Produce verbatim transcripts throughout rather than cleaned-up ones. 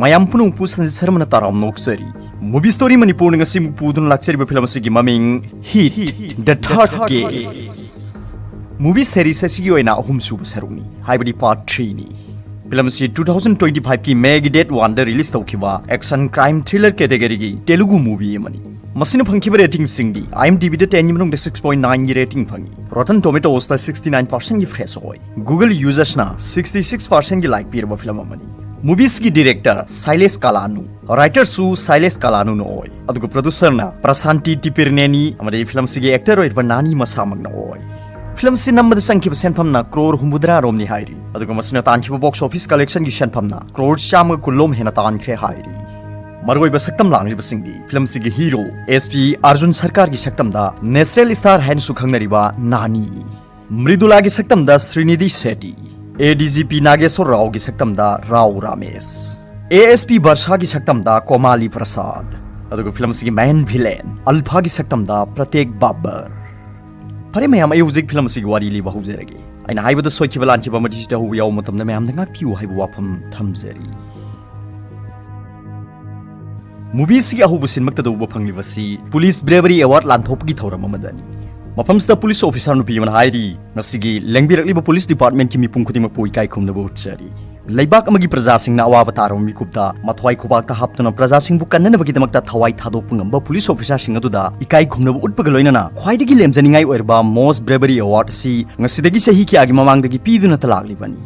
ꯃꯌꯥꯝ ꯄꯨꯝꯅꯃꯛꯄꯨ ꯁꯟꯖꯤꯠ ꯁꯔꯃꯅ ꯇꯔꯥꯝꯅ ꯑꯣꯛꯆꯔꯤ꯫ Movie Story ꯃꯅꯤꯄꯨꯔꯅ ꯉꯁꯤ ꯑꯃꯨꯛ ꯄꯨꯗꯨꯅ ꯂꯥꯛꯆꯔꯤꯕ ꯐꯤꯂꯝ ꯑꯁꯤꯒꯤ ꯃꯃꯤꯡ Hit, The Third Case꯫ Movie series ꯑꯁꯤꯒꯤ ꯑꯣꯏꯅ ꯑꯍꯨꯝꯁꯨꯕ ꯁꯔꯨꯛꯅꯤ, ꯍꯥꯏꯕꯗꯤ part threeꯅꯤ꯫ ꯐꯤꯂꯝ ꯑꯁꯤ two thousand twenty fiveꯀꯤ Mayꯒꯤ date oneꯗ release ꯇꯧꯈꯤꯕ action crime thriller categoryꯒꯤ Telugu movie ꯑꯃꯅꯤ꯫ ꯃꯁꯤꯅ ꯐꯪꯈꯤꯕ ratingꯁꯤꯡꯗꯤ IMDbꯗ tenꯒꯤ ꯃꯅꯨꯡꯗ six point nineꯒꯤ rating ꯐꯪꯉꯤ, Rotten Tomatoesꯇ sixty nine percentꯒꯤ fresh ꯑꯣꯏ, Google usersꯅ sixty six percentꯒꯤ like ꯄꯤꯔꯕ ꯐꯤꯂꯝ ꯑꯃꯅꯤ꯫ Movieꯁꯤꯒꯤ director ꯁꯥꯏꯂꯦꯁ ꯀꯂꯥꯅꯨ, writerꯁꯨ ꯁꯥꯏꯂꯦꯁ ꯀꯂꯥꯅꯨꯅ ꯑꯣꯏ, ꯑꯗꯨꯒ producerꯅ ꯄ꯭ꯔꯁꯥꯟꯇꯤ ꯇꯤꯄꯤꯔꯅꯦꯅꯤ ꯑꯃꯗꯤ ꯐꯤꯂꯝꯁꯤꯒꯤ actor ꯑꯣꯏꯔꯤꯕ ꯅꯥꯅꯤ ꯃꯁꯥꯃꯛꯅ ꯑꯣꯏ꯫ ꯐꯤꯂꯝꯁꯤ ꯅꯝꯕꯗ ꯆꯪꯈꯤꯕ ꯁꯦꯟꯐꯝꯅ ꯀ꯭ꯔꯣꯔ ꯍꯨꯝꯐꯨꯇꯔꯥ ꯔꯣꯝꯅꯤ ꯍꯥꯏꯔꯤ, ꯑꯗꯨꯒ ꯃꯁꯤꯅ ꯇꯥꯟꯈꯤꯕ box office collectionꯒꯤ ꯁꯦꯟꯐꯝꯅ ꯀ꯭ꯔꯣꯔ ꯆꯥꯝꯃꯒ ꯀꯨꯟꯂꯣꯝ ꯍꯦꯟꯅ ꯇꯥꯟꯈ꯭ꯔꯦ ꯍꯥꯏꯔꯤ꯫ ꯃꯔꯨꯑꯣꯏꯕ ꯁꯛꯇꯝ ꯂꯥꯡꯂꯤꯕꯁꯤꯡꯗꯤ ꯐꯤꯂꯝꯁꯤꯒꯤ hero SP ꯑꯔꯖꯨꯟ ꯁꯔꯀꯥꯔꯒꯤ ꯁꯛꯇꯝꯗ natural star ꯍꯥꯏꯅꯁꯨ ꯈꯪꯅꯔꯤꯕ ꯅꯥꯅꯤ, ꯃ꯭ꯔꯤꯗꯨꯂꯥꯒꯤ ꯁꯛꯇꯝꯗ ꯁ꯭ꯔꯤꯅꯤꯙꯤ ꯁꯦꯇꯤ, ADGP ꯅꯥꯒꯦꯁꯣꯔ ꯔꯥꯎꯒꯤ ꯁꯛꯇꯝꯗ ꯔꯥꯎ ꯔꯥꯃꯦꯁ, ASP ꯕꯔꯁꯥꯒꯤ ꯁꯛꯇꯝꯗ ꯀꯣꯃꯥꯂꯤ ꯄ꯭ꯔꯁꯥꯗ, ꯑꯗꯨꯒ ꯐꯤꯂꯝ ꯑꯁꯤꯒꯤ main villain ꯑꯜꯐꯥꯒꯤ ꯁꯛꯇꯝꯗ ꯄ꯭ꯔꯇꯦꯛ ꯕꯥꯕꯔ꯫ ꯐꯔꯦ ꯃꯌꯥꯝ, ꯑꯩ ꯍꯧꯖꯤꯛ ꯐꯤꯂꯝ ꯑꯁꯤꯒꯤ ꯋꯥꯔꯤ ꯂꯤꯕ ꯍꯧꯖꯔꯒꯦ꯫ ꯑꯩꯅ ꯍꯥꯏꯕꯗ ꯁꯣꯏꯈꯤꯕ ꯂꯥꯟꯈꯤꯕ ꯑꯃꯗꯤ ꯁꯤꯗ ꯍꯧꯕ ꯌꯥꯎꯕ ꯃꯇꯝꯗ ꯃꯌꯥꯝꯅ ꯉꯥꯛꯄꯤꯌꯨ ꯍꯥꯏꯕ ꯋꯥꯐꯝ ꯊꯝꯖꯔꯤ꯫ Movieꯁꯤꯒꯤ ꯑꯍꯧꯕ ꯁꯤꯟꯃꯛꯇꯗ ꯎꯕ ꯐꯪꯂꯤꯕꯁꯤ Police Bravery Award ꯂꯥꯟꯊꯣꯛꯄꯒꯤ ꯊꯧꯔꯝ ꯑꯃꯗꯅꯤ꯫ ꯃꯐꯝꯁꯤꯗ police officer ꯅꯨꯄꯤ ꯑꯃꯅ ꯍꯥꯏꯔꯤ, "ꯉꯁꯤꯒꯤ ꯂꯦꯡꯕꯤꯔꯛꯂꯤꯕ police departmentꯀꯤ ꯃꯤꯄꯨꯝ ꯈꯨꯗꯤꯡꯃꯛꯄꯨ ꯏꯀꯥꯏ ꯈꯨꯝꯅꯕ ꯎꯠꯆꯔꯤ꯫ ꯂꯩꯕꯥꯛ ꯑꯃꯒꯤ ꯄ꯭ꯔꯖꯥꯁꯤꯡꯅ ꯑꯋꯥꯕ ꯇꯥꯔꯕ ꯃꯤꯀꯨꯞꯇ ꯃꯊ꯭ꯋꯥꯏ ꯈꯨꯕꯥꯛꯇ ꯍꯥꯞꯇꯨꯅ ꯄ꯭ꯔꯖꯥꯁꯤꯡꯕꯨ ꯀꯟꯅꯅꯕꯒꯤꯗꯃꯛꯇ ꯊꯋꯥꯏ ꯊꯥꯗꯣꯛꯄ ꯉꯝꯕ police officerꯁꯤꯡ ꯑꯗꯨꯗ ꯏꯀꯥꯏ ꯈꯨꯝꯅꯕ ꯎꯠꯄꯒ ꯂꯣꯏꯅꯅ ꯈ꯭ꯋꯥꯏꯗꯒꯤ ꯂꯦꯝꯖꯅꯤꯡꯉꯥꯏ ꯑꯣꯏꯔꯕ Most Bravery Award ꯑꯁꯤ ꯉꯁꯤꯗꯒꯤ ꯆꯍꯤ ꯀꯌꯥꯒꯤ ꯃꯃꯥꯡꯗꯒꯤ ꯄꯤꯗꯨꯅ ꯂꯥꯛꯂꯤꯕꯅꯤ꯫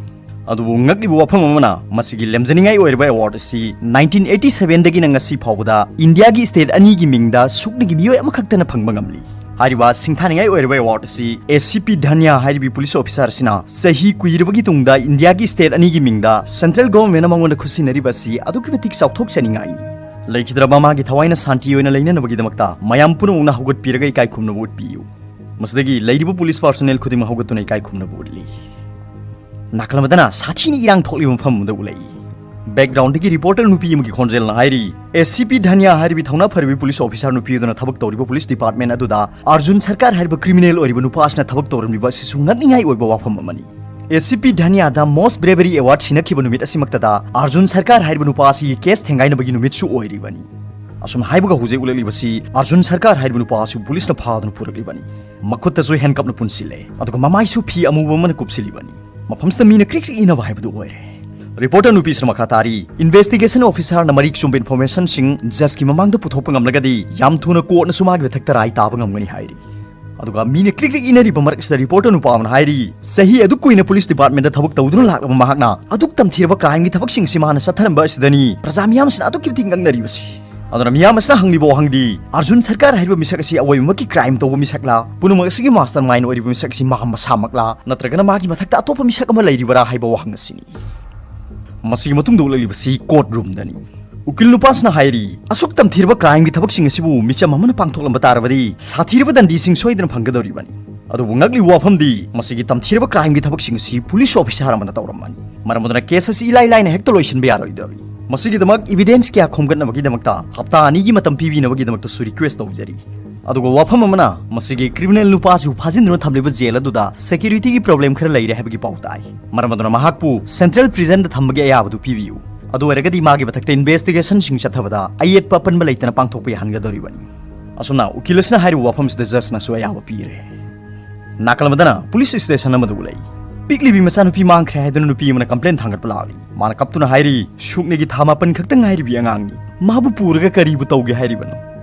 ꯑꯗꯨꯕꯨ ꯉꯛꯂꯤꯕ ꯋꯥꯐꯝ ꯑꯃꯅ, ꯃꯁꯤꯒꯤ ꯂꯦꯝꯖꯅꯤꯡꯉꯥꯏ ꯑꯣꯏꯔꯕ award ꯑꯁꯤ nineteen eighty sevenꯗꯒꯤꯅ ꯉꯁꯤ ꯐꯥꯎꯕꯗ ꯏꯟꯗꯤꯌꯥꯒꯤ state ꯑꯅꯤꯒꯤ ꯃꯤꯡꯗ ꯁꯨꯞꯅꯒꯤ ꯃꯤꯑꯣꯏ ꯑꯃꯈꯛꯇꯅ ꯐꯪꯕ ꯉꯝꯂꯤ꯫ ꯍꯥꯏꯔꯤꯕ ꯁꯤꯡꯊꯥꯅꯤꯡꯉꯥꯏ ꯑꯣꯏꯔꯕ award ꯑꯁꯤ ACP ꯙꯟꯌꯥ ꯍꯥꯏꯔꯤꯕ police officer ꯑꯁꯤꯅ ꯆꯍꯤ ꯀꯨꯏꯔꯕꯒꯤ ꯇꯨꯡꯗ ꯏꯟꯗꯤꯌꯥꯒꯤ state ꯑꯅꯤꯒꯤ ꯃꯤꯡꯗ central governmentꯅ ꯃꯉꯣꯟꯗ ꯈꯨꯠꯁꯤꯟꯅꯔꯤꯕ ꯑꯁꯤ ꯑꯗꯨꯛꯀꯤ ꯃꯇꯤꯛ ꯆꯥꯎꯊꯣꯛꯆꯅꯤꯡꯉꯥꯏꯅꯤ꯫ ꯂꯩꯈꯤꯗ꯭ꯔꯕ ꯃꯥꯒꯤ ꯊꯋꯥꯏꯅ ꯁꯥꯟꯇꯤ ꯑꯣꯏꯅ ꯂꯩꯅꯅꯕꯒꯤꯗꯃꯛꯇ ꯃꯌꯥꯝ ꯄꯨꯝꯅꯃꯛꯅ ꯍꯧꯒꯠꯄꯤꯔꯒ ꯏꯀꯥꯏ ꯈꯨꯝꯅꯕ ꯎꯠꯄꯤꯌꯨ꯫" ꯃꯁꯤꯗꯒꯤ ꯂꯩꯔꯤꯕ police personnel ꯈꯨꯗꯤꯡꯃꯛ ꯍꯧꯒꯠꯇꯨꯅ ꯏꯀꯥꯏ ꯈꯨꯝꯅꯕ ꯎꯠꯂꯤ꯫ ꯅꯥꯀꯜ ꯑꯃꯗꯅ ꯁꯥꯊꯤꯅ ꯏꯔꯥꯡ ꯊꯣꯛꯂꯤꯕ ꯃꯐꯝ ꯑꯃꯗ ꯎꯠꯂꯛꯏ꯫ Backgroundꯗꯒꯤ reporter ꯅꯨꯄꯤ ꯑꯃꯒꯤ ꯈꯣꯟꯖꯦꯜꯅ ꯍꯥꯏꯔꯤ, "ACP ꯙꯟꯌꯥ ꯍꯥꯏꯔꯤꯕꯤ ꯊꯧꯅꯥ ꯐꯔꯕꯤ police officer ꯅꯨꯄꯤ ꯑꯗꯨꯅ ꯊꯕꯛ ꯇꯧꯔꯤꯕ police department ꯑꯗꯨꯗ ꯑꯔꯖꯨꯟ ꯁꯔꯀꯥꯔ ꯍꯥꯏꯔꯤꯕ criminal ꯑꯣꯏꯔꯤꯕ ꯅꯨꯄꯥ ꯑꯁꯤꯅ ꯊꯕꯛ ꯇꯧꯔꯝꯂꯤꯕ ꯑꯁꯤꯁꯨ ꯉꯛꯅꯤꯡꯉꯥꯏ ꯑꯣꯏꯕ ꯋꯥꯐꯝ ꯑꯃꯅꯤ꯫" ꯑꯦ ꯁꯤ ꯄꯤ ꯙꯅꯤꯌꯥꯗ Most Bravery Award ꯁꯤꯟꯅꯈꯤꯕ ꯅꯨꯃꯤꯠ ꯑꯁꯤꯃꯛꯇꯗ ꯑꯥꯔꯖꯨꯟ ꯁꯔꯀꯥꯔ ꯍꯥꯏꯔꯤꯕ ꯅꯨꯄꯥ ꯑꯁꯤꯒꯤ ꯀꯦꯁ ꯊꯦꯡꯒꯥꯏꯅꯕꯒꯤ ꯅꯨꯃꯤꯠꯁꯨ ꯑꯣꯏꯔꯤꯕꯅꯤ꯫ ꯑꯁꯨꯝꯅ ꯍꯥꯏꯕꯒ ꯍꯧꯖꯤꯛ ꯎꯠꯂꯛꯂꯤꯕꯁꯤ ꯑꯥꯔꯖꯨꯟ ꯁꯔꯀꯥꯔ ꯍꯥꯏꯔꯤꯕ ꯅꯨꯄꯥ ꯑꯁꯤꯕꯨ ꯄꯨꯂꯤꯁꯅ ꯐꯥꯗꯨꯅ ꯄꯨꯔꯛꯂꯤꯕꯅꯤ꯫ ꯃꯈꯨꯠꯇꯁꯨ ꯍꯦꯟꯀꯞꯅ ꯄꯨꯟꯁꯤꯜꯂꯦ, ꯑꯗꯨꯒ ꯃꯃꯥꯏꯁꯨ ꯐꯤ ꯑꯃꯨꯕ ꯑꯃꯅ ꯀꯨꯞꯁꯤꯜꯂꯤꯕꯅꯤ꯫ ꯃꯐꯝꯁꯤꯗ ꯃꯤꯅ ꯀ꯭ꯔꯤꯛ ꯀ꯭ꯔꯤꯛ ꯏꯅꯕ ꯍꯥꯏꯕꯗꯨ ꯑꯣꯏꯔꯦ꯫ ꯔꯤꯄꯣꯔꯇꯔ ꯅꯨꯄꯤꯁꯤꯅ ꯃꯈꯥ ꯇꯥꯔꯤ, ꯏꯟꯚꯦꯁꯇꯤꯒꯦꯁꯟ ꯑꯣꯐꯤꯁꯥꯔꯅ ꯃꯔꯤꯛ ꯆꯨꯝꯕ ꯏꯟꯐꯣꯔꯃꯦꯁꯟꯁꯤꯡ ꯖꯁꯀꯤ ꯃꯃꯥꯡꯗ ꯄꯨꯊꯣꯛꯄ ꯉꯝꯂꯒꯗꯤ ꯌꯥꯝ ꯊꯨꯅ ꯀꯣꯔꯠꯅꯁꯨ ꯃꯥꯒꯤ ꯃꯊꯛꯇ ꯔꯥꯏ ꯇꯥꯕ ꯉꯝꯒꯅꯤ ꯍꯥꯏꯔꯤ꯫ ꯑꯗꯨꯒ ꯃꯤꯅ ꯀ꯭ꯔꯤꯛ ꯀ꯭ꯔꯤꯛ ꯏꯅꯔꯤꯕ ꯃꯔꯛꯁꯤꯗ ꯔꯤꯄꯣꯔꯇꯔ ꯅꯨꯄꯥ ꯑꯃꯅ ꯍꯥꯏꯔꯤ, ꯆꯍꯤ ꯑꯗꯨꯛ ꯀꯨꯏꯅ ꯄꯨꯂꯤꯁ ꯗꯤꯄꯥꯔꯠꯃꯦꯟꯗ ꯊꯕꯛ ꯇꯧꯗꯨꯅ ꯂꯥꯛꯂꯕ ꯃꯍꯥꯛꯅ ꯑꯗꯨꯛ ꯇꯝꯊꯤꯔꯕ ꯀ꯭ꯔꯥꯏꯝꯒꯤ ꯊꯕꯛꯁꯤꯡꯁꯤ ꯃꯥꯅ ꯆꯠꯊꯔꯝꯕ ꯑꯁꯤꯗꯅꯤ ꯄ꯭ꯔꯖꯥ ꯃꯤꯌꯥꯝꯁꯤꯅ ꯑꯗꯨꯛꯀꯤ ꯃꯇꯤꯛ ꯉꯛꯅꯔꯤꯕꯁꯤ꯫ ꯑꯗꯨꯅ ꯃꯤꯌꯥꯝ ꯑꯁꯤꯅ ꯍꯪꯂꯤꯕ ꯋꯥꯍꯪꯗꯤ, ꯑꯥꯔꯖꯨꯟ ꯁꯔꯀꯥꯔ ꯍꯥꯏꯔꯤꯕ ꯃꯤꯁꯛ ꯑꯁꯤ ꯑꯋꯣꯏꯕꯃꯛꯀꯤ ꯀ꯭ꯔꯥꯏꯝ ꯇꯧꯕ ꯃꯤꯁꯛꯂꯥ? ꯄꯨꯝꯅꯃꯛ ꯑꯁꯤꯒꯤ ꯃꯥꯁꯇꯔ ꯃꯥꯏꯟ ꯑꯣꯏꯔꯤꯕ ꯃꯤꯁꯛ ꯑꯁꯤ ꯃꯍꯥꯛ ꯃꯁꯥꯃꯛꯂꯥ? ꯅꯠꯇ꯭ꯔꯒꯅ ꯃꯥꯒꯤ ꯃꯊꯛꯇ ꯑꯇꯣꯞꯄ ꯃꯤꯁꯛ ꯑꯃ ꯂꯩꯔꯤꯕꯔꯥ ꯍꯥꯏꯕ ꯋꯥꯍꯪ ꯑꯁꯤꯅꯤ꯫ ꯃꯁꯤꯒꯤ ꯃꯇꯨꯡꯗ ꯎꯠꯂꯛꯂꯤꯕꯁꯤ ꯀꯣꯔꯠ ꯔꯨꯝꯗꯅꯤ꯫ ꯎꯀꯤꯜ ꯅꯨꯄꯥꯁꯤꯅ ꯍꯥꯏꯔꯤ, ꯑꯁꯨꯛ ꯇꯝꯊꯤꯔꯕ ꯀ꯭ꯔꯥꯏꯝꯒꯤ ꯊꯕꯛꯁꯤꯡ ꯑꯁꯤꯕꯨ ꯃꯤꯆꯝ ꯑꯃꯅ ꯄꯥꯡꯊꯣꯛꯂꯝꯕ ꯇꯥꯔꯕꯗꯤ ꯁꯥꯊꯤꯔꯕ ꯗꯟꯗꯤꯁꯤꯡ ꯁꯣꯏꯗꯅ ꯐꯪꯒꯗꯧꯔꯤꯕꯅꯤ꯫ ꯑꯗꯨꯕꯨ ꯉꯛꯂꯤꯕ ꯋꯥꯐꯝꯗꯤ, ꯃꯁꯤꯒꯤ ꯇꯝꯊꯤꯔꯕ ꯀ꯭ꯔꯥꯏꯝꯒꯤ ꯊꯕꯛꯁꯤꯡ ꯑꯁꯤ ꯄꯨꯂꯤꯁ ꯑꯣꯐꯤꯁꯥꯔ ꯑꯃꯅ ꯇꯧꯔꯝꯕꯅꯤ꯫ ꯃꯔꯝ ꯑꯗꯨꯅ ꯀꯦꯁ ꯑꯁꯤ ꯏꯂꯥꯏ ꯂꯥꯏꯅ ꯍꯦꯛꯇ ꯂꯣꯏꯁꯤꯟꯕ ꯌꯥꯔꯣꯏꯗꯧꯔꯤ꯫ ꯃꯁꯤꯒꯤꯗꯃꯛ ꯏꯕꯤꯗꯦꯟꯁ ꯀꯌꯥ ꯈꯣꯝꯒꯠꯅꯕꯒꯤꯗꯃꯛꯇ ꯍꯞꯇꯥ ꯑꯅꯤꯒꯤ ꯃꯇꯝ ꯄꯤꯕꯤꯅꯕꯒꯤꯗꯃꯛꯇꯁꯨ ꯔꯤꯀ꯭ꯋꯦꯁ ꯇꯧꯖꯔꯤ꯫ ꯑꯗꯨꯒ ꯋꯥꯐꯝ ꯑꯃꯅ, ꯃꯁꯤꯒꯤ ꯀ꯭ꯔꯤꯃꯤꯅꯦꯜ ꯅꯨꯄꯥ ꯑꯁꯤꯕꯨ ꯐꯥꯖꯤꯟꯗꯨꯅ ꯊꯝꯂꯤꯕ ꯖꯦꯜ ꯑꯗꯨꯗ ꯁꯦꯀ꯭ꯌꯨꯔꯤꯇꯤꯒꯤ ꯄ꯭ꯔꯣꯕ꯭ꯂꯦꯝ ꯈꯔ ꯂꯩꯔꯦ ꯍꯥꯏꯕꯒꯤ ꯄꯥꯎ ꯇꯥꯏ꯫ ꯃꯔꯝ ꯑꯗꯨꯅ ꯃꯍꯥꯛꯄꯨ ꯁꯦꯟꯇ꯭ꯔꯦꯜ ꯄ꯭ꯔꯤꯖꯟꯗ ꯊꯝꯕꯒꯤ ꯑꯌꯥꯕꯗꯨ ꯄꯤꯕꯤꯌꯨ꯫ ꯑꯗꯨ ꯑꯣꯏꯔꯒꯗꯤ ꯃꯥꯒꯤ ꯃꯊꯛꯇ ꯏꯟꯚꯦꯁꯇꯤꯒꯦꯁꯟꯁꯤꯡ ꯆꯠꯊꯕꯗ ꯑꯌꯦꯠꯄ ꯑꯄꯟꯕ ꯂꯩꯇꯅ ꯄꯥꯡꯊꯣꯛꯄ ꯌꯥꯍꯟꯒꯗꯧꯔꯤꯕꯅꯤ꯫ ꯑꯁꯨꯝꯅ ꯎꯀꯤꯜ ꯑꯁꯤꯅ ꯍꯥꯏꯔꯤꯕ ꯋꯥꯐꯝꯁꯤꯗ ꯖꯖꯅꯁꯨ ꯑꯌꯥꯕ ꯄꯤꯔꯦ꯫ ꯅꯥꯀꯜ ꯑꯃꯗꯅ ꯄꯨꯂꯤꯁ ꯁ꯭ꯇꯦꯁꯟ ꯑꯃꯗ ꯎꯠꯂꯛꯏ꯫ ꯄꯤꯛꯂꯤꯕꯤ ꯃꯆꯥꯅꯨꯄꯤ ꯃꯥꯡꯈ꯭ꯔꯦ ꯍꯥꯏꯗꯨꯅ ꯅꯨꯄꯤ ꯑꯃꯅ ꯀꯝꯄ꯭ꯂꯦꯟ ꯊꯥꯡꯒꯠꯄ ꯂꯥꯛꯂꯤ꯫ ꯃꯥꯅ ꯀꯞꯇꯨꯅ ꯍꯥꯏꯔꯤ, "ꯁꯨꯛꯅꯒꯤ ꯊꯥ ꯃꯥꯄꯟ ꯈꯛꯇ ꯉꯥꯏꯔꯤꯕꯤ ꯑꯉꯥꯡꯅꯤ꯫ ꯃꯥꯕꯨ ꯄꯨꯔꯒ ꯀꯔꯤꯕꯨ ꯇꯧꯒꯦ ꯍꯥꯏꯔꯤꯕꯅꯣ?"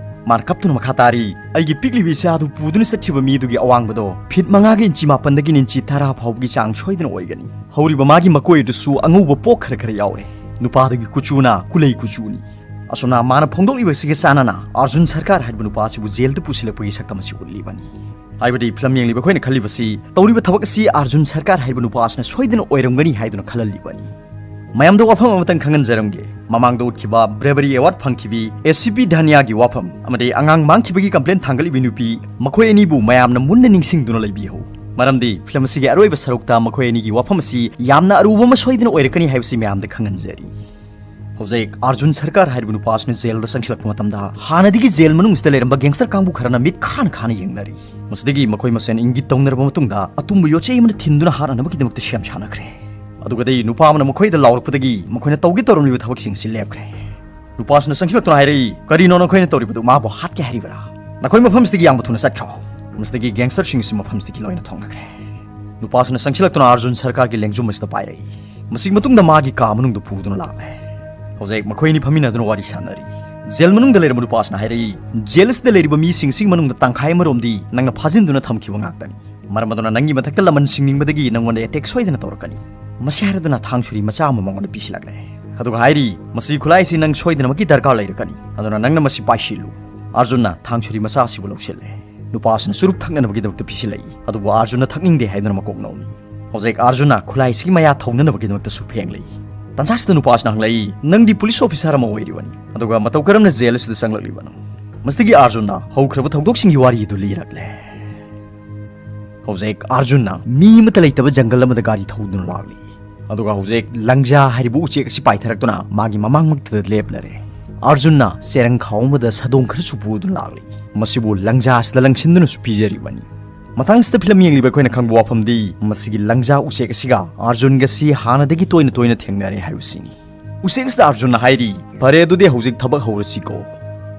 ꯃꯥꯅ ꯀꯞꯇꯨꯅ ꯃꯈꯥ ꯇꯥꯔꯤ, "ꯑꯩꯒꯤ ꯄꯤꯛꯂꯤꯕꯤ ꯏꯆꯥꯗꯨ ꯄꯨꯗꯨꯅ ꯆꯠꯈꯤꯕ ꯃꯤꯗꯨꯒꯤ ꯑꯋꯥꯡꯕꯗꯣ ꯐꯤꯠ ꯃꯉꯥꯒꯤ ꯏꯟꯆꯤ ꯃꯥꯄꯟꯗꯒꯤ ꯏꯟꯆꯤ ꯇꯔꯥ ꯐꯥꯎꯕꯒꯤ ꯆꯥꯡ ꯁꯣꯏꯗꯅ ꯑꯣꯏꯒꯅꯤ꯫ ꯍꯧꯔꯤꯕ ꯃꯥꯒꯤ ꯃꯀꯣꯏ ꯑꯗꯨꯁꯨ ꯑꯉꯧꯕ ꯄꯣꯛ ꯈꯔ ꯈꯔ ꯌꯥꯎꯔꯦ꯫ ꯅꯨꯄꯥꯗꯨꯒꯤ ꯀꯨꯆꯨꯅ ꯀꯨꯂꯩ ꯀꯨꯆꯨꯅꯤ꯫" ꯑꯁꯨꯝꯅ ꯃꯥꯅ ꯐꯣꯡꯗꯣꯛꯂꯤꯕꯁꯤꯒ ꯆꯥꯟꯅꯅ ꯑꯥꯔꯖꯨꯟ ꯁꯔꯀꯥꯔ ꯍꯥꯏꯔꯤꯕ ꯅꯨꯄꯥ ꯑꯁꯤꯕꯨ ꯖꯦꯜꯗ ꯄꯨꯁꯤꯜꯂꯛꯄꯒꯤ ꯁꯛꯇꯝ ꯑꯁꯤ ꯎꯠꯂꯤꯕꯅꯤ꯫ ꯍꯥꯏꯕꯗꯤ ꯐꯤꯂꯝ ꯌꯦꯡꯂꯤꯕ ꯑꯩꯈꯣꯏꯅ ꯈꯜꯂꯤꯕꯁꯤ, ꯇꯧꯔꯤꯕ ꯊꯕꯛ ꯑꯁꯤ ꯑꯥꯔꯖꯨꯟ ꯁꯔꯀꯥꯔ ꯍꯥꯏꯔꯤꯕ ꯅꯨꯄꯥ ꯑꯁꯤꯅ ꯁꯣꯏꯗꯅ ꯑꯣꯏꯔꯝꯒꯅꯤ ꯍꯥꯏꯗꯨꯅ ꯈꯜꯍꯜꯂꯤꯕꯅꯤ꯫ ꯃꯌꯥꯝꯗ ꯋꯥꯐꯝ ꯑꯃꯇꯪ ꯈꯪꯍꯟꯖꯔꯝꯒꯦ꯫ ꯃꯃꯥꯡꯗ ꯎꯠꯈꯤꯕ ꯕ꯭ꯔꯦꯕꯔꯤ ꯑꯦꯋꯥꯔꯗ ꯐꯪꯈꯤꯕꯤ ꯑꯦ ꯁꯤ ꯄꯤ ꯙꯅꯤꯌꯥꯒꯤ ꯋꯥꯐꯝ ꯑꯃꯗꯤ ꯑꯉꯥꯡ ꯃꯥꯡꯈꯤꯕꯒꯤ ꯀꯝꯄ꯭ꯂꯦꯟ ꯊꯥꯡꯒꯠꯂꯤꯕꯤ ꯅꯨꯄꯤ, ꯃꯈꯣꯏ ꯑꯅꯤꯕꯨ ꯃꯌꯥꯝꯅ ꯃꯨꯟꯅ ꯅꯤꯡꯁꯤꯡꯗꯨꯅ ꯂꯩꯕꯤꯍꯧ꯫ ꯃꯔꯝꯗꯤ ꯐꯤꯂꯝ ꯑꯁꯤꯒꯤ ꯑꯔꯣꯏꯕ ꯁꯔꯨꯛꯇ ꯃꯈꯣꯏ ꯑꯅꯤꯒꯤ ꯋꯥꯐꯝ ꯑꯁꯤ ꯌꯥꯝꯅ ꯑꯔꯨꯕ ꯑꯃ ꯁꯣꯏꯗꯅ ꯑꯣꯏꯔꯛꯀꯅꯤ ꯍꯥꯏꯕꯁꯤ ꯃꯌꯥꯝꯗ ꯈꯪꯍꯟꯖꯔꯤ꯫ ꯍꯧꯖꯤꯛ ꯑꯥꯔꯖꯨꯟ ꯁꯔꯀꯥꯔ ꯍꯥꯏꯔꯤꯕ ꯅꯨꯄꯥ ꯑꯁꯤꯅ ꯖꯦꯜꯗ ꯆꯪꯁꯤꯜꯂꯛꯄ ꯃꯇꯝꯗ, ꯍꯥꯟꯅꯗꯒꯤ ꯖꯦꯜ ꯃꯅꯨꯡꯁꯤꯗ ꯂꯩꯔꯝꯕ ꯒꯦꯡꯁꯇꯔ ꯀꯥꯡꯕꯨ ꯈꯔꯅ ꯃꯤꯠ ꯈꯥꯅ ꯈꯥꯅ ꯌꯦꯡꯅꯔꯤ꯫ ꯃꯁꯤꯗꯒꯤ ꯃꯈꯣꯏ ꯃꯁꯦꯟ ꯏꯪꯒꯤꯠ ꯇꯧꯅꯔꯕ ꯃꯇꯨꯡꯗ ꯑꯇꯨꯝꯕ ꯌꯣꯠꯆꯩ ꯑꯃꯅ ꯊꯤꯟꯗꯨꯅ ꯍꯥꯠꯅꯅꯕꯒꯤꯗꯃꯛꯇ ꯁꯦꯝ ꯁꯥꯅꯈ꯭ꯔꯦ꯫ ꯑꯗꯨꯒꯗꯤ ꯅꯨꯄꯥ ꯑꯃꯅ ꯃꯈꯣꯏꯗ ꯂꯥꯎꯔꯛꯄꯗꯒꯤ ꯃꯈꯣꯏꯅ ꯇꯧꯒꯦ ꯇꯧꯔꯝꯂꯤꯕ ꯊꯕꯛꯁꯤꯡ ꯑꯁꯤ ꯂꯦꯞꯈ꯭ꯔꯦ꯫ ꯅꯨꯄꯥꯁꯤꯅ ꯆꯪꯁꯤꯜꯂꯛꯇꯨꯅ ꯍꯥꯏꯔꯛꯏ, "ꯀꯔꯤꯅꯣ ꯅꯈꯣꯏꯅ ꯇꯧꯔꯤꯕꯗꯨ? ꯃꯥꯕꯨ ꯍꯥꯠꯀꯦ ꯍꯥꯏꯔꯤꯕꯔꯥ? ꯅꯈꯣꯏ ꯃꯐꯝꯁꯤꯗꯒꯤ ꯌꯥꯝꯅ ꯊꯨꯅ ꯆꯠꯈ꯭ꯔꯣ!" ꯃꯁꯤꯗꯒꯤ ꯒꯦꯡꯁꯇꯔꯁꯤꯡ ꯑꯁꯤ ꯃꯐꯝꯁꯤꯗꯒꯤ ꯂꯣꯏꯅ ꯊꯣꯛꯅꯈ꯭ꯔꯦ꯫ ꯅꯨꯄꯥꯁꯤꯅ ꯆꯪꯁꯤꯜꯂꯛꯇꯨꯅ ꯑꯥꯔꯖꯨꯟ ꯁꯔꯀꯥꯔꯒꯤ ꯂꯦꯡꯖꯨꯝ ꯑꯁꯤꯗ ꯄꯥꯏꯔꯛꯏ꯫ ꯃꯁꯤꯒꯤ ꯃꯇꯨꯡꯗ ꯃꯥꯒꯤ ꯀꯥ ꯃꯅꯨꯡꯗ ꯄꯨꯗꯨꯅ ꯂꯥꯛꯂꯦ꯫ ꯍꯧꯖꯤꯛ ꯃꯈꯣꯏ ꯑꯅꯤ ꯐꯝꯃꯤꯟꯅꯗꯨꯅ ꯋꯥꯔꯤ ꯁꯥꯟꯅꯔꯤ꯫ ꯖꯦꯜ ꯃꯅꯨꯡꯗ ꯂꯩꯔꯝꯕ ꯅꯨꯄꯥꯁꯤꯅ ꯍꯥꯏꯔꯛꯏ, "ꯖꯦꯜ ꯑꯁꯤꯗ ꯂꯩꯔꯤꯕ ꯃꯤꯁꯤꯡꯁꯤꯒꯤ ꯃꯅꯨꯡꯗ ꯇꯪꯈꯥꯏ ꯑꯃꯔꯣꯝꯗꯤ ꯅꯪꯅ ꯐꯥꯖꯤꯟꯗꯨꯅ ꯊꯝꯈꯤꯕ ꯉꯥꯛꯇꯅꯤ꯫ ꯃꯔꯝ ꯑꯗꯨꯅ ꯅꯪꯒꯤ ꯃꯊꯛꯇ ꯂꯃꯟꯁꯤꯡ ꯅꯤꯡꯕꯗꯒꯤ ꯅꯪꯉꯣꯟꯗ ꯑꯦꯇꯦꯛ ꯁꯣꯏꯗꯅ ꯇꯧꯔꯛꯀꯅꯤ꯫ ꯃꯁꯤ ꯍꯥꯏꯔꯗꯨꯅ ꯊꯥꯡ ꯁꯨꯔꯤ ꯃꯆꯥ ꯑꯃ ꯃꯉꯣꯟꯗ ꯄꯤꯁꯤꯜꯂꯛꯂꯦ꯫ ꯑꯗꯨꯒ ꯍꯥꯏꯔꯤ, "ꯃꯁꯤꯒꯤ ꯈꯨꯠꯂꯥꯏ ꯑꯁꯤ ꯅꯪ ꯁꯣꯏꯗꯅꯃꯛꯀꯤ ꯗꯔꯀꯥꯔ ꯂꯩꯔꯛꯀꯅꯤ꯫ ꯑꯗꯨꯅ ꯅꯪꯅ ꯃꯁꯤ ꯄꯥꯏꯁꯤꯜꯂꯨ꯫" ꯑꯥꯔꯖꯨꯟꯅ ꯊꯥꯡ ꯁꯨꯔꯤ ꯃꯆꯥ ꯑꯁꯤꯕꯨ ꯂꯧꯁꯤꯜꯂꯦ꯫ ꯅꯨꯄꯥ ꯑꯁꯤꯅ ꯆꯨꯔꯨꯞ ꯊꯛꯅꯅꯕꯒꯤꯗꯃꯛꯇ ꯄꯤꯁꯤꯜꯂꯛꯏ꯫ ꯑꯗꯨꯕꯨ ꯑꯥꯔꯖꯨꯟꯅ ꯊꯛꯅꯤꯡꯗꯦ ꯍꯥꯏꯗꯨꯅ ꯃꯀꯣꯛ ꯅꯧꯃꯤ꯫ ꯍꯧꯖꯤꯛ ꯑꯥꯔꯖꯨꯟꯅ ꯈꯨꯠꯂꯥꯏ ꯑꯁꯤꯒꯤ ꯃꯌꯥ ꯊꯧꯅꯅꯕꯒꯤꯗꯃꯛꯇꯁꯨ ꯐꯦꯡꯂꯛꯏ꯫ ꯇꯥꯟꯖꯥꯁꯤꯗ ꯅꯨꯄꯥ ꯑꯁꯤꯅ ꯍꯪꯂꯛꯏ, "ꯅꯪꯗꯤ ꯄꯨꯂꯤꯁ ꯑꯣꯐꯤꯁꯥꯔ ꯑꯃ ꯑꯣꯏꯔꯤꯕꯅꯤ, ꯑꯗꯨꯒ ꯃꯇꯧ ꯀꯔꯝꯅ ꯖꯦꯜ ꯑꯁꯤꯗ ꯆꯪꯂꯛꯂꯤꯕꯅꯣ?" ꯃꯁꯤꯗꯒꯤ ꯑꯥꯔꯖꯨꯟꯅ ꯍꯧꯈ꯭ꯔꯕ ꯊꯧꯗꯣꯛꯁꯤꯡꯒꯤ ꯋꯥꯔꯤ ꯑꯗꯨ ꯂꯤꯔꯛꯂꯦ꯫ ꯍꯧꯖꯤꯛ ꯑꯥꯔꯖꯨꯟꯅ ꯃꯤ ꯑꯃꯠꯇ ꯂꯩꯇꯕ ꯖꯪꯒꯜ ꯑꯃꯗ ꯒꯥꯔꯤ ꯊꯧꯗꯨꯅ ꯂꯥꯛꯂꯤ꯫ ꯑꯗꯨꯒ ꯍꯧꯖꯤꯛ ꯂꯪꯖꯥ ꯍꯥꯏꯔꯤꯕ ꯎꯆꯦꯛ ꯑꯁꯤ ꯄꯥꯏꯊꯔꯛꯇꯨꯅ ꯃꯥꯒꯤ ꯃꯃꯥꯡꯃꯛꯇꯗ ꯂꯦꯞꯂꯔꯦ꯫ ꯑꯥꯔꯖꯨꯟꯅ ꯆꯦꯔꯪ ꯈꯥꯎ ꯑꯃꯗ ꯁꯥꯗꯣꯡ ꯈꯔꯁꯨ ꯄꯨꯗꯨꯅ ꯂꯥꯛꯂꯤ꯫ ꯃꯁꯤꯕꯨ ꯂꯪꯖꯥ ꯑꯁꯤꯗ ꯂꯪꯁꯤꯟꯗꯨꯅꯁꯨ ꯄꯤꯖꯔꯤꯕꯅꯤ꯫ ꯃꯊꯪꯁꯤꯗ ꯐꯤꯂꯝ ꯌꯦꯡꯂꯤꯕ ꯑꯩꯈꯣꯏꯅ ꯈꯪꯕ ꯋꯥꯐꯝꯗꯤ, ꯃꯁꯤꯒꯤ ꯂꯪꯖꯥ ꯎꯆꯦꯛ ꯑꯁꯤꯒ ꯑꯥꯔꯖꯨꯟꯒꯁꯤ ꯍꯥꯟꯅꯗꯒꯤ ꯇꯣꯏꯅ ꯇꯣꯏꯅ ꯊꯦꯡꯅꯔꯦ ꯍꯥꯏꯕꯁꯤꯅꯤ꯫ ꯎꯆꯦꯛ ꯑꯁꯤꯗ ꯑꯥꯔꯖꯨꯟꯅ ꯍꯥꯏꯔꯤ, "ꯐꯔꯦ, ꯑꯗꯨꯗꯤ ꯍꯧꯖꯤꯛ ꯊꯕꯛ ꯍꯧꯔꯁꯤꯀꯣ꯫"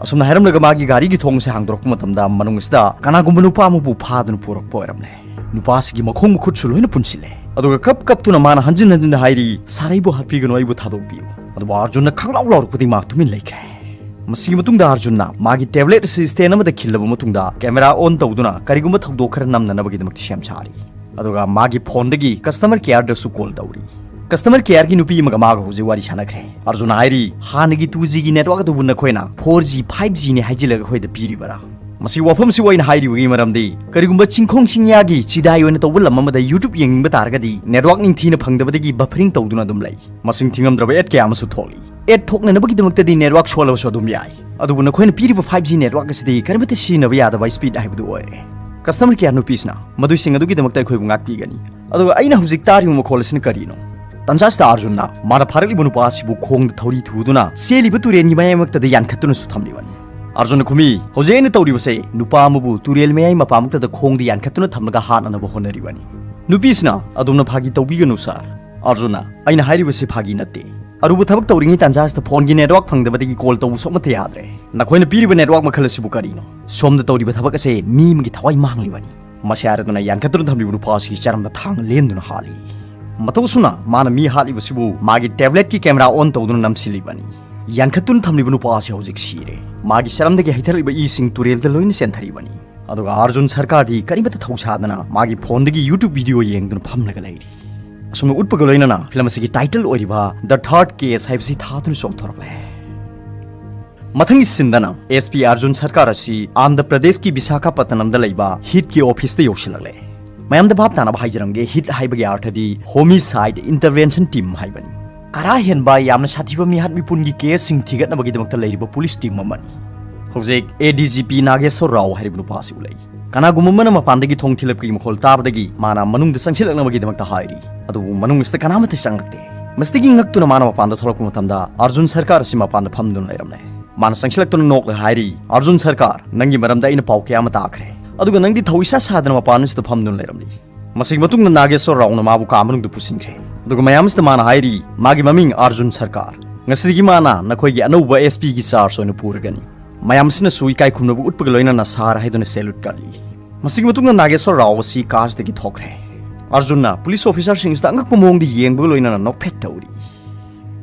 ꯑꯁꯨꯝꯅ ꯍꯥꯏꯔꯝꯂꯒ ꯃꯥꯒꯤ ꯒꯥꯔꯤꯒꯤ ꯊꯣꯡ ꯑꯁꯤ ꯍꯥꯡꯗꯣꯔꯛꯄ ꯃꯇꯝꯗ ꯃꯅꯨꯡ ꯑꯁꯤꯗ ꯀꯅꯥꯒꯨꯝꯕ ꯅꯨꯄꯥ ꯑꯃꯕꯨ ꯐꯥꯗꯨꯅ ꯄꯨꯔꯛꯄ ꯑꯣꯏꯔꯝꯂꯦ꯫ ꯅꯨꯄꯥ ꯑꯁꯤꯒꯤ ꯃꯈꯣꯡ ꯃꯈꯨꯠꯁꯨ ꯂꯣꯏꯅ ꯄꯨꯟꯁꯤꯜꯂꯦ꯫ ꯑꯗꯨꯒ ꯀꯞ ꯀꯞꯇꯨꯅ ꯃꯥꯅ ꯍꯟꯖꯤꯟ ꯍꯟꯖꯤꯟꯅ ꯍꯥꯏꯔꯤ, "ꯁꯥꯔ, ꯑꯩꯕꯨ ꯍꯥꯠꯄꯤꯒꯅꯨ, ꯑꯩꯕꯨ ꯊꯥꯗꯣꯛꯄꯤꯌꯨ꯫" ꯑꯗꯨꯕꯨ ꯑꯥꯔꯖꯨꯟꯅ ꯈꯪꯂꯥꯎ ꯂꯥꯎꯔꯛꯄꯗꯒꯤ ꯃꯥ ꯇꯨꯃꯤꯟ ꯂꯩꯈ꯭ꯔꯦ꯫ ꯃꯁꯤꯒꯤ ꯃꯇꯨꯡꯗ ꯑꯥꯔꯖꯨꯟꯅ ꯃꯥꯒꯤ ꯇꯦꯕ꯭ꯂꯦꯠ ꯑꯁꯤ ꯁ꯭ꯇꯦꯟ ꯑꯃꯗ ꯈꯤꯜꯂꯕ ꯃꯇꯨꯡꯗ ꯀꯦꯃꯦꯔꯥ ꯑꯣꯟ ꯇꯧꯗꯨꯅ ꯀꯔꯤꯒꯨꯝꯕ ꯊꯧꯗꯣꯛ ꯈꯔ ꯅꯝꯅꯅꯕꯒꯤꯗꯃꯛꯇ ꯁꯦꯝ ꯁꯥꯔꯤ꯫ ꯑꯗꯨꯒ ꯃꯥꯒꯤ ꯐꯣꯟꯗꯒꯤ ꯀꯁꯇꯃꯔ ꯀꯦꯌꯔꯗꯁꯨ ꯀꯣꯜ ꯇꯧꯔꯤ꯫ ꯀꯁꯇꯃꯔ ꯀꯦꯌꯔꯒꯤ ꯅꯨꯄꯤ ꯑꯃꯒ ꯃꯥꯒ ꯍꯧꯖꯤꯛ ꯋꯥꯔꯤ ꯁꯥꯟꯅꯈ꯭ꯔꯦ꯫ ꯑꯥꯔꯖꯨꯟꯅ ꯍꯥꯏꯔꯤ, "ꯍꯥꯟꯅꯒꯤ ꯇꯨ ꯖꯤꯒꯤ ꯅꯦꯠꯋꯥꯔꯛ ꯑꯗꯨꯕꯨ ꯅꯈꯣꯏꯅ ꯐꯣꯔ ꯖꯤ, ꯐꯥꯏꯚ ꯖꯤꯅꯤ ꯍꯥꯏꯖꯤꯜꯂꯒ ꯑꯩꯈꯣꯏꯗ ꯄꯤꯔꯤꯕꯔꯥ?" ꯃꯁꯤ ꯋꯥꯐꯝꯁꯤꯕꯨ ꯑꯩꯅ ꯍꯥꯏꯔꯤꯕꯒꯤ ꯃꯔꯝꯗꯤ, ꯀꯔꯤꯒꯨꯝꯕ ꯆꯤꯡꯈꯣꯡ ꯆꯤꯡꯌꯥꯒꯤ ꯆꯤꯗꯥꯏ ꯑꯣꯏꯅ ꯇꯧꯕ ꯂꯝ ꯑꯃꯗ YouTube ꯌꯦꯡꯅꯤꯡꯕ ꯇꯥꯔꯒꯗꯤ, ꯅꯦꯠꯋꯥꯔꯛ ꯅꯤꯡꯊꯤꯅ ꯐꯪꯗꯕꯗꯒꯤ buffering ꯇꯧꯗꯨꯅ ꯑꯗꯨꯝ ꯂꯩ꯫ ꯃꯁꯤꯡ ꯊꯤꯉꯝꯗ꯭ꯔꯕ ꯑꯦꯗ ꯀꯌꯥ ꯑꯃꯁꯨ ꯊꯣꯛꯂꯤ꯫ ꯑꯦꯗ ꯊꯣꯛꯅꯅꯕꯒꯤꯗꯃꯛꯇꯗꯤ ꯅꯦꯠꯋꯥꯔꯛ ꯁꯣꯜꯂꯕꯁꯨ ꯑꯗꯨꯝ ꯌꯥꯏ꯫ ꯑꯗꯨꯕꯨ ꯅꯈꯣꯏꯅ ꯄꯤꯔꯤꯕ ꯐꯥꯏꯚ ꯖꯤ ꯅꯦꯠꯋꯥꯔꯛ ꯑꯁꯤꯗꯤ ꯀꯔꯤꯃꯠꯇ ꯁꯤꯖꯤꯟꯅꯕ ꯌꯥꯗꯕ ꯁ꯭ꯄꯤꯗ ꯍꯥꯏꯕꯗꯨ ꯑꯣꯏꯔꯦ꯫ ꯀꯁꯇꯃꯔ ꯀꯦꯌꯔ ꯅꯨꯄꯤꯁꯤꯅ ꯃꯗꯨꯁꯤꯡ ꯑꯗꯨꯒꯤꯗꯃꯛꯇ ꯑꯩꯈꯣꯏꯕꯨ ꯉꯥꯛꯄꯤꯒꯅꯤ꯫ ꯑꯗꯨꯒ ꯑꯩꯅ ꯍꯧꯖꯤꯛ ꯇꯥꯔꯤꯕ ꯃꯈꯣꯜ ꯑꯁꯤꯅ ꯀꯔꯤꯅꯣ? ꯇꯟꯖꯥꯁꯤꯗ ꯑꯥꯔꯖꯨꯟꯅ ꯃꯥꯅ ꯐꯥꯔꯛꯂꯤꯕ ꯅꯨꯄꯥ ꯑꯁꯤꯕꯨ ꯈꯣꯡꯗ ꯊꯧꯔꯤ ꯊꯨꯗꯨꯅ ꯆꯦꯜꯂꯤꯕ ꯇꯨꯔꯦꯟꯒꯤ ꯃꯌꯥꯏꯃꯛꯇꯗ ꯌꯥꯟꯈꯠꯇꯨꯅꯁꯨ ꯊꯝꯂꯤꯕꯅꯤ꯫ ꯑꯥꯔꯖꯨꯟꯅ ꯈꯨꯝꯃꯤ, "ꯍꯧꯖꯤꯛ ꯑꯩꯅ ꯇꯧꯔꯤꯕꯁꯦ ꯅꯨꯄꯥ ꯑꯃꯕꯨ ꯇꯨꯔꯦꯜ ꯃꯌꯥꯏ ꯃꯄꯥꯃꯛꯇꯗ ꯈꯣꯡꯗ ꯌꯥꯟꯈꯠꯇꯨꯅ ꯊꯝꯂꯒ ꯍꯥꯠꯅꯅꯕ ꯍꯣꯠꯅꯔꯤꯕꯅꯤ"꯫ ꯅꯨꯄꯤꯁꯤꯅ, "ꯑꯗꯣꯝꯅ ꯐꯥꯒꯤ ꯇꯧꯕꯤꯒꯅꯨ ꯁꯥꯔ"꯫ ꯑꯥꯔꯖꯨꯟꯅ, "ꯑꯩꯅ ꯍꯥꯏꯔꯤꯕꯁꯤ ꯐꯥꯒꯤ ꯅꯠꯇꯦ꯫ ꯑꯔꯨꯕ ꯊꯕꯛ ꯇꯧꯔꯤꯉꯩ ꯇꯥꯟꯖꯥ ꯑꯁꯤꯗ ꯐꯣꯟꯒꯤ ꯅꯦꯠꯋꯥꯛ ꯐꯪꯗꯕꯗꯒꯤ ꯀꯣꯜ ꯇꯧꯕꯁꯨ ꯑꯃꯠꯇ ꯌꯥꯗ꯭ꯔꯦ꯫ ꯅꯈꯣꯏꯅ ꯄꯤꯔꯤꯕ ꯅꯦꯠꯋꯥꯛ ꯃꯈꯜ ꯑꯁꯤꯕꯨ ꯀꯔꯤꯅꯣ? ꯁꯣꯝꯗ ꯇꯧꯔꯤꯕ ꯊꯕꯛ ꯑꯁꯦ ꯃꯤ ꯑꯃꯒꯤ ꯊꯋꯥꯏ ꯃꯥꯡꯂꯤꯕꯅꯤ"꯫ ꯃꯁꯤ ꯍꯥꯏꯔꯗꯨꯅ ꯌꯥꯟꯈꯠꯇꯨꯅ ꯊꯝꯂꯤꯕ ꯅꯨꯄꯥ ꯑꯁꯤꯒꯤ ꯆꯔꯝꯗ ꯊꯥꯡꯅ ꯂꯦꯟꯗꯨꯅ ꯍꯥꯠꯂꯤ꯫ ꯃꯇꯧ ꯑꯁꯨꯝꯅ ꯃꯥꯅ ꯃꯤ ꯍꯥꯠꯂꯤꯕꯁꯤꯕꯨ ꯃꯥꯒꯤ ꯇꯦꯕ꯭ꯂꯦꯠꯀꯤ ꯀꯦꯃꯦꯔꯥ ꯑꯣꯟ ꯇꯧꯗꯨꯅ ꯅꯝꯁꯤꯜꯂꯤꯕꯅꯤ꯫ ꯌꯥꯟꯈꯠꯇꯨꯅ ꯊꯝꯂꯤꯕ ꯅꯨꯄꯥ ꯑꯁꯤ ꯍꯧꯖꯤꯛ ꯁꯤꯔꯦ꯫ ꯃꯥꯒꯤ ꯆꯔꯝꯗꯒꯤ ꯍꯩꯊꯔꯛꯂꯤꯕ ꯏꯁꯤꯡ ꯇꯨꯔꯦꯜꯗ ꯂꯣꯏꯅ ꯆꯦꯟꯊꯔꯤꯕꯅꯤ꯫ ꯑꯗꯨꯒ ꯑꯥꯔꯖꯨꯟ ꯁꯔꯀꯥꯔꯗꯤ ꯀꯔꯤꯃꯠꯇ ꯊꯧꯁꯥꯗꯅ ꯃꯥꯒꯤ ꯐꯣꯟꯗꯒꯤ YouTube ꯚꯤꯗꯤꯑꯣ ꯌꯦꯡꯗꯨꯅ ꯐꯝꯂꯒ ꯂꯩꯔꯤ꯫ ꯑꯁꯨꯝꯅ ꯎꯠꯄꯒ ꯂꯣꯏꯅꯅ ꯐꯤꯂꯝ ꯑꯁꯤꯒꯤ ꯇꯥꯏꯇꯜ ꯑꯣꯏꯔꯤꯕ The Third Case ꯍꯥꯏꯕꯁꯤ ꯊꯥꯗꯨꯅ ꯆꯣꯡꯊꯣꯔꯛꯂꯦ꯫ ꯃꯊꯪꯒꯤ ꯁꯤꯟꯗꯅ ꯑꯦꯁ ꯄꯤ ꯑꯥꯔꯖꯨꯟ ꯁꯔꯀꯥꯔ ꯑꯁꯤ ꯑꯥꯟꯙ꯭ꯔ ꯄ꯭ꯔꯗꯦꯁꯀꯤ ꯕꯤꯁꯥꯈꯥꯄꯠꯇꯅꯝꯗ ꯂꯩꯕ ꯍꯤꯠꯀꯤ ꯑꯣꯐꯤꯁꯇ ꯌꯧꯁꯤꯜꯂꯛꯂꯦ꯫ ꯃꯌꯥꯝꯗ ꯚꯥꯞ ꯇꯥꯅꯕ ꯍꯥꯏꯖꯔꯝꯒꯦ, ꯍꯤꯠ ꯍꯥꯏꯕꯒꯤ ꯑꯥꯔꯊꯗꯤ Homicide Intervention Team ꯍꯥꯏꯕꯅꯤ꯫ ꯀꯔꯥ ꯍꯦꯟꯕ ꯌꯥꯝꯅ ꯁꯥꯊꯤꯕ ꯃꯤꯍꯥꯠ ꯃꯤꯄꯨꯟꯒꯤ ꯀꯦꯁꯁꯤꯡ ꯊꯤꯒꯠꯅꯕꯒꯤꯗꯃꯛꯇ ꯂꯩꯔꯤꯕ ꯄꯨꯂꯤꯁ ꯇꯤꯝ ꯑꯃꯅꯤ꯫ ꯍꯧꯖꯤꯛ ꯑꯦ ꯗꯤ ꯖꯤ ꯄꯤ ꯅꯥꯒꯦꯁꯣꯔ ꯔꯥꯎ ꯍꯥꯏꯔꯤꯕ ꯅꯨꯄꯥ ꯑꯁꯤ ꯎꯠꯂꯛꯏ꯫ ꯀꯅꯥꯒꯨꯝꯕ ꯑꯃꯅ ꯃꯄꯥꯟꯗꯒꯤ ꯊꯣꯡ ꯊꯤꯜꯂꯛꯄꯒꯤ ꯃꯈꯣꯜ ꯇꯥꯕꯗꯒꯤ ꯃꯥꯅ ꯃꯅꯨꯡꯗ ꯆꯪꯁꯤꯜꯂꯛꯅꯕꯒꯤꯗꯃꯛꯇ ꯍꯥꯏꯔꯤ꯫ ꯑꯗꯨꯕꯨ ꯃꯅꯨꯡ ꯑꯁꯤꯗ ꯀꯅꯥꯃꯠꯇ ꯆꯪꯂꯛꯇꯦ꯫ ꯃꯁꯤꯗꯒꯤ ꯉꯛꯇꯨꯅ ꯃꯥꯅ ꯃꯄꯥꯟꯗ ꯊꯣꯛꯂꯛꯄ ꯃꯇꯝꯗ ꯑꯥꯔꯖꯨꯟ ꯁꯔꯀꯥꯔ ꯑꯁꯤ ꯃꯄꯥꯟꯗ ꯐꯝꯗꯨꯅ ꯂꯩꯔꯝꯂꯦ꯫ ꯃꯥꯅ ꯆꯪꯁꯤꯜꯂꯛꯇꯨꯅ ꯅꯣꯛꯂꯒ ꯍꯥꯏꯔꯤ, "ꯑꯥꯔꯖꯨꯟ ꯁꯔꯀꯥꯔ, ꯅꯪꯒꯤ ꯃꯔꯝꯗ ꯑꯩꯅ ꯄꯥꯎ ꯀꯌꯥ ꯑꯃ ꯇꯥꯈ꯭ꯔꯦ꯫ ꯑꯗꯨꯒ ꯅꯪꯗꯤ ꯊꯧ ꯏꯁꯥ ꯁꯥꯗꯅ ꯃꯄꯥꯟ ꯑꯁꯤꯗ ꯐꯝꯗꯨꯅ ꯂꯩꯔꯝꯂꯤ"꯫ ꯃꯁꯤꯒꯤ ꯃꯇꯨꯡꯗ ꯅꯥꯒꯦꯁꯣꯔ ꯔꯥꯎꯅ ꯃꯥꯕꯨ ꯀꯥ ꯃꯅꯨꯡꯗ ꯄꯨꯁꯤꯟꯈ꯭ꯔꯦ꯫ ꯑꯗꯨꯒ ꯃꯌꯥꯝ ꯑꯁꯤꯗ ꯃꯥꯅ ꯍꯥꯏꯔꯤ, "ꯃꯥꯒꯤ ꯃꯃꯤꯡ ꯑꯥꯔꯖꯨꯟ ꯁꯔꯀꯥꯔ꯫ ꯉꯁꯤꯗꯒꯤ ꯃꯥꯅ ꯅꯈꯣꯏꯒꯤ ꯑꯅꯧꯕ ꯑꯦꯁ ꯄꯤꯒꯤ ꯆꯥꯔꯖ ꯑꯣꯏꯅ ꯄꯨꯔꯒꯅꯤ"꯫ ꯃꯌꯥꯝ ꯑꯁꯤꯅꯁꯨ ꯏꯀꯥꯏ ꯈꯨꯝꯅꯕ ꯎꯠꯄꯒ ꯂꯣꯏꯅꯅ "ꯁꯥꯔ" ꯍꯥꯏꯗꯨꯅ ꯁꯦꯂꯨꯠ ꯀꯜꯂꯤ꯫ ꯃꯁꯤꯒꯤ ꯃꯇꯨꯡꯗ ꯅꯥꯒꯦꯁꯣꯔ ꯔꯥꯎ ꯑꯁꯤ ꯀꯥꯁꯤꯗꯒꯤ ꯊꯣꯛꯈ꯭ꯔꯦ꯫ ꯑꯥꯔꯖꯨꯟꯅ ꯄꯨꯂꯤꯁ ꯑꯣꯐꯤꯁꯥꯔꯁꯤꯡ ꯑꯁꯤꯗ ꯑꯉꯛꯄ ꯃꯑꯣꯡꯗ ꯌꯦꯡꯕꯒ ꯂꯣꯏꯅꯅ ꯅꯣꯛꯐꯦꯠ ꯇꯧꯔꯤ꯫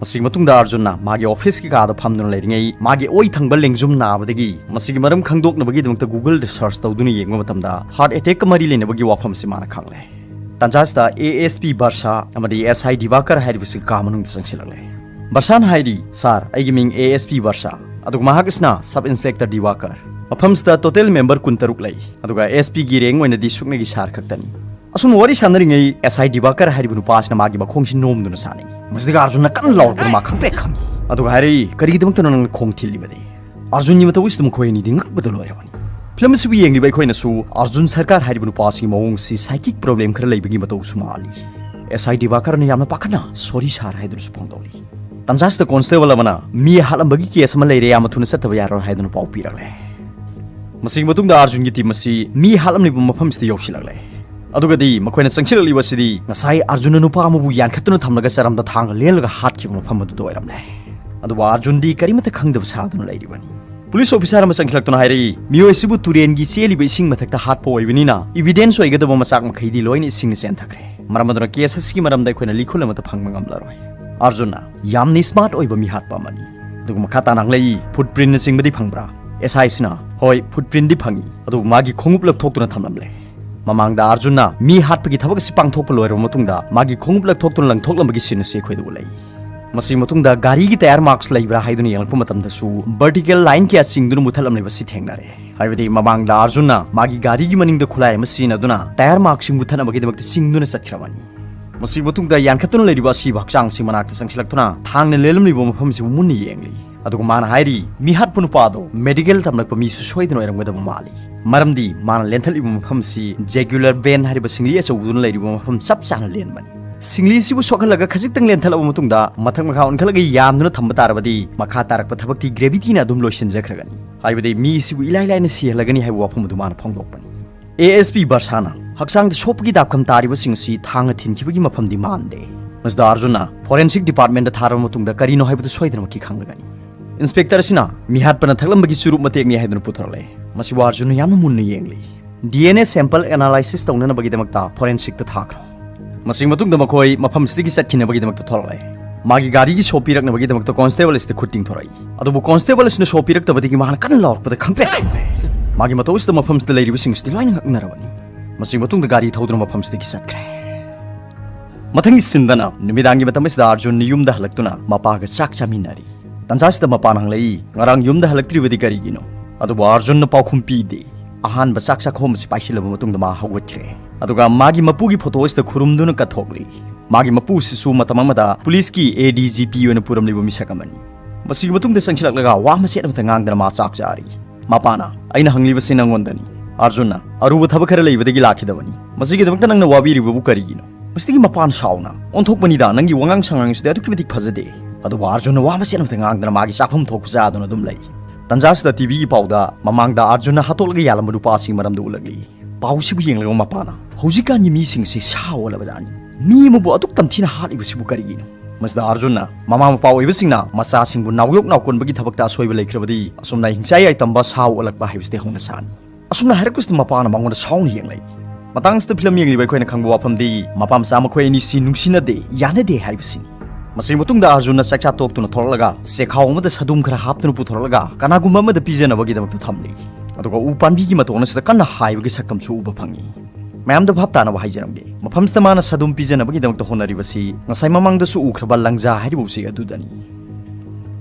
ꯃꯁꯤꯒꯤ ꯃꯇꯨꯡꯗ ꯑꯥꯔꯖꯨꯟꯅ ꯃꯥꯒꯤ ꯑꯣꯐꯤꯁꯀꯤ ꯀꯥꯗ ꯐꯝꯗꯨꯅ ꯂꯩꯔꯤꯉꯩ ꯃꯥꯒꯤ ꯑꯣꯏ ꯊꯪꯕ ꯂꯦꯡꯖꯨꯝ ꯅꯥꯕꯗꯒꯤ ꯃꯁꯤꯒꯤ ꯃꯔꯝ ꯈꯪꯗꯣꯛꯅꯕꯒꯤꯗꯃꯛꯇ Googleꯗ ꯁꯔꯆ ꯇꯧꯗꯨꯅ ꯌꯦꯡꯕ ꯃꯇꯝꯗ ꯍꯥꯔꯠ ꯑꯦꯇꯦꯛꯀ ꯃꯔꯤ ꯂꯩꯅꯕꯒꯤ ꯋꯥꯐꯝ ꯑꯁꯤ ꯃꯥꯅ ꯈꯪꯂꯦ꯫ ꯇꯥꯟꯖꯥꯁꯤꯗ ꯑꯦ ꯑꯦꯁ ꯄꯤ ꯕꯔꯁꯥ ꯑꯃꯗꯤ ꯑꯦꯁ ꯑꯥꯏ ꯗꯤꯕꯥꯀꯔ ꯍꯥꯏꯔꯤꯕꯁꯤ ꯀꯥ ꯃꯅꯨꯡꯗ ꯆꯪꯁꯤꯜꯂꯛꯂꯦ꯫ ꯕꯔꯁꯥꯅ ꯍꯥꯏꯔꯤ, "ꯁꯥꯔ, ꯑꯩꯒꯤ ꯃꯤꯡ ꯑꯦ ꯑꯦꯁ ꯄꯤ ꯕꯔꯁꯥ, ꯑꯗꯨꯒ ꯃꯍꯥꯛ ꯑꯁꯤꯅ ꯁꯕ ꯏꯟꯁꯄꯦꯛꯇꯔ ꯗꯤꯕꯥꯀꯔ꯫ ꯃꯐꯝꯁꯤꯗ ꯇꯣꯇꯦꯜ ꯃꯦꯝꯕꯔ ꯀꯨꯟꯇꯔꯨꯛ ꯂꯩ, ꯑꯗꯨꯒ ꯑꯦꯁ ꯄꯤꯒꯤ ꯔꯦꯡ ꯑꯣꯏꯅꯗꯤ ꯁꯨꯞꯅꯒꯤ ꯁꯥꯔ ꯈꯛꯇꯅꯤ"꯫ ꯑꯁꯨꯝꯅ ꯋꯥꯔꯤ ꯁꯥꯟꯅꯔꯤꯉꯩ ꯑꯦꯁ ꯑꯥꯏ ꯗꯤꯕꯥꯀꯔ ꯍꯥꯏꯔꯤꯕ ꯅꯨꯄꯥ ꯑꯁꯤꯅ ꯃꯥꯒꯤ ꯃꯈꯣꯡꯁꯤ ꯅꯣꯝꯗꯨꯅ ꯁꯥꯟꯅꯩ꯫ ꯃꯁꯤꯗꯒꯤ ꯑꯥꯔꯖꯨꯟꯅ ꯀꯟꯅ ꯂꯥꯎꯔꯛꯄꯗ ꯃꯥ ꯈꯪꯄ꯭ꯔꯦꯛ ꯈꯪꯉꯤ꯫ ꯑꯗꯨꯒ ꯍꯥꯏꯔꯛꯏ, "ꯀꯔꯤꯒꯤꯗꯃꯛꯇꯅꯣ ꯅꯪꯅ ꯈꯣꯡ ꯊꯤꯜꯂꯤꯕꯗꯤ?" ꯑꯥꯔꯖꯨꯟꯒꯤ ꯃꯇꯧ ꯑꯁꯤꯗ ꯃꯈꯣꯏ ꯑꯅꯤꯗꯤ ꯉꯛꯄꯗ ꯂꯣꯏꯔꯕꯅꯤ꯫ ꯐꯤꯂꯝ ꯑꯁꯤꯕꯨ ꯌꯦꯡꯂꯤꯕ ꯑꯩꯈꯣꯏꯅꯁꯨ ꯑꯥꯔꯖꯨꯟ ꯁꯔꯀꯥꯔ ꯍꯥꯏꯔꯤꯕ ꯅꯨꯄꯥ ꯑꯁꯤꯒꯤ ꯃꯑꯣꯡ ꯑꯁꯤ psychic problem ꯈꯔ ꯂꯩꯕꯒꯤ ꯃꯇꯧꯁꯨ ꯃꯥꯜꯂꯤ꯫ ꯑꯦꯁ ꯑꯥꯏ ꯗꯤꯕꯥꯀꯔꯅ ꯌꯥꯝꯅ ꯄꯥꯈꯠꯅ "ꯁꯣꯔꯤ ꯁꯥꯔ" ꯍꯥꯏꯗꯨꯅꯁꯨ ꯐꯣꯡꯗꯣꯛꯂꯤ꯫ ꯇꯥꯟꯖꯥꯁꯤꯗ ꯀꯣꯟꯁꯇꯦꯕꯜ ꯑꯃꯅ ꯃꯤ ꯍꯥꯠꯂꯝꯕꯒꯤ ꯀꯦꯁ ꯑꯃ ꯂꯩꯔꯦ, ꯌꯥꯝꯅ ꯊꯨꯅ ꯆꯠꯇꯕ ꯌꯥꯔꯣꯏ ꯍꯥꯏꯗꯨꯅ ꯄꯥꯎ ꯄꯤꯔꯛꯂꯦ꯫ ꯃꯁꯤꯒꯤ ꯃꯇꯨꯡꯗ ꯑꯥꯔꯖꯨꯟꯒꯤ ꯇꯤꯝ ꯑꯁꯤ ꯃꯤ ꯍꯥꯠꯂꯝꯂꯤꯕ ꯃꯐꯝꯁꯤꯗ ꯌꯧꯁꯤꯜꯂꯛꯂꯦ꯫ ꯑꯗꯨꯒꯗꯤ ꯃꯈꯣꯏꯅ ꯆꯪꯁꯤꯜꯂꯛꯂꯤꯕ ꯑꯁꯤꯗꯤ ꯉꯁꯥꯏ ꯑꯥꯔꯖꯨꯟꯅ ꯅꯨꯄꯥ ꯑꯃꯕꯨ ꯌꯥꯟꯈꯠꯇꯨꯅ ꯊꯝꯂꯒ ꯆꯔꯝꯗ ꯊꯥꯡꯒ ꯂꯦꯜꯂꯒ ꯍꯥꯠꯈꯤꯕ ꯃꯐꯝ ꯑꯗꯨꯗ ꯑꯣꯏꯔꯝꯂꯦ꯫ ꯑꯗꯨꯕꯨ ꯑꯥꯔꯖꯨꯟꯗꯤ ꯀꯔꯤꯃꯠꯇ ꯈꯪꯗꯕ ꯁꯥꯗꯨꯅ ꯂꯩꯔꯤꯕꯅꯤ꯫ ꯄꯨꯂꯤꯁ ꯑꯣꯐꯤꯁꯥꯔ ꯑꯃ ꯆꯪꯁꯤꯜꯂꯛꯇꯨꯅ ꯍꯥꯏꯔꯛꯏ, ꯃꯤꯑꯣꯏ ꯑꯁꯤꯕꯨ ꯇꯨꯔꯦꯟꯒꯤ ꯆꯦꯜꯂꯤꯕ ꯏꯁꯤꯡ ꯃꯊꯛꯇ ꯍꯥꯠꯄ ꯑꯣꯏꯕꯅꯤꯅ ꯏꯕꯤꯗꯦꯟꯁ ꯑꯣꯏꯒꯗꯕ ꯃꯆꯥꯛ ꯃꯈꯩꯗꯤ ꯂꯣꯏꯅ ꯏꯁꯤꯡꯅ ꯆꯦꯟꯊꯈ꯭ꯔꯦ꯫ ꯃꯔꯝ ꯑꯗꯨꯅ ꯀꯦꯁ ꯑꯁꯤꯒꯤ ꯃꯔꯝꯗ ꯑꯩꯈꯣꯏꯅ ꯂꯤꯈꯨꯜ ꯑꯃꯠꯇ ꯐꯪꯕ ꯉꯝꯂꯔꯣꯏ꯫ ꯑꯥꯔꯖꯨꯟꯅ ꯌꯥꯝꯅ ꯁ꯭ꯃꯥꯔꯠ ꯑꯣꯏꯕ ꯃꯤꯍꯥꯠꯄ ꯑꯃꯅꯤ꯫ ꯑꯗꯨꯒ ꯃꯈꯥ ꯇꯥꯅ ꯍꯪꯂꯛꯏ, ꯐꯨꯠ ꯄ꯭ꯔꯤꯟꯅꯆꯤꯡꯕꯗꯤ ꯐꯪꯕ꯭ꯔꯥ? ꯑꯦꯁ ꯑꯥꯏꯁꯤꯅ, ꯍꯣꯏ, ꯐꯨꯠ ꯄ꯭ꯔꯤꯟꯗꯤ ꯐꯪꯏ, ꯑꯗꯨꯕꯨ ꯃꯥꯒꯤ ꯈꯣꯡꯎꯞ ꯂꯧꯊꯣꯛꯇꯨꯅ ꯊꯝꯂꯝꯂꯦ꯫ ꯃꯃꯥꯡꯗ ꯑꯥꯔꯖꯨꯟꯅ ꯃꯤ ꯍꯥꯠꯄꯒꯤ ꯊꯕꯛ ꯑꯁꯤ ꯄꯥꯡꯊꯣꯛꯄ ꯂꯣꯏꯔꯕ ꯃꯇꯨꯡꯗ ꯃꯥꯒꯤ ꯈꯣꯡꯎꯞ ꯂꯧꯊꯣꯛꯇꯨꯅ ꯂꯪꯊꯣꯛꯂꯝꯕꯒꯤ ꯁꯤꯟ ꯑꯁꯤ ꯑꯩꯈꯣꯏꯗ ꯎꯠꯂꯛꯏ꯫ ꯃꯁꯤꯒꯤ ꯃꯇꯨꯡꯗ ꯒꯥꯔꯤꯒꯤ ꯇꯌꯥꯔ ꯃꯥꯔꯛꯁ ꯂꯩꯕ꯭ꯔꯥ ꯍꯥꯏꯗꯨꯅ ꯌꯦꯡꯂꯛꯄ ꯃꯇꯝꯗꯁꯨ ꯚꯔꯇꯤꯀꯦꯜ ꯂꯥꯏꯟ ꯀꯌꯥ ꯆꯤꯡꯗꯨꯅ ꯃꯨꯊꯠꯂꯝꯂꯤꯕ ꯑꯁꯤ ꯊꯦꯡꯅꯔꯦ꯫ ꯍꯥꯏꯕꯗꯤ ꯃꯃꯥꯡꯗ ꯑꯥꯔꯖꯨꯟꯅ ꯃꯥꯒꯤ ꯒꯥꯔꯤꯒꯤ ꯃꯅꯤꯡꯗ ꯈꯨꯠꯂꯥꯏ ꯑꯃ ꯁꯤꯖꯤꯟꯅꯗꯨꯅ ꯇꯌꯥꯔ ꯃꯥꯔꯛꯁꯤꯡ ꯃꯨꯊꯠꯅꯕꯒꯤꯗꯃꯛꯇ ꯆꯤꯡꯗꯨꯅ ꯆꯠꯈ꯭ꯔꯕꯅꯤ꯫ ꯃꯁꯤꯒꯤ ꯃꯇꯨꯡꯗ ꯌꯥꯟꯈꯠꯇꯨꯅ ꯂꯩꯔꯤꯕ ꯑꯁꯤꯕ ꯍꯛꯆꯥꯡꯁꯤ ꯃꯅꯥꯛꯇ ꯆꯪꯁꯤꯜꯂꯛꯇꯨꯅ ꯊꯥꯡꯅ ꯂꯦꯜꯂꯝꯂꯤꯕ ꯃꯐꯝꯁꯤꯕꯨ ꯃꯨꯟꯅ ꯌꯦꯡꯂꯤ꯫ ꯑꯗꯨꯒ ꯃꯥꯅ ꯍꯥꯏꯔꯤ, ꯃꯤꯍꯥꯠꯄ ꯅꯨꯄꯥ ꯑꯗꯣ ꯃꯦꯗꯤꯀꯦꯜ ꯇꯝꯂꯛꯄ ꯃꯤꯁꯨ ꯁꯣꯏꯗꯅ ꯑꯣꯏꯔꯝꯒꯗꯕ ꯃꯥꯜꯂꯤ, ꯃꯔꯝꯗꯤ ꯃꯥꯅ ꯂꯦꯟꯊꯠꯂꯤꯕ ꯃꯐꯝꯁꯤ ꯖꯦꯒꯨꯂꯔ ꯚꯦꯟ ꯍꯥꯏꯔꯤꯕ ꯁꯤꯡꯂꯤ ꯑꯆꯧꯕꯗꯨꯅ ꯂꯩꯔꯤꯕ ꯃꯐꯝ ꯆꯞ ꯆꯥꯅ ꯂꯦꯟꯕꯅꯤ꯫ ꯁꯤꯡꯂꯤ ꯑꯁꯤꯕꯨ ꯁꯣꯛꯍꯜꯂꯒ ꯈꯖꯤꯛꯇꯪ ꯂꯦꯟꯊꯠꯂꯕ ꯃꯇꯨꯡꯗ ꯃꯊꯛ ꯃꯈꯥ ꯑꯣꯟꯈꯠꯂꯒ ꯌꯥꯝꯗꯨꯅ ꯊꯝꯕ ꯇꯥꯔꯕꯗꯤ ꯃꯈꯥ ꯇꯥꯔꯛꯄ ꯊꯕꯛꯇꯤ ꯒ꯭ꯔꯦꯚꯤꯇꯤꯅ ꯑꯗꯨꯝ ꯂꯣꯏꯁꯤꯟꯖꯈ꯭ꯔꯒꯅꯤ꯫ ꯍꯥꯏꯕꯗꯤ ꯃꯤ ꯑꯁꯤꯕꯨ ꯏꯂꯥꯏ ꯂꯥꯏꯅ ꯁꯤꯍꯜꯂꯒꯅꯤ ꯍꯥꯏꯕ ꯋꯥꯐꯝ ꯑꯗꯨ ꯃꯥꯅ ꯐꯣꯡꯗꯣꯛꯄꯅꯤ꯫ ꯑꯦ ꯑꯦꯁ ꯄꯤ ꯕꯔꯁꯥꯅ ꯍꯛꯆꯥꯡꯗ ꯁꯣꯛꯄꯒꯤ ꯗꯥꯛꯐꯝ ꯇꯥꯔꯤꯕꯁꯤꯡ ꯑꯁꯤ ꯊꯥꯡꯅ ꯊꯤꯟꯈꯤꯕꯒꯤ ꯃꯐꯝꯗꯤ ꯃꯥꯟꯗꯦ꯫ ꯃꯁꯤꯗ ꯑꯥꯔꯖꯨꯟꯅ ꯐꯣꯔꯦꯟꯁꯤꯛ ꯗꯤꯄꯥꯔꯠꯃꯦꯟꯗ ꯊꯥꯔꯕ ꯃꯇꯨꯡꯗ ꯀꯔꯤꯅꯣ ꯍꯥꯏꯕꯗꯨ ꯁꯣꯏꯗꯅꯃꯛꯀꯤ ꯈꯪꯂꯒꯅꯤ꯫ ꯏꯟꯁꯄꯦꯛꯇꯔ ꯑꯁꯤꯅ ꯃꯤꯍꯥꯠꯄꯅ ꯊꯛꯂꯝꯕꯒꯤ ꯆꯨꯔꯨꯞ ꯃꯇꯦꯛꯅꯤ ꯍꯥꯏꯗꯨꯅ ꯄꯨꯊꯣꯔꯛꯂꯦ꯫ ꯃꯁꯤꯕꯨ ꯑꯥꯔꯖꯨꯟꯅ ꯌꯥꯝꯅ ꯃꯨꯟꯅ ꯌꯦꯡꯂꯤ꯫ D N A sample analysis ꯇꯧꯅꯅꯕꯒꯤꯗꯃꯛꯇ ꯐꯣꯔꯦꯟꯁꯤꯛꯇ ꯊꯥꯈ꯭ꯔꯣ꯫ ꯃꯁꯤꯒꯤ ꯃꯇꯨꯡꯗ ꯃꯈꯣꯏ ꯃꯐꯝꯁꯤꯗꯒꯤ ꯆꯠꯈꯤꯅꯕꯒꯤꯗꯃꯛꯇ ꯊꯣꯛꯂꯛꯂꯦ꯫ ꯃꯥꯒꯤ ꯒꯥꯔꯤꯒꯤ ꯁꯣ ꯄꯤꯔꯛꯅꯕꯒꯤꯗꯃꯛꯇ ꯀꯣꯟꯁꯇꯦꯕꯜ ꯑꯁꯤꯗ ꯈꯨꯠ ꯇꯤꯡꯊꯣꯔꯛꯏ꯫ ꯑꯗꯨꯕꯨ ꯀꯣꯟꯁꯇꯦꯕꯜ ꯑꯁꯤꯅ ꯁꯣ ꯄꯤꯔꯛꯇꯕꯗꯒꯤ ꯃꯍꯥꯛꯅ ꯀꯟꯅ ꯂꯥꯎꯔꯛꯄꯗ ꯈꯪꯄ꯭ꯔꯦꯛ ꯈꯪꯂꯦ꯫ ꯃꯥꯒꯤ ꯃꯇꯧ ꯑꯁꯤꯗ ꯃꯐꯝꯁꯤꯗ ꯂꯩꯔꯤꯕꯁꯤꯡ ꯑꯁꯤꯗꯤ ꯂꯣꯏꯅ ꯉꯛꯅꯔꯕꯅꯤ꯫ ꯃꯁꯤꯒꯤ ꯃꯇꯨꯡꯗ ꯒꯥꯔꯤ ꯊꯧꯗꯨꯅ ꯃꯐꯝꯁꯤꯗꯒꯤ ꯆꯠꯈ꯭ꯔꯦ꯫ ꯃꯊꯪꯒꯤ ꯁꯤꯟꯗꯅ ꯅꯨꯃꯤꯗꯥꯡꯒꯤ ꯃꯇꯝ ꯑꯁꯤꯗ ꯑꯥꯔꯖꯨꯟ ꯌꯨꯝꯗ ꯍꯜꯂꯛꯇꯨꯅ ꯃꯄꯥꯒ ꯆꯥꯛ ꯆꯥꯃꯤꯟꯅꯔꯤ꯫ ꯇꯟꯖꯥꯁꯤꯗ ꯃꯄꯥꯅ ꯍꯪꯂꯛꯏ, "ꯉꯔꯥꯡ ꯌꯨꯝꯗ ꯍꯜꯂꯛꯇ꯭ꯔꯤꯕꯗꯤ ꯀꯔꯤꯒꯤꯅꯣ?" ꯑꯗꯨꯕꯨ ꯑꯥꯔꯖꯨꯟꯅ ꯄꯥꯎꯈꯨꯝ ꯄꯤꯗꯦ꯫ ꯑꯍꯥꯟꯕ ꯆꯥꯛ ꯆꯥꯛꯈꯣꯝ ꯑꯁꯤ ꯄꯥꯏꯁꯤꯜꯂꯕ ꯃꯇꯨꯡꯗ ꯃꯥ ꯍꯧꯒꯠꯈ꯭ꯔꯦ꯫ ꯑꯗꯨꯒ ꯃꯥꯒꯤ ꯃꯄꯨꯒꯤ ꯐꯣꯇꯣ ꯑꯁꯤꯗ ꯈꯨꯔꯨꯝꯗꯨꯅ ꯀꯠꯊꯣꯛꯂꯤ꯫ ꯃꯥꯒꯤ ꯃꯄꯨꯁꯤꯁꯨ ꯃꯇꯝ ꯑꯃꯗ ꯄꯨꯂꯤꯁꯀꯤ ꯑꯦ ꯗꯤ ꯖꯤ ꯄꯤ ꯑꯣꯏꯅ ꯄꯨꯔꯝꯂꯤꯕ ꯃꯤꯁꯛ ꯑꯃꯅꯤ꯫ ꯃꯁꯤꯒꯤ ꯃꯇꯨꯡꯗ ꯆꯪꯁꯤꯜꯂꯛꯂꯒ ꯋꯥ ꯃꯆꯦꯠ ꯑꯃꯠꯇ ꯉꯥꯡꯗꯅ ꯃꯥ ꯆꯥꯛ ꯆꯥꯔꯤ꯫ ꯃꯄꯥꯅ, "ꯑꯩꯅ ꯍꯪꯂꯤꯕꯁꯤ ꯅꯪꯉꯣꯟꯗꯅꯤ꯫ ꯑꯥꯔꯖꯨꯟꯅ ꯑꯔꯨꯕ ꯊꯕꯛ ꯈꯔ ꯂꯩꯕꯗꯒꯤ ꯂꯥꯛꯈꯤꯗꯕꯅꯤ꯫ ꯃꯁꯤꯒꯤꯗꯃꯛꯇ ꯅꯪꯅ ꯋꯥꯕꯤꯔꯤꯕꯕꯨ ꯀꯔꯤꯒꯤꯅꯣ?" ꯃꯁꯤꯗꯒꯤ ꯃꯄꯥꯅ ꯁꯥꯎꯅ, "ꯑꯣꯟꯊꯣꯛꯄꯅꯤꯗ, ꯅꯪꯒꯤ ꯋꯥꯉꯥꯡ ꯁꯉꯥꯡꯁꯤꯗꯤ ꯑꯗꯨꯛꯀꯤ ꯃꯇꯤꯛ ꯐꯖꯗꯦ꯫ ꯑꯗꯨꯕꯨ ꯑꯥꯔꯖꯨꯟꯅ ꯋꯥ ꯃꯆꯦꯠ ꯑꯃꯠꯇ ꯉꯥꯡꯗꯅ ꯃꯥꯒꯤ ꯆꯥꯐꯝ ꯊꯣꯛꯄ ꯆꯥꯗꯨꯅ ꯑꯗꯨꯝ ꯂꯩ꯫ ꯇꯟꯖꯥꯁꯤꯗ ꯇꯤꯚꯤꯒꯤ ꯄꯥꯎꯗ ꯃꯃꯥꯡꯗ ꯑꯥꯔꯖꯨꯟꯅ ꯍꯥꯠꯇꯣꯛꯂꯒ ꯌꯥꯜꯂꯝꯕ ꯅꯨꯄꯥꯁꯤꯒꯤ ꯃꯔꯝꯗ ꯎꯠꯂꯛꯂꯤ꯫ ꯄꯥꯎꯁꯤꯕꯨ ꯌꯦꯡꯂꯒ ꯃꯄꯥꯅ, "ꯍꯧꯖꯤꯛꯀꯥꯟꯒꯤ ꯃꯤꯁꯤꯡꯁꯤ ꯁꯥ ꯑꯣꯜꯂꯕꯖꯥꯠꯅꯤ꯫ ꯃꯤ ꯑꯃꯕꯨ ꯑꯗꯨꯛ ꯇꯝꯊꯤꯅ ꯍꯥꯠꯂꯤꯕꯁꯤꯕꯨ ꯀꯔꯤꯒꯤꯅꯣ?" ꯃꯁꯤꯗ ꯑꯥꯔꯖꯨꯟꯅ, "ꯃꯃꯥ ꯃꯄꯥ ꯑꯣꯏꯕꯁꯤꯡꯅ ꯃꯆꯥꯁꯤꯡꯕꯨ ꯅꯥꯎꯌꯣꯛ ꯅꯥꯎꯀꯣꯟꯕꯒꯤ ꯊꯕꯛꯇ ꯑꯁꯣꯏꯕ ꯂꯩꯈ꯭ꯔꯕꯗꯤ ꯑꯁꯨꯝꯅ ꯍꯤꯡꯆꯥꯏ ꯌꯥꯏꯇꯝꯕ ꯁꯥ ꯑꯣꯜꯂꯛꯄ ꯍꯥꯏꯕꯁꯤꯗꯤ ꯍꯧꯅ ꯁꯥꯅꯤ"꯫ ꯑꯁꯨꯝꯅ ꯍꯥꯏꯔꯛꯄꯁꯤꯗ ꯃꯄꯥꯅ ꯃꯉꯣꯟꯗ ꯁꯥꯎꯅ ꯌꯦꯡꯂꯛꯏ꯫ ꯃꯇꯥꯡꯁꯤꯗ ꯐꯤꯂꯝ ꯌꯦꯡꯂꯤꯕ ꯑꯩꯈꯣꯏꯅ ꯈꯪꯕ ꯋꯥꯐꯝꯗꯤ ꯃꯄꯥ ꯃꯆꯥ ꯃꯈꯣꯏ ꯑꯅꯤꯁꯤ ꯅꯨꯡꯁꯤꯅꯗꯦ, ꯌꯥꯅꯗꯦ ꯍꯥꯏꯕꯁꯤꯅꯤ꯫ ꯃꯁꯤꯒꯤ ꯃꯇꯨꯡꯗ ꯑꯥꯔꯖꯨꯟꯅ ꯆꯥꯛꯆꯥ ꯇꯣꯛꯇꯨꯅ ꯊꯣꯛꯂꯛꯂꯒ ꯆꯦꯈꯥꯎ ꯑꯃꯗ ꯁꯗꯨꯝ ꯈꯔ ꯍꯥꯞꯇꯨꯅ ꯄꯨꯊꯣꯔꯛꯂꯒ ꯀꯅꯥꯒꯨꯝꯕ ꯑꯃꯗ ꯄꯤꯖꯅꯕꯒꯤꯗꯃꯛꯇ ꯊꯝꯂꯤ꯫ ꯑꯗꯨꯒ ꯎ ꯄꯥꯝꯕꯤꯒꯤ ꯃꯇꯣꯟ ꯑꯁꯤꯗ ꯀꯟꯅ ꯍꯥꯏꯕꯒꯤ ꯁꯛꯇꯝꯁꯨ ꯎꯕ ꯐꯪꯉꯤ꯫ ꯃꯌꯥꯝꯗ ꯚꯥꯞ ꯇꯥꯅꯕ ꯍꯥꯏꯖꯔꯝꯒꯦ, ꯃꯐꯝꯁꯤꯗ ꯃꯥꯅ ꯁꯗꯨꯝ ꯄꯤꯖꯅꯕꯒꯤꯗꯃꯛꯇ ꯍꯣꯠꯅꯔꯤꯕꯁꯤ ꯉꯁꯥꯏ ꯃꯃꯥꯡꯗꯁꯨ ꯎꯈ꯭ꯔꯕ ꯂꯪꯖꯥ ꯍꯥꯏꯔꯤꯕ ꯎꯆꯦꯛ ꯑꯗꯨꯗꯅꯤ꯫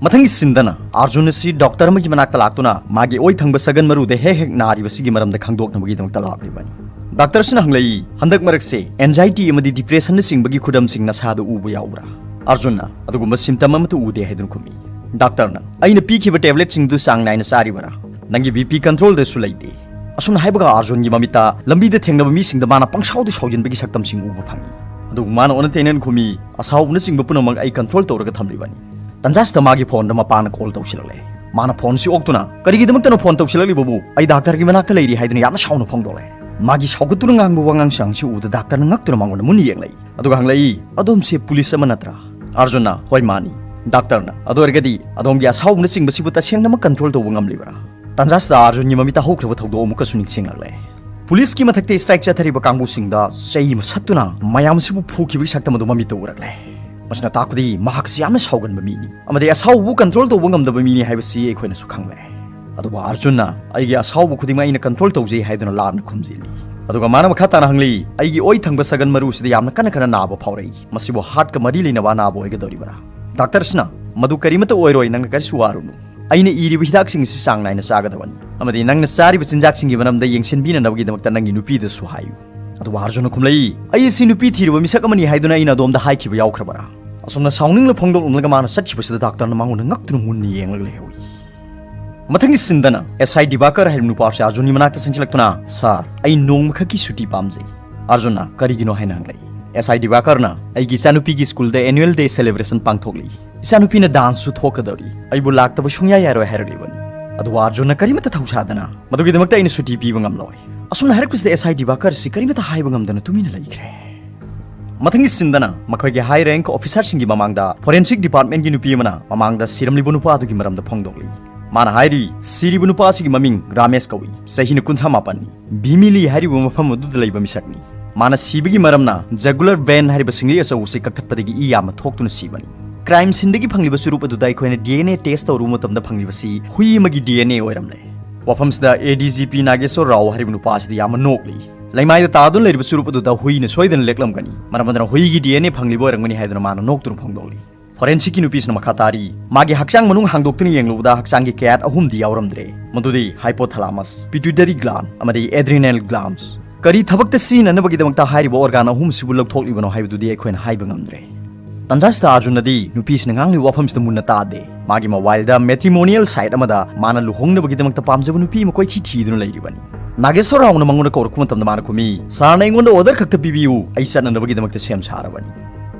ꯃꯊꯪꯒꯤ ꯁꯤꯟꯗꯅ ꯑꯥꯔꯖꯨꯟ ꯑꯁꯤ ꯗꯣꯛꯇꯔ ꯑꯃꯒꯤ ꯃꯅꯥꯛꯇ ꯂꯥꯛꯇꯨꯅ ꯃꯥꯒꯤ ꯑꯣꯏ ꯊꯪꯕ ꯁꯒꯟ ꯃꯔꯨꯗ ꯍꯦꯛ ꯍꯦꯛ ꯅꯥꯔꯤꯕꯁꯤꯒꯤ ꯃꯔꯝꯗ ꯈꯪꯗꯣꯛꯅꯕꯒꯤꯗꯃꯛꯇ ꯂꯥꯛꯂꯤꯕꯅꯤ꯫ ꯗꯥꯛꯇꯔꯁꯤꯅ ꯍꯪꯂꯛꯏ, "ꯍꯟꯗꯛ ꯃꯔꯛꯁꯦ anxiety ꯑꯃꯗꯤ depressionꯅꯆꯤꯡꯕꯒꯤ ꯈꯨꯗꯝꯁꯤꯡ ꯅꯁꯥꯗ ꯎꯕ ꯌꯥꯎꯕ꯭ꯔꯥ?" ꯑꯥꯔꯖꯨꯟꯅ, "ꯑꯗꯨꯒꯨꯝꯕ symptom ꯑꯃꯠꯇ ꯎꯗꯦ" ꯍꯥꯏꯗꯨꯅ ꯈꯨꯝꯃꯤ꯫ ꯗꯥꯛꯇꯔꯅ, "ꯑꯩꯅ ꯄꯤꯈꯤꯕ tabletꯁꯤꯡꯗꯨ ꯆꯥꯡ ꯅꯥꯏꯅ ꯆꯥꯔꯤꯕꯔꯥ? ꯅꯪꯒꯤ BP controlꯗꯁꯨ ꯂꯩꯇꯦ?" ꯑꯁꯨꯝꯅ ꯍꯥꯏꯕꯒ ꯑꯥꯔꯖꯨꯟꯒꯤ ꯃꯃꯤꯠꯇ ꯂꯝꯕꯤꯗ ꯊꯦꯡꯅꯕ ꯃꯤꯁꯤꯡꯗ ꯃꯥꯅ ꯄꯪꯁꯥꯎꯗ ꯁꯥꯎꯖꯤꯟꯕꯒꯤ ꯁꯛꯇꯝꯁꯤꯡ ꯎꯕ ꯐꯪꯉꯤ꯫ ꯑꯗꯨꯕꯨ ꯃꯥꯅ ꯑꯣꯟꯅ ꯇꯩꯅꯅ ꯈꯨꯝꯃꯤ, "ꯑꯁꯥꯎꯕꯅꯆꯤꯡꯕ ꯄꯨꯝꯅꯃꯛ ꯑꯩ control ꯇꯧꯔꯒ ꯊꯝꯂꯤꯕꯅꯤ"꯫ ꯇꯟꯖꯥꯁꯤꯗ ꯃꯥꯒꯤ phoneꯗ ꯃꯄꯥꯅ call ꯇꯧꯁꯤꯜꯂꯛꯂꯦ꯫ ꯃꯥꯅ phoneꯁꯤ ꯑꯣꯛꯇꯨꯅ, "ꯀꯔꯤꯒꯤꯗꯃꯛꯇꯅꯣ phone ꯇꯧꯁꯤꯜꯂꯛꯂꯤꯕꯕꯨ? ꯑꯩ ꯗꯥꯛꯇꯔꯒꯤ ꯃꯅꯥꯛꯇ ꯂꯩꯔꯤ" ꯍꯥꯏꯗꯨꯅ ꯌꯥꯝꯅ ꯁꯥꯎꯅ ꯐꯣꯡꯗꯣꯛꯂꯦ꯫ ꯃꯥꯒꯤ ꯁꯥꯎꯒꯠꯇꯨꯅ ꯉꯥꯡꯕ ꯋꯥꯉꯥꯡꯁꯥꯡꯁꯤ ꯎꯕꯗ ꯗꯥꯛꯇꯔꯅ ꯉꯛꯇꯨꯅ ꯃꯉꯣꯟꯗ ꯃꯨꯟꯅ ꯌꯦꯡꯂꯛꯏ꯫ ꯑꯗꯨꯒ ꯍꯪꯂꯛꯏ, "ꯑꯗꯣꯝꯁꯦ ꯄꯨꯂꯤꯁ ꯑꯃ ꯅꯠꯇ꯭ꯔꯥ?" ꯑꯥꯔꯖꯨꯟꯅ, "ꯍꯣꯏ, ꯃꯥꯅꯤ"꯫ ꯗꯥꯛꯇꯔꯅ, "ꯑꯗꯨ ꯑꯣꯏꯔꯒꯗꯤ ꯑꯗꯣꯝꯒꯤ ꯑꯁꯥꯎꯕꯅꯆꯤꯡꯕꯁꯤꯕꯨ ꯇꯁꯦꯡꯅꯃꯛ control ꯇꯧꯕ ꯉꯝꯂꯤꯕ꯭ꯔꯥ?" ꯇꯟꯖꯥꯁꯤꯗ ꯑꯥꯔꯖꯨꯟꯒꯤ ꯃꯃꯤꯠꯇ ꯍꯧꯈ꯭ꯔꯕ ꯊꯧꯗꯣꯛ ꯑꯃꯨꯛꯀꯁꯨ ꯅꯤꯡꯁꯤꯡꯂꯛꯂꯦ꯫ ꯄꯨꯂꯤꯁꯀꯤ ꯃꯊꯛꯇ strike ꯆꯠꯊꯔꯤꯕ ꯀꯥꯡꯕꯨꯁꯤꯡꯗ ꯆꯩ ꯑꯃ ꯁꯠꯇꯨꯅ ꯃꯌꯥꯝꯁꯤꯕꯨ ꯐꯨꯈꯤꯕꯒꯤ ꯁꯛꯇꯝ ꯑꯗꯨ ꯃꯃꯤꯠꯇ ꯎꯔꯛꯂꯦ꯫ ꯃꯁꯤꯅ ꯇꯥꯛꯄꯗꯤ ꯃꯍꯥꯛꯁꯤ ꯌꯥꯝꯅ ꯁꯥꯎꯒꯟꯕ ꯃꯤꯅꯤ ꯑꯃꯗꯤ ꯑꯁꯥꯎꯕꯕꯨ control ꯇꯧꯕ ꯉꯝꯗꯕ ꯃꯤꯅꯤ ꯍꯥꯏꯕꯁꯤ ꯑꯩꯈꯣꯏꯅꯁꯨ ꯈꯪꯂꯦ꯫ ꯑꯗꯨꯕꯨ ꯑꯥꯔꯖꯨꯟꯅ, "ꯑꯩꯒꯤ ꯑꯁꯥꯎꯕ ꯈꯨꯗꯤꯡꯃꯛ ꯑꯩꯅ control ꯇꯧꯖꯩ" ꯍꯥꯏꯗꯨꯅ ꯂꯥꯟꯅ ꯈꯨꯝꯖꯤꯜꯂꯤ꯫ ꯑꯗꯨꯒ ꯃꯥꯅ ꯃꯈꯥ ꯇꯥꯅ ꯍꯪꯂꯤ, "ꯑꯩꯒꯤ ꯑꯣꯏ ꯊꯪꯕ ꯁꯒꯟ ꯃꯔꯨꯁꯤꯗ ꯌꯥꯝꯅ ꯀꯟꯅ ꯀꯟꯅ ꯅꯥꯕ ꯐꯥꯎꯔꯛꯏ꯫ ꯃꯁꯤꯕꯨ heartꯀ ꯃꯔꯤ ꯂꯩꯅꯕ ꯑꯅꯥꯕ ꯑꯣꯏꯒꯗꯧꯔꯤꯕ꯭ꯔꯥ?" ꯗꯥꯛꯇꯔꯁꯤꯅ, "ꯃꯗꯨ ꯀꯔꯤꯃꯠꯇ ꯑꯣꯏꯔꯣꯏ, ꯅꯪꯅ ꯀꯔꯤꯁꯨ ꯋꯥꯔꯨꯅꯨ꯫ ꯑꯩꯅ ꯏꯔꯤꯕ ꯍꯤꯗꯥꯛꯁꯤꯡ ꯑꯁꯤ ꯆꯥꯡ ꯅꯥꯏꯅ ꯆꯥꯒꯗꯕꯅꯤ꯫ ꯑꯃꯗꯤ ꯅꯪꯅ ꯆꯥꯔꯤꯕ ꯆꯤꯟꯖꯥꯛꯁꯤꯡꯒꯤ ꯃꯔꯝꯗ ꯌꯦꯡꯁꯤꯟꯕꯤꯅꯅꯕꯒꯤꯗꯃꯛꯇ ꯅꯪꯒꯤ ꯅꯨꯄꯤꯗꯁꯨ ꯍꯥꯏꯌꯨ"꯫ ꯑꯗꯨꯕꯨ ꯑꯥꯔꯖꯨꯟꯅ ꯈꯨꯝꯂꯛꯏ, "ꯑꯩ ꯑꯁꯤ ꯅꯨꯄꯤ ꯊꯤꯔꯨꯕ ꯃꯤꯁꯛ ꯑꯃꯅꯤ ꯍꯥꯏꯗꯨꯅ ꯑꯩꯅ ꯑꯗꯣꯝꯗ ꯍꯥꯏꯈꯤꯕ ꯌꯥꯎꯈ꯭ꯔꯕꯔꯥ?" ꯑꯁꯨꯝꯅ ꯁꯥꯎꯅꯤꯡꯂ ꯐꯣꯡꯗꯣꯛꯂꯝꯂꯒ ꯃꯥꯅ ꯆꯠꯈꯤꯕꯁꯤꯗ ꯗꯥꯛꯇꯔꯅ ꯃꯉꯣꯟꯗ ꯉꯛꯇꯨꯅ ꯃꯨꯟꯅ ꯌꯦꯡꯂꯒ ꯂꯩꯍꯧꯏ꯫ ꯃꯊꯪꯒꯤ ꯁꯤꯟꯗꯅ ꯑꯦꯁ ꯑꯥꯏ ꯗꯤꯕꯥꯀꯔ ꯍꯥꯏꯔꯤꯕ ꯅꯨꯄꯥ ꯑꯁꯤ ꯑꯥꯔꯖꯨꯟꯒꯤ ꯃꯅꯥꯛꯇ ꯆꯪꯁꯤꯜꯂꯛꯇꯨꯅ, "ꯁꯥꯔ, ꯑꯩ ꯅꯣꯡꯃꯈꯛꯀꯤ ꯁꯨꯇꯤ ꯄꯥꯝꯖꯩ"꯫ ꯑꯥꯔꯖꯨꯟꯅ, "ꯀꯔꯤꯒꯤꯅꯣ?" ꯍꯥꯏꯅ ꯍꯪꯂꯛꯏ꯫ ꯑꯦꯁ ꯑꯥꯏ ꯗꯤꯕꯥꯀꯔꯅ, "ꯑꯩꯒꯤ ꯏꯆꯥꯅꯨꯄꯤꯒꯤ ꯁ꯭ꯀꯨꯜꯗ annual day celebration ꯄꯥꯡꯊꯣꯛꯂꯤ꯫ "ꯏꯆꯥꯅꯨꯄꯤꯅ ꯗꯥꯟꯁꯁꯨ ꯊꯣꯛꯀꯗꯧꯔꯤ, ꯑꯩꯕꯨ ꯂꯥꯛꯇꯕ ꯁꯨꯡꯌꯥ ꯌꯥꯔꯣꯏ" ꯍꯥꯏꯔꯛꯂꯤꯕꯅꯤ꯫ ꯑꯗꯨꯕꯨ ꯑꯥꯔꯖꯨꯟꯅ ꯀꯔꯤꯃꯠꯇ ꯊꯧꯁꯥꯗꯅ, "ꯃꯗꯨꯒꯤꯗꯃꯛꯇ ꯑꯩꯅ ꯁꯨꯇꯤ ꯄꯤꯕ ꯉꯝꯂꯣꯏ"꯫ ꯑꯁꯨꯝꯅ ꯍꯥꯏꯔꯛꯄꯁꯤꯗ ꯑꯦꯁ ꯑꯥꯏ ꯗꯤꯕꯥꯀꯔ ꯑꯁꯤ ꯀꯔꯤꯃꯠꯇ ꯍꯥꯏꯕ ꯉꯝꯗꯅ ꯇꯨꯃꯤꯟꯅ ꯂꯩꯈ꯭ꯔꯦ꯫ ꯃꯊꯪꯒꯤ ꯁꯤꯟꯗꯅ ꯃꯈꯣꯏꯒꯤ ꯍꯥꯏ ꯔꯦꯡꯛ ꯑꯣꯐꯤꯁꯥꯔꯁꯤꯡꯒꯤ ꯃꯃꯥꯡꯗ ꯐꯣꯔꯦꯟꯁꯤꯛ ꯗꯤꯄꯥꯔꯠꯃꯦꯟꯒꯤ ꯅꯨꯄꯤ ꯑꯃꯅ ꯃꯃꯥꯡꯗ ꯁꯤꯔꯝꯂꯤꯕ ꯅꯨꯄꯥ ꯑꯗꯨꯒꯤ ꯃꯔꯝꯗ ꯐꯣꯡꯗꯣꯛꯂꯤ꯫ ꯃꯥꯅ ꯍꯥꯏꯔꯤ, ꯁꯤꯔꯤꯕ ꯅꯨꯄꯥ ꯑꯁꯤꯒꯤ ꯃꯃꯤꯡ ꯔꯥꯃꯦꯁ ꯀꯧꯏ, ꯆꯍꯤꯅ ꯀꯨꯟꯊ꯭ꯔꯥ ꯃꯥꯄꯟꯅꯤ꯫ ꯚꯤꯃꯤꯂꯤ ꯍꯥꯏꯔꯤꯕ ꯃꯐꯝ ꯑꯗꯨꯗ ꯂꯩꯕ ꯃꯤꯁꯛꯅꯤ꯫ ꯃꯥꯅ ꯁꯤꯕꯒꯤ ꯃꯔꯝꯅ ꯖꯒꯨꯂꯔ ꯚꯦꯟ ꯍꯥꯏꯔꯤꯕ ꯁꯤꯡꯂꯤ ꯑꯆꯧꯕꯁꯤ ꯀꯛꯊꯠꯄꯗꯒꯤ ꯏ ꯌꯥꯝꯅ ꯊꯣꯛꯇꯨꯅ ꯁꯤꯕꯅꯤ꯫ ꯀ꯭ꯔꯥꯏꯝ ꯁꯤꯟꯗꯒꯤ ꯐꯪꯂꯤꯕ ꯆꯨꯔꯨꯞ ꯑꯗꯨꯗ ꯑꯩꯈꯣꯏꯅ ꯗꯤ ꯑꯦꯟ ꯑꯦ ꯇꯦꯁ ꯇꯧꯔꯨꯕ ꯃꯇꯝꯗ ꯐꯪꯂꯤꯕꯁꯤ ꯍꯨꯏ ꯑꯃꯒꯤ ꯗꯤ ꯑꯦꯟ ꯑꯦ ꯑꯣꯏꯔꯝꯂꯦ꯫ ꯋꯥꯐꯝꯁꯤꯗ ꯑꯦ ꯗꯤ ꯖꯤ ꯄꯤ ꯅꯥꯒꯦꯁꯣꯔ ꯔꯥꯎ ꯍꯥꯏꯔꯤꯕ ꯅꯨꯄꯥ ꯑꯁꯤꯗꯤ ꯌꯥꯝꯅ ꯅꯣꯛꯂꯤ꯫ ꯂꯩꯃꯥꯏꯗ ꯇꯥꯗꯨꯅ ꯂꯩꯔꯤꯕ ꯆꯨꯔꯨꯞ ꯑꯗꯨꯗ ꯍꯨꯏꯅ ꯁꯣꯏꯗꯅ ꯂꯦꯛꯂꯝꯒꯅꯤ, ꯃꯔꯝ ꯑꯗꯨꯅ ꯍꯨꯏꯒꯤ ꯗꯤ ꯑꯦꯟ ꯑꯦ ꯐꯪꯂꯤꯕ ꯑꯣꯏꯔꯝꯒꯅꯤ ꯍꯥꯏꯗꯨꯅ ꯃꯥꯅ ꯅꯣꯛꯇꯨꯅ ꯐꯣꯡꯗꯣꯛꯂꯤ꯫ ꯐꯣꯔꯦꯟꯁꯤꯛꯀꯤ ꯅꯨꯄꯤꯁꯤꯅ ꯃꯈꯥ ꯇꯥꯔꯤ, ꯃꯥꯒꯤ ꯍꯛꯆꯥꯡ ꯃꯅꯨꯡ ꯍꯥꯡꯗꯣꯛꯇꯨꯅ ꯌꯦꯡꯂꯨꯕꯗ ꯍꯛꯆꯥꯡꯒꯤ ꯀꯌꯥꯠ ꯑꯍꯨꯝꯗꯤ ꯌꯥꯎꯔꯝꯗ꯭ꯔꯦ, ꯃꯗꯨꯗꯤ ꯍꯥꯏꯄꯣꯊꯥꯂꯥꯃꯁ, ꯄꯤꯇ꯭ꯌꯨꯇꯔꯤ ꯒ꯭ꯂꯥꯟ ꯑꯃꯗꯤ ꯑꯦꯗ꯭ꯔꯤꯅꯦꯜ ꯒ꯭ꯂꯥꯟꯁ꯫ ꯀꯔꯤ ꯊꯕꯛꯇ ꯁꯤꯖꯤꯟꯅꯅꯕꯒꯤꯗꯃꯛꯇ ꯍꯥꯏꯔꯤꯕ ꯑꯣꯔꯒꯥꯟ ꯑꯍꯨꯝꯁꯤꯕꯨ ꯂꯧꯊꯣꯛꯂꯤꯕꯅꯣ ꯍꯥꯏꯕꯗꯨꯗꯤ ꯑꯩꯈꯣꯏꯅ ꯍꯥꯏꯕ ꯉꯝꯗ꯭ꯔꯦ꯫ ꯇꯟꯖꯥꯁꯤꯗ ꯑꯥꯔꯖꯨꯟꯅꯗꯤ ꯅꯨꯄꯤꯁꯤꯅ ꯉꯥꯡꯂꯤꯕ ꯋꯥꯐꯝꯁꯤꯗ ꯃꯨꯟꯅ ꯇꯥꯗꯦ꯫ ꯃꯥꯒꯤ ꯃꯣꯕꯥꯏꯜꯗ ꯃꯦꯇ꯭ꯔꯤꯃꯣꯅꯤꯌꯦꯜ ꯁꯥꯏꯠ ꯑꯃꯗ ꯃꯥꯅ ꯂꯨꯍꯣꯡꯅꯕꯒꯤꯗꯃꯛꯇ ꯄꯥꯝꯖꯕ ꯅꯨꯄꯤ ꯑꯃ ꯀꯣꯏꯊꯤ ꯊꯤꯗꯨꯅ ꯂꯩꯔꯤꯕꯅꯤ꯫ ꯅꯥꯒꯦꯁꯣꯔ ꯔꯥꯎꯅ ꯃꯉꯣꯟꯗ ꯀꯧꯔꯛꯄ ꯃꯇꯝꯗ ꯃꯥꯅ ꯈꯨꯝꯃꯤ, "ꯁꯥꯔꯅ ꯑꯩꯉꯣꯟꯗ ꯑꯣꯔꯗꯔ ꯈꯛꯇ ꯄꯤꯕꯤꯌꯨ, ꯑꯩ ꯆꯠꯅꯅꯕꯒꯤꯗꯃꯛꯇ ꯁꯦꯝ ꯁꯥꯔꯕꯅꯤ"꯫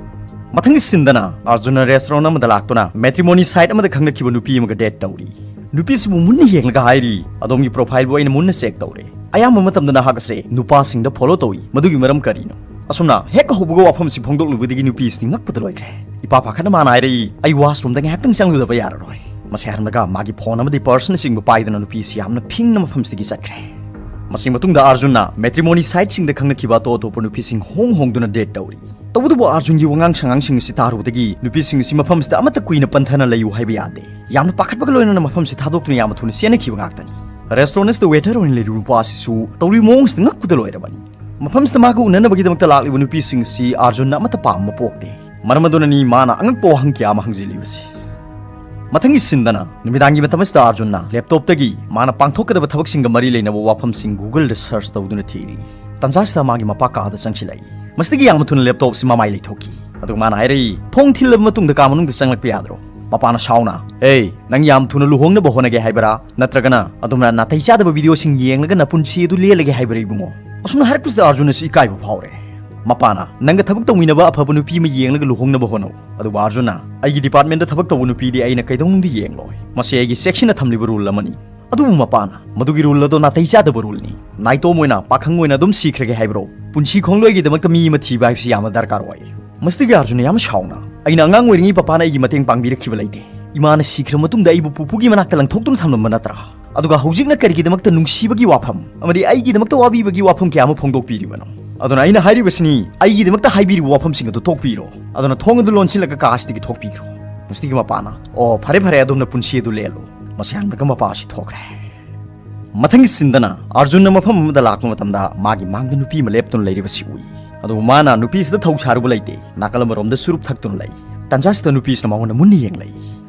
ꯃꯊꯪꯒꯤ ꯁꯤꯟꯗꯅ ꯑꯥꯔꯖꯨꯟꯅ ꯔꯦꯁꯇꯨꯔꯦꯟ ꯑꯃꯗ ꯂꯥꯛꯇꯨꯅ ꯃꯦꯇ꯭ꯔꯤꯃꯣꯅꯤ ꯁꯥꯏꯠ ꯑꯃꯗ ꯈꯪꯅꯈꯤꯕ ꯅꯨꯄꯤ ꯑꯃꯒ ꯗꯦꯠ ꯇꯧꯔꯤ꯫ ꯅꯨꯄꯤꯁꯤꯕꯨ ꯃꯨꯟꯅ ꯌꯦꯡꯂꯒ ꯍꯥꯏꯔꯤ, "ꯑꯗꯣꯝꯒꯤ ꯄ꯭ꯔꯣꯐꯥꯏꯜꯕꯨ ꯑꯩꯅ ꯃꯨꯟꯅ ꯆꯦꯛ ꯇꯧꯔꯦ꯫ ꯑꯌꯥꯝꯕ ꯃꯇꯝꯗ ꯅꯍꯥꯛ ꯑꯁꯦ ꯅꯨꯄꯥꯁꯤꯡꯗ ꯐꯣꯂꯣ ꯇꯧꯏ, ꯃꯗꯨꯒꯤ ꯃꯔꯝ ꯀꯔꯤꯅꯣ?" ꯑꯁꯨꯝꯅ ꯍꯦꯛ ꯍꯧꯕꯒ ꯋꯥꯐꯝꯁꯤ ꯐꯣꯡꯗꯣꯛꯂꯨꯕꯗꯒꯤ ꯅꯨꯄꯤꯁꯤꯗꯤ ꯉꯛꯄꯗ ꯂꯣꯏꯈ꯭ꯔꯦ꯫ ꯏꯄꯥ ꯄꯥꯈꯠꯅ ꯃꯥꯅ ꯍꯥꯏꯔꯛꯏ, "ꯑꯩ ꯋꯥꯁꯔꯨꯝꯗ ꯉꯥꯏꯍꯥꯛꯇꯪ ꯆꯪꯂꯨꯗꯕ ꯌꯥꯔꯔꯣꯏ"꯫ ꯃꯁꯤ ꯍꯥꯏꯔꯝꯂꯒ ꯃꯥꯒꯤ ꯐꯣꯟ ꯑꯃꯗꯤ ꯄꯔꯁꯅꯆꯤꯡꯕ ꯄꯥꯏꯗꯨꯅ ꯅꯨꯄꯤꯁꯤ ꯌꯥꯝꯅ ꯐꯤꯡꯅ ꯃꯐꯝꯁꯤꯗꯒꯤ ꯆꯠꯈ꯭ꯔꯦ꯫ ꯃꯁꯤ ꯃꯇꯨꯡꯗ ꯑꯥꯔꯖꯨꯟꯅ ꯃꯦꯇ꯭ꯔꯤꯃꯣꯅꯤ ꯁꯥꯏꯠꯁꯤꯡꯗ ꯈꯪꯅꯈꯤꯕ ꯑꯇꯣꯞ ꯑꯇꯣꯞꯄ ꯅꯨꯄꯤꯁꯤꯡ ꯍꯣꯡ ꯍꯣꯡꯗꯨꯅ ꯗꯦꯠ ꯇꯧꯔꯤ꯫ ꯇꯧꯕꯇꯕꯨ ꯑꯥꯔꯖꯨꯟꯒꯤ ꯋꯥꯉꯥꯡ ꯁꯉꯥꯡꯁꯤꯡ ꯑꯁꯤ ꯇꯥꯔꯨꯕꯗꯒꯤ ꯅꯨꯄꯤꯁꯤꯡ ꯑꯁꯤ ꯃꯐꯝꯁꯤꯗ ꯑꯃꯠꯇ ꯀꯨꯏꯅ ꯄꯟꯊꯅ ꯂꯩꯌꯨ ꯍꯥꯏꯕ ꯌꯥꯗꯦ꯫ ꯌꯥꯝꯅ ꯄꯥꯈꯠꯄꯒ ꯂꯣꯏꯅꯅ ꯃꯐꯝꯁꯤ ꯊꯥꯗꯣꯛꯇꯨꯅ ꯌꯥꯝꯅ ꯊꯨꯅ ꯆꯦꯟꯅꯈꯤꯕ ꯉꯥꯛꯇꯅꯤ꯫ ꯔꯦꯁꯇꯨꯔꯦꯟ ꯑꯁꯤꯗ ꯋꯦꯇꯔ ꯑꯣꯏꯅ ꯂꯩꯔꯤꯕ ꯅꯨꯄꯥ ꯑꯁꯤꯁꯨ ꯇꯧꯔꯤꯕ ꯃꯑꯣꯡꯁꯤꯗ ꯉꯛꯄꯗ ꯂꯣꯏꯔꯕꯅꯤ꯫ ꯃꯐꯝꯁꯤꯗ ꯃꯥꯒ ꯎꯅꯅꯕꯒꯤꯗꯃꯛꯇ ꯂꯥꯛꯂꯤꯕ ꯅꯨꯄꯤꯁꯤꯡ ꯑꯁꯤ ꯑꯥꯔꯖꯨꯟꯅ ꯑꯃꯠꯇ ꯄꯥꯝꯕ ꯄꯣꯛꯇꯦ꯫ ꯃꯔꯝ ꯑꯗꯨꯅꯅꯤ ꯃꯥꯅ ꯑꯉꯛꯄ ꯋꯥꯍꯪ ꯀꯌꯥ ꯑꯃ ꯍꯪꯖꯤꯜꯂꯤꯕꯁꯤ꯫ ꯃꯊꯪꯒꯤ ꯁꯤꯟꯗꯅ ꯅꯨꯃꯤꯗꯥꯡꯒꯤ ꯃꯇꯝ ꯑꯁꯤꯗ ꯑꯥꯔꯖꯨꯟꯅ ꯂꯦꯞꯇꯣꯞꯇꯒꯤ ꯃꯥꯅ ꯄꯥꯡꯊꯣꯛꯀꯗꯕ ꯊꯕꯛꯁꯤꯡꯒ ꯃꯔꯤ ꯂꯩꯅꯕ ꯋꯥꯐꯝꯁꯤꯡ ꯒꯨꯒꯜꯗ ꯁꯔꯆ ꯇꯧꯗꯨꯅ ꯊꯤꯔꯤ꯫ ꯇꯟꯖꯥꯁꯤꯗ ꯃꯥꯒꯤ ꯃꯄꯥ ꯀꯥꯗ ꯆꯪꯁꯤꯜꯂꯛꯏ꯫ ꯃꯁꯤꯗꯒꯤ ꯌꯥꯝꯅ ꯊꯨꯅ ꯂꯦꯞꯇꯣꯞꯁꯤ ꯃꯃꯥꯏ ꯂꯩꯊꯣꯛꯈꯤ꯫ ꯑꯗꯨꯒ ꯃꯥꯅ ꯍꯥꯏꯔꯛꯏ, "ꯊꯣꯡ ꯊꯤꯜꯂꯕ ꯃꯇꯨꯡꯗ ꯀꯥ ꯃꯅꯨꯡꯗ ꯆꯪꯂꯛꯄ ꯌꯥꯗ꯭ꯔꯣ?" ꯃꯄꯥꯅ ꯁꯥꯎꯅ, "ꯑꯦ, ꯅꯪ ꯌꯥꯝ ꯊꯨꯅ ꯂꯨꯍꯣꯡꯅꯕ ꯍꯣꯠꯅꯒꯦ ꯍꯥꯏꯕꯔꯥ? ꯅꯠꯇ꯭ꯔꯒꯅ ꯑꯗꯨꯝꯅ ꯅꯥꯇꯩ ꯆꯥꯗꯕ ꯚꯤꯗꯤꯑꯣꯁꯤꯡ ꯌꯦꯡꯂꯒ ꯅꯄꯨꯟꯁꯤ ꯑꯗꯨ ꯂꯦꯜꯂꯒꯦ ꯍꯥꯏꯕꯔꯥ, ꯏꯕꯨꯡꯉꯣ?" ꯑꯁꯨꯝꯅ ꯍꯥꯏꯔꯛꯄꯁꯤꯗ ꯑꯥꯔꯖꯨꯟ ꯑꯁꯤ ꯏꯀꯥꯏꯕ ꯐꯥꯎꯔꯦ꯫ ꯃꯄꯥꯅ, "ꯅꯪꯒ ꯊꯕꯛ ꯇꯧꯃꯤꯟꯅꯕ ꯑꯐꯕ ꯅꯨꯄꯤ ꯑꯃ ꯌꯦꯡꯂꯒ ꯂꯨꯍꯣꯡꯅꯕ ꯍꯣꯠꯅꯧ꯫ ꯑꯗꯨꯕꯨ ꯑꯥꯔꯖꯨꯟꯅ, ꯑꯩꯒꯤ ꯗꯤꯄꯥꯔꯠꯃꯦꯟꯗ ꯊꯕꯛ ꯇꯧꯕ ꯅꯨꯄꯤꯗꯤ ꯑꯩꯅ ꯀꯩꯗꯧꯅꯨꯡꯗ ꯌꯦꯡꯂꯣꯏ꯫ ꯃꯁꯤ ꯑꯩꯒꯤ ꯆꯦꯛꯁꯤꯟꯅ ꯊꯝꯂꯤꯕ ꯔꯨꯜ ꯑꯃꯅꯤ꯫" ꯑꯗꯨꯕꯨ ꯃꯄꯥꯅ, "ꯃꯗꯨꯒꯤ ꯔꯨꯜ ꯑꯗꯣ ꯅꯥꯇꯩ ꯆꯥꯗꯕ ꯔꯨꯜꯅꯤ꯫ ꯅꯥꯏꯇꯣꯝ ꯑꯣꯏꯅ ꯄꯥꯈꯪ ꯑꯣꯏꯅ ꯑꯗꯨꯝ ꯁꯤꯈ꯭ꯔꯒꯦ ꯍꯥꯏꯕ꯭ꯔꯣ? ꯄꯨꯟꯁꯤ ꯈꯣꯡꯂꯣꯏꯒꯤꯗꯃꯛꯇ ꯃꯤ ꯑꯃ ꯊꯤꯕ ꯍꯥꯏꯕꯁꯤ ꯌꯥꯝꯅ ꯗꯔꯀꯥꯔ ꯑꯣꯏ꯫" ꯃꯁꯤꯗꯒꯤ ꯑꯥꯔꯖꯨꯟꯅ ꯌꯥꯝ ꯁꯥꯎꯅ, "ꯑꯩꯅ ꯑꯉꯥꯡ ꯑꯣꯏꯔꯤꯉꯩ ꯄꯄꯥꯅ ꯑꯩꯒꯤ ꯃꯇꯦꯡ ꯄꯥꯡꯕꯤꯔꯛꯈꯤꯕ ꯂꯩꯇꯦ꯫ ꯏꯃꯥꯅ ꯁꯤꯈ꯭ꯔ ꯃꯇꯨꯡꯗ ꯑꯩꯕꯨ ꯄꯨꯄꯨꯒꯤ ꯃꯅꯥꯛꯇ ꯂꯪꯊꯣꯛꯇꯨꯅ ꯊꯝꯂꯝꯕ ꯅꯠꯇ꯭ꯔꯥ? ꯑꯗꯨꯒ ꯍꯧꯖꯤꯛꯅ ꯀꯔꯤꯒꯤꯗꯃꯛꯇ ꯅꯨꯡꯁꯤꯕꯒꯤ ꯋꯥꯐꯝ ꯑꯃꯗꯤ ꯑꯩꯒꯤꯗꯃꯛꯇ ꯋꯥꯕꯤꯕꯒꯤ ꯋꯥꯐꯝ ꯀꯌꯥ ꯑꯃ ꯐꯣꯡꯗꯣꯛꯄꯤꯔꯤꯕꯅꯣ? ꯑꯗꯨꯅ ꯑꯩꯅ ꯍꯥꯏꯔꯤꯕꯁꯤꯅꯤ, ꯑꯩꯒꯤꯗꯃꯛꯇ ꯍꯥꯏꯕꯤꯔꯤꯕ ꯋꯥꯐꯝꯁꯤꯡ ꯑꯗꯨ ꯇꯣꯛꯄꯤꯔꯣ꯫ ꯑꯗꯨꯅ ꯊꯣꯡ ꯑꯗꯨ ꯂꯣꯟꯁꯤꯜꯂꯒ ꯀꯥ ꯑꯁꯤꯗꯒꯤ ꯊꯣꯛꯄꯤꯈ꯭ꯔꯣ꯫" ꯃꯁꯤꯗꯒꯤ ꯃꯄꯥꯅ, "ꯑꯣ, ꯐꯔꯦ, ꯐꯔꯦ, ꯑꯗꯣꯝꯅ ꯄꯨꯟꯁꯤ ꯑꯗꯨ ꯂꯦꯜꯂꯨ꯫" ꯃꯁꯤ ꯍꯥꯏꯔꯝꯂꯒ ꯃꯄꯥ ꯑꯁꯤ ꯊꯣꯛꯈ꯭ꯔꯦ꯫ ꯃꯊꯪꯒꯤ ꯁꯤꯟꯗꯅ ꯑꯥꯔꯖꯨꯟꯅ ꯃꯐꯝ ꯑꯃꯗ ꯂꯥꯛꯄ ꯃꯇꯝꯗ ꯃꯥꯒꯤ ꯃꯥꯡꯗ ꯅꯨꯄꯤ ꯑꯃ ꯂꯦꯞꯇꯨꯅ ꯂꯩꯔꯤꯕꯁꯤ ꯎꯏ꯫ ꯑꯗꯨꯕꯨ ꯃꯥꯅ ꯅꯨꯄꯤꯁꯤꯗ ꯊꯧ ꯁꯥꯔꯨꯕ ꯂꯩꯇꯦ꯫ ꯅꯥꯀꯜ ꯑꯃꯔꯣꯝꯗ ꯆꯨꯔꯨꯞ ꯊꯛꯇꯨꯅ ꯂꯩ꯫ ꯇꯟꯖꯥꯁꯤꯗ ꯅꯨꯄꯤꯁꯤꯅ ꯃꯉꯣꯟꯗ ꯃꯨꯟꯅ ꯌꯦꯡꯂꯛꯏ꯫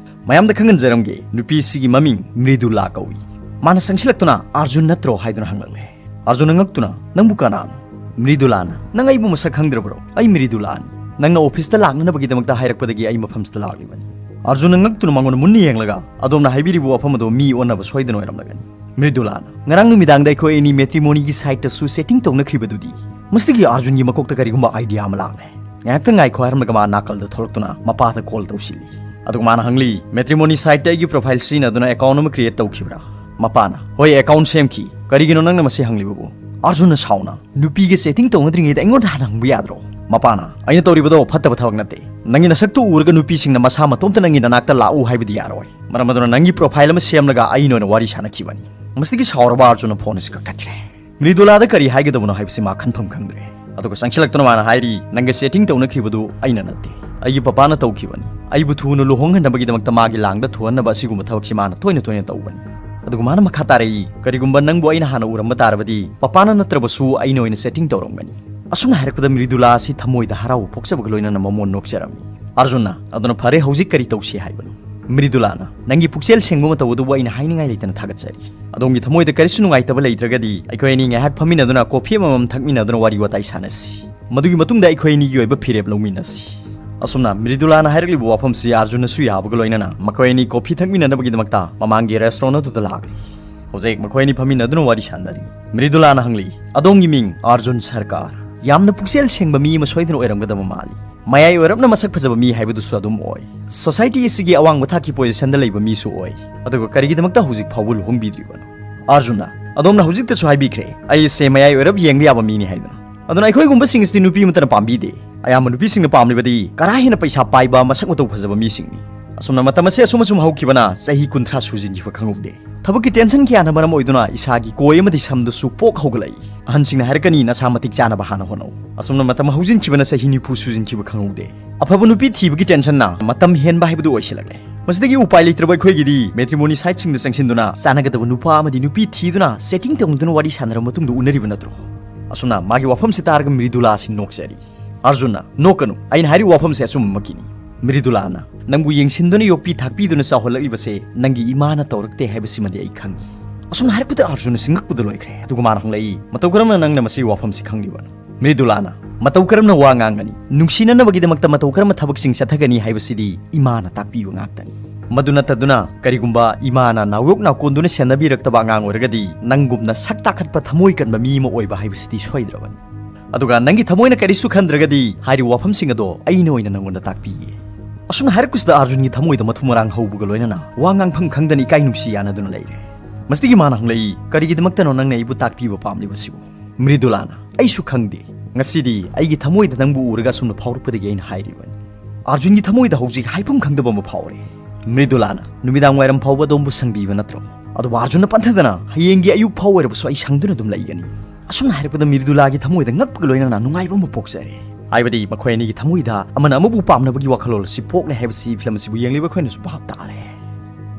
ꯃꯌꯥꯝꯗ ꯈꯪꯍꯟꯖꯔꯝꯒꯦ, ꯅꯨꯄꯤꯁꯤꯒꯤ ꯃꯃꯤꯡ ꯃ꯭ꯔꯤꯗꯨꯂꯥ ꯀꯧꯏ꯫ ꯃꯥꯅ ꯆꯪꯁꯤꯜꯂꯛꯇꯨꯅ, "ꯑꯥꯔꯖꯨꯟ ꯅꯠꯇ꯭ꯔꯣ?" ꯍꯥꯏꯗꯨꯅ ꯍꯪꯂꯛꯂꯦ꯫ ꯑꯥꯔꯖꯨꯟꯅ ꯉꯛꯇꯨꯅ, "ꯅꯪꯕꯨ ꯀꯅꯥꯅꯣ?" ꯃ꯭ꯔꯤꯗꯨꯂꯥꯅ, "ꯅꯪ ꯑꯩꯕꯨ ꯃꯁꯛ ꯈꯪꯗ꯭ꯔꯕ꯭ꯔꯣ? ꯑꯩ ꯃ꯭ꯔꯤꯗꯨꯂꯥꯅꯤ꯫ ꯅꯪꯅ ꯑꯣꯐꯤꯁꯇ ꯂꯥꯛꯅꯅꯕꯒꯤꯗꯃꯛꯇ ꯍꯥꯏꯔꯛꯄꯗꯒꯤ ꯑꯩ ꯃꯐꯝꯁꯤꯗ ꯂꯥꯛꯂꯤꯕꯅꯤ꯫" ꯑꯥꯔꯖꯨꯟꯅ ꯉꯛꯇꯨꯅ ꯃꯉꯣꯟꯗ ꯃꯨꯟꯅ ꯌꯦꯡꯂꯒ, "ꯑꯗꯣꯝꯅ ꯍꯥꯏꯕꯤꯔꯤꯕ ꯋꯥꯐꯝ ꯑꯗꯨ ꯃꯤ ꯑꯣꯟꯅꯕ ꯁꯣꯏꯗꯅ ꯑꯣꯏꯔꯝꯂꯒꯅꯤ꯫" ꯃ꯭ꯔꯤꯗꯨꯂꯥꯅ, "ꯉꯔꯥꯡ ꯅꯨꯃꯤꯗꯥꯡꯗ ꯑꯩꯈꯣꯏ ꯑꯅꯤ ꯃꯦꯇ꯭ꯔꯤꯃꯣꯅꯤꯒꯤ ꯁꯥꯏꯠꯇꯁꯨ ꯁꯦꯇꯤꯡ ꯇꯧꯅꯈ꯭ꯔꯤꯕꯗꯨꯗꯤ?" ꯃꯁꯤꯗꯒꯤ ꯑꯥꯔꯖꯨꯟꯒꯤ ꯃꯀꯣꯛꯇ ꯀꯔꯤꯒꯨꯝꯕ ꯑꯥꯏꯗꯤꯌꯥ ꯑꯃ ꯂꯥꯛꯂꯦ꯫ ꯉꯥꯏꯍꯥꯛꯇꯪ ꯉꯥꯏꯈꯣ ꯍꯥꯏꯔꯝꯂꯒ ꯃꯥ ꯅꯥꯀꯜꯗ ꯊꯣꯛꯂꯛꯇꯨꯅ ꯃꯄꯥꯗ ꯀꯣꯜ ꯇꯧꯁꯤꯜꯂꯤ꯫ ꯑꯗꯨꯒ ꯃꯥꯅ ꯍꯪꯂꯤ, "ꯃꯦꯇ꯭ꯔꯤꯃꯣꯅꯤ ꯁꯥꯏꯠꯇ ꯑꯩꯒꯤ ꯄ꯭ꯔꯣꯐꯥꯏꯜ ꯁꯤꯖꯤꯟꯅꯗꯨꯅ ꯑꯦꯀꯥꯎꯟ ꯑꯃ ꯀ꯭ꯔꯤꯌꯦꯠ ꯇꯧꯈꯤꯕ꯭ꯔꯥ?" ꯃꯄꯥꯅ, "ꯍꯣꯏ, ꯑꯦꯀꯥꯎꯟ ꯁꯦꯝꯈꯤ꯫ ꯀꯔꯤꯒꯤꯅꯣ ꯅꯪꯅ ꯃꯁꯤ ꯍꯪꯂꯤꯕꯕꯨ?" ꯑꯥꯔꯖꯨꯟꯅ ꯁꯥꯎꯅ, "ꯅꯨꯄꯤꯒ ꯁꯦꯇꯤꯡ ꯇꯧꯅꯗ꯭ꯔꯤꯉꯩꯗ ꯑꯩꯉꯣꯟꯗ ꯍꯥꯟꯅ ꯍꯪꯕ ꯌꯥꯗ꯭ꯔꯣ?" ꯃꯄꯥꯅ, "ꯑꯩꯅ ꯇꯧꯔꯤꯕꯗꯣ ꯐꯠꯇꯕ ꯊꯕꯛ ꯅꯠꯇꯦ꯫ ꯅꯪꯒꯤ ꯅꯁꯛꯇꯨ ꯎꯔꯒ ꯅꯨꯄꯤꯁꯤꯡꯅ ꯃꯁꯥ ꯃꯇꯣꯝꯇ ꯅꯪꯒꯤ ꯅꯅꯥꯛꯇ ꯂꯥꯛꯎ ꯍꯥꯏꯕꯗꯤ ꯌꯥꯔꯣꯏ꯫ ꯃꯔꯝ ꯑꯗꯨꯅ ꯅꯪꯒꯤ ꯄ꯭ꯔꯣꯐꯥꯏꯜ ꯑꯃ ꯁꯦꯝꯂꯒ ꯑꯩꯅ ꯑꯣꯏꯅ ꯋꯥꯔꯤ ꯁꯥꯟꯅꯈꯤꯕꯅꯤ꯫" ꯃꯁꯤꯗꯒꯤ ꯁꯥꯎꯔꯕ ꯑꯥꯔꯖꯨꯟꯅ ꯐꯣꯟ ꯑꯁꯤ ꯀꯛꯊꯠꯈ꯭ꯔꯦ꯫ ꯃ꯭ꯔꯤꯗꯨꯂꯥꯗ ꯀꯔꯤ ꯍꯥꯏꯒꯗꯕꯅꯣ ꯍꯥꯏꯕꯁꯤ ꯃꯥ ꯈꯟꯐꯝ ꯈꯪꯗ꯭ꯔꯦ꯫ ꯑꯗꯨꯒ ꯆꯪꯁꯤꯜꯂꯛꯇꯨꯅ ꯃꯥꯅ ꯍꯥꯏꯔꯤ, "ꯅꯪꯒ ꯁꯦꯇꯤꯡ ꯇꯧꯅꯈꯤꯕꯗꯨ ꯑꯩꯅ ꯅꯠꯇꯦ, ꯑꯩꯒꯤ ꯄꯄꯥꯅ ꯇꯧꯈꯤꯕꯅꯤ꯫ ꯑꯩꯕꯨ ꯊꯨꯅ ꯂꯨꯍꯣꯡꯍꯟꯅꯕꯒꯤꯗꯃꯛꯇ ꯃꯥꯒꯤ ꯂꯥꯡꯗ ꯊꯨꯍꯟꯅꯕ ꯑꯁꯤꯒꯨꯝꯕ ꯊꯕꯛꯁꯤ ꯃꯥꯅ ꯇꯣꯏꯅ ꯇꯣꯏꯅ ꯇꯧꯕꯅꯤ꯫" ꯑꯗꯨꯒ ꯃꯥꯅ ꯃꯈꯥ ꯇꯥꯔꯛꯏ, "ꯀꯔꯤꯒꯨꯝꯕ ꯅꯪꯕꯨ ꯑꯩꯅ ꯍꯥꯟꯅ ꯎꯔꯝꯕ ꯇꯥꯔꯕꯗꯤ ꯄꯄꯥꯅ ꯅꯠꯇ꯭ꯔꯕꯁꯨ ꯑꯩꯅ ꯑꯣꯏꯅ ꯁꯦꯇꯤꯡ ꯇꯧꯔꯝꯒꯅꯤ꯫" ꯑꯁꯨꯝꯅ ꯍꯥꯏꯔꯛꯄꯗ ꯃ꯭ꯔꯤꯗꯨꯂꯥ ꯑꯁꯤ ꯊꯃꯣꯏꯗ ꯍꯔꯥꯎꯕ ꯄꯣꯛꯆꯕꯒ ꯂꯣꯏꯅꯅ ꯃꯃꯣꯟ ꯅꯣꯛꯆꯔꯝꯃꯤ꯫ ꯑꯥꯔꯖꯨꯟꯅ, "ꯑꯗꯨꯅ ꯐꯔꯦ, ꯍꯧꯖꯤꯛ ꯀꯔꯤ ꯇꯧꯁꯤ ꯍꯥꯏꯕꯅꯣ?" ꯃ꯭ꯔꯤꯗꯨꯂꯥꯅ, "ꯅꯪꯒꯤ ꯄꯨꯛꯆꯦꯜ ꯁꯦꯡꯕ ꯃꯇꯧ ꯑꯗꯨꯕꯨ ꯑꯩꯅ ꯍꯥꯏꯅꯤꯡꯉꯥꯏ ꯂꯩꯇꯅ ꯊꯥꯒꯠꯆꯔꯤ꯫ ꯑꯗꯣꯝꯒꯤ ꯊꯃꯣꯏꯗ ꯀꯔꯤꯁꯨ ꯅꯨꯡꯉꯥꯏꯇꯕ ꯂꯩꯇ꯭ꯔꯒꯗꯤ ꯑꯩꯈꯣꯏ ꯑꯅꯤ ꯉꯥꯏꯍꯥꯛ ꯐꯝꯃꯤꯟꯅꯗꯨꯅ ꯀꯣꯐꯤ ꯑꯃꯃꯝ ꯊꯛꯃꯤꯟꯅꯗꯨꯅ ꯋꯥꯔꯤ ꯋꯥꯇꯥꯏ ꯁꯥꯟꯅꯁꯤ꯫ ꯃꯗꯨꯒꯤ ꯃꯇꯨꯡꯗ ꯑꯩꯈꯣꯏ ꯑꯅꯤꯒꯤ ꯑꯣꯏꯕ ꯐꯤꯔꯦꯞ ꯂꯧꯃꯤꯟꯅꯁꯤ꯫" ꯑꯁꯨꯝꯅ ꯃ꯭ꯔꯤꯗꯨꯂꯥꯅ ꯍꯥꯏꯔꯛꯂꯤꯕ ꯋꯥꯐꯝꯁꯤ ꯑꯥꯔꯖꯨꯟꯅꯁꯨ ꯌꯥꯕꯒ ꯂꯣꯏꯅꯅ ꯃꯈꯣꯏ ꯑꯅꯤ ꯀꯣꯐꯤ ꯊꯛꯃꯤꯟꯅꯅꯕꯒꯤꯗꯃꯛꯇ ꯃꯃꯥꯡꯒꯤ ꯔꯦꯁꯇꯨꯔꯦꯟ ꯑꯗꯨꯗ ꯂꯥꯛꯂꯤ꯫ ꯍꯧꯖꯤꯛ ꯃꯈꯣꯏ ꯑꯅꯤ ꯐꯝꯃꯤꯟꯅꯗꯨꯅ ꯋꯥꯔꯤ ꯁꯥꯟꯅꯔꯤ꯫ ꯃ꯭ꯔꯤꯗꯨꯂꯥꯅ ꯍꯪꯂꯤ, "ꯑꯗꯣꯝꯒꯤ ꯃꯤꯡ?" "ꯑꯥꯔꯖꯨꯟ ꯁꯔꯀꯥꯔ꯫" ꯌꯥꯝꯅ ꯄꯨꯛꯆꯦꯜ ꯁꯦꯡꯕ ꯃꯤ ꯑꯃ ꯁꯣꯏꯗꯅ ꯑꯣꯏꯔꯝꯒꯗꯕ ꯃꯥꯜꯂꯤ꯫ ꯃꯌꯥꯏ ꯑꯣꯏꯔꯞꯅ ꯃꯁꯛ ꯐꯖꯕ ꯃꯤ ꯍꯥꯏꯕꯗꯨꯁꯨ ꯑꯗꯨꯝ ꯑꯣꯏ꯫ ꯁꯣꯁꯥꯏꯇꯤ ꯑꯁꯤꯒꯤ ꯑꯋꯥꯡꯕ ꯊꯥꯛꯀꯤ ꯄꯣꯖꯤꯁꯟꯗ ꯂꯩꯕ ꯃꯤꯁꯨ ꯑꯣꯏ꯫ ꯑꯗꯨꯒ ꯀꯔꯤꯒꯤꯗꯃꯛꯇ ꯍꯧꯖꯤꯛ ꯐꯥꯎꯕ ꯂꯨꯍꯣꯡꯕꯤꯗ꯭ꯔꯤꯕꯅꯣ? ꯑꯥꯔꯖꯨꯟꯅ, "ꯑꯗꯣꯝꯅ ꯍꯧꯖꯤꯛꯇꯁꯨ ꯍꯥꯏꯕꯤꯈ꯭ꯔꯦ, ꯑꯩꯁꯦ ꯃꯌꯥꯏ ꯑꯣꯏꯔꯞ ꯌꯦꯡꯕ ꯌꯥꯕ ꯃꯤꯅꯤ ꯍꯥꯏꯗꯨꯅ꯫ ꯑꯗꯨꯅ ꯑꯩꯈꯣꯏꯒꯨꯝꯕꯁꯤꯡ ꯑꯁꯤꯗꯤ ꯅꯨꯄꯤ ꯑꯃꯠꯇꯅ ꯄꯥꯝꯕꯤꯗꯦ꯫ ꯑꯌꯥꯝꯕ ꯅꯨꯄꯤꯁꯤꯡꯅ ꯄꯥꯝꯂꯤꯕꯗꯤ ꯀꯔꯥ ꯍꯦꯟꯅ ꯄꯩꯁꯥ ꯄꯥꯏꯕ, ꯃꯁꯛ ꯃꯇꯧ ꯐꯖꯕ ꯃꯤꯁꯤꯡꯅꯤ꯫ ꯑꯁꯨꯝꯅ ꯃꯇꯝ ꯑꯁꯤ ꯑꯁꯨꯝ ꯑꯁꯨꯝ ꯍꯧꯈꯤꯕꯅ ꯆꯍꯤ ꯀꯨꯟꯊ꯭ꯔꯥ ꯁꯨꯖꯤꯟꯈꯤꯕ ꯈꯪꯍꯧꯗꯦ꯫ ꯊꯕꯛꯀꯤ ꯇꯦꯟꯁꯟ ꯀꯌꯥꯅ ꯃꯔꯝ ꯑꯣꯏꯗꯨꯅ ꯏꯁꯥꯒꯤ ꯀꯣꯏ ꯑꯃꯗꯤ ꯁꯝꯗꯁꯨ ꯄꯣꯛ ꯍꯧꯒꯠꯂꯛꯏ꯫ ꯑꯍꯟꯁꯤꯡꯅ ꯍꯥꯏꯔꯛꯀꯅꯤ, ꯅꯁꯥ ꯃꯇꯤꯛ ꯆꯥꯅꯕ ꯍꯥꯟꯅ ꯍꯣꯠꯅꯧ꯫ ꯑꯁꯨꯝꯅ ꯃꯇꯝ ꯍꯧꯖꯤꯟꯈꯤꯕꯅ ꯆꯍꯤ ꯅꯤꯐꯨ ꯁꯨꯖꯤꯟꯈꯤꯕ ꯈꯪꯍꯧꯗꯦ꯫ ꯑꯐꯕ ꯅꯨꯄꯤ ꯊꯤꯕꯒꯤ ꯇꯦꯟꯁꯟꯅ ꯃꯇꯝ ꯍꯦꯟꯕ ꯍꯥꯏꯕꯗꯨ ꯑꯣꯏꯁꯤꯜꯂꯛꯂꯦ꯫ ꯃꯁꯤꯗꯒꯤ ꯎꯄꯥꯏ ꯂꯩꯇ꯭ꯔꯕ ꯑꯩꯈꯣꯏꯒꯤꯗꯤ ꯃꯦꯇ꯭ꯔꯤꯃꯣꯅꯤ ꯁꯥꯏꯠꯁꯤꯡꯗ ꯆꯪꯁꯤꯟꯗꯨꯅ ꯆꯥꯟꯅꯒꯗꯕ ꯅꯨꯄꯥ ꯑꯃꯗꯤ ꯅꯨꯄꯤ ꯊꯤꯗꯨꯅ ꯁꯦꯇꯤꯡ ꯇꯧꯅꯗꯨꯅ ꯋꯥꯔꯤ ꯁꯥꯟꯅꯔꯕ ꯃꯇꯨꯡꯗ ꯎꯅꯔꯤꯕ ꯅꯠꯇ꯭ꯔꯣ?" ꯑꯁꯨꯝꯅ ꯃꯥꯒꯤ ꯋꯥꯐꯝꯁꯤ ꯇꯥꯔꯒ ꯃ꯭ꯔꯤꯗꯨꯂꯥ ꯑꯁꯤ ꯅꯣꯛꯆꯔꯤ꯫ ꯑꯥꯔꯖꯨꯟꯅ, "ꯅꯣꯛꯀꯅꯨ, ꯑꯩꯅ ꯍꯥꯏꯔꯤꯕ ꯋꯥꯐꯝꯁꯦ ꯑꯆꯨꯝꯕꯃꯛꯀꯤꯅꯤ꯫" ꯃ꯭ꯔꯤꯗꯨꯂꯥꯅ, "ꯅꯪꯕꯨ ꯌꯦꯡꯁꯤꯟꯗꯨꯅ ꯌꯣꯛꯄꯤ ꯊꯥꯛꯄꯤꯗꯨꯅ ꯆꯥꯎꯍꯜꯂꯛꯂꯤꯕꯁꯦ ꯅꯪꯒꯤ ꯏꯃꯥꯅ ꯇꯧꯔꯛꯇꯦ ꯍꯥꯏꯕꯁꯤꯃꯗꯤ ꯑꯩ ꯈꯪꯏ꯫" ꯑꯁꯨꯝꯅ ꯍꯥꯏꯔꯛꯄꯗ ꯑꯥꯔꯖꯨꯟ ꯑꯁꯤ ꯉꯛꯄꯗ ꯂꯣꯏꯈ꯭ꯔꯦ꯫ ꯑꯗꯨꯒ ꯃꯥꯅ ꯍꯪꯂꯛꯏ, "ꯃꯇꯧ ꯀꯔꯝꯅ ꯅꯪꯅ ꯃꯁꯤꯒꯤ ꯋꯥꯐꯝꯁꯤ ꯈꯪꯂꯤꯕꯅꯣ?" ꯃ꯭ꯔꯤꯗꯨꯂꯥꯅ, "ꯃꯇꯧ ꯀꯔꯝꯅ ꯋꯥ ꯉꯥꯡꯒꯅꯤ? ꯅꯨꯡꯁꯤꯅꯅꯕꯒꯤꯗꯃꯛꯇ ꯃꯇꯧ ꯀꯔꯝꯅ ꯊꯕꯛꯁꯤꯡ ꯆꯠꯊꯒꯅꯤ ꯍꯥꯏꯕꯁꯤꯗꯤ ꯏꯃꯥꯅ ꯇꯥꯛꯄꯤꯕ ꯉꯥꯛꯇꯅꯤ꯫ ꯃꯗꯨ ꯅꯠꯇꯗꯨꯅ ꯀꯔꯤꯒꯨꯝꯕ ꯏꯃꯥꯅ ꯅꯥꯎꯌꯣꯛ ꯅꯥꯎꯀꯣꯟꯗꯨꯅ ꯁꯦꯟꯅꯕꯤꯔꯛꯇꯕ ꯑꯉꯥꯡ ꯑꯣꯏꯔꯒꯗꯤ ꯅꯪꯒꯨꯝꯅ ꯁꯛ ꯇꯥꯈꯠꯄ ꯊꯃꯣꯏ ꯀꯟꯕ ꯃꯤ ꯑꯃ ꯑꯣꯏꯕ ꯍꯥꯏꯕꯁꯤꯗꯤ ꯁꯣꯏꯗ꯭ꯔꯕꯅꯤ꯫ ꯑꯗꯨꯒ ꯅꯪꯒꯤ ꯊꯃꯣꯏꯅ ꯀꯔꯤꯁꯨ ꯈꯟꯗ꯭ꯔꯒꯗꯤ ꯍꯥꯏꯔꯤꯕ ꯋꯥꯐꯝꯁꯤꯡ ꯑꯗꯣ ꯑꯩꯅ ꯑꯣꯏꯅ ꯅꯪꯉꯣꯟꯗ ꯇꯥꯛꯄꯤꯒꯦ꯫" ꯑꯁꯨꯝꯅ ꯍꯥꯏꯔꯛꯄꯁꯤꯗ ꯑꯥꯔꯖꯨꯟꯒꯤ ꯊꯃꯣꯏꯗ ꯃꯊꯨꯝ ꯃꯔꯥꯡ ꯍꯧꯕꯒ ꯂꯣꯏꯅꯅ ꯋꯥ ꯉꯥꯡꯐꯝ ꯈꯪꯗꯅ ꯏꯀꯥꯏ ꯅꯨꯡꯁꯤ ꯌꯥꯅꯗꯨꯅ ꯂꯩꯔꯦ꯫ ꯃꯁꯤꯗꯒꯤ ꯃꯥꯅ ꯍꯪꯂꯛꯏ, "ꯀꯔꯤꯒꯤꯗꯃꯛꯇꯅꯣ ꯅꯪꯅ ꯑꯩꯕꯨ ꯇꯥꯛꯄꯤꯕ ꯄꯥꯝꯂꯤꯕꯁꯤꯕꯨ?" ꯃ꯭ꯔꯤꯗꯨꯂꯥꯅ, "ꯑꯩꯁꯨ ꯈꯪꯗꯦ꯫ ꯉꯁꯤꯗꯤ ꯑꯩꯒꯤ ꯊꯃꯣꯏꯗ ꯅꯪꯕꯨ ꯎꯔꯒ ꯑꯁꯨꯝꯅ ꯐꯥꯎꯔꯛꯄꯗꯒꯤ ꯑꯩꯅ ꯍꯥꯏꯔꯤꯕꯅꯤ꯫" ꯑꯥꯔꯖꯨꯟꯒꯤ ꯊꯃꯣꯏꯗ ꯍꯧꯖꯤꯛ ꯍꯥꯏꯐꯝ ꯈꯪꯗꯕ ꯑꯃ ꯐꯥꯎꯔꯦ꯫ ꯃ꯭ꯔꯤꯗꯨꯂꯥꯅ, "ꯅꯨꯃꯤꯗꯥꯡ ꯋꯥꯏꯔꯝ ꯐꯥꯎꯕ ꯑꯗꯣꯝꯕꯨ ꯁꯪꯕꯤꯕ ꯅꯠꯇ꯭ꯔꯣ?" ꯑꯗꯨꯕꯨ ꯑꯥꯔꯖꯨꯟꯅ ꯄꯟꯊꯗꯅ, "ꯍꯌꯦꯡꯒꯤ ꯑꯌꯨꯛ ꯐꯥꯎ ꯑꯣꯏꯔꯕꯁꯨ ꯑꯩ ꯁꯪꯗꯨꯅ ꯑꯗꯨꯝ ꯂꯩꯒꯅꯤ꯫" ꯑꯁꯨꯝꯅ ꯍꯥꯏꯔꯛꯄꯗ ꯃ꯭ꯔꯤꯗꯨꯂꯥꯒꯤ ꯊꯃꯣꯏꯗ ꯉꯛꯄꯒ ꯂꯣꯏꯅꯅ ꯅꯨꯡꯉꯥꯏꯕ ꯑꯃ ꯄꯣꯛꯆꯔꯦ꯫ ꯍꯥꯏꯕꯗꯤ ꯃꯈꯣꯏ ꯑꯅꯤꯒꯤ ꯊꯃꯣꯏꯗ ꯑꯃꯅ ꯑꯃꯕꯨ ꯄꯥꯝꯅꯕꯒꯤ ꯋꯥꯈꯜꯂꯣꯟ ꯑꯁꯤ ꯄꯣꯛꯂꯦ ꯍꯥꯏꯕꯁꯤ ꯐꯤꯂꯝ ꯑꯁꯤꯕꯨ ꯌꯦꯡꯂꯤꯕ ꯑꯩꯈꯣꯏꯅꯁꯨ ꯚꯥꯞ ꯇꯥꯔꯦ꯫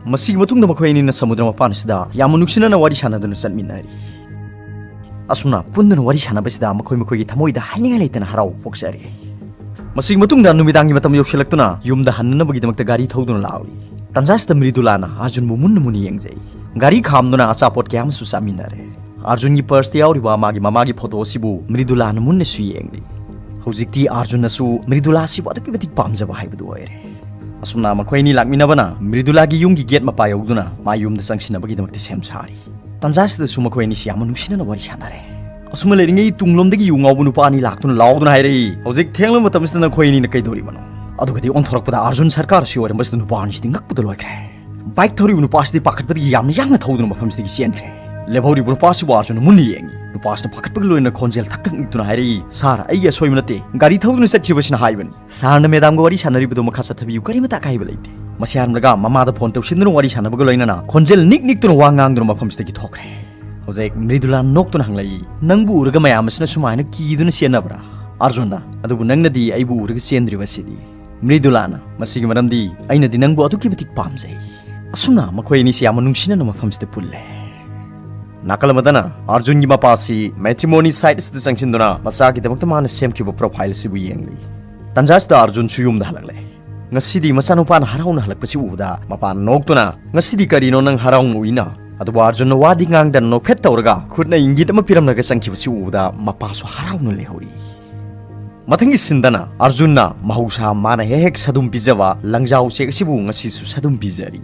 ꯃꯁꯤꯒꯤ ꯃꯇꯨꯡꯗ ꯃꯈꯣꯏ ꯑꯅꯤꯅ ꯁꯃꯨꯗ꯭ꯔ ꯃꯄꯥꯟ ꯑꯁꯤꯗ ꯌꯥꯝꯅ ꯅꯨꯡꯁꯤꯅꯅ ꯋꯥꯔꯤ ꯁꯥꯟꯅꯗꯨꯅ ꯆꯠꯃꯤꯟꯅꯔꯤ꯫ ꯑꯁꯨꯝꯅ ꯄꯨꯟꯗꯨꯅ ꯋꯥꯔꯤ ꯁꯥꯟꯅꯕꯁꯤꯗ ꯃꯈꯣꯏ ꯃꯈꯣꯏꯒꯤ ꯊꯃꯣꯏꯗ ꯍꯥꯏꯅꯤꯡꯉꯥꯏ ꯂꯩꯇꯅ ꯍꯔꯥꯎꯕ ꯄꯣꯛꯆꯔꯦ꯫ ꯃꯁꯤꯒꯤ ꯃꯇꯨꯡꯗ ꯅꯨꯃꯤꯗꯥꯡꯒꯤ ꯃꯇꯝ ꯌꯧꯁꯤꯜꯂꯛꯇꯨꯅ ꯌꯨꯝꯗ ꯍꯟꯅꯅꯕꯒꯤꯗꯃꯛꯇ ꯒꯥꯔꯤ ꯊꯧꯗꯨꯅ ꯂꯥꯛꯂꯤ꯫ ꯇꯟꯖꯥꯁꯤꯗ ꯃ꯭ꯔꯤꯗꯨꯂꯥꯅ ꯑꯥꯔꯖꯨꯟꯕꯨ ꯃꯨꯟꯅ ꯃꯨꯟꯅ ꯌꯦꯡꯖꯩ꯫ ꯒꯥꯔꯤ ꯈꯥꯝꯗꯨꯅ ꯑꯆꯥꯄꯣꯠ ꯀꯌꯥ ꯑꯃꯁꯨ ꯆꯥꯃꯤꯟꯅꯔꯦ꯫ ꯑꯥꯔꯖꯨꯟꯒꯤ ꯄꯔꯁꯇ ꯌꯥꯎꯔꯤꯕ ꯃꯥꯒꯤ ꯃꯃꯥꯒꯤ ꯐꯣꯇꯣ ꯑꯁꯤꯕꯨ ꯃ꯭ꯔꯤꯗꯨꯂꯥꯅ ꯃꯨꯟꯅꯁꯨ ꯌꯦꯡꯂꯤ꯫ ꯍꯧꯖꯤꯛꯇꯤ ꯑꯥꯔꯖꯨꯟꯅꯁꯨ ꯃ꯭ꯔꯤꯗꯨꯂꯥ ꯑꯁꯤꯕꯨ ꯑꯗꯨꯛꯀꯤ ꯃꯇꯤꯛ ꯄꯥꯝꯖꯕ ꯍꯥꯏꯕꯗꯨ ꯑꯣꯏꯔꯦ꯫ ꯑꯁꯨꯝꯅ ꯃꯈꯣꯏ ꯑꯅꯤ ꯂꯥꯛꯃꯤꯟꯅꯕꯅ ꯃ꯭ꯔꯤꯗꯨꯂꯥꯒꯤ ꯌꯨꯝꯒꯤ ꯒꯦꯠ ꯃꯄꯥ ꯌꯧꯗꯨꯅ ꯃꯥ ꯌꯨꯝꯗ ꯆꯪꯁꯤꯟꯅꯕꯒꯤꯗꯃꯛꯇ ꯁꯦꯝ ꯁꯥꯔꯤ꯫ ꯇꯟꯖꯥꯁꯤꯗꯁꯨ ꯃꯈꯣꯏ ꯑꯅꯤꯁꯤ ꯌꯥꯝꯅ ꯅꯨꯡꯁꯤꯅꯅ ꯋꯥꯔꯤ ꯁꯥꯟꯅꯔꯦ꯫ ꯑꯁꯨꯝꯅ ꯂꯩꯔꯤꯉꯩ ꯇꯨꯡꯂꯣꯝꯗꯒꯤ ꯌꯨ ꯉꯥꯎꯕ ꯅꯨꯄꯥ ꯑꯅꯤ ꯂꯥꯛꯇꯨꯅ ꯂꯥꯎꯗꯨꯅ ꯍꯥꯏꯔꯛꯏ, "ꯍꯧꯖꯤꯛ ꯊꯦꯡꯂꯕ ꯃꯇꯝꯁꯤꯗ ꯅꯈꯣꯏ ꯑꯅꯤꯅ ꯀꯩꯗꯧꯔꯤꯕꯅꯣ?" ꯑꯗꯨꯒꯗꯤ ꯑꯣꯟꯊꯣꯔꯛꯄꯗ ꯑꯥꯔꯖꯨꯟ ꯁꯔꯀꯥꯔꯁꯤ ꯑꯣꯏꯔꯝꯕꯁꯤꯗ ꯅꯨꯄꯥ ꯑꯅꯤꯁꯤꯗꯤ ꯉꯛꯄꯗ ꯂꯣꯏꯈ꯭ꯔꯦ꯫ ꯕꯥꯏꯛ ꯊꯧꯔꯤꯕ ꯅꯨꯄꯥꯁꯤꯗꯤ ꯄꯥꯈꯠꯄꯗꯒꯤ ꯌꯥꯝꯅ ꯌꯥꯡꯅ ꯊꯧꯗꯨꯅ ꯃꯐꯝꯁꯤꯗꯒꯤ ꯆꯦꯟꯈ꯭ꯔꯦ꯫ ꯂꯦꯞꯍꯧꯔꯤꯕ ꯅꯨꯄꯥꯁꯤꯕꯨ ꯑꯥꯔꯖꯨꯟꯅ ꯃꯨꯟꯅ ꯌꯦꯡꯉꯤ꯫ ꯅꯨꯄꯥꯁꯤꯅ ꯄꯥꯈꯠꯄꯒ ꯂꯣꯏꯅꯅ ꯈꯣꯟꯖꯦꯜ ꯊꯛ ꯊꯛ ꯅꯤꯛꯇꯨꯅ ꯍꯥꯏꯔꯛꯏ, "ꯁꯥꯔ, ꯑꯩꯒꯤ ꯑꯁꯣꯏꯕ ꯅꯠꯇꯦ, ꯒꯥꯔꯤ ꯊꯧꯗꯨꯅ ꯆꯠꯈꯤꯕꯁꯤꯅ ꯍꯥꯏꯕꯅꯤ꯫ ꯁꯥꯔꯅ ꯃꯦꯗꯥꯝꯒ ꯋꯥꯔꯤ ꯁꯥꯟꯅꯔꯤꯕꯗꯨ ꯃꯈꯥ ꯆꯠꯊꯕꯤꯌꯨ, ꯀꯔꯤꯃꯇ ꯑꯀꯥꯏꯕ ꯂꯩꯇꯦ"꯫ ꯃꯁꯤ ꯍꯥꯏꯔꯝꯂꯒ ꯃꯃꯥꯗ ꯐꯣꯟ ꯇꯧꯁꯤꯟꯗꯨꯅ ꯋꯥꯔꯤ ꯁꯥꯟꯅꯕꯒ ꯂꯣꯏꯅꯅ ꯈꯣꯟꯖꯦꯜ ꯅꯤꯛ ꯅꯤꯛꯇꯨꯅ ꯋꯥ ꯉꯥꯡꯗꯨꯅ ꯃꯐꯝꯁꯤꯗꯒꯤ ꯊꯣꯛꯈ꯭ꯔꯦ꯫ ꯍꯧꯖꯤꯛ ꯃ꯭ꯔꯤꯗꯨꯂꯥ ꯅꯣꯛꯇꯨꯅ ꯍꯪꯂꯛꯏ, "ꯅꯪꯕꯨ ꯎꯔꯒ ꯃꯌꯥꯝ ꯑꯁꯤꯅ ꯁꯨꯃꯥꯏꯅ ꯀꯤꯗꯨꯅ ꯆꯦꯟꯅꯕ꯭ꯔꯥ?" ꯑꯥꯔꯖꯨꯟꯅ, "ꯑꯗꯨꯕꯨ ꯅꯪꯅꯗꯤ ꯑꯩꯕꯨ ꯎꯔꯒ ꯆꯦꯟꯗ꯭ꯔꯤꯕ ꯑꯁꯤꯗꯤ?" ꯃ꯭ꯔꯤꯗꯨꯂꯥꯅ, "ꯃꯁꯤꯒꯤ ꯃꯔꯝꯗꯤ ꯑꯩꯅꯗꯤ ꯅꯪꯕꯨ ꯑꯗꯨꯛꯀꯤ ꯃꯇꯤꯛ ꯄꯥꯝꯖꯩ"꯫ ꯑꯁꯨꯝꯅ ꯃꯈꯣꯏ ꯑꯅꯤꯁꯤ ꯌꯥꯝꯅ ꯅꯨꯡꯁꯤꯅꯅ ꯃꯐꯝꯁꯤꯗ ꯄꯨꯜꯂꯦ꯫ ꯅꯥꯀꯜ ꯑꯃꯗꯅ ꯑꯥꯔꯖꯨꯟꯒꯤ ꯃꯄꯥꯁꯤ ꯃꯦꯇ꯭ꯔꯤꯃꯣꯅꯤ ꯁꯥꯏꯠ ꯑꯁꯤꯗ ꯆꯪꯁꯤꯟꯗꯨꯅ ꯃꯆꯥꯒꯤꯗꯃꯛꯇ ꯃꯥꯅ ꯁꯦꯝꯈꯤꯕ ꯄ꯭ꯔꯣꯐꯥꯏꯜ ꯑꯁꯤꯕꯨ ꯌꯦꯡꯂꯤ꯫ ꯇꯟꯖꯥꯁꯤꯗ ꯑꯥꯔꯖꯨꯟꯁꯨ ꯌꯨꯝꯗ ꯍꯜꯂꯛꯂꯦ꯫ ꯉꯁꯤꯗꯤ ꯃꯆꯥꯅꯨꯄꯥꯅ ꯍꯔꯥꯎꯅ ꯍꯜꯂꯛꯄꯁꯤ ꯎꯕꯗ ꯃꯄꯥꯅ ꯅꯣꯛꯇꯨꯅ, "ꯉꯁꯤꯗꯤ ꯀꯔꯤꯅꯣ ꯅꯪ ꯍꯔꯥꯎꯅ ꯎꯏꯅ?" ꯑꯗꯨꯕꯨ ꯑꯥꯔꯖꯨꯟꯅ ꯋꯥꯗꯤ ꯉꯥꯡꯗꯅ ꯅꯣꯛꯐꯦꯠ ꯇꯧꯔꯒ ꯈꯨꯠꯅ ꯏꯪꯒꯤꯠ ꯑꯃ ꯄꯤꯔꯝꯂꯒ ꯆꯪꯈꯤꯕꯁꯤ ꯎꯕꯗ ꯃꯄꯥꯁꯨ ꯍꯔꯥꯎꯅ ꯂꯩꯍꯧꯔꯤ꯫ ꯃꯊꯪꯒꯤ ꯁꯤꯟꯗꯅ ꯑꯥꯔꯖꯨꯟꯅ ꯃꯍꯧꯁꯥ ꯃꯥꯅ ꯍꯦꯛ ꯍꯦꯛ ꯁꯗꯨꯝ ꯄꯤꯖꯕ ꯂꯪꯖꯥ ꯎꯆꯦꯛ ꯑꯁꯤꯕꯨ ꯉꯁꯤꯁꯨ ꯁꯗꯨꯝ ꯄꯤꯖꯔꯤ꯫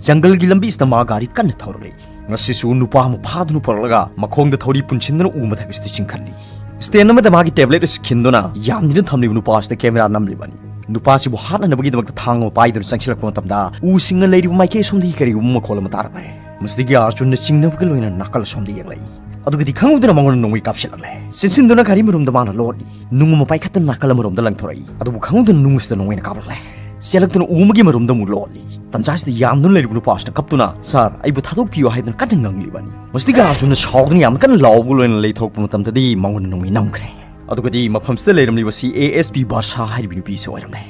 ꯖꯪꯒꯜꯒꯤ ꯂꯝꯕꯤꯁꯤꯗ ꯃꯥ ꯒꯥꯔꯤ ꯀꯟꯅ ꯊꯧꯔꯛꯂꯤ꯫ ꯉꯁꯤꯁꯨ ꯅꯨꯄꯥ ꯑꯃ ꯐꯥꯗꯨꯅ ꯄꯨꯔꯛꯂꯒ ꯃꯈꯣꯡꯗ ꯊꯧꯔꯤ ꯄꯨꯟꯁꯤꯟꯗꯨꯅ ꯎ ꯃꯊꯛ ꯑꯁꯤꯗ ꯆꯤꯡꯈꯠꯂꯤ꯫ ꯁ꯭ꯇꯦꯟ ꯑꯃꯗ ꯃꯥꯒꯤ ꯇꯦꯕ꯭ꯂꯦꯠ ꯑꯁꯤ ꯈꯤꯟꯗꯨꯅ ꯌꯥꯟꯗꯨꯅ ꯊꯝꯂꯤꯕ ꯅꯨꯄꯥ ꯑꯁꯤꯗ ꯀꯦꯃꯦꯔꯥ ꯅꯝꯂꯤꯕꯅꯤ꯫ ꯅꯨꯄꯥꯁꯤꯕꯨ ꯍꯥꯠꯅꯅꯕꯒꯤꯗꯃꯛꯇ ꯊꯥꯡ ꯑꯃ ꯄꯥꯏꯗꯨꯅ ꯆꯪꯁꯤꯜꯂꯛꯄ ꯃꯇꯝꯗ ꯎꯁꯤꯡꯅ ꯂꯩꯔꯤꯕ ꯃꯥꯏꯀꯩ ꯑꯁꯣꯝꯗꯒꯤ ꯀꯔꯤꯒꯨꯝꯕ ꯃꯈꯣꯜ ꯑꯃ ꯇꯥꯔꯛꯂꯦ꯫ ꯃꯁꯤꯗꯒꯤ ꯑꯥꯔꯖꯨꯟꯅ ꯆꯤꯡꯅꯕꯒ ꯂꯣꯏꯅꯅ ꯅꯥꯀꯜ ꯑꯁꯣꯝꯗ ꯌꯦꯡꯂꯛꯏ꯫ ꯑꯗꯨꯒꯗꯤ ꯈꯪꯍꯧꯗꯅ ꯃꯉꯣꯟꯗ ꯅꯣꯡꯃꯩ ꯀꯥꯞꯁꯤꯜꯂꯛꯂꯦ꯫ ꯆꯦꯟꯁꯤꯟꯗꯨꯅ ꯒꯥꯔꯤ ꯃꯔꯨꯝꯗ ꯃꯥꯅ ꯂꯣꯠꯂꯤ꯫ ꯅꯨꯡ ꯑꯃ ꯄꯥꯏꯈꯠꯇꯨꯅ ꯅꯥꯀꯜ ꯑꯃꯔꯣꯝꯗ ꯂꯪꯊꯣꯔꯛꯏ꯫ ꯑꯗꯨꯕꯨ ꯈꯪꯍꯧꯗꯅ ꯅꯨꯡ ꯑꯁꯤꯗ ꯅꯣꯡꯃꯩꯅ ꯀꯥꯞꯂꯛꯂꯦ꯫ ꯆꯦꯜꯂꯛꯇꯨꯅ ꯎ ꯑꯃꯒꯤ ꯃꯔꯨꯝꯗ ꯑꯃꯨꯛ ꯂꯣꯠꯂꯤ꯫ ꯇꯟꯖꯥꯁꯤꯗ ꯌꯥꯝꯗꯨꯅ ꯂꯩꯔꯤꯕ ꯅꯨꯄꯥ ꯑꯁꯤꯅ ꯀꯞꯇꯨꯅ, "ꯁꯥꯔ, ꯑꯩꯕꯨ ꯊꯥꯗꯣꯛꯄꯤꯌꯨ" ꯍꯥꯏꯗꯨꯅ ꯀꯟꯅ ꯉꯥꯡꯂꯤꯕꯅꯤ꯫ ꯃꯁꯤꯗꯒꯤ ꯑꯥꯔꯖꯨꯟꯅ ꯁꯥꯎꯗꯨꯅ ꯌꯥꯝꯅ ꯀꯟꯅ ꯂꯥꯎꯕꯒ ꯂꯣꯏꯅꯅ ꯂꯩꯊꯣꯔꯛꯄ ꯃꯇꯝꯗꯗꯤ ꯃꯉꯣꯟꯗ ꯅꯣꯡꯃꯩ ꯅꯝꯈ꯭ꯔꯦ꯫ ꯑꯗꯨꯒꯗꯤ ꯃꯐꯝꯁꯤꯗ ꯂꯩꯔꯝꯂꯤꯕꯁꯤ ꯑꯦ ꯑꯦꯁ ꯄꯤ ꯕꯔꯁꯥ ꯍꯥꯏꯔꯤꯕ ꯅꯨꯄꯤ ꯑꯁꯤ ꯑꯣꯏꯔꯝꯂꯦ꯫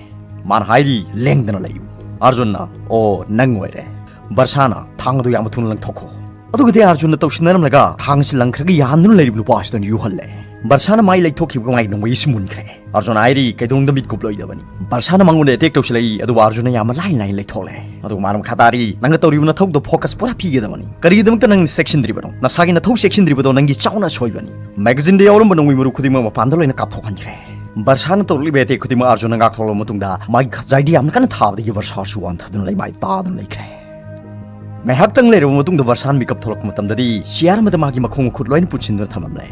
ꯃꯥꯅ ꯍꯥꯏꯔꯤ, "ꯂꯦꯡꯗꯅ ꯂꯩꯌꯨ"꯫ ꯑꯥꯔꯖꯨꯟꯅ, "ꯑꯣ, ꯅꯪ ꯑꯣꯏꯔꯦ"꯫ ꯕꯔꯁꯥꯅ, "ꯊꯥꯡ ꯑꯗꯨ ꯌꯥꯝꯅ ꯊꯨꯅ ꯂꯪꯊꯣꯛꯈꯣ"꯫ ꯑꯗꯨꯒꯗꯤ ꯑꯥꯔꯖꯨꯟꯅ ꯇꯧꯁꯤꯟꯅꯔꯝꯂꯒ ꯊꯥꯡ ꯑꯁꯤ ꯂꯪꯈ꯭ꯔꯒ ꯌꯥꯟꯗꯨꯅ ꯂꯩꯔꯤꯕ ꯅꯨꯄꯥ ꯑꯁꯤꯗ ꯑꯣꯏꯅ ꯌꯨꯍꯜꯂꯦ꯫ ꯕꯔꯁꯥꯅ ꯃꯥꯏ ꯂꯩꯊꯣꯛꯈꯤꯕꯒ ꯃꯥꯒꯤ ꯅꯣꯡꯃꯩ ꯑꯁꯤ ꯃꯨꯟꯈ꯭ꯔꯦ꯫ ꯑꯥꯔꯖꯨꯟꯅ ꯍꯥꯏꯔꯤ, "ꯀꯩꯗꯧꯅꯨꯡꯗ ꯃꯤꯠ ꯀꯨꯞꯂꯣꯏꯗꯕꯅꯤ"꯫ ꯕꯔꯁꯥꯅ ꯃꯉꯣꯟꯗ ꯑꯦꯇꯦꯛ ꯇꯧꯁꯤꯜꯂꯛꯏ, ꯑꯗꯨꯕꯨ ꯑꯥꯔꯖꯨꯟꯅ ꯌꯥꯝꯅ ꯂꯥꯏꯅ ꯂꯥꯏꯅ ꯂꯩꯊꯣꯛꯂꯦ꯫ ꯑꯗꯨꯒ ꯃꯥꯅ ꯃꯈꯥ ꯇꯥꯔꯤ, "ꯅꯪꯅ ꯇꯧꯔꯤꯕ ꯅꯊꯧꯗꯣ ꯐꯣꯀꯁ ꯄꯨꯔꯥ ꯄꯤꯒꯗꯕꯅꯤ꯫ ꯀꯔꯤꯒꯤꯗꯃꯛꯇ ꯅꯪ ꯆꯦꯛꯁꯤꯟꯗ꯭ꯔꯤꯕꯅꯣ? ꯅꯁꯥꯒꯤ ꯅꯊꯧ ꯆꯦꯛꯁꯤꯟꯗ꯭ꯔꯤꯕꯗꯣ ꯅꯪꯒꯤ ꯆꯥꯎꯅ ꯑꯁꯣꯏꯕꯅꯤ"꯫ ꯃꯦꯒꯥꯖꯤꯟꯗ ꯌꯥꯎꯔꯝꯕ ꯅꯣꯡꯃꯩ ꯃꯔꯨ ꯈꯨꯗꯤꯡꯃꯛ ꯃꯄꯥꯟꯗ ꯂꯣꯏꯅ ꯀꯥꯞꯊꯣꯛꯍꯟꯈ꯭ꯔꯦ꯫ ꯕꯔꯁꯥꯅ ꯇꯧꯔꯛꯂꯤꯕ ꯑꯦꯇꯦꯛ ꯈꯨꯗꯤꯡꯃꯛ ꯑꯥꯔꯖꯨꯟꯅ ꯉꯥꯛꯊꯣꯛꯂꯕ ꯃꯇꯨꯡꯗ ꯃꯥꯒꯤ ꯈꯖꯥꯏꯗ ꯌꯥꯝꯅ ꯀꯟꯅ ꯊꯥꯕꯗꯒꯤ ꯕꯔꯁꯥꯁꯨ ꯋꯥꯟꯊꯗꯨꯅ ꯂꯩꯃꯥꯏ ꯇꯥꯗꯨꯅ ꯂꯩꯈ꯭ꯔꯦ꯫ ꯉꯥꯏꯍꯥꯛꯇꯪ ꯂꯩꯔꯕ ꯃꯇꯨꯡꯗ ꯕꯔꯁꯥꯟ ꯃꯤꯀꯞ ꯊꯣꯛꯂꯛꯄ ꯃꯇꯝꯗꯗꯤ ꯆꯤꯌꯥꯔ ꯑꯃꯗ ꯃꯥꯒꯤ ꯃꯈꯣꯡ ꯃꯈꯨꯠ ꯂꯣꯏꯅ ꯄꯨꯟꯁꯤꯟꯗꯨꯅ ꯊꯝꯂꯝꯂꯦ꯫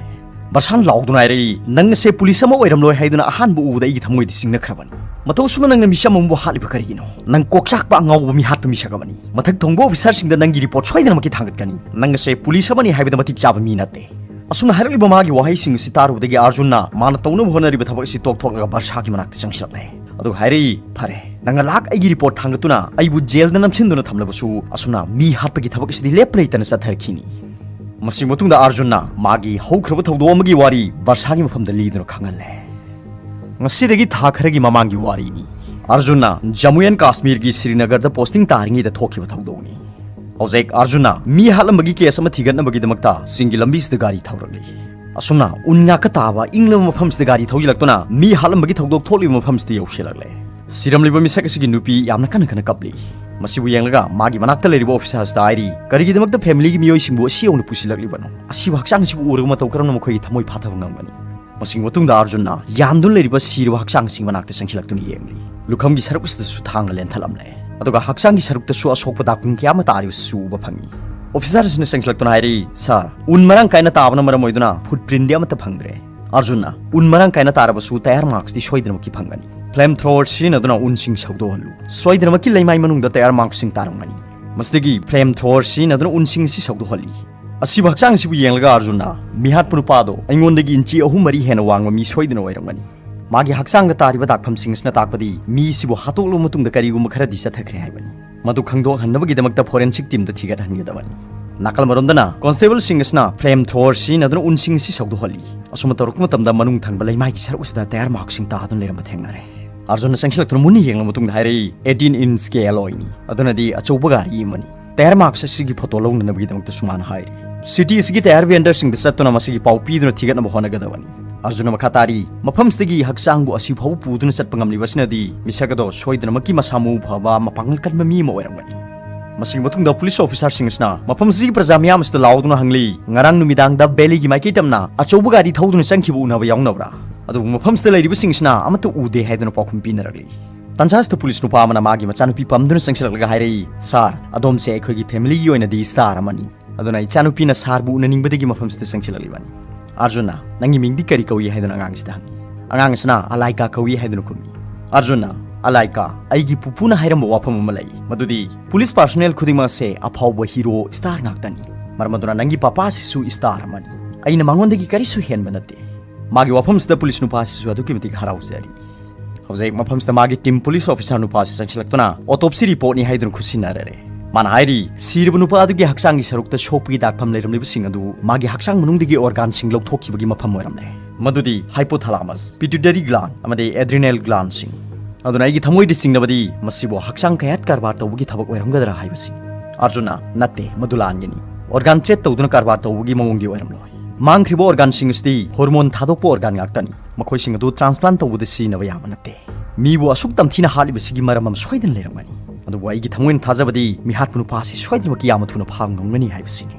ꯕꯔꯁꯥꯅ ꯂꯥꯎꯗꯨꯅ ꯍꯥꯏꯔꯛꯏ, "ꯅꯪ ꯑꯁꯦ ꯄꯨꯂꯤꯁ ꯑꯃ ꯑꯣꯏꯔꯝꯂꯣꯏ ꯍꯥꯏꯗꯨꯅ ꯑꯍꯥꯟꯕ ꯎꯕꯗ ꯑꯩꯒꯤ ꯊꯃꯣꯏꯗꯤ ꯁꯤꯡꯅꯈ꯭ꯔꯕꯅꯤ꯫ ꯃꯇꯧ ꯑꯁꯨꯝꯅ ꯅꯪꯅ ꯃꯤꯆꯝ ꯑꯃꯕꯨ ꯍꯥꯠꯂꯤꯕ ꯀꯔꯤꯒꯤꯅꯣ? ꯅꯪ ꯀꯣꯛ ꯆꯥꯛꯄ ꯑꯉꯥꯎꯕ ꯃꯤ ꯍꯥꯠꯄ ꯃꯤꯁꯛ ꯑꯃꯅꯤ꯫ ꯃꯊꯛ ꯊꯣꯡꯕ ꯑꯣꯐꯤꯁꯥꯔꯁꯤꯡꯗ ꯅꯪꯒꯤ ꯔꯤꯄꯣꯔꯠ ꯁꯣꯏꯗꯅꯃꯛꯀꯤ ꯊꯥꯡꯒꯠꯀꯅꯤ꯫ ꯅꯪ ꯑꯁꯦ ꯄꯨꯂꯤꯁ ꯑꯃꯅꯤ ꯍꯥꯏꯕꯗ ꯃꯇꯤꯛ ꯆꯥꯕ ꯃꯤ ꯅꯠꯇꯦ"꯫ ꯑꯁꯨꯝꯅ ꯍꯥꯏꯔꯛꯂꯤꯕ ꯃꯥꯒꯤ ꯋꯥꯍꯩꯁꯤꯡ ꯑꯁꯤ ꯇꯥꯔꯨꯕꯗꯒꯤ ꯑꯥꯔꯖꯨꯟꯅ ꯃꯥꯅ ꯇꯧꯅꯕ ꯍꯣꯠꯅꯔꯤꯕ ꯊꯕꯛ ꯑꯁꯤ ꯇꯣꯛꯊꯣꯛꯂꯒ ꯕꯔꯁꯥꯒꯤ ꯃꯅꯥꯛꯇ ꯆꯪꯁꯤꯜꯂꯛꯂꯦ꯫ ꯑꯗꯨꯒ ꯍꯥꯏꯔꯛꯏ, "ꯐꯔꯦ, ꯅꯪꯅ ꯂꯥꯛ ꯑꯩꯒꯤ ꯔꯤꯄꯣꯔꯠ ꯊꯥꯡꯒꯠꯇꯨꯅ ꯑꯩꯕꯨ ꯖꯦꯜꯗ ꯅꯝꯁꯤꯟꯗꯨꯅ ꯊꯝꯂꯕꯁꯨ, ꯑꯁꯨꯝꯅ ꯃꯤ ꯍꯥꯠꯄꯒꯤ ꯊꯕꯛ ꯑꯁꯤꯗꯤ ꯂꯦꯞꯄ ꯂꯩꯇꯅ ꯆꯠꯊꯔꯛꯈꯤꯅꯤ"꯫ ꯃꯁꯤꯒꯤ ꯃꯇꯨꯡꯗ ꯑꯥꯔꯖꯨꯟꯅ ꯃꯥꯒꯤ ꯍꯧꯈ꯭ꯔꯕ ꯊꯧꯗꯣꯛ ꯑꯃꯒꯤ ꯋꯥꯔꯤ ꯕꯔꯁꯥꯒꯤ ꯃꯐꯝꯗ ꯂꯤꯗꯨꯅ ꯈꯪꯍꯜꯂꯦ꯫ ꯉꯁꯤꯗꯒꯤ ꯊꯥ ꯈꯔꯒꯤ ꯃꯃꯥꯡꯒꯤ ꯋꯥꯔꯤꯅꯤ꯫ ꯑꯥꯔꯖꯨꯟꯅ ꯖꯝꯃꯨ ꯑꯦꯟ ꯀꯥꯁꯃꯤꯔꯒꯤ ꯁ꯭ꯔꯤꯅꯒꯔꯗ ꯄꯣꯁꯇꯤꯡ ꯇꯥꯔꯤꯉꯩꯗ ꯊꯣꯛꯈꯤꯕ ꯊꯧꯗꯣꯛꯅꯤ꯫ ꯍꯧꯖꯤꯛ ꯑꯥꯔꯖꯨꯟꯅ ꯃꯤ ꯍꯥꯠꯂꯝꯕꯒꯤ ꯀꯦꯁ ꯑꯃ ꯊꯤꯒꯠꯅꯕꯒꯤꯗꯃꯛꯇ ꯆꯤꯡꯒꯤ ꯂꯝꯕꯤꯁꯤꯗ ꯒꯥꯔꯤ ꯊꯧꯔꯛꯂꯤ꯫ ꯑꯁꯨꯝꯅ ꯎꯟ ꯉꯥꯛꯀ ꯇꯥꯕ ꯏꯪꯂꯕ ꯃꯐꯝꯁꯤꯗ ꯒꯥꯔꯤ ꯊꯧꯖꯤꯜꯂꯛꯇꯨꯅ ꯃꯤ ꯍꯥꯠꯂꯝꯕꯒꯤ ꯊꯧꯗꯣꯛ ꯊꯣꯛꯂꯤꯕ ꯃꯐꯝꯁꯤꯗ ꯌꯧꯁꯤꯜꯂꯛꯂꯦ꯫ ꯁꯤꯔꯝꯂꯤꯕ ꯃꯤꯁꯛ ꯑꯁꯤꯒꯤ ꯅꯨꯄꯤ ꯌꯥꯝꯅ ꯀꯟꯅ ꯀꯟꯅ ꯀꯞꯂꯤ꯫ ꯃꯁꯤꯕꯨ ꯌꯦꯡꯂꯒ ꯃꯥꯒꯤ ꯃꯅꯥꯛꯇ ꯂꯩꯔꯤꯕ ꯑꯣꯐꯤꯁꯥꯔꯁꯤꯗ ꯍꯥꯏꯔꯤ, "ꯀꯔꯤꯒꯤꯗꯃꯛꯇ ꯐꯦꯃꯤꯂꯤꯒꯤ ꯃꯤꯑꯣꯏꯁꯤꯡꯕꯨ ꯑꯁꯤ ꯌꯧꯅ ꯄꯨꯁꯤꯜꯂꯛꯂꯤꯕꯅꯣ? ꯑꯁꯤꯕ ꯍꯛꯆꯥꯡ ꯑꯁꯤꯕꯨ ꯎꯔꯒ ꯃꯇꯧ ꯀꯔꯝꯅ ꯃꯈꯣꯏꯒꯤ ꯊꯃꯣꯏ ꯐꯥꯊꯕ ꯉꯝꯒꯅꯤ?" ꯃꯁꯤꯒꯤ ꯃꯇꯨꯡꯗ ꯑꯥꯔꯖꯨꯟꯅ ꯌꯥꯟꯗꯨꯅ ꯂꯩꯔꯤꯕ ꯁꯤꯔꯕ ꯍꯛꯆꯥꯡꯁꯤꯡ ꯃꯅꯥꯛꯇ ꯆꯪꯁꯤꯜꯂꯛꯇꯨꯅ ꯌꯦꯡꯂꯤ꯫ ꯂꯨꯈꯝꯒꯤ ꯁꯔꯨꯛ ꯑꯁꯤꯗꯁꯨ ꯊꯥꯡꯅ ꯂꯦꯟꯊꯠꯂꯝꯂꯦ꯫ ꯑꯗꯨꯒ ꯍꯛꯆꯥꯡꯒꯤ ꯁꯔꯨꯛꯇꯁꯨ ꯑꯁꯣꯛꯄ ꯗꯥꯛꯐꯝ ꯀꯌꯥ ꯑꯃ ꯇꯥꯔꯤꯕꯁꯨ ꯎꯕ ꯐꯪꯉꯤ꯫ ꯑꯣꯐꯤꯁꯥꯔ ꯑꯁꯤꯅ ꯆꯪꯁꯤꯜꯂꯛꯇꯨꯅ ꯍꯥꯏꯔꯛꯏ, "ꯁꯥꯔ, ꯎꯟ ꯃꯔꯥꯡ ꯀꯥꯏꯅ ꯇꯥꯕꯅ ꯃꯔꯝ ꯑꯣꯏꯗꯨꯅ ꯐꯨꯠ ꯄ꯭ꯔꯤꯟꯗꯤ ꯑꯃꯠꯇ ꯐꯪꯗ꯭ꯔꯦ"꯫ ꯑꯥꯔꯖꯨꯟꯅ, "ꯎꯟ ꯃꯔꯥꯡ ꯀꯥꯏꯅ ꯇꯥꯔꯕꯁꯨ ꯇꯌꯥꯔ ꯃꯥꯔꯛꯁꯇꯤ ꯁꯣꯏꯗꯅꯃꯛꯀꯤ ꯐꯪꯒꯅꯤ꯫ ꯐ꯭ꯂꯦꯝ ꯊ꯭ꯔꯣꯋꯔ ꯁꯤꯖꯤꯟꯅꯗꯨꯅ ꯎꯟꯁꯤꯡ ꯁꯧꯗꯣꯛꯍꯜꯂꯨ꯫ ꯁꯣꯏꯗꯅꯃꯛꯀꯤ ꯂꯩꯃꯥꯏ ꯃꯅꯨꯡꯗ ꯇꯌꯥꯔ ꯃꯥꯔꯛꯁꯤꯡ ꯇꯥꯔꯝꯒꯅꯤ"꯫ ꯃꯁꯤꯗꯒꯤ ꯐ꯭ꯂꯦꯝ ꯊ꯭ꯔꯣꯋꯔ ꯁꯤꯖꯤꯟꯅꯗꯨꯅ ꯎꯟꯁꯤꯡ ꯑꯁꯤ ꯁꯧꯗꯣꯛꯍꯜꯂꯤ꯫ ꯑꯁꯤꯕ ꯍꯛꯆꯥꯡ ꯑꯁꯤꯕꯨ ꯌꯦꯡꯂꯒ ꯑꯥꯔꯖꯨꯟꯅ, "ꯃꯤꯍꯥꯠꯄ ꯅꯨꯄꯥꯗꯣ ꯑꯩꯉꯣꯟꯗꯒꯤ ꯏꯟꯆꯤ ꯑꯍꯨꯝ ꯃꯔꯤ ꯍꯦꯟꯅ ꯋꯥꯡꯕ ꯃꯤ ꯁꯣꯏꯗꯅ ꯑꯣꯏꯔꯝꯒꯅꯤ꯫ ꯃꯥꯒꯤ ꯍꯛꯆꯥꯡꯗ ꯇꯥꯔꯤꯕ ꯗꯥꯛꯐꯝꯁꯤꯡ ꯑꯁꯤꯅ ꯇꯥꯛꯄꯗꯤ ꯃꯤ ꯑꯁꯤꯕꯨ ꯍꯥꯠꯇꯣꯛꯂꯕ ꯃꯇꯨꯡꯗ ꯀꯔꯤꯒꯨꯝꯕ ꯈꯔꯗꯤ ꯆꯠꯊꯈ꯭ꯔꯦ ꯍꯥꯏꯕꯅꯤ꯫ ꯃꯗꯨ ꯈꯪꯗꯣꯛꯍꯟꯅꯕꯒꯤꯗꯃꯛꯇ ꯐꯣꯔꯦꯟꯁꯤꯛ ꯇꯤꯝꯗ ꯊꯤꯒꯠꯍꯟꯒꯗꯕꯅꯤ"꯫ ꯅꯥꯀꯜ ꯑꯃꯔꯣꯝꯗꯅ ꯀꯣꯟꯁꯇꯦꯕꯜꯁꯤꯡ ꯑꯁꯤꯅ ꯐ꯭ꯂꯦꯝ ꯊ꯭ꯔꯣꯋꯔ ꯁꯤꯖꯤꯟꯅꯗꯨꯅ ꯎꯟꯁꯤꯡ ꯑꯁꯤ ꯁꯧꯗꯣꯛꯍꯜꯂꯤ꯫ ꯑꯁꯨꯝꯅ ꯇꯧꯔꯛꯄ ꯃꯇꯝꯗ ꯃꯅꯨꯡ ꯊꯪꯕ ꯂꯩꯃꯥꯏꯒꯤ ꯁꯔꯨꯛ ꯑꯁꯤꯗ ꯇꯌꯥꯔ ꯃꯥꯔꯛꯁꯤꯡ ꯇꯥꯗꯨꯅ ꯂꯩꯔꯝꯕ ꯊꯦꯡꯅꯔꯦ꯫ ꯑꯥꯔꯖꯨꯟꯅ ꯆꯪꯁꯤꯜꯂꯛꯇꯨꯅ ꯃꯨꯟꯅ ꯌꯦꯡꯂꯕ ꯃꯇꯨꯡꯗ ꯍꯥꯏꯔꯛꯏ, "ꯑꯩꯠꯇꯤꯟ ꯏꯟꯆꯀꯤ ꯑꯦꯂꯣꯏꯅꯤ, ꯑꯗꯨꯅꯗꯤ ꯑꯆꯧꯕ ꯒꯥꯔꯤ ꯑꯃꯅꯤ"꯫ ꯇꯌꯥꯔ ꯃꯥꯔꯛꯁ ꯑꯁꯤꯒꯤ ꯐꯣꯇꯣ ꯂꯧꯅꯅꯕꯒꯤꯗꯃꯛꯇꯁꯨ ꯃꯥꯅ ꯍꯥꯏꯔꯤ꯫ ꯁꯤꯇꯤ ꯑꯁꯤꯒꯤ ꯇꯌꯥꯔ ꯚꯦꯟꯗꯔꯁꯤꯡꯗ ꯆꯠꯇꯨꯅ ꯃꯁꯤꯒꯤ ꯄꯥꯎ ꯄꯤꯗꯨꯅ ꯊꯤꯒꯠꯅꯕ ꯍꯣꯠꯅꯒꯗꯕꯅꯤ꯫ ꯑꯥꯔꯖꯨꯟꯅ ꯃꯈꯥ ꯇꯥꯔꯤ, "ꯃꯐꯝꯁꯤꯗꯒꯤ ꯍꯛꯆꯥꯡꯕꯨ ꯑꯁꯤ ꯐꯥꯎꯕ ꯄꯨꯗꯨꯅ ꯆꯠꯄ ꯉꯝꯂꯤꯕꯁꯤꯅꯗꯤ ꯃꯤꯁꯛ ꯑꯗꯣ ꯁꯣꯏꯗꯅꯃꯛꯀꯤ ꯃꯁꯥ ꯃꯎ ꯐꯕ, ꯃꯄꯥꯡꯒꯜ ꯀꯟꯕ ꯃꯤ ꯑꯃ ꯑꯣꯏꯔꯝꯒꯅꯤ"꯫ ꯃꯁꯤꯒꯤ ꯃꯇꯨꯡꯗ ꯄꯨꯂꯤꯁ ꯑꯣꯐꯤꯁꯥꯔꯁꯤꯡ ꯑꯁꯤꯅ ꯃꯐꯝ ꯑꯁꯤꯒꯤ ꯄ꯭ꯔꯖꯥ ꯃꯤꯌꯥꯝ ꯑꯁꯤꯗ ꯂꯥꯎꯗꯨꯅ ꯍꯪꯂꯤ, "ꯉꯔꯥꯡ ꯅꯨꯃꯤꯗꯥꯡꯗ ꯚꯦꯂꯤꯒꯤ ꯃꯥꯏꯀꯩ ꯇꯝꯅ ꯑꯆꯧꯕ ꯒꯥꯔꯤ ꯊꯧꯗꯨꯅ ꯆꯪꯈꯤꯕ ꯎꯅꯕ ꯌꯥꯎꯅꯕ꯭ꯔꯥ?" ꯑꯗꯨꯕꯨ ꯃꯐꯝꯁꯤꯗ ꯂꯩꯔꯤꯕꯁꯤꯡ ꯑꯁꯤꯅ ꯑꯃꯠꯇ ꯎꯗꯦ ꯍꯥꯏꯗꯨꯅ ꯄꯥꯎꯈꯨꯝ ꯄꯤꯅꯔꯛꯂꯤ꯫ ꯇꯥꯟꯖꯥ ꯑꯁꯤꯗ ꯄꯨꯂꯤꯁ ꯅꯨꯄꯥ ꯑꯃꯅ ꯃꯥꯒꯤ ꯃꯆꯥꯅꯨꯄꯤ ꯄꯝꯗꯨꯅ ꯆꯪꯁꯤꯜꯂꯛꯂꯒ ꯍꯥꯏꯔꯛꯏ, "ꯁꯥꯔ, ꯑꯗꯣꯝꯁꯦ ꯑꯩꯈꯣꯏꯒꯤ ꯐꯦꯃꯤꯂꯤꯒꯤ ꯑꯣꯏꯅꯗꯤ ꯁ꯭ꯇꯥꯔ ꯑꯃꯅꯤ꯫ ꯑꯗꯨꯅ ꯏꯆꯥꯅꯨꯄꯤꯅ ꯁꯥꯔꯕꯨ ꯎꯅꯅꯤꯡꯕꯗꯒꯤ ꯃꯐꯝꯁꯤꯗ ꯆꯪꯁꯤꯜꯂꯛꯂꯤꯕꯅꯤ"꯫ ꯑꯥꯔꯖꯨꯟꯅ, "ꯅꯪꯒꯤ ꯃꯤꯡꯗꯤ ꯀꯔꯤ ꯀꯧꯏ?" ꯍꯥꯏꯗꯨꯅ ꯑꯉꯥꯡꯁꯤꯗ ꯍꯪꯉꯤ꯫ ꯑꯉꯥꯡꯁꯤꯅ, "ꯑꯂꯥꯏꯀꯥ ꯀꯧꯏ" ꯍꯥꯏꯗꯨꯅ ꯈꯨꯝꯃꯤ꯫ ꯑꯥꯔꯖꯨꯟꯅ, "ꯑꯂꯥꯏꯀꯥ, ꯑꯩꯒꯤ ꯄꯨꯄꯨꯅ ꯍꯥꯏꯔꯝꯕ ꯋꯥꯐꯝ ꯑꯃ ꯂꯩ, ꯃꯗꯨꯗꯤ ꯄꯨꯂꯤꯁ ꯄꯥꯔꯁꯣꯅꯦꯜ ꯈꯨꯗꯤꯡꯃꯛ ꯑꯁꯦ ꯑꯐꯥꯎꯕ ꯍꯤꯔꯣ ꯁ꯭ꯇꯥꯔ ꯉꯥꯛꯇꯅꯤ꯫ ꯃꯔꯝ ꯑꯗꯨꯅ ꯅꯪꯒꯤ ꯄꯄꯥꯁꯤꯁꯨ ꯁ꯭ꯇꯥꯔ ꯑꯃꯅꯤ꯫ ꯑꯩꯅ ꯃꯉꯣꯟꯗꯒꯤ ꯀꯔꯤꯁꯨ ꯍꯦꯟꯕ ꯅꯠꯇꯦ꯫" ꯃꯥꯒꯤ ꯋꯥꯐꯝꯁꯤꯗ ꯄꯨꯂꯤꯁ ꯅꯨꯄꯥꯁꯤꯁꯨ ꯑꯗꯨꯛꯀꯤ ꯃꯇꯤꯛ ꯍꯔꯥꯎꯖꯔꯤ꯫ ꯍꯧꯖꯤꯛ ꯃꯐꯝꯁꯤꯗ ꯃꯥꯒꯤ ꯇꯤꯝ ꯄꯨꯂꯤꯁ ꯑꯣꯐꯤꯁꯥꯔ ꯅꯨꯄꯥꯁꯤ ꯆꯪꯁꯤꯜꯂꯛꯇꯨꯅ ꯑꯣꯇꯣꯞꯁꯤ ꯔꯤꯄꯣꯔꯠꯅꯤ ꯍꯥꯏꯗꯨꯅ ꯈꯨꯠꯁꯤꯟꯅꯔꯦ꯫ ꯃꯥꯅ ꯍꯥꯏꯔꯤ, ꯁꯤꯔꯕ ꯅꯨꯄꯥ ꯑꯗꯨꯒꯤ ꯍꯛꯆꯥꯡꯒꯤ ꯁꯔꯨꯛꯇ ꯁꯣꯛꯄꯒꯤ ꯗꯥꯛꯐꯝ ꯂꯩꯔꯝꯂꯤꯕꯁꯤꯡ ꯑꯗꯨ ꯃꯥꯒꯤ ꯍꯛꯆꯥꯡ ꯃꯅꯨꯡꯗꯒꯤ ꯑꯣꯔꯒꯥꯟꯁꯤꯡ ꯂꯧꯊꯣꯛꯈꯤꯕꯒꯤ ꯃꯐꯝ ꯑꯣꯏꯔꯝꯂꯦ, ꯃꯗꯨꯗꯤ ꯍꯥꯏꯄꯣꯊꯥꯂꯥꯃꯁ, ꯄꯤꯇꯨꯇꯔꯤ ꯒ꯭ꯂꯥꯟ ꯑꯃꯗꯤ ꯑꯦꯗ꯭ꯔꯤꯅꯦꯜ ꯒ꯭ꯂꯥꯟꯁꯤꯡ꯫ ꯑꯗꯨꯅ ꯑꯩꯒꯤ ꯊꯃꯣꯏꯗ ꯆꯤꯡꯅꯕꯗꯤ ꯃꯁꯤꯕꯨ ꯍꯛꯆꯥꯡ ꯀꯌꯥꯠ ꯀꯔꯕꯥꯔ ꯇꯧꯕꯒꯤ ꯊꯕꯛ ꯑꯣꯏꯔꯝꯒꯗ꯭ꯔꯥ ꯍꯥꯏꯕꯁꯤ꯫ ꯑꯥꯔꯖꯨꯟꯅ, "ꯅꯠꯇꯦ, ꯃꯗꯨ ꯂꯥꯟꯒꯅꯤ꯫ ꯑꯣꯔꯒꯥꯟ ꯇ꯭ꯔꯦꯠ ꯇꯧꯗꯨꯅ ꯀꯔꯕꯥꯔ ꯇꯧꯕꯒꯤ ꯃꯑꯣꯡꯗꯤ ꯑꯣꯏꯔꯝꯂꯣꯏ꯫ ꯃꯥꯡꯈ꯭ꯔꯤꯕ ꯑꯣꯔꯒꯥꯟꯁꯤꯡ ꯑꯁꯤꯗꯤ ꯍꯣꯔꯃꯣꯟ ꯊꯥꯗꯣꯛꯄ ꯑꯣꯔꯒꯥꯟ ꯉꯥꯛꯇꯅꯤ꯫ ꯃꯈꯣꯏꯁꯤꯡ ꯑꯗꯨ ꯇ꯭ꯔꯥꯟꯁꯄ꯭ꯂꯥꯟ ꯇꯧꯕꯗ ꯁꯤꯖꯤꯟꯅꯕ ꯌꯥꯕ ꯅꯠꯇꯦ꯫ ꯃꯤꯕꯨ ꯑꯁꯨꯛ ꯇꯝꯊꯤꯅ ꯍꯥꯠꯂꯤꯕꯁꯤꯒꯤ ꯃꯔꯝ ꯑꯃ ꯁꯣꯏꯗꯅ ꯂꯩꯔꯝꯒꯅꯤ꯫ ꯑꯗꯨꯕꯨ ꯑꯩꯒꯤ ꯊꯃꯣꯏꯅ ꯊꯥꯖꯕꯗꯤ ꯃꯤꯍꯥꯠꯄ ꯅꯨꯄꯥ ꯑꯁꯤ ꯁꯣꯏꯗꯅꯃꯛꯀꯤ ꯌꯥꯝꯅ ꯊꯨꯅ ꯐꯥꯕ ꯉꯝꯒꯅꯤ ꯍꯥꯏꯕꯁꯤꯅꯤ꯫"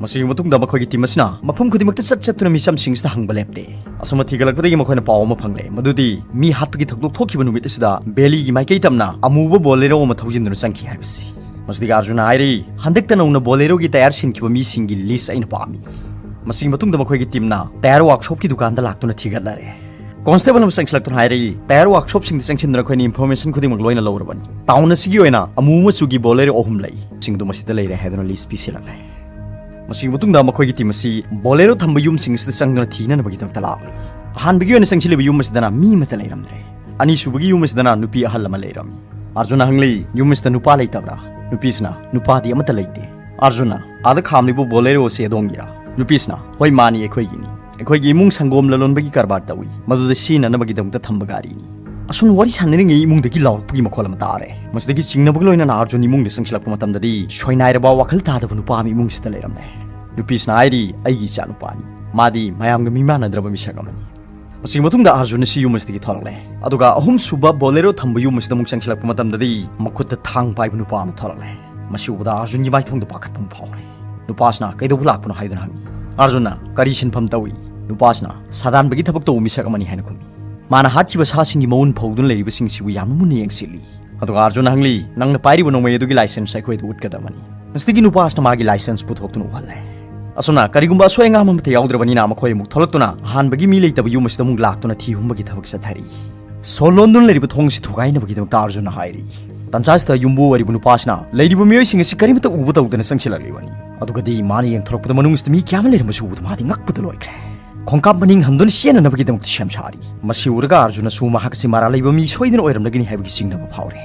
ꯃꯁꯤꯒꯤ ꯃꯇꯨꯡꯗ ꯃꯈꯣꯏꯒꯤ ꯇꯤꯝ ꯑꯁꯤꯅ ꯃꯐꯝ ꯈꯨꯗꯤꯡꯃꯛꯇ ꯆꯠ ꯆꯠꯇꯨꯅ ꯃꯤꯆꯝꯁꯤꯡꯁꯤꯗ ꯍꯪꯕ ꯂꯦꯞꯇꯦ꯫ ꯑꯁꯨꯝꯅ ꯊꯤꯒꯠꯂꯛꯄꯗꯒꯤ ꯃꯈꯣꯏꯅ ꯄꯥꯎ ꯑꯃ ꯐꯪꯂꯦ, ꯃꯗꯨꯗꯤ ꯃꯤ ꯍꯥꯠꯄꯒꯤ ꯊꯧꯗꯣꯛ ꯊꯣꯛꯈꯤꯕ ꯅꯨꯃꯤꯠ ꯑꯁꯤꯗ ꯕꯦꯂꯤꯒꯤ ꯃꯥꯏꯀꯩ ꯇꯝꯅ ꯑꯃꯨꯕ ꯕꯣꯂꯦꯔꯣ ꯑꯃ ꯊꯧꯖꯤꯟꯗꯨꯅ ꯆꯪꯈꯤ ꯍꯥꯏꯕꯁꯤ꯫ ꯃꯁꯤꯗꯒꯤ ꯑꯥꯔꯖꯨꯟꯅ ꯍꯥꯏꯔꯤ, "ꯍꯟꯗꯛꯇ ꯅꯧꯅ ꯕꯣꯂꯦꯔꯣꯒꯤ ꯇꯌꯥꯔ ꯁꯤꯟꯈꯤꯕ ꯃꯤꯁꯤꯡꯒꯤ ꯂꯤꯁ ꯑꯩꯅ ꯄꯥꯝꯃꯤ꯫" ꯃꯁꯤꯒꯤ ꯃꯇꯨꯡꯗ ꯃꯈꯣꯏꯒꯤ ꯇꯤꯝꯅ ꯇꯌꯥꯔ ꯋꯥꯔꯛꯁꯣꯞꯀꯤ ꯗꯨꯀꯥꯟꯗ ꯂꯥꯛꯇꯨꯅ ꯊꯤꯒꯠꯂꯔꯦ꯫ ꯀꯣꯟꯁꯇꯦꯕꯜ ꯑꯃ ꯆꯪꯁꯤꯜꯂꯛꯇꯨꯅ ꯍꯥꯏꯔꯛꯏ, "ꯇꯌꯥꯔ ꯋꯥꯔꯛꯁꯣꯞꯁꯤꯡꯗ ꯆꯪꯁꯤꯟꯗꯨꯅ ꯑꯩꯈꯣꯏꯅ ꯏꯟꯐꯣꯔꯃꯦꯁꯟ ꯈꯨꯗꯤꯡꯃꯛ ꯂꯣꯏꯅ ꯂꯧꯔꯕꯅꯤ꯫ ꯇꯥꯎꯟ ꯑꯁꯤꯒꯤ ꯑꯣꯏꯅ ꯑꯃꯨꯕ ꯃꯆꯨꯒꯤ ꯕꯣꯂꯦꯔꯣ ꯑꯍꯨꯝ ꯂꯩ꯫ ꯁꯤꯡꯗꯨ ꯃꯁꯤꯗ ꯂꯩꯔꯦ" ꯍꯥꯏꯗꯨꯅ ꯂꯤꯁ ꯄꯤꯁꯤꯜꯂꯛꯂꯦ꯫ ꯃꯁꯤꯒꯤ ꯃꯇꯨꯡꯗ ꯃꯈꯣꯏꯒꯤ ꯇꯤꯝ ꯑꯁꯤ ꯕꯣꯂꯦꯔꯣ ꯊꯝꯕ ꯌꯨꯝꯁꯤꯡ ꯑꯁꯤꯗ ꯆꯪꯗꯨꯅ ꯊꯤꯅꯅꯕꯒꯤꯗꯃꯛꯇ ꯂꯥꯛꯂꯤ꯫ ꯑꯍꯥꯟꯕꯒꯤ ꯑꯣꯏꯅ ꯆꯪꯁꯤꯜꯂꯤꯕ ꯌꯨꯝ ꯑꯁꯤꯗꯅ ꯃꯤ ꯑꯃꯠꯇ ꯂꯩꯔꯝꯗ꯭ꯔꯦ꯫ ꯑꯅꯤꯁꯨꯕꯒꯤ ꯌꯨꯝ ꯑꯁꯤꯗꯅ ꯅꯨꯄꯤ ꯑꯍꯜ ꯑꯃ ꯂꯩꯔꯝꯃꯤ꯫ ꯑꯥꯔꯖꯨꯟꯅ ꯍꯪꯂꯤ, "ꯌꯨꯝ ꯑꯁꯤꯗ ꯅꯨꯄꯥ ꯂꯩꯇꯕ꯭ꯔꯥ?" ꯅꯨꯄꯤꯁꯤꯅ, "ꯅꯨꯄꯥꯗꯤ ꯑꯃꯠꯇ ꯂꯩꯇꯦ꯫" ꯑꯥꯔꯖꯨꯟꯅ, "ꯑꯥꯗ ꯈꯥꯝꯂꯤꯕ ꯕꯣꯂꯦꯔꯣ ꯑꯁꯤ ꯑꯗꯣꯝꯒꯤꯔꯥ?" ꯅꯨꯄꯤꯁꯤꯅ, "ꯍꯣꯏ, ꯃꯥꯅꯤ, ꯑꯩꯈꯣꯏꯒꯤꯅꯤ꯫ ꯑꯩꯈꯣꯏꯒꯤ ꯏꯃꯨꯡ ꯁꯪꯒꯣꯝ ꯂꯂꯣꯟꯕꯒꯤ ꯀꯔꯕꯥꯔ ꯇꯧꯏ, ꯃꯗꯨꯗ ꯁꯤꯖꯤꯟꯅꯅꯕꯒꯤꯗꯃꯛꯇ ꯊꯝꯕ ꯒꯥꯔꯤꯅꯤ꯫" ꯑꯁꯨꯝꯅ ꯋꯥꯔꯤ ꯁꯥꯟꯅꯔꯤꯉꯩ ꯏꯃꯨꯡꯗꯒꯤ ꯂꯥꯎꯔꯛꯄꯒꯤ ꯃꯈꯣꯜ ꯑꯃ ꯇꯥꯔꯦ꯫ ꯃꯁꯤꯗꯒꯤ ꯆꯤꯡꯅꯕꯒ ꯂꯣꯏꯅꯅ ꯑꯥꯔꯖꯨꯟ ꯏꯃꯨꯡꯗ ꯆꯪꯁꯤꯜꯂꯛꯄ ꯃꯇꯝꯗꯗꯤ ꯁꯣꯏꯅꯥꯏꯔꯕ, ꯋꯥꯈꯜ ꯇꯥꯗꯕ ꯅꯨꯄꯥ ꯑꯃ ꯏꯃꯨꯡꯁꯤꯗ ꯂꯩꯔꯝꯂꯦ꯫ ꯅꯨꯄꯤꯁꯤꯅ ꯍꯥꯏꯔꯤ, "ꯑꯩꯒꯤ ꯏꯆꯥꯅꯨꯄꯥꯅꯤ꯫ ꯃꯥꯗꯤ ꯃꯌꯥꯝꯒ ꯃꯤꯃꯥꯟꯅꯗ꯭ꯔꯕ ꯃꯤꯁꯛ ꯑꯃꯅꯤ꯫" ꯃꯁꯤꯒꯤ ꯃꯇꯨꯡꯗ ꯑꯥꯔꯖꯨꯟ ꯑꯁꯤ ꯌꯨꯝ ꯑꯁꯤꯗꯒꯤ ꯊꯣꯔꯛꯂꯦ꯫ ꯑꯗꯨꯒ ꯑꯍꯨꯝꯁꯨꯕ ꯕꯣꯂꯦꯔꯣ ꯊꯝꯕ ꯌꯨꯝ ꯑꯁꯤꯗ ꯑꯃꯨꯛ ꯆꯪꯁꯤꯜꯂꯛꯄ ꯃꯇꯝꯗꯗꯤ ꯃꯈꯨꯠꯇ ꯊꯥꯡ ꯄꯥꯏꯕ ꯅꯨꯄꯥ ꯑꯃ ꯊꯣꯔꯛꯂꯦ꯫ ꯃꯁꯤ ꯎꯕꯗ ꯑꯥꯔꯖꯨꯟꯒꯤ ꯃꯥꯏꯊꯣꯡꯗ ꯄꯥꯈꯠꯄ ꯑꯃ ꯐꯥꯎꯔꯦ꯫ ꯅꯨꯄꯥꯁꯤꯅ, "ꯀꯩꯗꯧꯕ ꯂꯥꯛꯄꯅꯣ?" ꯍꯥꯏꯗꯨꯅ ꯍꯪꯉꯤ꯫ ꯑꯥꯔꯖꯨꯟꯅ, "ꯀꯔꯤ ꯁꯤꯟꯐꯝ ꯇꯧꯏ?" ꯅꯨꯄꯥꯁꯤꯅ, "ꯁꯥꯗꯥꯟꯕꯒꯤ ꯊꯕꯛ ꯇꯧꯕ ꯃꯤꯁꯛ ꯑꯃꯅꯤ" ꯍꯥꯏꯅ ꯈꯨꯝꯃꯤ꯫ ꯃꯥꯅ ꯍꯥꯠꯈꯤꯕ ꯁꯥꯁꯤꯡꯒꯤ ꯃꯎꯟ ꯐꯧꯗꯨꯅ ꯂꯩꯔꯤꯕꯁꯤꯡꯁꯤꯕꯨ ꯌꯥꯝꯅ ꯃꯨꯟꯅ ꯌꯦꯡꯁꯤꯜꯂꯤ꯫ ꯑꯗꯨꯒ ꯑꯥꯔꯖꯨꯟꯅ ꯍꯪꯂꯤ, "ꯅꯪꯅ ꯄꯥꯏꯔꯤꯕ ꯅꯣꯡꯃꯩ ꯑꯗꯨꯒꯤ ꯂꯥꯏꯁꯦꯟꯁ ꯑꯩꯈꯣꯏꯗ ꯎꯠꯀꯗꯕꯅꯤ꯫" ꯃꯁꯤꯗꯒꯤ ꯅꯨꯄꯥꯁꯤꯅ ꯃꯥꯒꯤ ꯂꯥꯏꯁꯦꯟꯁ ꯄꯨꯊꯣꯛꯇꯨꯅ ꯎꯍꯜꯂꯦ꯫ ꯑꯁꯨꯝꯅ ꯀꯔꯤꯒꯨꯝꯕ ꯑꯁꯣꯏ ꯑꯉꯥꯝ ꯑꯃꯠꯇ ꯌꯥꯎꯗ꯭ꯔꯕꯅꯤꯅ ꯃꯈꯣꯏ ꯑꯃꯨꯛ ꯊꯣꯛꯂꯛꯇꯨꯅ ꯑꯍꯥꯟꯕꯒꯤ ꯃꯤ ꯂꯩꯇꯕ ꯌꯨꯝ ꯑꯁꯤꯗ ꯑꯃꯨꯛ ꯂꯥꯛꯇꯨꯅ ꯊꯤ ꯍꯨꯝꯕꯒꯤ ꯊꯕꯛ ꯆꯠꯊꯔꯤ꯫ ꯁꯣ ꯂꯣꯟꯗꯨꯅ ꯂꯩꯔꯤꯕ ꯊꯣꯡ ꯑꯁꯤ ꯊꯨꯒꯥꯏꯅꯕꯒꯤꯗꯃꯛꯇ ꯑꯥꯔꯖꯨꯟꯅ ꯍꯥꯏꯔꯤ꯫ ꯇꯟꯖꯥꯁꯤꯗ ꯌꯨꯝꯕꯨ ꯑꯣꯏꯔꯤꯕ ꯅꯨꯄꯥꯁꯤꯅ ꯂꯩꯔꯤꯕ ꯃꯤꯑꯣꯏꯁꯤꯡ ꯑꯁꯤ ꯀꯔꯤꯃꯇ ꯎꯕ ꯇꯧꯗꯅ ꯆꯪꯁꯤꯜꯂꯛꯂꯤꯕꯅꯤ꯫ ꯑꯗꯨꯒꯗꯤ ꯃꯥꯅ ꯌꯦꯡꯊꯣꯔꯛꯄꯗ ꯃꯅꯨꯡꯁꯤꯗ ꯃꯤ ꯀꯌꯥ ꯑꯃ ꯂꯩꯔꯝꯕꯁꯤ ꯎꯕꯗ ꯃꯥꯗꯤ ꯉꯛꯄꯗ ꯂꯣꯏꯈ꯭ꯔꯦ꯫ ꯈꯣꯡꯀꯥꯞ ꯃꯅꯤꯡ ꯍꯟꯗꯨꯅ ꯆꯦꯟꯅꯅꯕꯒꯤꯗꯃꯛꯇ ꯁꯦꯝ ꯁꯥꯔꯤ꯫ ꯃꯁꯤ ꯎꯔꯒ ꯑꯥꯔꯖꯨꯟꯅꯁꯨ ꯃꯍꯥꯛ ꯑꯁꯤ ꯃꯔꯥꯜ ꯂꯩꯕ ꯃꯤ ꯁꯣꯏꯗꯅ ꯑꯣꯏꯔꯝꯂꯒꯅꯤ ꯍꯥꯏꯕꯒꯤ ꯆꯤꯡꯅꯕ ꯐꯥꯎꯔꯦ꯫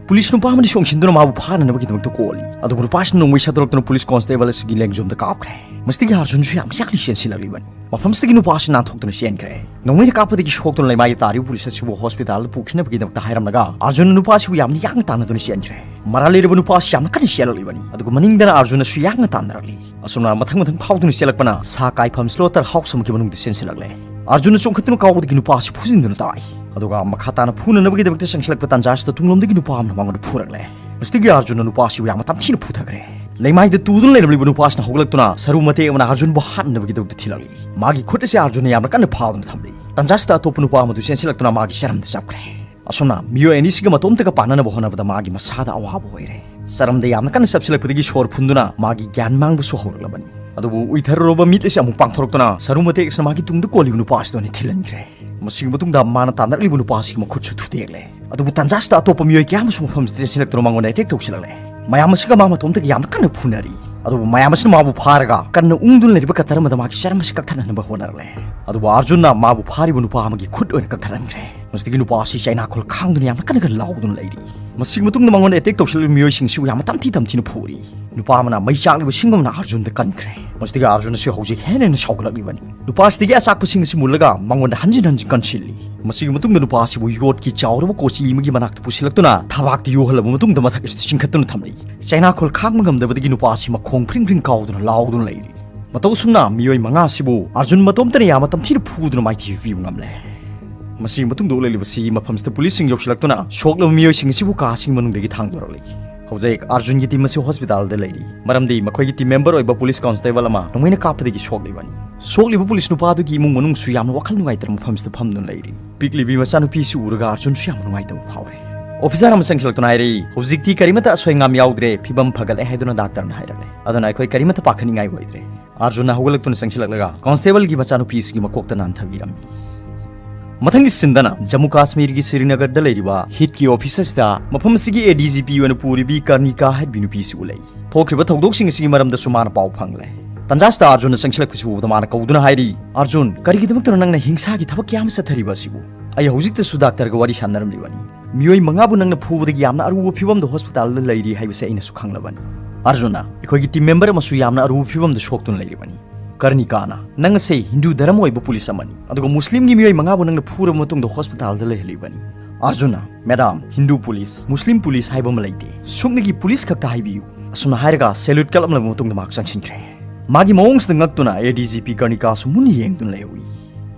ꯄꯨꯂꯤꯁ ꯅꯨꯄꯥ ꯑꯃꯅ ꯆꯣꯡꯁꯤꯟꯗꯨꯅ ꯃꯥꯕꯨ ꯐꯥꯅꯅꯕꯒꯤꯗꯃꯛꯇ ꯀꯣꯜꯂꯤ꯫ ꯑꯗꯨꯕꯨ ꯅꯨꯄꯥꯁꯤꯅ ꯅꯣꯡꯃꯩ ꯁꯠꯇꯣꯔꯛꯇꯨꯅ ꯄꯨꯂꯤꯁ ꯀꯣꯟꯁꯇꯦꯕꯜ ꯑꯁꯤꯒꯤ ꯂꯦꯡꯖꯨꯝꯗ ꯀꯥꯞꯈ꯭ꯔꯦ꯫ ꯃꯁꯤꯗꯒꯤ ꯑꯥꯔꯖꯨꯟꯁꯨ ꯌꯥꯝꯅ ꯌꯥꯡꯅ ꯆꯦꯟꯁꯤꯜꯂꯛꯂꯤꯕꯅꯤ꯫ ꯃꯐꯝꯁꯤꯗꯒꯤ ꯅꯨꯄꯥ ꯑꯁꯤ ꯅꯥꯟꯊꯣꯛꯇꯨꯅ ꯆꯦꯟꯈ꯭ꯔꯦ꯫ ꯅꯣꯡꯃꯩꯅ ꯀꯥꯞꯄꯗꯒꯤ ꯁꯣꯛꯇꯨꯅ ꯂꯩꯃꯥꯏꯗ ꯇꯥꯔꯤꯕ ꯄꯨꯂꯤꯁ ꯑꯁꯤꯕꯨ ꯍꯣꯁꯄꯤꯇꯥꯜꯗ ꯄꯨꯈꯤꯅꯕꯒꯤꯗꯃꯛꯇ ꯍꯥꯏꯔꯝꯂꯒ ꯑꯥꯔꯖꯨꯟꯅ ꯅꯨꯄꯥ ꯑꯁꯤꯕꯨ ꯌꯥꯝꯅ ꯌꯥꯡꯅ ꯇꯥꯟꯅꯗꯨꯅ ꯆꯦꯟꯈ꯭ꯔꯦ꯫ ꯃꯔꯥꯜ ꯂꯩꯔꯕ ꯅꯨꯄꯥ ꯑꯁꯤ ꯌꯥꯝꯅ ꯀꯟꯅ ꯆꯦꯜꯂꯛꯂꯤꯕꯅꯤ꯫ ꯑꯗꯨꯒ ꯃꯅꯤꯡꯗꯅ ꯑꯥꯔꯖꯨꯟꯅꯁꯨ ꯌꯥꯡꯅ ꯇꯥꯟꯅꯔꯛꯂꯤ꯫ ꯑꯁꯨꯝꯅ ꯃꯊꯪ ꯃꯊꯪ ꯐꯥꯎꯗꯨꯅ ꯆꯦꯜꯂꯛꯄꯅ ꯁꯥ ꯀꯥꯏꯐꯝ ꯁ꯭ꯂꯣꯇꯔ ꯍꯥꯎꯁ ꯑꯃꯒꯤ ꯃꯅꯨꯡꯗ ꯆꯦꯟꯁꯤꯜꯂꯛꯂꯦ꯫ ꯑꯥꯔꯖꯨꯟꯅ ꯆꯣꯡꯈꯠꯇꯨꯅ ꯀꯥꯎꯕꯗꯒꯤ ꯅꯨꯄꯥ ꯑꯁꯤ ꯐꯨꯖꯤꯟꯗꯨꯅ ꯇꯥꯏ꯫ ꯑꯗꯨꯒ ꯃꯈꯥ ꯇꯥꯅ ꯐꯨꯅꯅꯕꯒꯤꯗꯃꯛꯇ ꯆꯪꯁꯤꯜꯂꯛꯄ ꯇꯥꯟꯖꯥ ꯑꯁꯤꯗ ꯇꯨꯡꯂꯣꯝꯗꯒꯤ ꯅꯨꯄꯥ ꯑꯃꯅ ꯃꯉꯣꯟꯗ ꯐꯨꯔꯛꯂꯦ꯫ ꯃꯁꯤꯗꯒꯤ ꯑꯥꯔꯖꯨꯟꯅ ꯅꯨꯄꯥ ꯑꯁꯤꯕꯨ ꯌꯥꯝꯅ ꯇꯝꯊꯤꯅ ꯐꯨꯊꯈ꯭ꯔꯦ꯫ ꯂꯩꯃꯥꯏꯗ ꯇꯨꯗꯨꯅ ꯂꯩꯔꯝꯂꯤꯕ ꯅꯨꯄꯥ ꯑꯁꯤꯅ ꯍꯧꯒꯠꯂꯛꯇꯨꯅ ꯁꯔꯨ ꯃꯇꯦꯛ ꯑꯃꯅ ꯑꯥꯔꯖꯨꯟꯕꯨ ꯍꯥꯠꯅꯕꯒꯤꯗꯃꯛꯇ ꯊꯤꯜꯂꯛꯂꯤ꯫ ꯃꯥꯒꯤ ꯈꯨꯠ ꯑꯁꯤ ꯑꯥꯔꯖꯨꯟꯅ ꯌꯥꯝꯅ ꯀꯟꯅ ꯐꯥꯗꯨꯅ ꯊꯝꯂꯤ꯫ ꯇꯥꯟꯖꯥꯁꯤꯗ ꯑꯇꯣꯞꯄ ꯅꯨꯄꯥ ꯑꯃꯗꯨ ꯆꯦꯟꯁꯤꯜꯂꯛꯇꯨꯅ ꯃꯥꯒꯤ ꯆꯔꯝꯗ ꯆꯞꯈ꯭ꯔꯦ꯫ ꯑꯁꯨꯝꯅ ꯃꯤꯑꯣꯏ ꯑꯅꯤꯁꯤꯒ ꯃꯇꯣꯝꯇꯒ ꯄꯥꯟꯅꯅꯕ ꯍꯣꯠꯅꯕꯗ ꯃꯥꯒꯤ ꯃꯁꯥꯗ ꯑꯋꯥꯕ ꯑꯣꯏꯔꯦ꯫ ꯆꯔꯝꯗ ꯌꯥꯝꯅ ꯀꯟꯅ ꯆꯞꯁꯤꯜꯂꯛꯄꯗꯒꯤ ꯁꯣꯔ ꯐꯨꯟꯗꯨꯅ ꯃꯥꯒꯤ ꯒ꯭ꯌꯥꯟ ꯃꯥꯡꯕꯁꯨ ꯍꯧꯔꯛꯂꯕꯅꯤ꯫ ꯑꯗꯨꯕꯨ ꯎꯏꯊꯔꯨꯔꯕ ꯃꯤꯠ ꯑꯁꯤ ꯑꯃꯨꯛ ꯄꯥꯡꯊꯣꯔꯛꯇꯨꯅ ꯁꯔꯨ ꯃꯇꯦꯛ ꯑꯁꯤꯅ ꯃꯥꯒꯤ ꯇꯨꯡꯗ ꯀꯣꯜꯂꯤꯕ ꯅꯨꯄꯥ ꯑꯁꯤꯗ ꯑꯣꯏꯅ ꯊꯤꯜꯍꯟꯈ꯭ꯔꯦ꯫ ꯃꯁꯤꯒꯤ ꯃꯇꯨꯡꯗ ꯃꯥꯅ ꯇꯥꯟꯅꯔꯛꯂꯤꯕ ꯅꯨꯄꯥ ꯑꯁꯤꯒꯤ ꯃꯈꯨꯠꯁꯨ ꯊꯨꯗꯦꯛꯂꯦ꯫ ꯑꯗꯨꯕꯨ ꯇꯥꯟꯖꯥꯁꯤꯗ ꯑꯇꯣꯞꯄ ꯃꯤꯑꯣꯏ ꯀꯌꯥ ꯑꯃꯁꯨ ꯃꯐꯝꯁꯤꯗ ꯆꯦꯟꯁꯤꯜꯂꯛꯇꯨꯅ ꯃꯉꯣꯟꯗ ꯑꯦꯇꯦꯛ ꯇꯧꯁꯤꯜꯂꯛꯂꯦ꯫ ꯃꯌꯥꯝ ꯑꯁꯤꯒ ꯃꯥ ꯃꯇꯣꯝꯇꯒꯤ ꯌꯥꯝꯅ ꯀꯟꯅ ꯐꯨꯅꯔꯤ꯫ ꯑꯗꯨꯕꯨ ꯃꯌꯥꯝ ꯑꯁꯤꯅ ꯃꯥꯕꯨ ꯐꯥꯔꯒ ꯀꯟꯅ ꯎꯪꯗꯨꯅ ꯂꯩꯔꯤꯕ ꯀꯇꯔ ꯑꯃꯗ ꯃꯥꯒꯤ ꯆꯔꯝ ꯑꯁꯤ ꯀꯛꯊꯠꯅꯅꯕ ꯍꯣꯠꯅꯔꯛꯂꯦ꯫ ꯑꯗꯨꯕꯨ ꯑꯥꯔꯖꯨꯟꯅ ꯃꯥꯕꯨ ꯐꯥꯔꯤꯕ ꯅꯨꯄꯥ ꯑꯃꯒꯤ ꯈꯨꯠ ꯑꯣꯏꯅ ꯀꯛꯊꯠꯍꯟꯈ꯭ꯔꯦ꯫ ꯃꯁꯤꯗꯒꯤ ꯅꯨꯄꯥ ꯑꯁꯤ ꯆꯩꯅꯥꯈꯣꯜ ꯈꯥꯡꯗꯨꯅ ꯌꯥꯝꯅ ꯀꯟꯅ ꯀꯟꯅ ꯂꯥꯎꯗꯨꯅ ꯂꯩꯔꯤ꯫ ꯃꯁꯤꯒꯤ ꯃꯇꯨꯡꯗ ꯃꯉꯣꯟꯗ ꯑꯦꯇꯦꯛ ꯇꯧꯁꯤꯜꯂꯛꯂꯤꯕ ꯃꯤꯑꯣꯏꯁꯤꯡꯁꯤꯕꯨ ꯌꯥꯝꯅ ꯇꯝꯊꯤ ꯇꯝꯊꯤꯅ ꯐꯨꯔꯤ꯫ ꯅꯨꯄꯥ ꯑꯃꯅ ꯃꯩ ꯆꯥꯛꯂꯤꯕ ꯁꯤꯡ ꯑꯃꯅ ꯑꯥꯔꯖꯨꯟꯗ ꯀꯟꯈ꯭ꯔꯦ꯫ ꯃꯁꯤꯗꯒꯤ ꯑꯥꯔꯖꯨꯟ ꯑꯁꯤ ꯍꯧꯖꯤꯛ ꯍꯦꯟꯅ ꯍꯦꯟꯅ ꯁꯥꯎꯒꯠꯂꯛꯂꯤꯕꯅꯤ꯫ ꯅꯨꯄꯥ ꯑꯁꯤꯗꯒꯤ ꯑꯆꯥꯛꯄꯁꯤꯡ ꯑꯁꯤ ꯃꯨꯜꯂꯒ ꯃꯉꯣꯟꯗ ꯍꯟꯖꯤꯟ ꯍꯟꯖꯤꯟ ꯀꯟꯁꯤꯜꯂꯤ꯫ ꯃꯁꯤꯒꯤ ꯃꯇꯨꯡꯗ ꯅꯨꯄꯥ ꯑꯁꯤꯕꯨ ꯌꯣꯠꯀꯤ ꯆꯥꯎꯔꯕ ꯀꯣꯆꯤ ꯑꯃꯒꯤ ꯃꯅꯥꯛꯇ ꯄꯨꯁꯤꯜꯂꯛꯇꯨꯅ ꯊꯕꯥꯛꯇ ꯌꯣꯍꯜꯂꯕ ꯃꯇꯨꯡꯗ ꯃꯊꯛ ꯑꯁꯤꯗ ꯆꯤꯡꯈꯠꯇꯨꯅ ꯊꯝꯂꯤ꯫ ꯆꯩꯅꯥꯈꯣꯜ ꯈꯥꯡꯕ ꯉꯝꯗꯕꯗꯒꯤ ꯅꯨꯄꯥ ꯑꯁꯤ ꯃꯈꯣꯡ ꯐ꯭ꯔꯤꯡ ꯐ꯭ꯔꯤꯡ ꯀꯥꯎꯗꯨꯅ ꯂꯥꯎꯗꯨꯅ ꯂꯩꯔꯤ꯫ ꯃꯇꯧ ꯑꯁꯨꯝꯅ ꯃꯤꯑꯣꯏ ꯃꯉꯥ ꯑꯁꯤꯕꯨ ꯑꯥꯔꯖꯨꯟ ꯃꯇꯣꯝꯇꯅ ꯌꯥꯝꯅ ꯇꯝꯊꯤꯅ ꯐꯨꯗꯨꯅ ꯃꯥꯏꯊꯤꯕ ꯄꯤꯕ ꯉꯝꯂꯦ꯫ ꯃꯁꯤꯒꯤ ꯃꯇꯨꯡꯗ ꯎꯠꯂꯛꯂꯤꯕꯁꯤ ꯃꯐꯝꯁꯤꯗ ꯄꯨꯂꯤꯁꯁꯤꯡ ꯌꯧꯁꯤꯜꯂꯛꯇꯨꯅ ꯁꯣꯛꯂꯕ ꯃꯤꯑꯣꯏꯁꯤꯡ ꯑꯁꯤꯕꯨ ꯀꯥꯁꯤꯡ ꯃꯅꯨꯡꯗꯒꯤ ꯊꯥꯡꯗꯣꯔꯛꯂꯤ꯫ ꯍꯧꯖꯤꯛ ꯑꯥꯔꯖꯨꯟꯒꯤ ꯇꯤꯝ ꯑꯁꯤ ꯍꯣꯁꯄꯤꯇꯥꯜꯗ ꯂꯩꯔꯤ, ꯃꯔꯝꯗꯤ ꯃꯈꯣꯏꯒꯤ ꯇꯤꯝ ꯃꯦꯝꯕꯔ ꯑꯣꯏꯕ ꯄꯨꯂꯤꯁ ꯀꯣꯟꯁꯇꯦꯕꯜ ꯑꯃ ꯅꯣꯡꯃꯩꯅ ꯀꯥꯞꯄꯗꯒꯤ ꯁꯣꯛꯂꯤꯕꯅꯤ꯫ ꯁꯣꯛꯂꯤꯕ ꯄꯨꯂꯤꯁ ꯅꯨꯄꯥ ꯑꯗꯨꯒꯤ ꯏꯃꯨꯡ ꯃꯅꯨꯡꯁꯨ ꯌꯥꯝꯅ ꯋꯥꯈꯜ ꯅꯨꯡꯉꯥꯏꯇꯅ ꯃꯐꯝꯁꯤꯗ ꯐꯝꯗꯨꯅ ꯂꯩꯔꯤ꯫ ꯄꯤꯛꯂꯤꯕꯤ ꯃꯆꯥꯅꯨꯄꯤꯁꯤ ꯎꯔꯒ ꯑꯥꯔꯖꯨꯟꯁꯨ ꯌꯥꯝꯅ ꯅꯨꯡꯉꯥꯏꯇꯕ ꯐꯥꯎꯔꯦ꯫ ꯑꯣꯐꯤꯁꯥꯔ ꯑꯃ ꯆꯪꯁꯤꯜꯂꯛꯇꯨꯅ ꯍꯥꯏꯔꯛꯏ, "ꯍꯧꯖꯤꯛꯇꯤ ꯀꯔꯤꯃꯠꯇ ꯑꯁꯣꯏ ꯑꯉꯥꯝ ꯌꯥꯎꯗ꯭ꯔꯦ, ꯐꯤꯕꯝ ꯐꯒꯠꯂꯦ" ꯍꯥꯏꯗꯨꯅ ꯗꯥꯛꯇꯔꯅ ꯍꯥꯏꯔꯛꯂꯦ꯫ ꯑꯗꯨꯅ ꯑꯩꯈꯣꯏ ꯀꯔꯤꯃꯠꯇ ꯄꯥꯈꯠꯅꯤꯡꯉꯥꯏ ꯑꯣꯏꯗ꯭ꯔꯦ꯫ ꯑꯥꯔꯖꯨꯟꯅ ꯍꯧꯒꯠꯂꯛꯇꯨꯅ ꯆꯪꯁꯤꯜꯂꯛꯂꯒ ꯀꯣꯟꯁꯇꯦꯕꯜꯒꯤ ꯃꯆꯥꯅꯨꯄꯤꯁꯤꯒꯤ ꯃꯀꯣꯛꯇ ꯅꯥꯟꯊꯕꯤꯔꯝꯃꯤ꯫ ꯃꯊꯪꯒꯤ ꯁꯤꯟꯗꯅ ꯖꯝꯃꯨ ꯀꯥꯁꯃꯤꯔꯒꯤ ꯁ꯭ꯔꯤꯅꯒꯔꯗ ꯂꯩꯔꯤꯕ ꯍꯤꯠꯀꯤ ꯑꯣꯐꯤꯁ ꯑꯁꯤꯗ ꯃꯐꯝ ꯑꯁꯤꯒꯤ ꯑꯦ ꯗꯤ ꯖꯤ ꯄꯤ ꯑꯣꯏꯅ ꯄꯨꯔꯤꯕꯤ ꯀꯔꯅꯤꯀꯥ ꯍꯥꯏꯕꯤ ꯅꯨꯄꯤꯁꯤ ꯎꯠꯂꯛꯏ꯫ ꯊꯣꯛꯈ꯭ꯔꯤꯕ ꯊꯧꯗꯣꯛꯁꯤꯡ ꯑꯁꯤꯒꯤ ꯃꯔꯝꯗꯁꯨ ꯃꯥꯅ ꯄꯥꯎ ꯐꯪꯂꯦ꯫ ꯇꯟꯖꯥꯁꯤꯗ ꯑꯥꯔꯖꯨꯟꯅ ꯆꯪꯁꯤꯜꯂꯛꯄꯁꯤ ꯎꯕꯗ ꯃꯥꯅ ꯀꯧꯗꯨꯅ ꯍꯥꯏꯔꯤ, "ꯑꯥꯔꯖꯨꯟ, ꯀꯔꯤꯒꯤꯗꯃꯛꯇꯅꯣ ꯅꯪꯅ ꯍꯤꯡꯁꯥꯒꯤ ꯊꯕꯛ ꯀꯌꯥ ꯑꯃ ꯆꯠꯊꯔꯤꯕ ꯑꯁꯤꯕꯨ? ꯑꯩ ꯍꯧꯖꯤꯛꯇꯁꯨ ꯗꯥꯛꯇꯔꯒ ꯋꯥꯔꯤ ꯁꯥꯟꯅꯔꯝꯂꯤꯕꯅꯤ꯫ ꯃꯤꯑꯣꯏ ꯃꯉꯥꯕꯨ ꯅꯪꯅ ꯐꯨꯕꯗꯒꯤ ꯌꯥꯝꯅ ꯑꯔꯨꯕ ꯐꯤꯕꯝꯗ ꯍꯣꯁꯄꯤꯇꯥꯜꯗ ꯂꯩꯔꯤ ꯍꯥꯏꯕꯁꯤ ꯑꯩꯅꯁꯨ ꯈꯪꯂꯕꯅꯤ꯫ ꯑꯥꯔꯖꯨꯟꯅ, ꯑꯩꯈꯣꯏꯒꯤ ꯇꯤꯝ ꯃꯦꯝꯕꯔ ꯑꯃꯁꯨ ꯌꯥꯝꯅ ꯑꯔꯨꯕ ꯐꯤꯕꯝꯗ ꯁꯣꯛꯇꯨꯅ ꯂꯩꯔꯤꯕꯅꯤ꯫ ꯀꯔꯅꯤꯀꯥꯅ, ꯅꯪ ꯑꯁꯦ ꯍꯤꯟꯗꯨ ꯙꯔꯃ ꯑꯣꯏꯕ ꯄꯨꯂꯤꯁ ꯑꯃꯅꯤ, ꯑꯗꯨꯒ ꯃꯨꯁꯂꯤꯝꯒꯤ ꯃꯤꯑꯣꯏ ꯃꯉꯥꯕꯨ ꯅꯪꯅ ꯐꯨꯔꯕ ꯃꯇꯨꯡꯗ ꯍꯣꯁꯄꯤꯇꯥꯜꯗ ꯂꯩꯍꯜꯂꯤꯕꯅꯤ꯫" ꯑꯥꯔꯖꯨꯟꯅ, "ꯃꯦꯗꯥꯝ, ꯍꯤꯟꯗꯨ ꯄꯨꯂꯤꯁ, ꯃꯨꯁꯂꯤꯝ ꯄꯨꯂꯤꯁ ꯍꯥꯏꯕ ꯑꯃ ꯂꯩꯇꯦ꯫ ꯁꯨꯞꯅꯒꯤ ꯄꯨꯂꯤꯁ ꯈꯛꯇ ꯍꯥꯏꯕꯤꯌꯨ꯫" ꯑꯁꯨꯝꯅ ꯍꯥꯏꯔꯒ ꯁꯦꯂ꯭ꯌꯨꯠ ꯀꯜꯂꯝꯂꯕ ꯃꯇꯨꯡꯗ ꯃꯍꯥꯛ ꯆꯪꯁꯤꯟꯈ꯭ꯔꯦ꯫ ꯃꯥꯒꯤ ꯃꯑꯣꯡꯁꯤꯗ ꯉꯛꯇꯨꯅ ꯑꯦ ꯗꯤ ꯖꯤ ꯄꯤ ꯀꯔꯅꯤꯀꯥꯁꯨ ꯃꯨꯟꯅ ꯌꯦꯡꯗꯨꯅ ꯂꯩꯍꯧꯏ꯫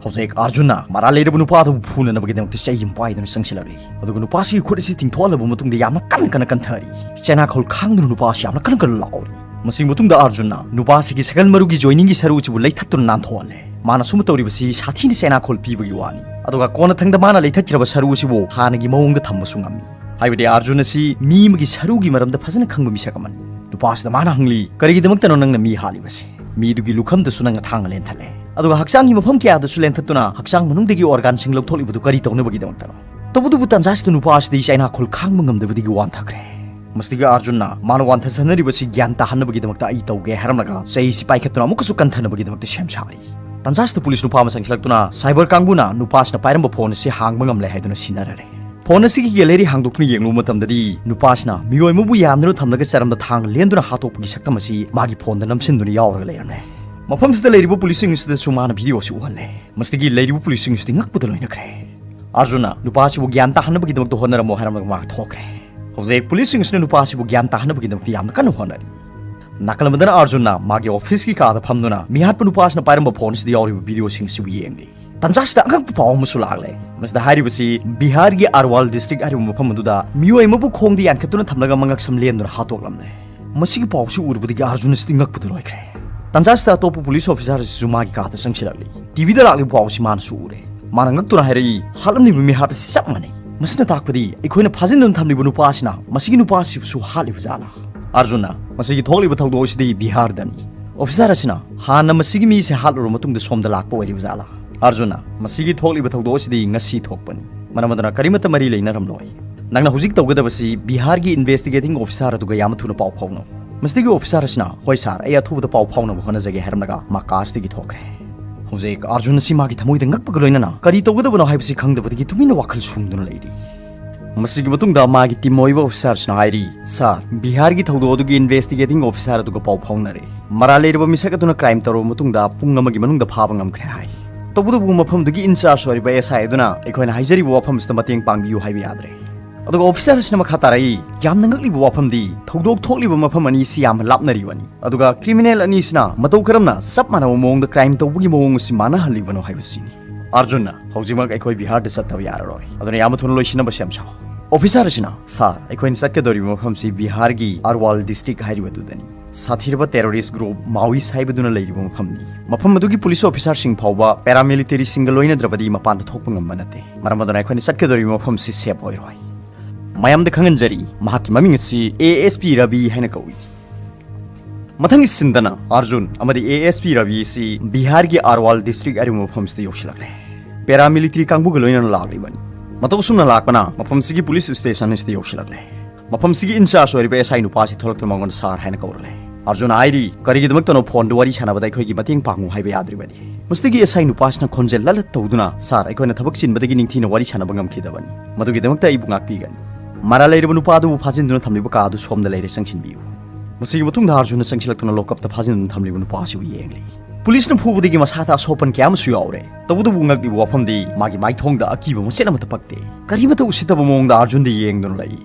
ꯍꯧꯖꯤꯛ ꯑꯥꯔꯖꯨꯟꯅ ꯃꯔꯥꯜ ꯂꯩꯔꯕ ꯅꯨꯄꯥ ꯑꯗꯨꯕꯨ ꯐꯨꯅꯅꯕꯒꯤꯗꯃꯛꯇ ꯆꯩ ꯑꯃ ꯄꯥꯏꯗꯨꯅ ꯆꯪꯁꯤꯜꯂꯛꯂꯤ꯫ ꯑꯗꯨꯒ ꯅꯨꯄꯥꯁꯤꯒꯤ ꯈꯨꯠ ꯑꯁꯤ ꯇꯤꯡꯊꯣꯛꯍꯜꯂꯕ ꯃꯇꯨꯡꯗ ꯌꯥꯝꯅ ꯀꯟꯅ ꯀꯟꯅ ꯀꯟꯊꯔꯤ꯫ ꯆꯩꯅꯥꯈꯣꯜ ꯈꯥꯡꯗꯨꯅ ꯅꯨꯄꯥꯁꯤ ꯌꯥꯝꯅ ꯀꯟꯅ ꯀꯟꯅ ꯂꯥꯎꯔꯤ꯫ ꯃꯁꯤꯒꯤ ꯃꯇꯨꯡꯗ ꯑꯥꯔꯖꯨꯟꯅ ꯅꯨꯄꯥꯁꯤꯒꯤ ꯁꯒꯜ ꯃꯔꯨꯒꯤ ꯖꯣꯏꯅꯤꯡꯒꯤ ꯁꯔꯨ ꯑꯁꯤꯕꯨ ꯂꯩꯊꯠꯇꯨꯅ ꯅꯥꯟꯊꯣꯛꯍꯜꯂꯦ꯫ ꯃꯥꯅ ꯁꯨꯝꯕ ꯇꯧꯔꯤꯕꯁꯤ ꯁꯥꯊꯤꯅ ꯆꯩꯅꯥꯈꯣꯜ ꯄꯤꯕꯒꯤ ꯋꯥꯅꯤ꯫ ꯑꯗꯨꯒ ꯀꯣꯟꯅꯊꯪꯗ ꯃꯥꯅ ꯂꯩꯊꯠꯈ꯭ꯔꯕ ꯁꯔꯨ ꯑꯁꯤꯕꯨ ꯍꯥꯟꯅꯒꯤ ꯃꯑꯣꯡꯗ ꯊꯝꯕꯁꯨ ꯉꯝꯃꯤ꯫ ꯍꯥꯏꯕꯗꯤ ꯑꯥꯔꯖꯨꯟ ꯑꯁꯤ ꯃꯤ ꯑꯃꯒꯤ ꯁꯔꯨꯒꯤ ꯃꯔꯝꯗ ꯐꯖꯅ ꯈꯪꯕ ꯃꯤꯁꯛ ꯑꯃꯅꯤ꯫ ꯅꯨꯄꯥꯁꯤꯗ ꯃꯥꯅ ꯍꯪꯂꯤ, "ꯀꯔꯤꯒꯤꯗꯃꯛꯇꯅꯣ ꯅꯪꯅ ꯃꯤ ꯍꯥꯠꯂꯤꯕꯁꯦ?" ꯃꯤꯗꯨꯒꯤ ꯂꯨꯈꯝꯗꯁꯨ ꯅꯪꯅ ꯊꯥꯡꯅ ꯂꯦꯟꯊꯠꯂꯦ꯫ ꯑꯗꯨꯒ ꯍꯛꯆꯥꯡꯒꯤ ꯃꯐꯝ ꯀꯌꯥꯗꯁꯨ ꯂꯦꯟꯊꯠꯇꯨꯅ ꯍꯛꯆꯥꯡ ꯃꯅꯨꯡꯗꯒꯤ ꯑꯣꯔꯒꯥꯟꯁꯤꯡ ꯂꯧꯊꯣꯛꯂꯤꯕꯗꯨ ꯀꯔꯤ ꯇꯧꯅꯕꯒꯤꯗꯃꯛꯇꯅꯣ? ꯇꯧꯕꯇꯕꯨ ꯇꯥꯟꯖꯥꯁꯤꯗ ꯅꯨꯄꯥ ꯑꯁꯤꯗꯤ ꯆꯩꯅꯥꯈꯣꯜ ꯈꯥꯡꯕ ꯉꯝꯗꯕꯗꯒꯤ ꯋꯥꯟꯊꯈ꯭ꯔꯦ꯫ ꯃꯁꯤꯗꯒꯤ ꯑꯥꯔꯖꯨꯟꯅ ꯃꯥꯅ ꯋꯥꯟꯊꯁꯅꯔꯤꯕꯁꯤ ꯒ꯭ꯌꯥꯟ ꯇꯥꯍꯟꯅꯕꯒꯤꯗꯃꯛꯇ ꯑꯩ ꯇꯧꯒꯦ ꯍꯥꯏꯔꯝꯂꯒ ꯆꯩꯁꯤ ꯄꯥꯏꯈꯠꯇꯨꯅ ꯑꯃꯨꯛꯀꯁꯨ ꯀꯟꯊꯅꯕꯒꯤꯗꯃꯛꯇ ꯁꯦꯝ ꯁꯥꯔꯤ꯫ ꯇꯥꯟꯖꯥꯁꯤꯗ ꯄꯨꯂꯤꯁ ꯅꯨꯄꯥ ꯑꯃ ꯆꯪꯁꯤꯜꯂꯛꯇꯨꯅ ꯁꯥꯏꯕꯔ ꯀꯥꯡꯕꯨꯅ ꯅꯨꯄꯥꯁꯤꯅ ꯄꯥꯏꯔꯝꯕ ꯐꯣꯟ ꯑꯁꯤ ꯍꯥꯡꯕ ꯉꯝꯂꯦ ꯍꯥꯏꯗꯨꯅ ꯁꯤꯟꯅꯔꯔꯦ꯫ ꯐꯣꯟ ꯑꯁꯤꯒꯤ ꯒꯦꯂꯔꯤ ꯍꯥꯡꯗꯣꯛꯇꯨꯅ ꯌꯦꯡꯂꯨꯕ ꯃꯇꯝꯗꯗꯤ ꯅꯨꯄꯥꯁꯤꯅ ꯃꯤꯑꯣꯏ ꯑꯃꯕꯨ ꯌꯥꯟꯗꯨꯅ ꯊꯝꯂꯒ ꯆꯔꯝꯗ ꯊꯥꯡ ꯂꯦꯟꯗꯨꯅ ꯍꯥꯠꯇꯣꯛꯄꯒꯤ ꯁꯛꯇꯝ ꯑꯁꯤ ꯃꯥꯒꯤ ꯐꯣꯟꯗ ꯅꯝꯁꯤꯟꯗꯨꯅ ꯌꯥꯎꯔꯒ ꯂꯩꯔꯝꯂꯦ꯫ ꯃꯐꯝꯁꯤꯗ ꯂꯩꯔꯤꯕ ꯄꯨꯂꯤꯁꯁꯤꯡ ꯑꯁꯤꯗꯁꯨ ꯃꯥꯅ ꯚꯤꯗꯤꯑꯣ ꯑꯁꯤ ꯎꯍꯜꯂꯦ꯫ ꯃꯁꯤꯗꯒꯤ ꯂꯩꯔꯤꯕ ꯄꯨꯂꯤꯁꯁꯤꯡ ꯑꯁꯤꯗꯤ ꯉꯛꯄꯗ ꯂꯣꯏꯅꯈ꯭ꯔꯦ꯫ ꯑꯥꯔꯖꯨꯟꯅ ꯅꯨꯄꯥꯁꯤꯕꯨ ꯒ꯭ꯌꯥꯟ ꯇꯥꯍꯟꯅꯕꯒꯤꯗꯃꯛꯇ ꯍꯣꯠꯅꯔꯝꯃꯣ ꯍꯥꯏꯔꯝꯂꯒ ꯃꯥ ꯊꯣꯛꯈ꯭ꯔꯦ꯫ ꯍꯧꯖꯤꯛ ꯄꯨꯂꯤꯁꯁꯤꯡ ꯑꯁꯤꯅ ꯅꯨꯄꯥꯁꯤꯕꯨ ꯒ꯭ꯌꯥꯟ ꯇꯥꯍꯟꯅꯕꯒꯤꯗꯃꯛꯇ ꯌꯥꯝꯅ ꯀꯟꯅ ꯍꯣꯠꯅꯔꯤ꯫ ꯅꯥꯀꯜ ꯑꯃꯗꯅ ꯑꯥꯔꯖꯨꯟꯅ ꯃꯥꯒꯤ ꯑꯣꯐꯤꯁꯀꯤ ꯀꯥꯗ ꯐꯝꯗꯨꯅ ꯃꯤꯍꯥꯠꯄ ꯅꯨꯄꯥꯁꯤꯅ ꯄꯥꯏꯔꯝꯕ ꯐꯣꯟ ꯑꯁꯤꯗ ꯌꯥꯎꯔꯤꯕ ꯚꯤꯗꯤꯑꯣꯁꯤꯡ ꯑꯁꯤꯕꯨ ꯌꯦꯡꯂꯤ꯫ ꯇꯟꯖꯥꯁꯤꯗ ꯑꯉꯛꯄ ꯄꯥꯎ ꯑꯃꯁꯨ ꯂꯥꯛꯂꯦ꯫ ꯃꯁꯤꯗ ꯍꯥꯏꯔꯤꯕꯁꯤ ꯕꯤꯍꯥꯔꯒꯤ ꯑꯔꯋꯥꯜ ꯗꯤꯁꯇ꯭ꯔꯤꯛ ꯍꯥꯏꯔꯤꯕ ꯃꯐꯝ ꯑꯗꯨꯗ ꯃꯤꯑꯣꯏ ꯑꯃꯕꯨ ꯈꯣꯡꯗ ꯌꯥꯟꯈꯠꯇꯨꯅ ꯊꯝꯂꯒ ꯃꯉꯛꯁꯝ ꯂꯦꯟꯗꯨꯅ ꯍꯥꯠꯇꯣꯛꯂꯝꯂꯦ꯫ ꯃꯁꯤꯒꯤ ꯄꯥꯎꯁꯤ ꯎꯔꯨꯕꯗꯒꯤ ꯑꯥꯔꯖꯨꯟ ꯑꯁꯤꯗꯤ ꯉꯛꯄꯗ ꯂꯣꯏꯈ꯭ꯔꯦ꯫ ꯇꯟꯖꯥꯁꯤꯗ ꯑꯇꯣꯞꯄ ꯄꯨꯂꯤꯁ ꯑꯣꯐꯤꯁꯥꯔ ꯑꯁꯤꯁꯨ ꯃꯥꯒꯤ ꯀꯥꯗ ꯆꯪꯁꯤꯜꯂꯛꯂꯤ꯫ ꯇꯤꯚꯤꯗ ꯂꯥꯛꯂꯤꯕ ꯄꯥꯎꯁꯤ ꯃꯥꯅꯁꯨ ꯎꯔꯦ꯫ ꯃꯥꯅ ꯉꯛꯇꯨꯅ ꯍꯥꯏꯔꯛꯏ, "ꯍꯥꯠꯂꯝꯂꯤꯕ ꯃꯤꯍꯥꯠ ꯑꯁꯤ ꯆꯞ ꯃꯥꯟꯅꯩ꯫ ꯃꯁꯤꯅ ꯇꯥꯛꯄꯗꯤ ꯑꯩꯈꯣꯏꯅ ꯐꯥꯖꯤꯟꯗꯨꯅ ꯊꯝꯂꯤꯕ ꯅꯨꯄꯥ ꯑꯁꯤꯅ ꯃꯁꯤꯒꯤ ꯅꯨꯄꯥ ꯑꯁꯤꯕꯨꯁꯨ ꯍꯥꯠꯂꯤꯕ ꯖꯥꯠꯂꯥ?" ꯑꯥꯔꯖꯨꯟꯅ, "ꯃꯁꯤꯒꯤ ꯊꯣꯛꯂꯤꯕ ꯊꯧꯗꯣꯛ ꯑꯁꯤꯗꯤ ꯕꯤꯍꯥꯔꯗꯅꯤ꯫ ꯑꯣꯐꯤꯁꯥꯔ ꯑꯁꯤꯅ ꯍꯥꯟꯅ ꯃꯁꯤꯒꯤ ꯃꯤꯁꯦ ꯍꯥꯠꯂꯨꯔꯕ ꯃꯇꯨꯡꯗ ꯁꯣꯝꯗ ꯂꯥꯛꯄ ꯑꯣꯏꯔꯤꯕ ꯖꯥꯠꯂꯥ? ꯑꯥꯔꯖꯨꯟꯅ, ꯃꯁꯤꯒꯤ ꯊꯣꯛꯂꯤꯕ ꯊꯧꯗꯣꯛ ꯑꯁꯤꯗꯤ ꯉꯁꯤ ꯊꯣꯛꯄꯅꯤ, ꯃꯔꯝ ꯑꯗꯨꯅ ꯀꯔꯤꯃꯠꯇ ꯃꯔꯤ ꯂꯩꯅꯔꯝꯂꯣꯏ꯫ ꯅꯪꯅ ꯍꯧꯖꯤꯛ ꯇꯧꯒꯗꯕꯁꯤ ꯕꯤꯍꯥꯔꯒꯤ ꯏꯟꯚꯦꯁꯇꯤꯒꯦꯇꯤꯡ ꯑꯣꯐꯤꯁꯥꯔ ꯑꯗꯨꯒ ꯌꯥꯝꯅ ꯊꯨꯅ ꯄꯥꯎ ꯐꯥꯎꯅꯧ꯫ ꯃꯁꯤꯗꯒꯤ ꯑꯣꯐꯤꯁꯥꯔ ꯑꯁꯤꯅ, "ꯍꯣꯏ ꯁꯥꯔ, ꯑꯩ ꯑꯊꯨꯕꯗ ꯄꯥꯎ ꯐꯥꯎꯅꯕ ꯍꯣꯠꯅꯖꯒꯦ" ꯍꯥꯏꯔꯝꯂꯒ ꯃꯥ ꯀꯥꯔꯁꯇꯒꯤ ꯊꯣꯛꯈ꯭ꯔꯦ꯫ ꯍꯧꯖꯤꯛ ꯑꯥꯔꯖꯨꯟ ꯑꯁꯤ ꯃꯥꯒꯤ ꯊꯃꯣꯏꯗ ꯉꯛꯄꯒ ꯂꯣꯏꯅꯅ ꯀꯔꯤ ꯇꯧꯒꯗꯕꯅꯣ ꯍꯥꯏꯕꯁꯤ ꯈꯪꯗꯕꯗꯒꯤ ꯇꯨꯃꯤꯟꯅ ꯋꯥꯈꯜ ꯁꯨꯡꯗꯨꯅ ꯂꯩꯔꯤ꯫ ꯃꯁꯤꯒꯤ ꯃꯇꯨꯡꯗ ꯃꯥꯒꯤ ꯇꯤꯝ ꯑꯣꯏꯕ ꯑꯣꯐꯤꯁꯥꯔꯁꯤꯅ ꯍꯥꯏꯔꯤ, "ꯁꯥꯔ, ꯕꯤꯍꯥꯔꯒꯤ ꯊꯧꯗꯣꯛ ꯑꯗꯨꯒꯤ ꯏꯟꯚꯦꯁꯇꯤꯒꯦꯇꯤꯡ ꯑꯣꯐꯤꯁꯥꯔ ꯑꯗꯨꯒ ꯄꯥꯎ ꯐꯥꯎꯅꯔꯦ꯫ ꯃꯔꯥꯜ ꯂꯩꯔꯕ ꯃꯤꯁꯛ ꯑꯗꯨꯅ ꯀ꯭ꯔꯥꯏꯝ ꯇꯧꯔꯕ ꯃꯇꯨꯡꯗ ꯄꯨꯡ ꯑꯃꯒꯤ ꯃꯅꯨꯡꯗ ꯐꯥꯕ ꯉꯝꯈ꯭ꯔꯦ" ꯍꯥꯏ꯫ ꯇꯧꯕꯇꯕꯨ ꯃꯐꯝꯗꯨꯒꯤ ꯏꯟꯆꯥꯔꯖ ꯑꯣꯏꯔꯤꯕ ꯑꯦꯁ ꯑꯥꯏ ꯑꯗꯨꯅ ꯑꯩꯈꯣꯏꯅ ꯍꯥꯏꯖꯔꯤꯕ ꯋꯥꯐꯝꯁꯤꯗ ꯃꯇꯦꯡ ꯄꯥꯡꯕꯤꯌꯨ ꯍꯥꯏꯕ ꯌꯥꯗ꯭ꯔꯦ꯫ ꯑꯗꯨꯒ ꯑꯣꯐꯤꯁꯥꯔ ꯑꯁꯤꯅ ꯃꯈꯥ ꯇꯥꯔꯛꯏ, "ꯌꯥꯝꯅ ꯉꯛꯂꯤꯕ ꯋꯥꯐꯝꯗꯤ ꯊꯧꯗꯣꯛ ꯊꯣꯛꯂꯤꯕ ꯃꯐꯝ ꯑꯅꯤ ꯑꯁꯤ ꯌꯥꯝꯅ ꯂꯥꯞꯅꯔꯤꯕꯅꯤ, ꯑꯗꯨꯒ ꯀ꯭ꯔꯤꯃꯤꯅꯦꯜ ꯑꯅꯤꯁꯤꯅ ꯃꯇꯧ ꯀꯔꯝꯅ ꯆꯞ ꯃꯥꯟꯅꯕ ꯃꯑꯣꯡꯗ ꯀ꯭ꯔꯥꯏꯝ ꯇꯧꯕꯒꯤ ꯃꯑꯣꯡ ꯑꯁꯤ ꯃꯥꯟꯅꯍꯜꯂꯤꯕꯅꯣ ꯍꯥꯏꯕꯁꯤꯅꯤ"꯫ ꯑꯥꯔꯖꯨꯟꯅ, "ꯍꯧꯖꯤꯛꯃꯛ ꯑꯩꯈꯣꯏ ꯕꯤꯍꯥꯔꯗ ꯆꯠꯇꯕ ꯌꯥꯔꯔꯣꯏ, ꯑꯗꯨꯅ ꯌꯥꯝꯅ ꯊꯨꯅ ꯂꯣꯏꯁꯤꯟꯅꯕ ꯁꯦꯝ ꯁꯥꯎ"꯫ ꯑꯣꯐꯤꯁꯥꯔ ꯑꯁꯤꯅ, "ꯁꯥꯔ, ꯑꯩꯈꯣꯏꯅ ꯆꯠꯀꯗꯧꯔꯤꯕ ꯃꯐꯝꯁꯤ ꯕꯤꯍꯥꯔꯒꯤ ꯑꯥꯔꯋꯥꯜ ꯗꯤꯁꯇ꯭ꯔꯤꯛ ꯍꯥꯏꯔꯤꯕꯗꯨꯗꯅꯤ꯫ ꯁꯥꯊꯤꯔꯕ ꯇꯦꯔꯣꯔꯤꯁ ꯒ꯭ꯔꯨꯞ ꯃꯥꯎꯏꯁ ꯍꯥꯏꯕꯗꯨꯅ ꯂꯩꯔꯤꯕ ꯃꯐꯝꯅꯤ꯫ ꯃꯐꯝ ꯑꯗꯨꯒꯤ ꯄꯨꯂꯤꯁ ꯑꯣꯐꯤꯁꯥꯔꯁꯤꯡ ꯐꯥꯎꯕ ꯄꯦꯔꯥꯃꯤꯂꯤꯇꯔꯤꯁꯤꯡꯒ ꯂꯣꯏꯅꯗ꯭ꯔꯕꯗꯤ ꯃꯄꯥꯟꯗ ꯊꯣꯛꯄ ꯉꯝꯕ ꯅꯠꯇꯦ꯫ ꯃꯔꯝ ꯑꯗꯨꯅ ꯑꯩꯈꯣꯏꯅ ꯆꯠꯀꯗꯧꯔꯤꯕ ꯃꯐꯝꯁꯤ ꯁꯦꯐ ꯑꯣꯏꯔꯣꯏ꯫ ꯃꯌꯥꯝꯗ ꯈꯪꯍꯟꯖꯔꯤ, ꯃꯍꯥꯛꯀꯤ ꯃꯃꯤꯡ ꯑꯁꯤ ꯑꯦ ꯑꯦꯁ ꯄꯤ ꯔꯕꯤ ꯍꯥꯏꯅ ꯀꯧꯏ"꯫ ꯃꯊꯪꯒꯤ ꯁꯤꯟꯗꯅ ꯑꯥꯔꯖꯨꯟ ꯑꯃꯗꯤ ꯑꯦ ꯑꯦꯁ ꯄꯤ ꯔꯕꯤ ꯑꯁꯤ ꯕꯤꯍꯥꯔꯒꯤ ꯑꯥꯔꯋꯥꯜ ꯗꯤꯁꯇ꯭ꯔꯤꯛ ꯍꯥꯏꯔꯤꯕ ꯃꯐꯝꯁꯤꯗ ꯌꯧꯁꯤꯜꯂꯛꯂꯦ꯫ ꯄꯦꯔꯥꯃꯤꯂꯤꯇꯔꯤ ꯀꯥꯡꯕꯨꯒ ꯂꯣꯏꯅꯅ ꯂꯥꯛꯂꯤꯕꯅꯤ꯫ ꯃꯇꯧ ꯑꯁꯨꯝꯅ ꯂꯥꯛꯄꯅ ꯃꯐꯝꯁꯤꯒꯤ ꯄꯨꯂꯤꯁ ꯁ꯭ꯇꯦꯁꯟ ꯑꯁꯤꯗ ꯌꯧꯁꯤꯜꯂꯛꯂꯦ꯫ ꯃꯐꯝꯁꯤꯒꯤ ꯏꯟꯆꯥꯔꯖ ꯑꯣꯏꯔꯤꯕ ꯑꯦꯁ ꯑꯥꯏ ꯅꯨꯄꯥ ꯑꯁꯤ ꯊꯣꯛꯂꯛꯇꯨꯅ ꯃꯉꯣꯟꯗ "ꯁꯥꯔ" ꯍꯥꯏꯅ ꯀꯧꯔꯛꯂꯦ꯫ ꯑꯥꯔꯖꯨꯟꯅ ꯍꯥꯏꯔꯤ, "ꯀꯔꯤꯒꯤꯗꯃꯛꯇꯅꯣ ꯐꯣꯟꯗ ꯋꯥꯔꯤ ꯁꯥꯟꯅꯕꯗ ꯑꯩꯈꯣꯏꯒꯤ ꯃꯇꯦꯡ ꯄꯥꯡꯉꯨ ꯍꯥꯏꯕ ꯌꯥꯗ꯭ꯔꯤꯕꯗꯤ?" ꯃꯁꯤꯗꯒꯤ ꯑꯦꯁ ꯑꯥꯏ ꯅꯨꯄꯥꯁꯤꯅ ꯈꯣꯟꯖꯦꯜ ꯂꯜꯂ ꯇꯧꯗꯨꯅ, "ꯁꯥꯔ, ꯑꯩꯈꯣꯏꯅ ꯊꯕꯛ ꯆꯤꯟꯕꯗꯒꯤ ꯅꯤꯡꯊꯤꯅ ꯋꯥꯔꯤ ꯁꯥꯟꯅꯕ ꯉꯝꯈꯤꯗꯕꯅꯤ꯫ ꯃꯗꯨꯒꯤꯗꯃꯛꯇ ꯑꯩꯕꯨ ꯉꯥꯛꯄꯤꯒꯅꯤ"꯫ ꯃꯔꯥꯜ ꯂꯩꯔꯕ ꯅꯨꯄꯥ ꯑꯗꯨꯕꯨ ꯐꯥꯖꯤꯟꯗꯨꯅ ꯊꯝꯂꯤꯕ ꯀꯥ ꯑꯗꯨ ꯁꯣꯝꯗ ꯂꯩꯔꯦ, ꯆꯪꯁꯤꯟꯕꯤꯌꯨ꯫ ꯃꯁꯤꯒꯤ ꯃꯇꯨꯡꯗ ꯑꯥꯔꯖꯨꯟꯅ ꯆꯪꯁꯤꯜꯂꯛꯇꯨꯅ ꯂꯣꯀꯞꯇ ꯐꯥꯖꯤꯟꯗꯨꯅ ꯊꯝꯂꯤꯕ ꯅꯨꯄꯥ ꯑꯁꯤꯕꯨ ꯌꯦꯡꯂꯤ꯫ ꯄꯨꯂꯤꯁꯅ ꯐꯨꯕꯗꯒꯤ ꯃꯁꯥꯗ ꯑꯁꯣꯛꯄꯟ ꯀꯌꯥ ꯑꯃꯁꯨ ꯌꯥꯎꯔꯦ꯫ ꯇꯧꯕꯇꯕꯨ ꯉꯛꯂꯤꯕ ꯋꯥꯐꯝꯗꯤ ꯃꯥꯒꯤ ꯃꯥꯏꯊꯣꯡꯗ ꯑꯀꯤꯕ ꯃꯆꯦꯠ ꯑꯃꯠꯇ ꯄꯛꯇꯦ꯫ ꯀꯔꯤꯃꯠꯇ ꯎꯁꯤꯠꯇꯕ ꯃꯑꯣꯡꯗ ꯑꯥꯔꯖꯨꯟꯗ ꯌꯦꯡꯗꯨꯅ ꯂꯩ꯫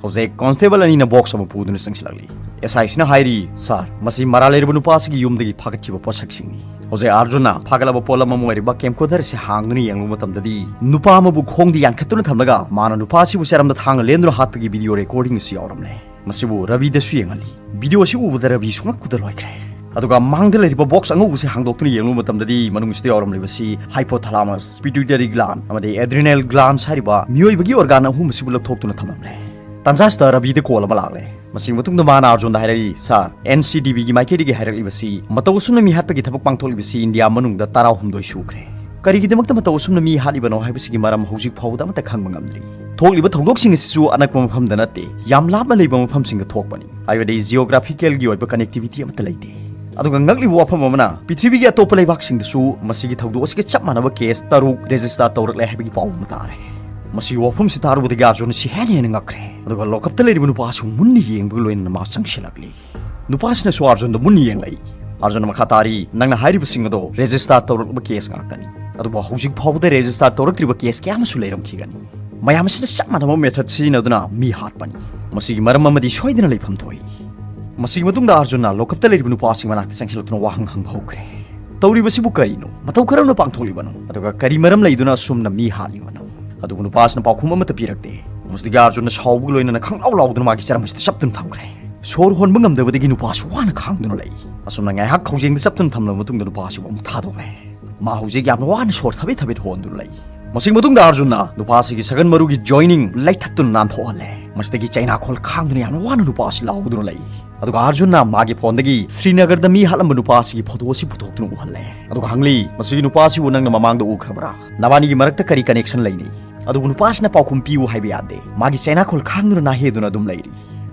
ꯍꯧꯖꯤꯛ ꯀꯣꯟꯁꯇꯦꯕꯜ ꯑꯅꯤꯅ ꯕꯣꯛꯁ ꯑꯃ ꯄꯨꯗꯨꯅ ꯆꯪꯁꯤꯜꯂꯛꯂꯤ꯫ ꯑꯦꯁ ꯑꯥꯏ ꯁꯤꯅ ꯍꯥꯏꯔꯤ, "ꯁꯥꯔ, ꯃꯁꯤ ꯃꯔꯥꯜ ꯂꯩꯔꯕ ꯅꯨꯄꯥ ꯑꯁꯤꯒꯤ ꯌꯨꯝꯗꯒꯤ ꯐꯥꯒꯠꯈꯤꯕ ꯄꯣꯠꯁꯛꯁꯤꯡꯅꯤ"꯫ ꯍꯧꯖꯤꯛ ꯑꯥꯔꯖꯨꯟꯅ ꯐꯥꯒꯠꯂꯕ ꯄꯣꯠꯂꯝ ꯑꯃ ꯑꯣꯏꯔꯤꯕ ꯀꯦꯝꯀꯣꯗꯔ ꯑꯁꯤ ꯍꯥꯡꯗꯨꯅ ꯌꯦꯡꯂꯨꯕ ꯃꯇꯝꯗꯗꯤ, ꯅꯨꯄꯥ ꯑꯃꯕꯨ ꯈꯣꯡꯗ ꯌꯥꯟꯈꯠꯇꯨꯅ ꯊꯝꯂꯒ ꯃꯥꯅ ꯅꯨꯄꯥ ꯑꯁꯤꯕꯨ ꯆꯔꯝꯗ ꯊꯥꯡꯅ ꯂꯦꯟꯗꯨꯅ ꯍꯥꯠꯄꯒꯤ ꯚꯤꯗꯤꯑꯣ ꯔꯦꯀꯣꯔꯗꯤꯡ ꯑꯁꯤ ꯌꯥꯎꯔꯝꯂꯦ꯫ ꯃꯁꯤꯕꯨ ꯔꯕꯤꯗꯁꯨ ꯌꯦꯡꯍꯜꯂꯤ꯫ ꯚꯤꯗꯤꯑꯣ ꯑꯁꯤ ꯎꯕꯗ ꯔꯕꯤ ꯁꯨꯡꯉꯛꯄꯗ ꯂꯣꯏꯈ꯭ꯔꯦ꯫ ꯑꯗꯨꯒ ꯃꯥꯡꯗ ꯂꯩꯔꯤꯕ ꯕꯣꯛꯁ ꯑꯉꯧꯕꯁꯤ ꯍꯥꯡꯗꯣꯛꯇꯨꯅ ꯌꯦꯡꯂꯨꯕ ꯃꯇꯝꯗꯗꯤ, ꯃꯅꯨꯡꯁꯤꯗ ꯌꯥꯎꯔꯝꯂꯤꯕꯁꯤ ꯍꯥꯏꯄꯣꯊꯥꯂꯥꯃꯁ, ꯄꯤꯇ꯭ꯌꯨꯇꯔꯤ ꯒ꯭ꯂꯥꯟ ꯑꯃꯗꯤ ꯑꯦꯗ꯭ꯔꯤꯅꯦꯜ ꯒ꯭ꯂꯥꯟꯁ ꯍꯥꯏꯔꯤꯕ ꯃꯤꯑꯣꯏꯕꯒꯤ ꯑꯣꯔꯒꯥꯟ ꯑꯍꯨꯝ ꯑꯁꯤꯕꯨ ꯂꯧꯊꯣꯛꯇꯨꯅ ꯊꯝꯂꯝꯂꯦ꯫ ꯇꯥꯟꯖꯥꯁꯤꯗ ꯔꯕꯤꯗ ꯀꯣꯜ ꯑꯃ ꯂꯥꯛꯂꯦ꯫ ꯃꯁꯤꯒꯤ ꯃꯇꯨꯡꯗ ꯃꯥꯅ ꯑꯥꯔꯖꯨꯟꯗ ꯍꯥꯏꯔꯛꯏ, "ꯁꯥꯔ, ꯑꯦꯟ ꯁꯤ ꯗꯤ ꯕꯤꯒꯤ ꯃꯥꯏꯀꯩꯗꯒꯤ ꯍꯥꯏꯔꯛꯂꯤꯕꯁꯤ, ꯃꯇꯧ ꯑꯁꯨꯝꯅ ꯃꯤ ꯍꯥꯠꯄꯒꯤ ꯊꯕꯛ ꯄꯥꯡꯊꯣꯛꯂꯤꯕꯁꯤ ꯏꯟꯗꯤꯌꯥ ꯃꯅꯨꯡꯗ ꯇꯔꯥꯍꯨꯝꯗꯣꯏ ꯁꯨꯈ꯭ꯔꯦ꯫ ꯀꯔꯤꯒꯤꯗꯃꯛꯇ ꯃꯇꯧ ꯑꯁꯨꯝꯅ ꯃꯤ ꯍꯥꯠꯂꯤꯕꯅꯣ ꯍꯥꯏꯕꯁꯤꯒꯤ ꯃꯔꯝ ꯍꯧꯖꯤꯛ ꯐꯥꯎꯕꯗ ꯑꯃꯠꯇ ꯈꯪꯕ ꯉꯝꯗ꯭ꯔꯤ꯫ ꯊꯣꯛꯂꯤꯕ ꯊꯧꯗꯣꯛꯁꯤꯡ ꯑꯁꯤꯁꯨ ꯑꯅꯛꯄ ꯃꯐꯝꯗ ꯅꯠꯇꯦ, ꯌꯥꯝ ꯂꯥꯞꯅ ꯂꯩꯕ ꯃꯐꯝꯁꯤꯡꯗ ꯊꯣꯛꯄꯅꯤ꯫ ꯍꯥꯏꯕꯗꯤ geographical ꯒꯤ ꯑꯣꯏꯕ connectivity ꯑꯃꯠꯇ ꯂꯩꯇꯦ꯫ ꯑꯗꯨꯒ ꯉꯛꯂꯤꯕ ꯋꯥꯐꯝ ꯑꯃꯅ, ꯄ꯭ꯔꯤꯊꯤꯕꯤꯒꯤ ꯑꯇꯣꯞꯄ ꯂꯩꯕꯥꯛꯁꯤꯡꯗꯁꯨ ꯃꯁꯤꯒꯤ ꯊꯧꯗꯣꯛ ꯑꯁꯤꯒ ꯆꯞ ꯃꯥꯟꯅꯕ ꯀꯦꯁ ꯇꯔꯨꯛ ꯔꯦꯖꯤꯁꯇꯥꯔ ꯇꯧꯔꯛꯂꯦ ꯍꯥꯏꯕꯒꯤ ꯄꯥꯎ ꯑꯃ ꯇꯥꯔꯦ꯫ ꯃꯁꯤꯒꯤ ꯋꯥꯐꯝꯁꯤ ꯇꯥꯔꯨꯕꯗꯒꯤ ꯑꯥꯔꯖꯨꯟ ꯑꯁꯤ ꯍꯦꯟꯅ ꯍꯦꯟꯅ ꯉꯛꯈ꯭ꯔꯦ꯫ ꯑꯗꯨꯒ ꯂꯣꯀꯞꯇ ꯂꯩꯔꯤꯕ ꯅꯨꯄꯥ ꯑꯁꯤꯕꯨ ꯃꯨꯟꯅ ꯌꯦꯡꯕꯒ ꯂꯣꯏꯅꯅ ꯃꯥ ꯆꯪꯁꯤꯜꯂꯛꯂꯤ꯫ ꯅꯨꯄꯥꯁꯤꯅꯁꯨ ꯑꯥꯔꯖꯨꯟꯗ ꯃꯨꯟꯅ ꯌꯦꯡꯂꯛꯏ꯫ ꯑꯥꯔꯖꯨꯟꯅ ꯃꯈꯥ ꯇꯥꯔꯤ, "ꯅꯪꯅ ꯍꯥꯏꯔꯤꯕꯁꯤꯡ ꯑꯗꯣ ꯔꯦꯖꯤꯁꯇꯥꯔ ꯇꯧꯔꯛꯂꯕ ꯀꯦꯁ ꯉꯥꯛꯇꯅꯤ꯫ ꯑꯗꯨꯕꯨ ꯍꯧꯖꯤꯛ ꯐꯥꯎꯕꯗ ꯔꯦꯖꯤꯁꯇꯥꯔ ꯇꯧꯔꯛꯇ꯭ꯔꯤꯕ ꯀꯦꯁ ꯀꯌꯥ ꯑꯃꯁꯨ ꯂꯩꯔꯝꯈꯤꯒꯅꯤ꯫ ꯃꯌꯥꯝ ꯑꯁꯤꯅ ꯆꯞ ꯃꯥꯟꯅꯕ ꯃꯦꯊꯗ ꯁꯤꯖꯤꯟꯅꯗꯨꯅ ꯃꯤ ꯍꯥꯠꯄꯅꯤ꯫ ꯃꯁꯤꯒꯤ ꯃꯔꯝ ꯑꯃꯗꯤ ꯁꯣꯏꯗꯅ ꯂꯩꯐꯝ ꯊꯣꯛꯏ"꯫ ꯃꯁꯤꯒꯤ ꯃꯇꯨꯡꯗ ꯑꯥꯔꯖꯨꯟꯅ ꯂꯣꯀꯞꯇ ꯂꯩꯔꯤꯕ ꯅꯨꯄꯥꯁꯤꯡ ꯃꯅꯥꯛꯇ ꯆꯪꯁꯤꯜꯂꯛꯇꯨꯅ ꯋꯥꯍꯪ ꯍꯪꯕ ꯍꯧꯈ꯭ꯔꯦ꯫ "ꯇꯧꯔꯤꯕꯁꯤꯕꯨ ꯀꯔꯤꯅꯣ? ꯃꯇꯧ ꯀꯔꯝꯅ ꯄꯥꯡꯊꯣꯛꯂꯤꯕꯅꯣ? ꯑꯗꯨꯒ ꯀꯔꯤ ꯃꯔꯝ ꯂꯩꯗꯨꯅ ꯑꯁꯨꯝꯅ ꯃꯤ ꯍꯥꯠꯂꯤꯕꯅꯣ?" ꯑꯗꯨꯕꯨ ꯅꯨꯄꯥꯁꯤꯅ ꯄꯥꯎꯈꯨꯝ ꯑꯃꯠꯇ ꯄꯤꯔꯛꯇꯦ꯫ ꯃꯁꯤꯗꯒꯤ ꯑꯥꯔꯖꯨꯟꯅ ꯁꯥꯎꯕꯒ ꯂꯣꯏꯅꯅ ꯈꯪꯂꯥꯎ ꯂꯥꯎꯗꯨꯅ ꯃꯥꯒꯤ ꯆꯔꯝ ꯑꯁꯤꯗ ꯆꯞꯇꯨꯅ ꯊꯝꯈ꯭ꯔꯦ꯫ ꯁꯣꯔ ꯍꯣꯟꯕ ꯉꯝꯗꯕꯗꯒꯤ ꯅꯨꯄꯥꯁꯤ ꯋꯥꯅ ꯈꯥꯡꯗꯨꯅ ꯂꯩ꯫ ꯑꯁꯨꯝꯅ ꯉꯥꯏꯍꯥꯛ ꯈꯧꯖꯦꯡꯗ ꯆꯞꯇꯨꯅ ꯊꯝꯂꯕ ꯃꯇꯨꯡꯗ ꯅꯨꯄꯥꯁꯤꯕꯨ ꯑꯃꯨꯛ ꯊꯥꯗꯣꯛꯂꯦ꯫ ꯃꯥ ꯍꯧꯖꯤꯛ ꯌꯥꯝꯅ ꯋꯥꯅ ꯁꯣꯔ ꯊꯕꯦꯠ ꯊꯕꯦꯠ ꯍꯣꯟꯗꯨꯅ ꯂꯩ꯫ ꯃꯁꯤꯒꯤ ꯃꯇꯨꯡꯗ ꯑꯥꯔꯖꯨꯟꯅ ꯅꯨꯄꯥꯁꯤꯒꯤ ꯁꯒꯟ ꯃꯔꯨꯒꯤ ꯖꯣꯏꯅꯤꯡ ꯂꯩꯊꯠꯇꯨꯅ ꯅꯥꯟꯊꯣꯛꯍꯜꯂꯦ꯫ ꯃꯁꯤꯗꯒꯤ ꯆꯩꯅꯥꯈꯣꯜ ꯈꯥꯡꯗꯨꯅ ꯌꯥꯝꯅ ꯋꯥꯅ ꯅꯨꯄꯥ ꯑꯁꯤ ꯂꯥꯎꯗꯨꯅ ꯂꯩ꯫ ꯑꯗꯨꯒ ꯑꯥꯔꯖꯨꯟꯅ ꯃꯥꯒꯤ ꯐꯣꯟꯗꯒꯤ ꯁ꯭ꯔꯤꯅꯒꯔꯗ ꯃꯤ ꯍꯥꯠꯂꯝꯕ ꯅꯨꯄꯥ ꯑꯁꯤꯒꯤ ꯐꯣꯇꯣ ꯑꯁꯤ ꯄꯨꯊꯣꯛꯇꯨꯅ ꯎꯍꯜꯂꯦ꯫ ꯑꯗꯨꯒ ꯍꯪꯂꯤ, "ꯃꯁꯤꯒꯤ ꯅꯨꯄꯥ ꯑꯁꯤꯕꯨ ꯅꯪꯅ ꯃꯃꯥꯡꯗ ꯎꯈ꯭ꯔꯕ꯭ꯔꯥ? ꯅꯕꯥꯅꯤꯒꯤ ꯃꯔꯛꯇ ꯀꯔꯤ ꯀꯅꯦꯛꯁꯟ ꯂꯩꯅꯩ?" ꯑꯗꯨꯕꯨ ꯅꯨꯄꯥ ꯑꯁꯤꯅ ꯄꯥꯎꯈꯨꯝ ꯄꯤꯌꯨ ꯍꯥꯏꯕ ꯌꯥꯗꯦ꯫ ꯃꯥꯒꯤ ꯆꯩꯅꯥꯈꯣꯜ ꯈꯥꯡꯗꯨꯅ ꯅꯥꯍꯦꯗꯨꯅ ꯑꯗꯨꯝ ꯂꯩꯔꯤ꯫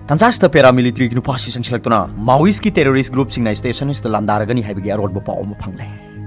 ꯇꯟꯖꯥꯁꯤꯗ ꯄꯦꯔꯥꯃꯤꯂꯤꯇꯔꯤꯒꯤ ꯅꯨꯄꯥꯁꯤ ꯆꯪꯁꯤꯜꯂꯛꯇꯨꯅ ꯃꯥꯋꯤꯁꯀꯤ ꯇꯦꯔꯣꯔꯤꯁ ꯒ꯭ꯔꯨꯞꯁꯤꯡꯅ ꯁ꯭ꯇꯦꯁꯟ ꯑꯁꯤꯗ ꯂꯥꯟꯗꯥꯔꯒꯅꯤ ꯍꯥꯏꯕꯒꯤ ꯑꯔꯣꯟꯕ ꯄꯥꯎ ꯑꯃ ꯐꯪꯂꯦ꯫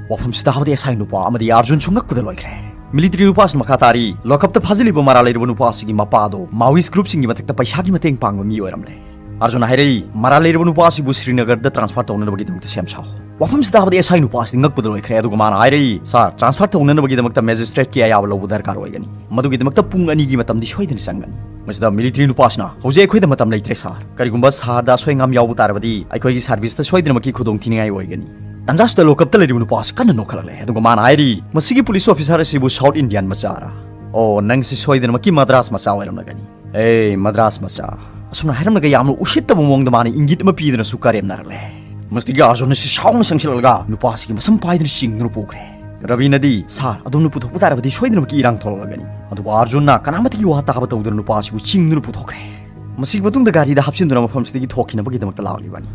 ꯋꯥꯐꯝꯁꯤ ꯇꯥꯕꯗ ꯑꯦꯁ ꯑꯥꯏ ꯅꯨꯄꯥ ꯑꯃꯗꯤ ꯑꯥꯔꯖꯨꯟꯁꯨ ꯉꯛꯄꯗ ꯂꯣꯏꯈ꯭ꯔꯦ꯫ ꯃꯤꯂꯤꯇꯔꯤ ꯅꯨꯄꯥꯁꯤꯅ ꯃꯈꯥ ꯇꯥꯔꯤ, "ꯂꯣꯀꯞꯇ ꯐꯥꯖꯤꯜꯂꯤꯕ ꯃꯔꯥꯜ ꯂꯩꯔꯕ ꯅꯨꯄꯥ ꯑꯁꯤꯒꯤ ꯃꯄꯥꯗꯣ ꯃꯥꯋꯤꯁ ꯒ꯭ꯔꯨꯞꯁꯤꯡꯒꯤ ꯃꯊꯛꯇ ꯄꯩꯁꯥꯒꯤ ꯃꯇꯦꯡ ꯄꯥꯡꯕ ꯃꯤ ꯑꯣꯏꯔꯝꯂꯦ"꯫ ꯑꯥꯔꯖꯨꯟꯅ ꯍꯥꯏꯔꯛꯏ, "ꯃꯔꯥꯜ ꯂꯩꯔꯕ ꯅꯨꯄꯥ ꯑꯁꯤꯕꯨ ꯁ꯭ꯔꯤꯅꯒꯔꯗ ꯇ꯭ꯔꯥꯟꯁꯐꯔ ꯇꯧꯅꯅꯕꯒꯤꯗꯃꯛꯇ ꯁꯦꯝ ꯁꯥꯎ"꯫ ꯋꯥꯐꯝꯁꯤ ꯇꯥꯕꯗ ꯑꯦꯁ ꯑꯥꯏ ꯅꯨꯄꯥ ꯑꯁꯤꯗꯤ ꯉꯛꯄꯗ ꯂꯣꯏꯈ꯭ꯔꯦ꯫ ꯑꯗꯨꯒ ꯃꯥꯅ ꯍꯥꯏꯔꯛꯏ, "ꯁꯥꯔ, ꯇ꯭ꯔꯥꯟꯁꯐꯔ ꯇꯧꯅꯅꯕꯒꯤꯗꯃꯛꯇ ꯃꯦꯖꯤꯁꯇ꯭ꯔꯦꯠꯀꯤ ꯑꯌꯥꯕ ꯂꯧꯕ ꯗꯔꯀꯥꯔ ꯑꯣꯏꯒꯅꯤ꯫ ꯃꯗꯨꯒꯤꯗꯃꯛꯇ ꯄꯨꯡ ꯑꯅꯤꯒꯤ ꯃꯇꯝꯗꯤ ꯁꯣꯏꯗꯅ ꯆꯪꯒꯅꯤ"꯫ ꯃꯁꯤꯗ ꯃꯤꯂꯤꯇꯔꯤ ꯅꯨꯄꯥꯁꯤꯅ, "ꯍꯧꯖꯤꯛ ꯑꯩꯈꯣꯏꯗ ꯃꯇꯝ ꯂꯩꯇ꯭ꯔꯦ ꯁꯥꯔ꯫ ꯀꯔꯤꯒꯨꯝꯕ ꯁꯥꯔꯗ ꯑꯁꯣꯏ ꯑꯉꯥꯝ ꯌꯥꯎꯕ ꯇꯥꯔꯕꯗꯤ ꯑꯩꯈꯣꯏꯒꯤ ꯁꯥꯔꯚꯤꯁꯇ ꯁꯣꯏꯗꯅꯃꯛꯀꯤ ꯈꯨꯗꯣꯡꯊꯤꯅꯤꯡꯉꯥꯏ ꯑꯣꯏꯒꯅꯤ"꯫ ꯇꯟꯖꯥꯁꯤꯗ ꯂꯣꯀꯞꯇ ꯂꯩꯔꯤꯕ ꯅꯨꯄꯥ ꯑꯁꯤ ꯀꯟꯅ ꯅꯣꯛꯈꯠꯂꯛꯂꯦ꯫ ꯑꯗꯨꯒ ꯃꯥꯅ ꯍꯥꯏꯔꯤ, "ꯃꯁꯤꯒꯤ ꯄꯨꯂꯤꯁ ꯑꯣꯐꯤꯁꯥꯔ ꯑꯁꯤꯕꯨ ꯁꯥꯎꯠ ꯏꯟꯗꯤꯌꯥꯟ ꯃꯆꯥꯔꯥ? ꯑꯣ, ꯅꯪꯁꯤ ꯁꯣꯏꯗꯅꯃꯛꯀꯤ ꯃꯗ꯭ꯔꯥꯁ ꯃꯆꯥ ꯑꯣꯏꯔꯝꯂꯒꯅꯤ꯫ ꯑꯦ, ꯃꯗ꯭ꯔꯥꯁ ꯃꯆꯥ"꯫ ꯑꯁꯨꯝꯅ ꯍꯥꯏꯔꯝꯂꯒ ꯌꯥꯝꯅ ꯎꯁꯤꯠꯇꯕ ꯃꯑꯣꯡꯗ ꯃꯥꯅ ꯏꯪꯒꯤꯠ ꯑꯃ ꯄꯤꯗꯨꯅꯁꯨ ꯀꯔꯦꯝꯅꯔꯛꯂꯦ꯫ ꯃꯁꯤꯗꯒꯤ ꯑꯥꯔꯖꯨꯟ ꯑꯁꯤ ꯁꯥꯎꯅ ꯆꯪꯁꯤꯜꯂꯛꯂꯒ ꯅꯨꯄꯥ ꯑꯁꯤꯒꯤ ꯃꯁꯝ ꯄꯥꯏꯗꯨꯅ ꯆꯤꯡꯗꯨꯅ ꯄꯨꯈ꯭ꯔꯦ꯫ ꯔꯕꯤꯅꯗꯤ, "ꯁꯥꯔ, ꯑꯗꯣꯝꯅ ꯄꯨꯊꯣꯛꯄ ꯇꯥꯔꯕꯗꯤ ꯁꯣꯏꯗꯅꯃꯛꯀꯤ ꯏꯔꯥꯡ ꯊꯣꯛꯂꯛꯂꯒꯅꯤ"꯫ ꯑꯗꯨꯕꯨ ꯑꯥꯔꯖꯨꯟꯅ ꯀꯅꯥꯃꯠꯇꯒꯤ ꯋꯥ ꯇꯥꯕ ꯇꯧꯗꯅ ꯅꯨꯄꯥ ꯑꯁꯤꯕꯨ ꯆꯤꯡꯗꯨꯅ ꯄꯨꯊꯣꯛꯈ꯭ꯔꯦ꯫ ꯃꯁꯤꯒꯤ ꯃꯇꯨꯡꯗ ꯒꯥꯔꯤꯗ ꯍꯥꯞꯆꯤꯟꯗꯨꯅ ꯃꯐꯝꯁꯤꯗꯒꯤ ꯊꯣꯛꯈꯤꯅꯕꯒꯤꯗꯃꯛꯇ ꯂꯥꯛꯂꯤꯕꯅꯤ꯫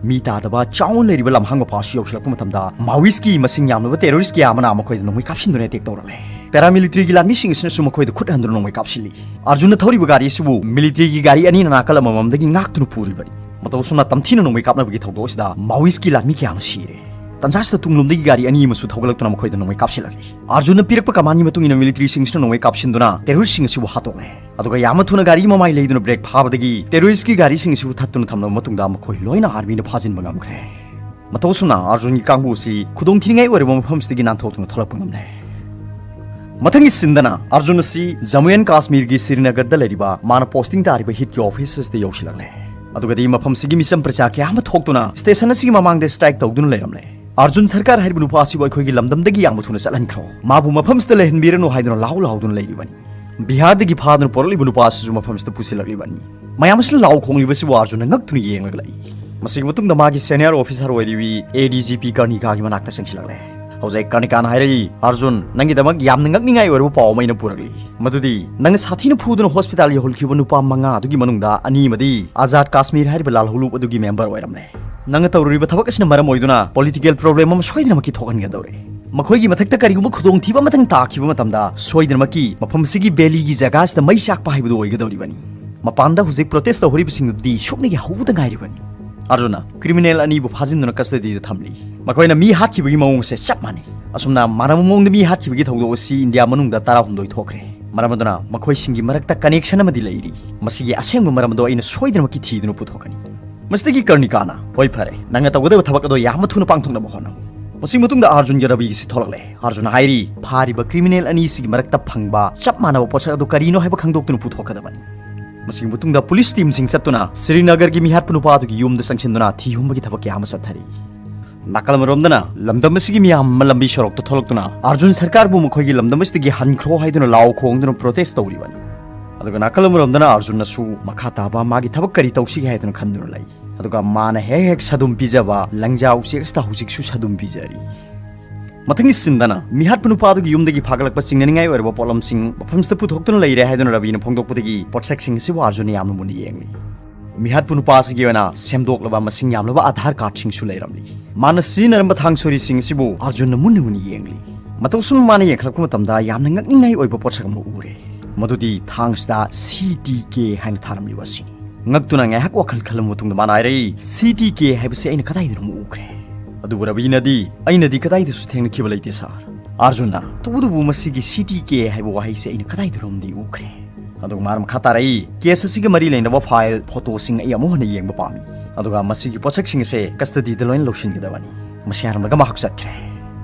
ꯃꯤ ꯇꯥꯗꯕ ꯆꯥꯎꯅ ꯂꯩꯔꯤꯕ ꯂꯝꯍꯥꯡ ꯃꯄꯥꯁꯨ ꯌꯧꯁꯤꯜꯂꯛꯄ ꯃꯇꯝꯗ ꯃꯥꯋꯤꯁꯀꯤ ꯃꯁꯤꯡ ꯌꯥꯝꯂꯕ ꯇꯦꯔꯣꯔꯤꯁ ꯀꯌꯥ ꯑꯃꯅ ꯃꯈꯣꯏꯗ ꯅꯣꯡꯃꯩ ꯀꯥꯞꯁꯤꯟꯗꯨꯅ ꯑꯦꯇꯦꯛ ꯇꯧꯔꯛꯂꯦ꯫ ꯄꯦꯔꯥꯃꯤꯂꯤꯇꯔꯤꯒꯤ ꯂꯥꯟꯃꯤꯁꯤꯡ ꯑꯁꯤꯅꯁꯨ ꯃꯈꯣꯏꯗ ꯈꯨꯠ ꯍꯟꯗꯨꯅ ꯅꯣꯡꯃꯩ ꯀꯥꯞꯁꯤꯜꯂꯤ꯫ ꯑꯥꯔꯖꯨꯟꯅ ꯊꯧꯔꯤꯕ ꯒꯥꯔꯤ ꯑꯁꯤꯕꯨ ꯃꯤꯂꯤꯇꯔꯤꯒꯤ ꯒꯥꯔꯤ ꯑꯅꯤꯅ ꯅꯥꯀꯜ ꯑꯃꯃꯝꯗꯒꯤ ꯉꯥꯛꯇꯨꯅ ꯄꯨꯔꯤꯕꯅꯤ꯫ ꯃꯇꯧ ꯑꯁꯨꯝꯅ ꯇꯝꯊꯤꯅ ꯅꯣꯡꯃꯩ ꯀꯥꯞꯅꯕꯒꯤ ꯊꯧꯗꯣꯛ ꯑꯁꯤꯗ ꯃꯥꯋꯤꯁꯀꯤ ꯂꯥꯟꯃꯤ ꯀꯌꯥ ꯑꯃ ꯁꯤꯔꯦ꯫ ꯇꯟꯖꯥꯁꯤꯗ ꯇꯨꯡꯂꯣꯝꯗꯒꯤ ꯒꯥꯔꯤ ꯑꯅꯤ ꯑꯃꯁꯨ ꯊꯧꯒꯠꯂꯛꯇꯨꯅ ꯃꯈꯣꯏꯗ ꯅꯣꯡꯃꯩ ꯀꯥꯞꯁꯤꯜꯂꯛꯂꯤ꯫ ꯑꯥꯔꯖꯨꯟꯅ ꯄꯤꯔꯛꯄ ꯀꯃꯥꯟꯒꯤ ꯃꯇꯨꯡ ꯏꯟꯅ ꯃꯤꯂꯤꯇꯔꯤꯁꯤꯡꯁꯤꯅ ꯅꯣꯡꯃꯩ ꯀꯥꯞꯁꯤꯟꯗꯨꯅ ꯇꯦꯔꯣꯔꯤꯁꯁꯤꯡ ꯑꯁꯤꯕꯨ ꯍꯥꯠꯇꯣꯛꯂꯦ꯫ ꯑꯗꯨꯒ ꯌꯥꯝꯅ ꯊꯨꯅ ꯒꯥꯔꯤ ꯃꯃꯥꯏ ꯂꯩꯗꯨꯅ ꯕ꯭ꯔꯦꯛ ꯐꯥꯕꯗꯒꯤ ꯇꯦꯔꯣꯔꯤꯁꯀꯤ ꯒꯥꯔꯤꯁꯤꯡ ꯑꯁꯤꯕꯨ ꯊꯠꯇꯨꯅ ꯊꯝꯂꯕ ꯃꯇꯨꯡꯗ ꯃꯈꯣꯏ ꯂꯣꯏꯅ ꯑꯥꯔꯃꯤꯅ ꯐꯥꯖꯤꯟꯕ ꯉꯝꯈ꯭ꯔꯦ꯫ ꯃꯇꯧ ꯑꯁꯨꯝꯅ ꯑꯥꯔꯖꯨꯟꯒꯤ ꯀꯥꯡꯕꯨ ꯑꯁꯤ ꯈꯨꯗꯣꯡꯊꯤꯅꯤꯡꯉꯥꯏ ꯑꯣꯏꯔꯕ ꯃꯐꯝꯁꯤꯗꯒꯤ ꯅꯥꯟꯊꯣꯛꯇꯨꯅ ꯊꯣꯛꯂꯛꯄ ꯉꯝꯂꯦ꯫ ꯃꯊꯪꯒꯤ ꯁꯤꯟꯗꯅ ꯑꯥꯔꯖꯨꯟ ꯑꯁꯤ ꯖꯝꯃꯨ ꯑꯦꯟ ꯀꯥꯁꯃꯤꯔꯒꯤ ꯁ꯭ꯔꯤꯅꯒꯔꯗ ꯂꯩꯔꯤꯕ ꯃꯥꯅ ꯄꯣꯁꯇꯤꯡ ꯇꯥꯔꯤꯕ ꯍꯤꯠꯀꯤ ꯑꯣꯐꯤꯁ ꯑꯁꯤꯗ ꯌꯧꯁꯤꯜꯂꯛꯂꯦ꯫ ꯑꯗꯨꯒꯗꯤ ꯃꯐꯝꯁꯤꯒꯤ ꯃꯤꯆꯝ ꯄ꯭ꯔꯖꯥ ꯀꯌꯥ ꯑꯃ ꯊꯣꯛꯇꯨꯅ ꯁ꯭ꯇꯦꯁꯟ ꯑꯁꯤꯒꯤ ꯃꯃꯥꯡꯗ ꯁ꯭ꯇ꯭ꯔꯥꯏꯛ ꯇꯧꯗꯨꯅ ꯂꯩꯔꯝꯂꯦ꯫ ꯑꯥꯔꯖꯨꯟ ꯁꯔꯀꯥꯔ ꯍꯥꯏꯔꯤꯕ ꯅꯨꯄꯥ ꯑꯁꯤꯕꯨ ꯑꯩꯈꯣꯏꯒꯤ ꯂꯝꯗꯝꯗꯒꯤ ꯌꯥꯝꯅ ꯊꯨꯅ ꯆꯠꯍꯟꯈ꯭ꯔꯣ, ꯃꯥꯕꯨ ꯃꯐꯝꯁꯤꯗ ꯂꯩꯍꯟꯕꯤꯔꯅꯨ ꯍꯥꯏꯗꯨꯅ ꯂꯥꯎ ꯂꯥꯎꯗꯨꯅ ꯂꯩꯔꯤꯕꯅꯤ꯫ ꯕꯤꯍꯥꯔꯗꯒꯤ ꯐꯥꯗꯨꯅ ꯄꯨꯔꯛꯂꯤꯕ ꯅꯨꯄꯥ ꯑꯁꯤꯁꯨ ꯃꯐꯝꯁꯤꯗ ꯄꯨꯁꯤꯜꯂꯛꯂꯤꯕꯅꯤ꯫ ꯃꯌꯥꯝ ꯑꯁꯤꯅ ꯂꯥꯎ ꯈꯣꯡꯂꯤꯕꯁꯤꯕꯨ ꯑꯥꯔꯖꯨꯟꯅ ꯉꯛꯇꯨꯅ ꯌꯦꯡꯂꯒ ꯂꯩ꯫ ꯃꯁꯤꯒꯤ ꯃꯇꯨꯡꯗ ꯃꯥꯒꯤ ꯁꯦꯅꯤꯌꯔ ꯑꯣꯐꯤꯁꯥꯔ ꯑꯣꯏꯔꯤꯕꯤ ꯑꯦ ꯗꯤ ꯖꯤ ꯄꯤ ꯀꯔꯅꯤꯀꯥꯒꯤ ꯃꯅꯥꯛꯇ ꯆꯪꯁꯤꯜꯂꯛꯂꯦ꯫ ꯍꯧꯖꯤꯛ ꯀꯔꯅꯤꯀꯥꯅ ꯍꯥꯏꯔꯛꯏ, "ꯑꯥꯔꯖꯨꯟ, ꯅꯪꯒꯤꯗꯃꯛ ꯌꯥꯝꯅ ꯉꯛꯅꯤꯡꯉꯥꯏ ꯑꯣꯏꯔꯕ ꯄꯥꯎ ꯑꯃ ꯑꯩꯅ ꯄꯨꯔꯛꯂꯤ꯫ ꯃꯗꯨꯗꯤ ꯅꯪꯅ ꯁꯥꯊꯤꯅ ꯐꯨꯗꯨꯅ ꯍꯣꯁꯄꯤꯇꯥꯜ ꯌꯧꯍꯜꯈꯤꯕ ꯅꯨꯄꯥ ꯃꯉꯥ ꯑꯗꯨꯒꯤ ꯃꯅꯨꯡꯗ ꯑꯅꯤ ꯑꯃꯗꯤ ꯑꯖꯥꯗ ꯀꯥꯁꯃꯤꯔ ꯍꯥꯏꯔꯤꯕ ꯂꯥꯜꯍꯧꯂꯨꯞ ꯑꯗꯨꯒꯤ ꯃꯦꯝꯕꯔ ꯑꯣꯏꯔꯝꯂꯦ꯫ ꯅꯪꯅ ꯇꯧꯔꯨꯔꯤꯕ ꯊꯕꯛ ꯑꯁꯤꯅ ꯃꯔꯝ ꯑꯣꯏꯗꯨꯅ ꯄꯣꯂꯤꯇꯤꯀꯦꯜ ꯄ꯭ꯔꯣꯕ꯭ꯂꯦꯝ ꯑꯃ ꯁꯣꯏꯗꯅꯃꯛꯀꯤ ꯊꯣꯛꯍꯟꯒꯗꯧꯔꯦ꯫ ꯃꯈꯣꯏꯒꯤ ꯃꯊꯛꯇ ꯀꯔꯤꯒꯨꯝꯕ ꯈꯨꯗꯣꯡꯊꯤꯕ ꯑꯃꯇꯪ ꯇꯥꯈꯤꯕ ꯃꯇꯝꯗ ꯁꯣꯏꯗꯅꯃꯛꯀꯤ ꯃꯐꯝ ꯑꯁꯤꯒꯤ ꯚꯦꯂꯤꯒꯤ ꯖꯒꯥꯁꯤꯗ ꯃꯩ ꯆꯥꯛꯄ ꯍꯥꯏꯕꯗꯨ ꯑꯣꯏꯒꯗꯧꯔꯤꯕꯅꯤ꯫ ꯃꯄꯥꯟꯗ ꯍꯧꯖꯤꯛ ꯄ꯭ꯔꯣꯇꯦꯁ ꯇꯧꯍꯧꯔꯤꯕꯁꯤꯡꯗꯨꯗꯤ ꯁꯣꯛꯅꯒꯤ ꯍꯧꯕꯗ ꯉꯥꯏꯔꯤꯕꯅꯤ꯫" ꯑꯥꯔꯖꯨꯟꯅ ꯀ꯭ꯔꯤꯃꯤꯅꯦꯜ ꯑꯅꯤꯕꯨ ꯐꯥꯖꯤꯟꯗꯨꯅ ꯀꯁꯇꯗꯤꯗ ꯊꯝꯂꯤ꯫ ꯃꯈꯣꯏꯅ ꯃꯤ ꯍꯥꯠꯈꯤꯕꯒꯤ ꯃꯑꯣꯡ ꯑꯁꯦ ꯆꯞ ꯃꯥꯟꯅꯩ꯫ ꯑꯁꯨꯝꯅ ꯃꯥꯟꯅꯕ ꯃꯑꯣꯡꯗ ꯃꯤ ꯍꯥꯠꯈꯤꯕꯒꯤ ꯊꯧꯗꯣꯛ ꯑꯁꯤ ꯏꯟꯗꯤꯌꯥ ꯃꯅꯨꯡꯗ ꯇꯔꯥꯍꯨꯝꯗꯣꯏ ꯊꯣꯛꯈ꯭ꯔꯦ꯫ ꯃꯔꯝ ꯑꯗꯨꯅ ꯃꯈꯣꯏꯁꯤꯡꯒꯤ ꯃꯔꯛꯇ ꯀꯅꯦꯛꯁꯟ ꯑꯃꯗꯤ ꯂꯩꯔꯤ꯫ ꯃꯁꯤꯒꯤ ꯑꯁꯦꯡꯕ ꯃꯔꯝ ꯑꯗꯨ ꯑꯩꯅ ꯁꯣꯏꯗꯅꯃꯛꯀꯤ ꯊꯤꯗꯨꯅ ꯄꯨꯊꯣꯛꯀꯅꯤ꯫ ꯃꯁꯤꯗꯒꯤ ꯀꯔꯅꯤꯀꯥꯅ, "ꯍꯣꯏ, ꯐꯔꯦ, ꯅꯪꯅ ꯇꯧꯒꯗꯕ ꯊꯕꯛ ꯑꯗꯨ ꯌꯥꯝꯅ ꯊꯨꯅ ꯄꯥꯡꯊꯣꯛꯅꯕ ꯍꯣꯠꯅꯧ꯫" ꯃꯁꯤꯒꯤ ꯃꯇꯨꯡꯗ ꯑꯥꯔꯖꯨꯟꯒꯤ ꯔꯕꯤꯁꯤ ꯊꯣꯛꯂꯛꯂꯦ꯫ ꯑꯥꯔꯖꯨꯟꯅ ꯍꯥꯏꯔꯤ, ꯐꯥꯔꯤꯕ ꯀ꯭ꯔꯤꯃꯤꯅꯦꯜ ꯑꯅꯤꯁꯤꯒꯤ ꯃꯔꯛꯇ ꯐꯪꯕ ꯆꯞ ꯃꯥꯟꯅꯕ ꯄꯣꯠꯁꯛ ꯑꯗꯨ ꯀꯔꯤꯅꯣ ꯍꯥꯏꯕ ꯈꯪꯗꯣꯛꯇꯨꯅ ꯄꯨꯊꯣꯛꯀꯗꯕꯅꯤ꯫ ꯃꯁꯤꯒꯤ ꯃꯇꯨꯡꯗ ꯄꯨꯂꯤꯁ ꯇꯤꯝꯁꯤꯡ ꯆꯠꯇꯨꯅ ꯁ꯭ꯔꯤꯅꯒꯔꯒꯤ ꯃꯤꯍꯥꯠꯄ ꯅꯨꯄꯥ ꯑꯗꯨꯒꯤ ꯌꯨꯝꯗ ꯆꯪꯁꯤꯟꯗꯨꯅ ꯊꯤ ꯍꯨꯝꯕꯒꯤ ꯊꯕꯛ ꯀꯌꯥ ꯑꯃ ꯆꯠꯊꯔꯤ꯫ ꯅꯥꯀꯜ ꯑꯃꯔꯣꯝꯗꯅ ꯂꯝꯗꯝ ꯑꯁꯤꯒꯤ ꯃꯤꯌꯥꯝ ꯑꯃ ꯂꯝꯕꯤ ꯁꯣꯔꯣꯛꯇ ꯊꯣꯛꯂꯛꯇꯨꯅ ꯑꯥꯔꯖꯨꯟ ꯁꯔꯀꯥꯔꯕꯨ ꯃꯈꯣꯏꯒꯤ ꯂꯝꯗꯝ ꯑꯁꯤꯗꯒꯤ ꯍꯟꯈ꯭ꯔꯣ ꯍꯥꯏꯗꯨꯅ ꯂꯥꯎ ꯈꯣꯡꯗꯨꯅ ꯄ꯭ꯔꯣꯇꯦꯁ ꯇꯧꯔꯤꯕꯅꯤ꯫ ꯑꯗꯨꯒ ꯅꯥꯀꯜ ꯑꯃꯔꯣꯝꯗꯅ ꯑꯥꯔꯖꯨꯟꯅꯁꯨ ꯃꯈꯥ ꯇꯥꯕ ꯃꯥꯒꯤ ꯊꯕꯛ ꯀꯔꯤ ꯇꯧꯁꯤꯒꯦ ꯍꯥꯏꯗꯨꯅ ꯈꯟꯗꯨꯅ ꯂꯩ꯫ ꯑꯗꯨꯒ ꯃꯥꯅ ꯍꯦꯛ ꯍꯦꯛ ꯁꯗꯨꯝ ꯄꯤꯖꯕ ꯂꯪꯖꯥ ꯎꯆꯦꯛ ꯑꯁꯤꯗ ꯍꯧꯖꯤꯛꯁꯨ ꯁꯗꯨꯝ ꯄꯤꯖꯔꯤ꯫ ꯃꯊꯪꯒꯤ ꯁꯤꯟꯗꯅ ꯃꯤꯍꯥꯠꯄ ꯅꯨꯄꯥꯗꯨꯒꯤ ꯌꯨꯝꯗꯒꯤ ꯐꯥꯒꯠꯂꯛꯄ ꯆꯤꯡꯅꯅꯤꯡꯉꯥꯏ ꯑꯣꯏꯔꯕ ꯄꯣꯠꯂꯝꯁꯤꯡ ꯃꯐꯝꯁꯤꯗ ꯄꯨꯊꯣꯛꯇꯨꯅ ꯂꯩꯔꯦ ꯍꯥꯏꯗꯨꯅ ꯔꯕꯤꯅ ꯐꯣꯡꯗꯣꯛꯄꯗꯒꯤ ꯄꯣꯠꯁꯛꯁꯤꯡ ꯑꯁꯤꯕꯨ ꯑꯥꯔꯖꯨꯟꯅ ꯌꯥꯝꯅ ꯃꯨꯟꯅ ꯌꯦꯡꯂꯤ꯫ ꯃꯤꯍꯥꯠꯄ ꯅꯨꯄꯥ ꯑꯁꯤꯒꯤ ꯑꯣꯏꯅ ꯁꯦꯝꯗꯣꯛꯂꯕ ꯃꯁꯤꯡ ꯌꯥꯝꯂꯕ ꯑꯥꯙꯥꯔ ꯀꯥꯔꯗꯁꯤꯡꯁꯨ ꯂꯩꯔꯝꯂꯤ꯫ ꯃꯥꯅ ꯁꯤꯖꯤꯟꯅꯔꯝꯕ ꯊꯥꯡ ꯁꯣꯔꯤꯁꯤꯡ ꯑꯁꯤꯕꯨ ꯑꯥꯔꯖꯨꯟꯅ ꯃꯨꯟꯅ ꯃꯨꯟꯅ ꯌꯦꯡꯂꯤ꯫ ꯃꯇꯧ ꯑꯁꯨꯝꯅ ꯃꯥꯅ ꯌꯦꯡꯈꯠꯂꯛꯄ ꯃꯇꯝꯗ ꯌꯥꯝꯅ ꯉꯛꯅꯤꯡꯉꯥꯏ ꯑꯣꯏꯕ ꯄꯣꯠꯁꯛ ꯑꯃ ꯎꯔꯦ꯫ ꯃꯗꯨꯗꯤ ꯊꯥꯡꯁꯤꯗ ꯁꯤ ꯇꯤ ꯀꯦ ꯍꯥꯏꯅ ꯊꯥꯔꯝꯂꯤꯕ ꯑꯁꯤꯅꯤ꯫ ꯉꯛꯇꯨꯅ ꯉꯥꯏꯍꯥꯛ ꯋꯥꯈꯜ ꯈꯜꯂꯕ ꯃꯇꯨꯡꯗ ꯃꯥꯅ ꯍꯥꯏꯔꯛꯏ, "ꯁꯤ ꯇꯤ ꯀꯦ ꯍꯥꯏꯕꯁꯤ ꯑꯩꯅ ꯀꯗꯥꯏꯗꯅꯣ ꯑꯃ ꯎꯈ꯭ꯔꯦ"꯫ ꯑꯗꯨꯕꯨ ꯔꯕꯤꯅꯗꯤ, "ꯑꯩꯅꯗꯤ ꯀꯗꯥꯏꯗꯁꯨ ꯊꯦꯡꯅꯈꯤꯕ ꯂꯩꯇꯦ, ꯁꯥꯔ"꯫ ꯑꯥꯔꯖꯨꯟꯅ, "ꯇꯧꯕꯇꯕꯨ ꯃꯁꯤꯒꯤ ꯁꯤ ꯇꯤ ꯀꯦ ꯍꯥꯏꯕ ꯋꯥꯍꯩꯁꯤ ꯑꯩꯅ ꯀꯗꯥꯏꯗꯅꯣꯝꯗꯤ ꯎꯈ꯭ꯔꯦ"꯫ ꯑꯗꯨꯒ ꯃꯥꯅ ꯃꯈꯥ ꯇꯥꯔꯛꯏ, "ꯀꯦꯁ ꯑꯁꯤꯒ ꯃꯔꯤ ꯂꯩꯅꯕ ꯐꯥꯏꯜ, ꯐꯣꯇꯣꯁꯤꯡ ꯑꯩ ꯑꯃꯨꯛ ꯍꯟꯅ ꯌꯦꯡꯕ ꯄꯥꯝꯃꯤ꯫ ꯑꯗꯨꯒ ꯃꯁꯤꯒꯤ ꯄꯣꯠꯁꯛꯁꯤꯡ ꯑꯁꯦ ꯀꯁꯇꯗꯤꯗ ꯂꯣꯏꯅ ꯂꯧꯁꯤꯟꯒꯗꯕꯅꯤ"꯫ ꯃꯁꯤ ꯍꯥꯏꯔꯝꯂꯒ ꯃꯍꯥꯛ ꯆꯠꯈ꯭ꯔꯦ꯫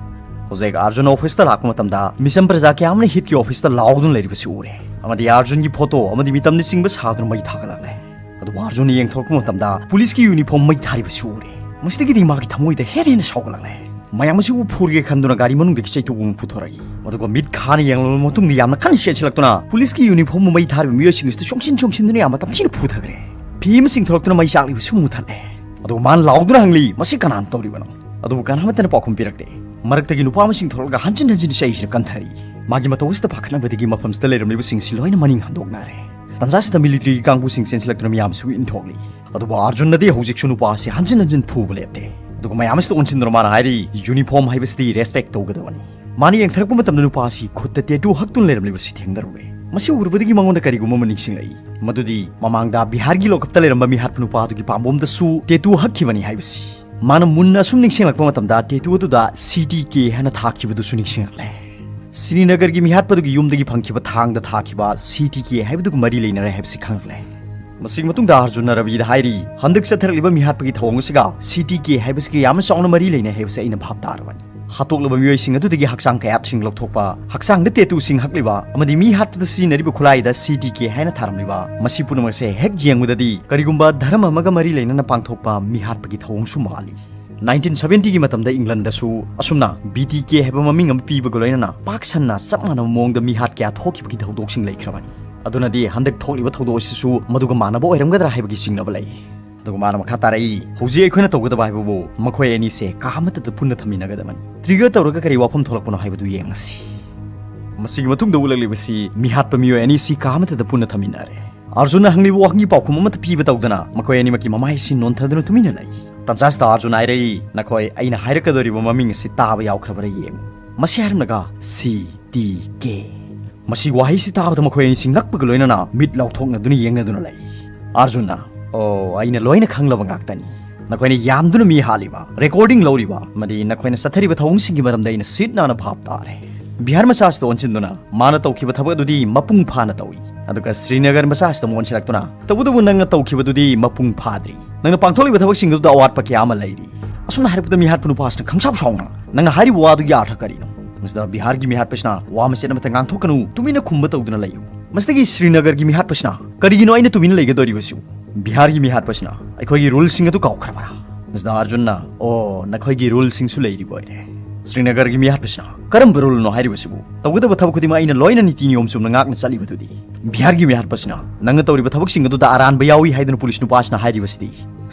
ꯍꯧꯖꯤꯛ ꯑꯥꯔꯖꯨꯟ ꯑꯣꯐꯤꯁꯇ ꯂꯥꯛꯄ ꯃꯇꯝꯗ ꯃꯤꯆꯝ ꯄ꯭ꯔꯖꯥ ꯀꯌꯥ ꯑꯃꯅ ꯍꯤꯠꯀꯤ ꯑꯣꯐꯤꯁꯇ ꯂꯥꯎꯗꯨꯅ ꯂꯩꯔꯤꯕꯁꯤ ꯎꯔꯦ꯫ ꯑꯃꯗꯤ ꯑꯥꯔꯖꯨꯟꯒꯤ ꯐꯣꯇꯣ ꯑꯃꯗꯤ ꯃꯤꯇꯝꯅꯆꯤꯡꯕ ꯁꯥꯗꯨꯅ ꯃꯩ ꯊꯥꯒꯠꯂꯛꯂꯦ꯫ ꯑꯗꯨꯕꯨ ꯑꯥꯔꯖꯨꯟꯅ ꯌꯦꯡꯊꯣꯔꯛꯄ ꯃꯇꯝꯗ ꯄꯨꯂꯤꯁꯀꯤ ꯌꯨꯅꯤꯐꯣꯔꯝ ꯃꯩ ꯊꯥꯔꯤꯕꯁꯤ ꯎꯔꯦ꯫ ꯃꯁꯤꯗꯒꯤꯗꯤ ꯃꯥꯒꯤ ꯊꯃꯣꯏꯗ ꯍꯦꯟꯅ ꯍꯦꯟꯅ ꯁꯥꯎꯒꯠꯂꯛꯂꯦ꯫ ꯃꯌꯥꯝ ꯑꯁꯤꯕꯨ ꯐꯨꯔꯒꯦ ꯈꯟꯗꯨꯅ ꯒꯥꯔꯤ ꯃꯅꯨꯡꯗꯒꯤ ꯆꯩꯇꯨꯞ ꯑꯃ ꯄꯨꯊꯣꯔꯛꯏ꯫ ꯑꯗꯨꯒ ꯃꯤꯠ ꯈꯥꯅ ꯌꯦꯡꯂꯕ ꯃꯇꯨꯡꯗ ꯌꯥꯝꯅ ꯀꯟꯅ ꯆꯦꯟꯁꯤꯜꯂꯛꯇꯨꯅ ꯄꯨꯂꯤꯁꯀꯤ ꯌꯨꯅꯤꯐꯣꯔꯝꯕꯨ ꯃꯩ ꯊꯥꯔꯤꯕ ꯃꯤꯑꯣꯏꯁꯤꯡ ꯑꯁꯤꯗ ꯆꯣꯡꯁꯤꯟ ꯆꯣꯡꯁꯤꯟꯗꯨꯅ ꯌꯥꯝꯅ ꯇꯝꯊꯤꯅ ꯐꯨꯊꯈ꯭ꯔꯦ꯫ ꯐꯤ ꯑꯃ ꯆꯤꯡꯊꯣꯔꯛꯇꯨꯅ ꯃꯩ ꯆꯥꯛꯂꯤꯕꯁꯨ ꯃꯨꯊꯠꯂꯦ꯫ ꯑꯗꯨꯒ ꯃꯥꯅ ꯂꯥꯎꯗꯨꯅ ꯍꯪꯂꯤ, "ꯃꯁꯤ ꯀꯅꯥꯅ ꯇꯧꯔꯤꯕꯅꯣ?" ꯑꯗꯨꯕꯨ ꯀꯅꯥꯃꯠꯇꯅ ꯄꯥꯎꯈꯨꯝ ꯄꯤꯔꯛꯇꯦ꯫ ꯃꯔꯛꯇꯒꯤ ꯅꯨꯄꯥ ꯑꯃ ꯆꯤꯡꯊꯣꯔꯛꯂꯒ ꯍꯟꯖꯤꯟ ꯍꯟꯖꯤꯟ ꯆꯩꯁꯤꯅ ꯀꯟꯊꯔꯤ꯫ ꯃꯥꯒꯤ ꯃꯇꯧ ꯑꯁꯤꯗ ꯄꯥꯈꯠꯅꯕꯗꯒꯤ ꯃꯐꯝꯁꯤꯗ ꯂꯩꯔꯝꯂꯤꯕꯁꯤꯡꯁꯤ ꯂꯣꯏꯅ ꯃꯅꯤꯡ ꯍꯟꯗꯣꯛꯅꯔꯦ꯫ ꯇꯟꯖꯥꯁꯤꯗ ꯃꯤꯂꯤꯇꯔꯤꯒꯤ ꯀꯥꯡꯕꯨꯁꯤꯡ ꯆꯦꯟꯁꯤꯜꯂꯛꯇꯨꯅ ꯃꯤꯌꯥꯝꯁꯤꯕꯨ ꯏꯟꯊꯣꯛꯂꯤ꯫ ꯑꯗꯨꯕꯨ ꯑꯥꯔꯖꯨꯟꯅꯗꯤ ꯍꯧꯖꯤꯛꯁꯨ ꯅꯨꯄꯥ ꯑꯁꯤ ꯍꯟꯖꯤꯟ ꯍꯟꯖꯤꯟ ꯐꯨꯕ ꯂꯦꯞꯇꯦ꯫ ꯑꯗꯨꯒ ꯃꯌꯥꯝ ꯑꯁꯤꯗ ꯑꯣꯟꯁꯤꯟꯗꯨꯅ ꯃꯥꯅ ꯍꯥꯏꯔꯤ, "ꯌꯨꯅꯤꯐꯣꯔꯝ ꯍꯥꯏꯕꯁꯤꯗꯤ ꯔꯦꯁꯄꯦꯛ ꯇꯧꯒꯗꯕꯅꯤ"꯫ ꯃꯥꯅ ꯌꯦꯡꯊꯔꯛꯄ ꯃꯇꯝꯗ ꯅꯨꯄꯥ ꯑꯁꯤ ꯈꯨꯠꯇ ꯇꯦꯇꯨ ꯍꯛꯇꯨꯅ ꯂꯩꯔꯝꯂꯤꯕꯁꯤ ꯊꯦꯡꯅꯔꯨꯔꯦ꯫ ꯃꯁꯤ ꯎꯔꯨꯕꯗꯒꯤ ꯃꯉꯣꯟꯗ ꯀꯔꯤꯒꯨꯝꯕ ꯑꯃ ꯅꯤꯡꯁꯤꯡꯂꯛꯏ꯫ ꯃꯗꯨꯗꯤ ꯃꯃꯥꯡꯗ ꯕꯤꯍꯥꯔꯒꯤ ꯂꯣꯀꯞꯇ ꯂꯩꯔꯝꯕ ꯃꯤꯍꯥꯠꯄ ꯅꯨꯄꯥ ꯑꯗꯨꯒꯤ ꯄꯥꯝꯕꯣꯝꯗꯁꯨ ꯇꯦꯇꯨ ꯍꯛꯈꯤꯕꯅꯤ ꯍꯥꯏꯕꯁꯤ꯫ ꯃꯥꯅ ꯃꯨꯟꯅ ꯑꯁꯨꯝ ꯅꯤꯡꯁꯤꯡꯂꯛꯄ ꯃꯇꯝꯗ ꯇꯦꯇꯨ ꯑꯗꯨꯗ ꯁꯤ ꯇꯤ ꯀꯦ ꯍꯥꯏꯅ ꯊꯥꯈꯤꯕꯗꯨꯁꯨ ꯅꯤꯡꯁꯤꯡꯂꯛꯂꯦ꯫ ꯁ꯭ꯔꯤꯅꯒꯔꯒꯤ ꯃꯤꯍꯥꯠꯄꯗꯨꯒꯤ ꯌꯨꯝꯗꯒꯤ ꯐꯪꯈꯤꯕ ꯊꯥꯡꯗ ꯊꯥꯈꯤꯕ ꯁꯤ ꯇꯤ ꯀꯦ ꯍꯥꯏꯕꯗꯨꯒ ꯃꯔꯤ ꯂꯩꯅꯔꯦ ꯍꯥꯏꯕꯁꯤ ꯈꯪꯂꯛꯂꯦ꯫ ꯃꯁꯤꯒꯤ ꯃꯇꯨꯡꯗ ꯑꯥꯔꯖꯨꯟꯅ ꯔꯕꯤꯗ ꯍꯥꯏꯔꯤ, "ꯍꯟꯗꯛ ꯆꯠꯊꯔꯛꯂꯤꯕ ꯃꯤꯍꯥꯠꯄꯒꯤ ꯊꯧꯑꯣꯡ ꯑꯁꯤꯒ ꯁꯤ ꯇꯤ ꯀꯦ ꯍꯥꯏꯕꯁꯤꯒ ꯌꯥꯝꯅ ꯆꯥꯎꯅ ꯃꯔꯤ ꯂꯩꯅꯩ ꯍꯥꯏꯕꯁꯤ ꯑꯩꯅ ꯚꯥꯞ ꯇꯥꯔꯕꯅꯤ꯫ ꯍꯥꯠꯇꯣꯛꯂꯕ ꯃꯤꯑꯣꯏꯁꯤꯡ ꯑꯗꯨꯗꯒꯤ ꯍꯛꯆꯥꯡ ꯀꯌꯥꯠꯁꯤꯡ ꯂꯧꯊꯣꯛꯄ, ꯍꯛꯆꯥꯡꯗ ꯇꯦꯇꯨꯁꯤꯡ ꯍꯛꯂꯤꯕ ꯑꯃꯗꯤ ꯃꯤ ꯍꯥꯠꯄꯗ ꯁꯤꯖꯤꯟꯅꯔꯤꯕ ꯈꯨꯠꯂꯥꯏꯗ ꯁꯤ ꯇꯤ ꯀꯦ ꯍꯥꯏꯅ ꯊꯥꯔꯝꯂꯤꯕ, ꯃꯁꯤ ꯄꯨꯝꯅꯃꯛ ꯑꯁꯦ ꯍꯦꯛ ꯌꯦꯡꯕꯗꯗꯤ ꯀꯔꯤꯒꯨꯝꯕ ꯙꯔꯃ ꯑꯃꯒ ꯃꯔꯤ ꯂꯩꯅꯅ ꯄꯥꯡꯊꯣꯛꯄ ꯃꯤꯍꯥꯠꯄꯒꯤ ꯊꯧꯑꯣꯡꯁꯨ ꯃꯥꯜꯂꯤ"꯫ ꯅꯥꯏꯟꯇꯤꯟ ꯁꯚꯦꯟꯇꯤꯒꯤ ꯃꯇꯝꯗ ꯏꯪꯂꯟꯗꯁꯨ ꯑꯁꯨꯝꯅ ꯕꯤ ꯇꯤ ꯀꯦ ꯍꯥꯏꯕ ꯃꯃꯤꯡ ꯑꯃ ꯄꯤꯕꯒ ꯂꯣꯏꯅꯅ ꯄꯥꯛ ꯁꯟꯅ ꯆꯞ ꯃꯥꯟꯅꯕ ꯃꯑꯣꯡꯗ ꯃꯤꯍꯥꯠ ꯀꯌꯥ ꯊꯣꯛꯈꯤꯕꯒꯤ ꯊꯧꯗꯣꯛꯁꯤꯡ ꯂꯩꯈ꯭ꯔꯕꯅꯤ꯫ ꯑꯗꯨꯅꯗꯤ ꯍꯟꯗꯛ ꯊꯣꯛꯂꯤꯕ ꯊꯧꯗꯣꯛ ꯑꯁꯤꯁꯨ ꯃꯗꯨꯒ ꯃꯥꯟꯅꯕ ꯑꯣꯏꯔꯝꯒꯗ꯭ꯔꯥ ꯍꯥꯏꯕꯒꯤ ꯆꯤꯡꯅꯕ ꯂꯩ꯫ ꯑꯗꯨꯒ ꯃꯥꯅ ꯃꯈꯥ ꯇꯥꯔꯛꯏ, "ꯍꯧꯖꯤꯛ ꯑꯩꯈꯣꯏꯅ ꯇꯧꯒꯗꯕ ꯍꯥꯏꯕꯕꯨ ꯃꯈꯣꯏ ꯑꯅꯤꯁꯦ ꯀꯥ ꯑꯃꯠꯇꯗ ꯄꯨꯟꯅ ꯊꯝꯃꯤꯟꯅꯒꯗꯕꯅꯤ꯫ Trigger ꯇꯧꯔꯒ ꯀꯔꯤ ꯋꯥꯐꯝ ꯊꯣꯛꯂꯛꯄꯅꯣ ꯍꯥꯏꯕꯗꯨ ꯌꯦꯡꯉꯁꯤ꯫" ꯃꯁꯤꯒꯤ ꯃꯇꯨꯡꯗ ꯎꯠꯂꯛꯂꯤꯕꯁꯤ ꯃꯤꯍꯥꯠꯄ ꯃꯤꯑꯣꯏ ꯑꯅꯤꯁꯤ ꯀꯥ ꯑꯃꯠꯇꯗ ꯄꯨꯟꯅ ꯊꯝꯃꯤꯟꯅꯔꯦ꯫ ꯑꯥꯔꯖꯨꯟꯅ ꯍꯪꯂꯤꯕ ꯋꯥꯍꯪꯒꯤ ꯄꯥꯎꯈꯨꯝ ꯑꯃꯠꯇ ꯄꯤꯕ ꯇꯧꯗꯅ ꯃꯈꯣꯏ ꯑꯅꯤꯃꯛꯀꯤ ꯃꯃꯥꯏꯁꯤ ꯅꯣꯟꯊꯗꯨꯅ ꯇꯨꯃꯤꯟꯅ ꯂꯩ꯫ ꯇꯟꯖꯥꯁꯤꯗ ꯑꯥꯔꯖꯨꯟꯅ ꯍꯥꯏꯔꯛꯏ, "ꯅꯈꯣꯏ ꯑꯩꯅ ꯍꯥꯏꯔꯛꯀꯗꯧꯔꯤꯕ ꯃꯃꯤꯡ ꯑꯁꯤ ꯇꯥꯕ ꯌꯥꯎꯈ꯭ꯔꯕꯔꯥ ꯌꯦꯡꯉꯨ꯫" ꯃꯁꯤ ꯍꯥꯏꯔꯝꯂꯒ, "ꯁꯤ ꯇꯤ ꯀꯦ꯫" ꯃꯁꯤ ꯋꯥꯍꯩꯁꯤ ꯇꯥꯕꯗ ꯃꯈꯣꯏ ꯑꯅꯤꯁꯤ ꯉꯛꯄꯒ ꯂꯣꯏꯅꯅ ꯃꯤꯠ ꯂꯥꯎꯊꯣꯛꯅꯗꯨꯅ ꯌꯦꯡꯅꯗꯨꯅ ꯂꯩ꯫ ꯑꯥꯔꯖꯨꯟꯅ, "ꯑꯣ, ꯑꯩꯅ ꯂꯣꯏꯅ ꯈꯪꯂꯕ ꯉꯥꯛꯇꯅꯤ꯫ ꯅꯈꯣꯏꯅ ꯌꯥꯝꯗꯨꯅ ꯃꯤ ꯍꯥꯠꯂꯤꯕ, recording ꯂꯧꯔꯤꯕ, ꯑꯃꯗꯤ ꯅꯈꯣꯏꯅ ꯆꯠꯊꯔꯤꯕ ꯊꯧꯑꯣꯡꯁꯤꯡꯒꯤ ꯃꯔꯝꯗ ꯑꯩꯅ ꯁꯤꯠ ꯅꯥꯟꯅ ꯚꯥꯞ ꯇꯥꯔꯦ꯫" ꯕꯤꯍꯥꯔ ꯃꯆꯥꯁꯤꯗ ꯑꯣꯟꯁꯤꯟꯗꯨꯅ, "ꯃꯥꯅ ꯇꯧꯈꯤꯕ ꯊꯕꯛ ꯑꯗꯨꯗꯤ ꯃꯄꯨꯡ ꯐꯥꯅ ꯇꯧꯏ꯫" ꯑꯗꯨꯒ ꯁ꯭ꯔꯤꯅꯒꯔ ꯃꯆꯥꯁꯤꯗ ꯑꯃꯨꯛ ꯑꯣꯟꯁꯤꯜꯂꯛꯇꯨꯅ, "ꯇꯧꯕꯇꯕꯨ ꯅꯪꯅ ꯇꯧꯈꯤꯕꯗꯨꯗꯤ ꯃꯄꯨꯡ ꯐꯥꯗ꯭ꯔꯤ꯫ ꯅꯪꯅ ꯄꯥꯡꯊꯣꯛꯂꯤꯕ ꯊꯕꯛꯁꯤꯡ ꯑꯗꯨꯗ ꯑꯋꯥꯠꯄ ꯀꯌꯥ ꯑꯃ ꯂꯩꯔꯤ꯫" ꯑꯁꯨꯝꯅ ꯍꯥꯏꯔꯛꯄꯗ ꯃꯤꯍꯥꯠꯄ ꯅꯨꯄꯥꯁꯤꯅ ꯈꯪꯁꯥꯎ ꯁꯥꯎꯅ, "ꯅꯪꯅ ꯍꯥꯏꯔꯤꯕ ꯋꯥꯗꯨꯒꯤ ꯑꯥꯔꯊ ꯀꯔꯤꯅꯣ?" ꯃꯁꯤꯗ ꯕꯤꯍꯥꯔꯒꯤ ꯃꯤꯍꯥꯠꯄꯁꯤꯅ, "ꯋꯥ ꯃꯆꯦꯠ ꯑꯃꯠꯇ ꯉꯥꯡꯊꯣꯛꯀꯅꯨ, ꯇꯨꯃꯤꯟꯅ ꯈꯨꯝꯕ ꯇꯧꯗꯨꯅ ꯂꯩꯌꯨ꯫" ꯃꯁꯤꯗꯒꯤ ꯁ꯭ꯔꯤꯅꯒꯔꯒꯤ ꯃꯤꯍꯥꯠꯄꯁꯤꯅ, "ꯀꯔꯤꯒꯤꯅꯣ ꯑꯩꯅ ꯇꯨꯃꯤꯟꯅ ꯂꯩꯒꯗꯧꯔꯤꯕꯁꯤꯕꯨ?" ꯕꯤꯍꯥꯔꯒꯤ ꯃꯤꯍꯥꯠꯄꯁꯤꯅ, "ꯑꯩꯈꯣꯏꯒꯤ ꯔꯨꯜꯁꯤꯡ ꯑꯗꯨ ꯀꯥꯎꯈ꯭ꯔꯕꯔꯥ?" ꯃꯁꯤꯗ ꯑꯥꯔꯖꯨꯟꯅ, "ꯑꯣ, ꯅꯈꯣꯏꯒꯤ ꯔꯨꯜꯁꯤꯡꯁꯨ ꯂꯩꯔꯤꯕ ꯑꯣꯏꯔꯦ꯫" ꯁ꯭ꯔꯤꯅꯒꯔꯒꯤ ꯃꯤꯍꯥꯠꯄꯁꯤꯅ, "ꯀꯔꯝꯕ ꯔꯨꯜꯅꯣ ꯍꯥꯏꯔꯤꯕꯁꯤꯕꯨ? ꯇꯧꯒꯗꯕ ꯊꯕꯛ ꯈꯨꯗꯤꯡꯃꯛ ꯑꯩꯅ ꯂꯣꯏꯅ ꯅꯤꯇꯤ ꯅꯤꯌꯣꯝ ꯆꯨꯝꯅ ꯉꯥꯛꯅ ꯆꯠꯂꯤꯕꯗꯨꯗꯤ?" ꯕꯤꯍꯥꯔꯒꯤ ꯃꯤꯍꯥꯠꯄꯁꯤꯅ, "ꯅꯪꯅ ꯇꯧꯔꯤꯕ ꯊꯕꯛꯁꯤꯡ ꯑꯗꯨꯗ ꯑꯔꯥꯟꯕ ꯌꯥꯎꯏ ꯍꯥꯏꯗꯨꯅ ꯄꯨꯂꯤꯁ ꯅꯨꯄꯥꯁꯤꯅ ꯍꯥꯏꯔꯤꯕꯁꯤꯗꯤ?"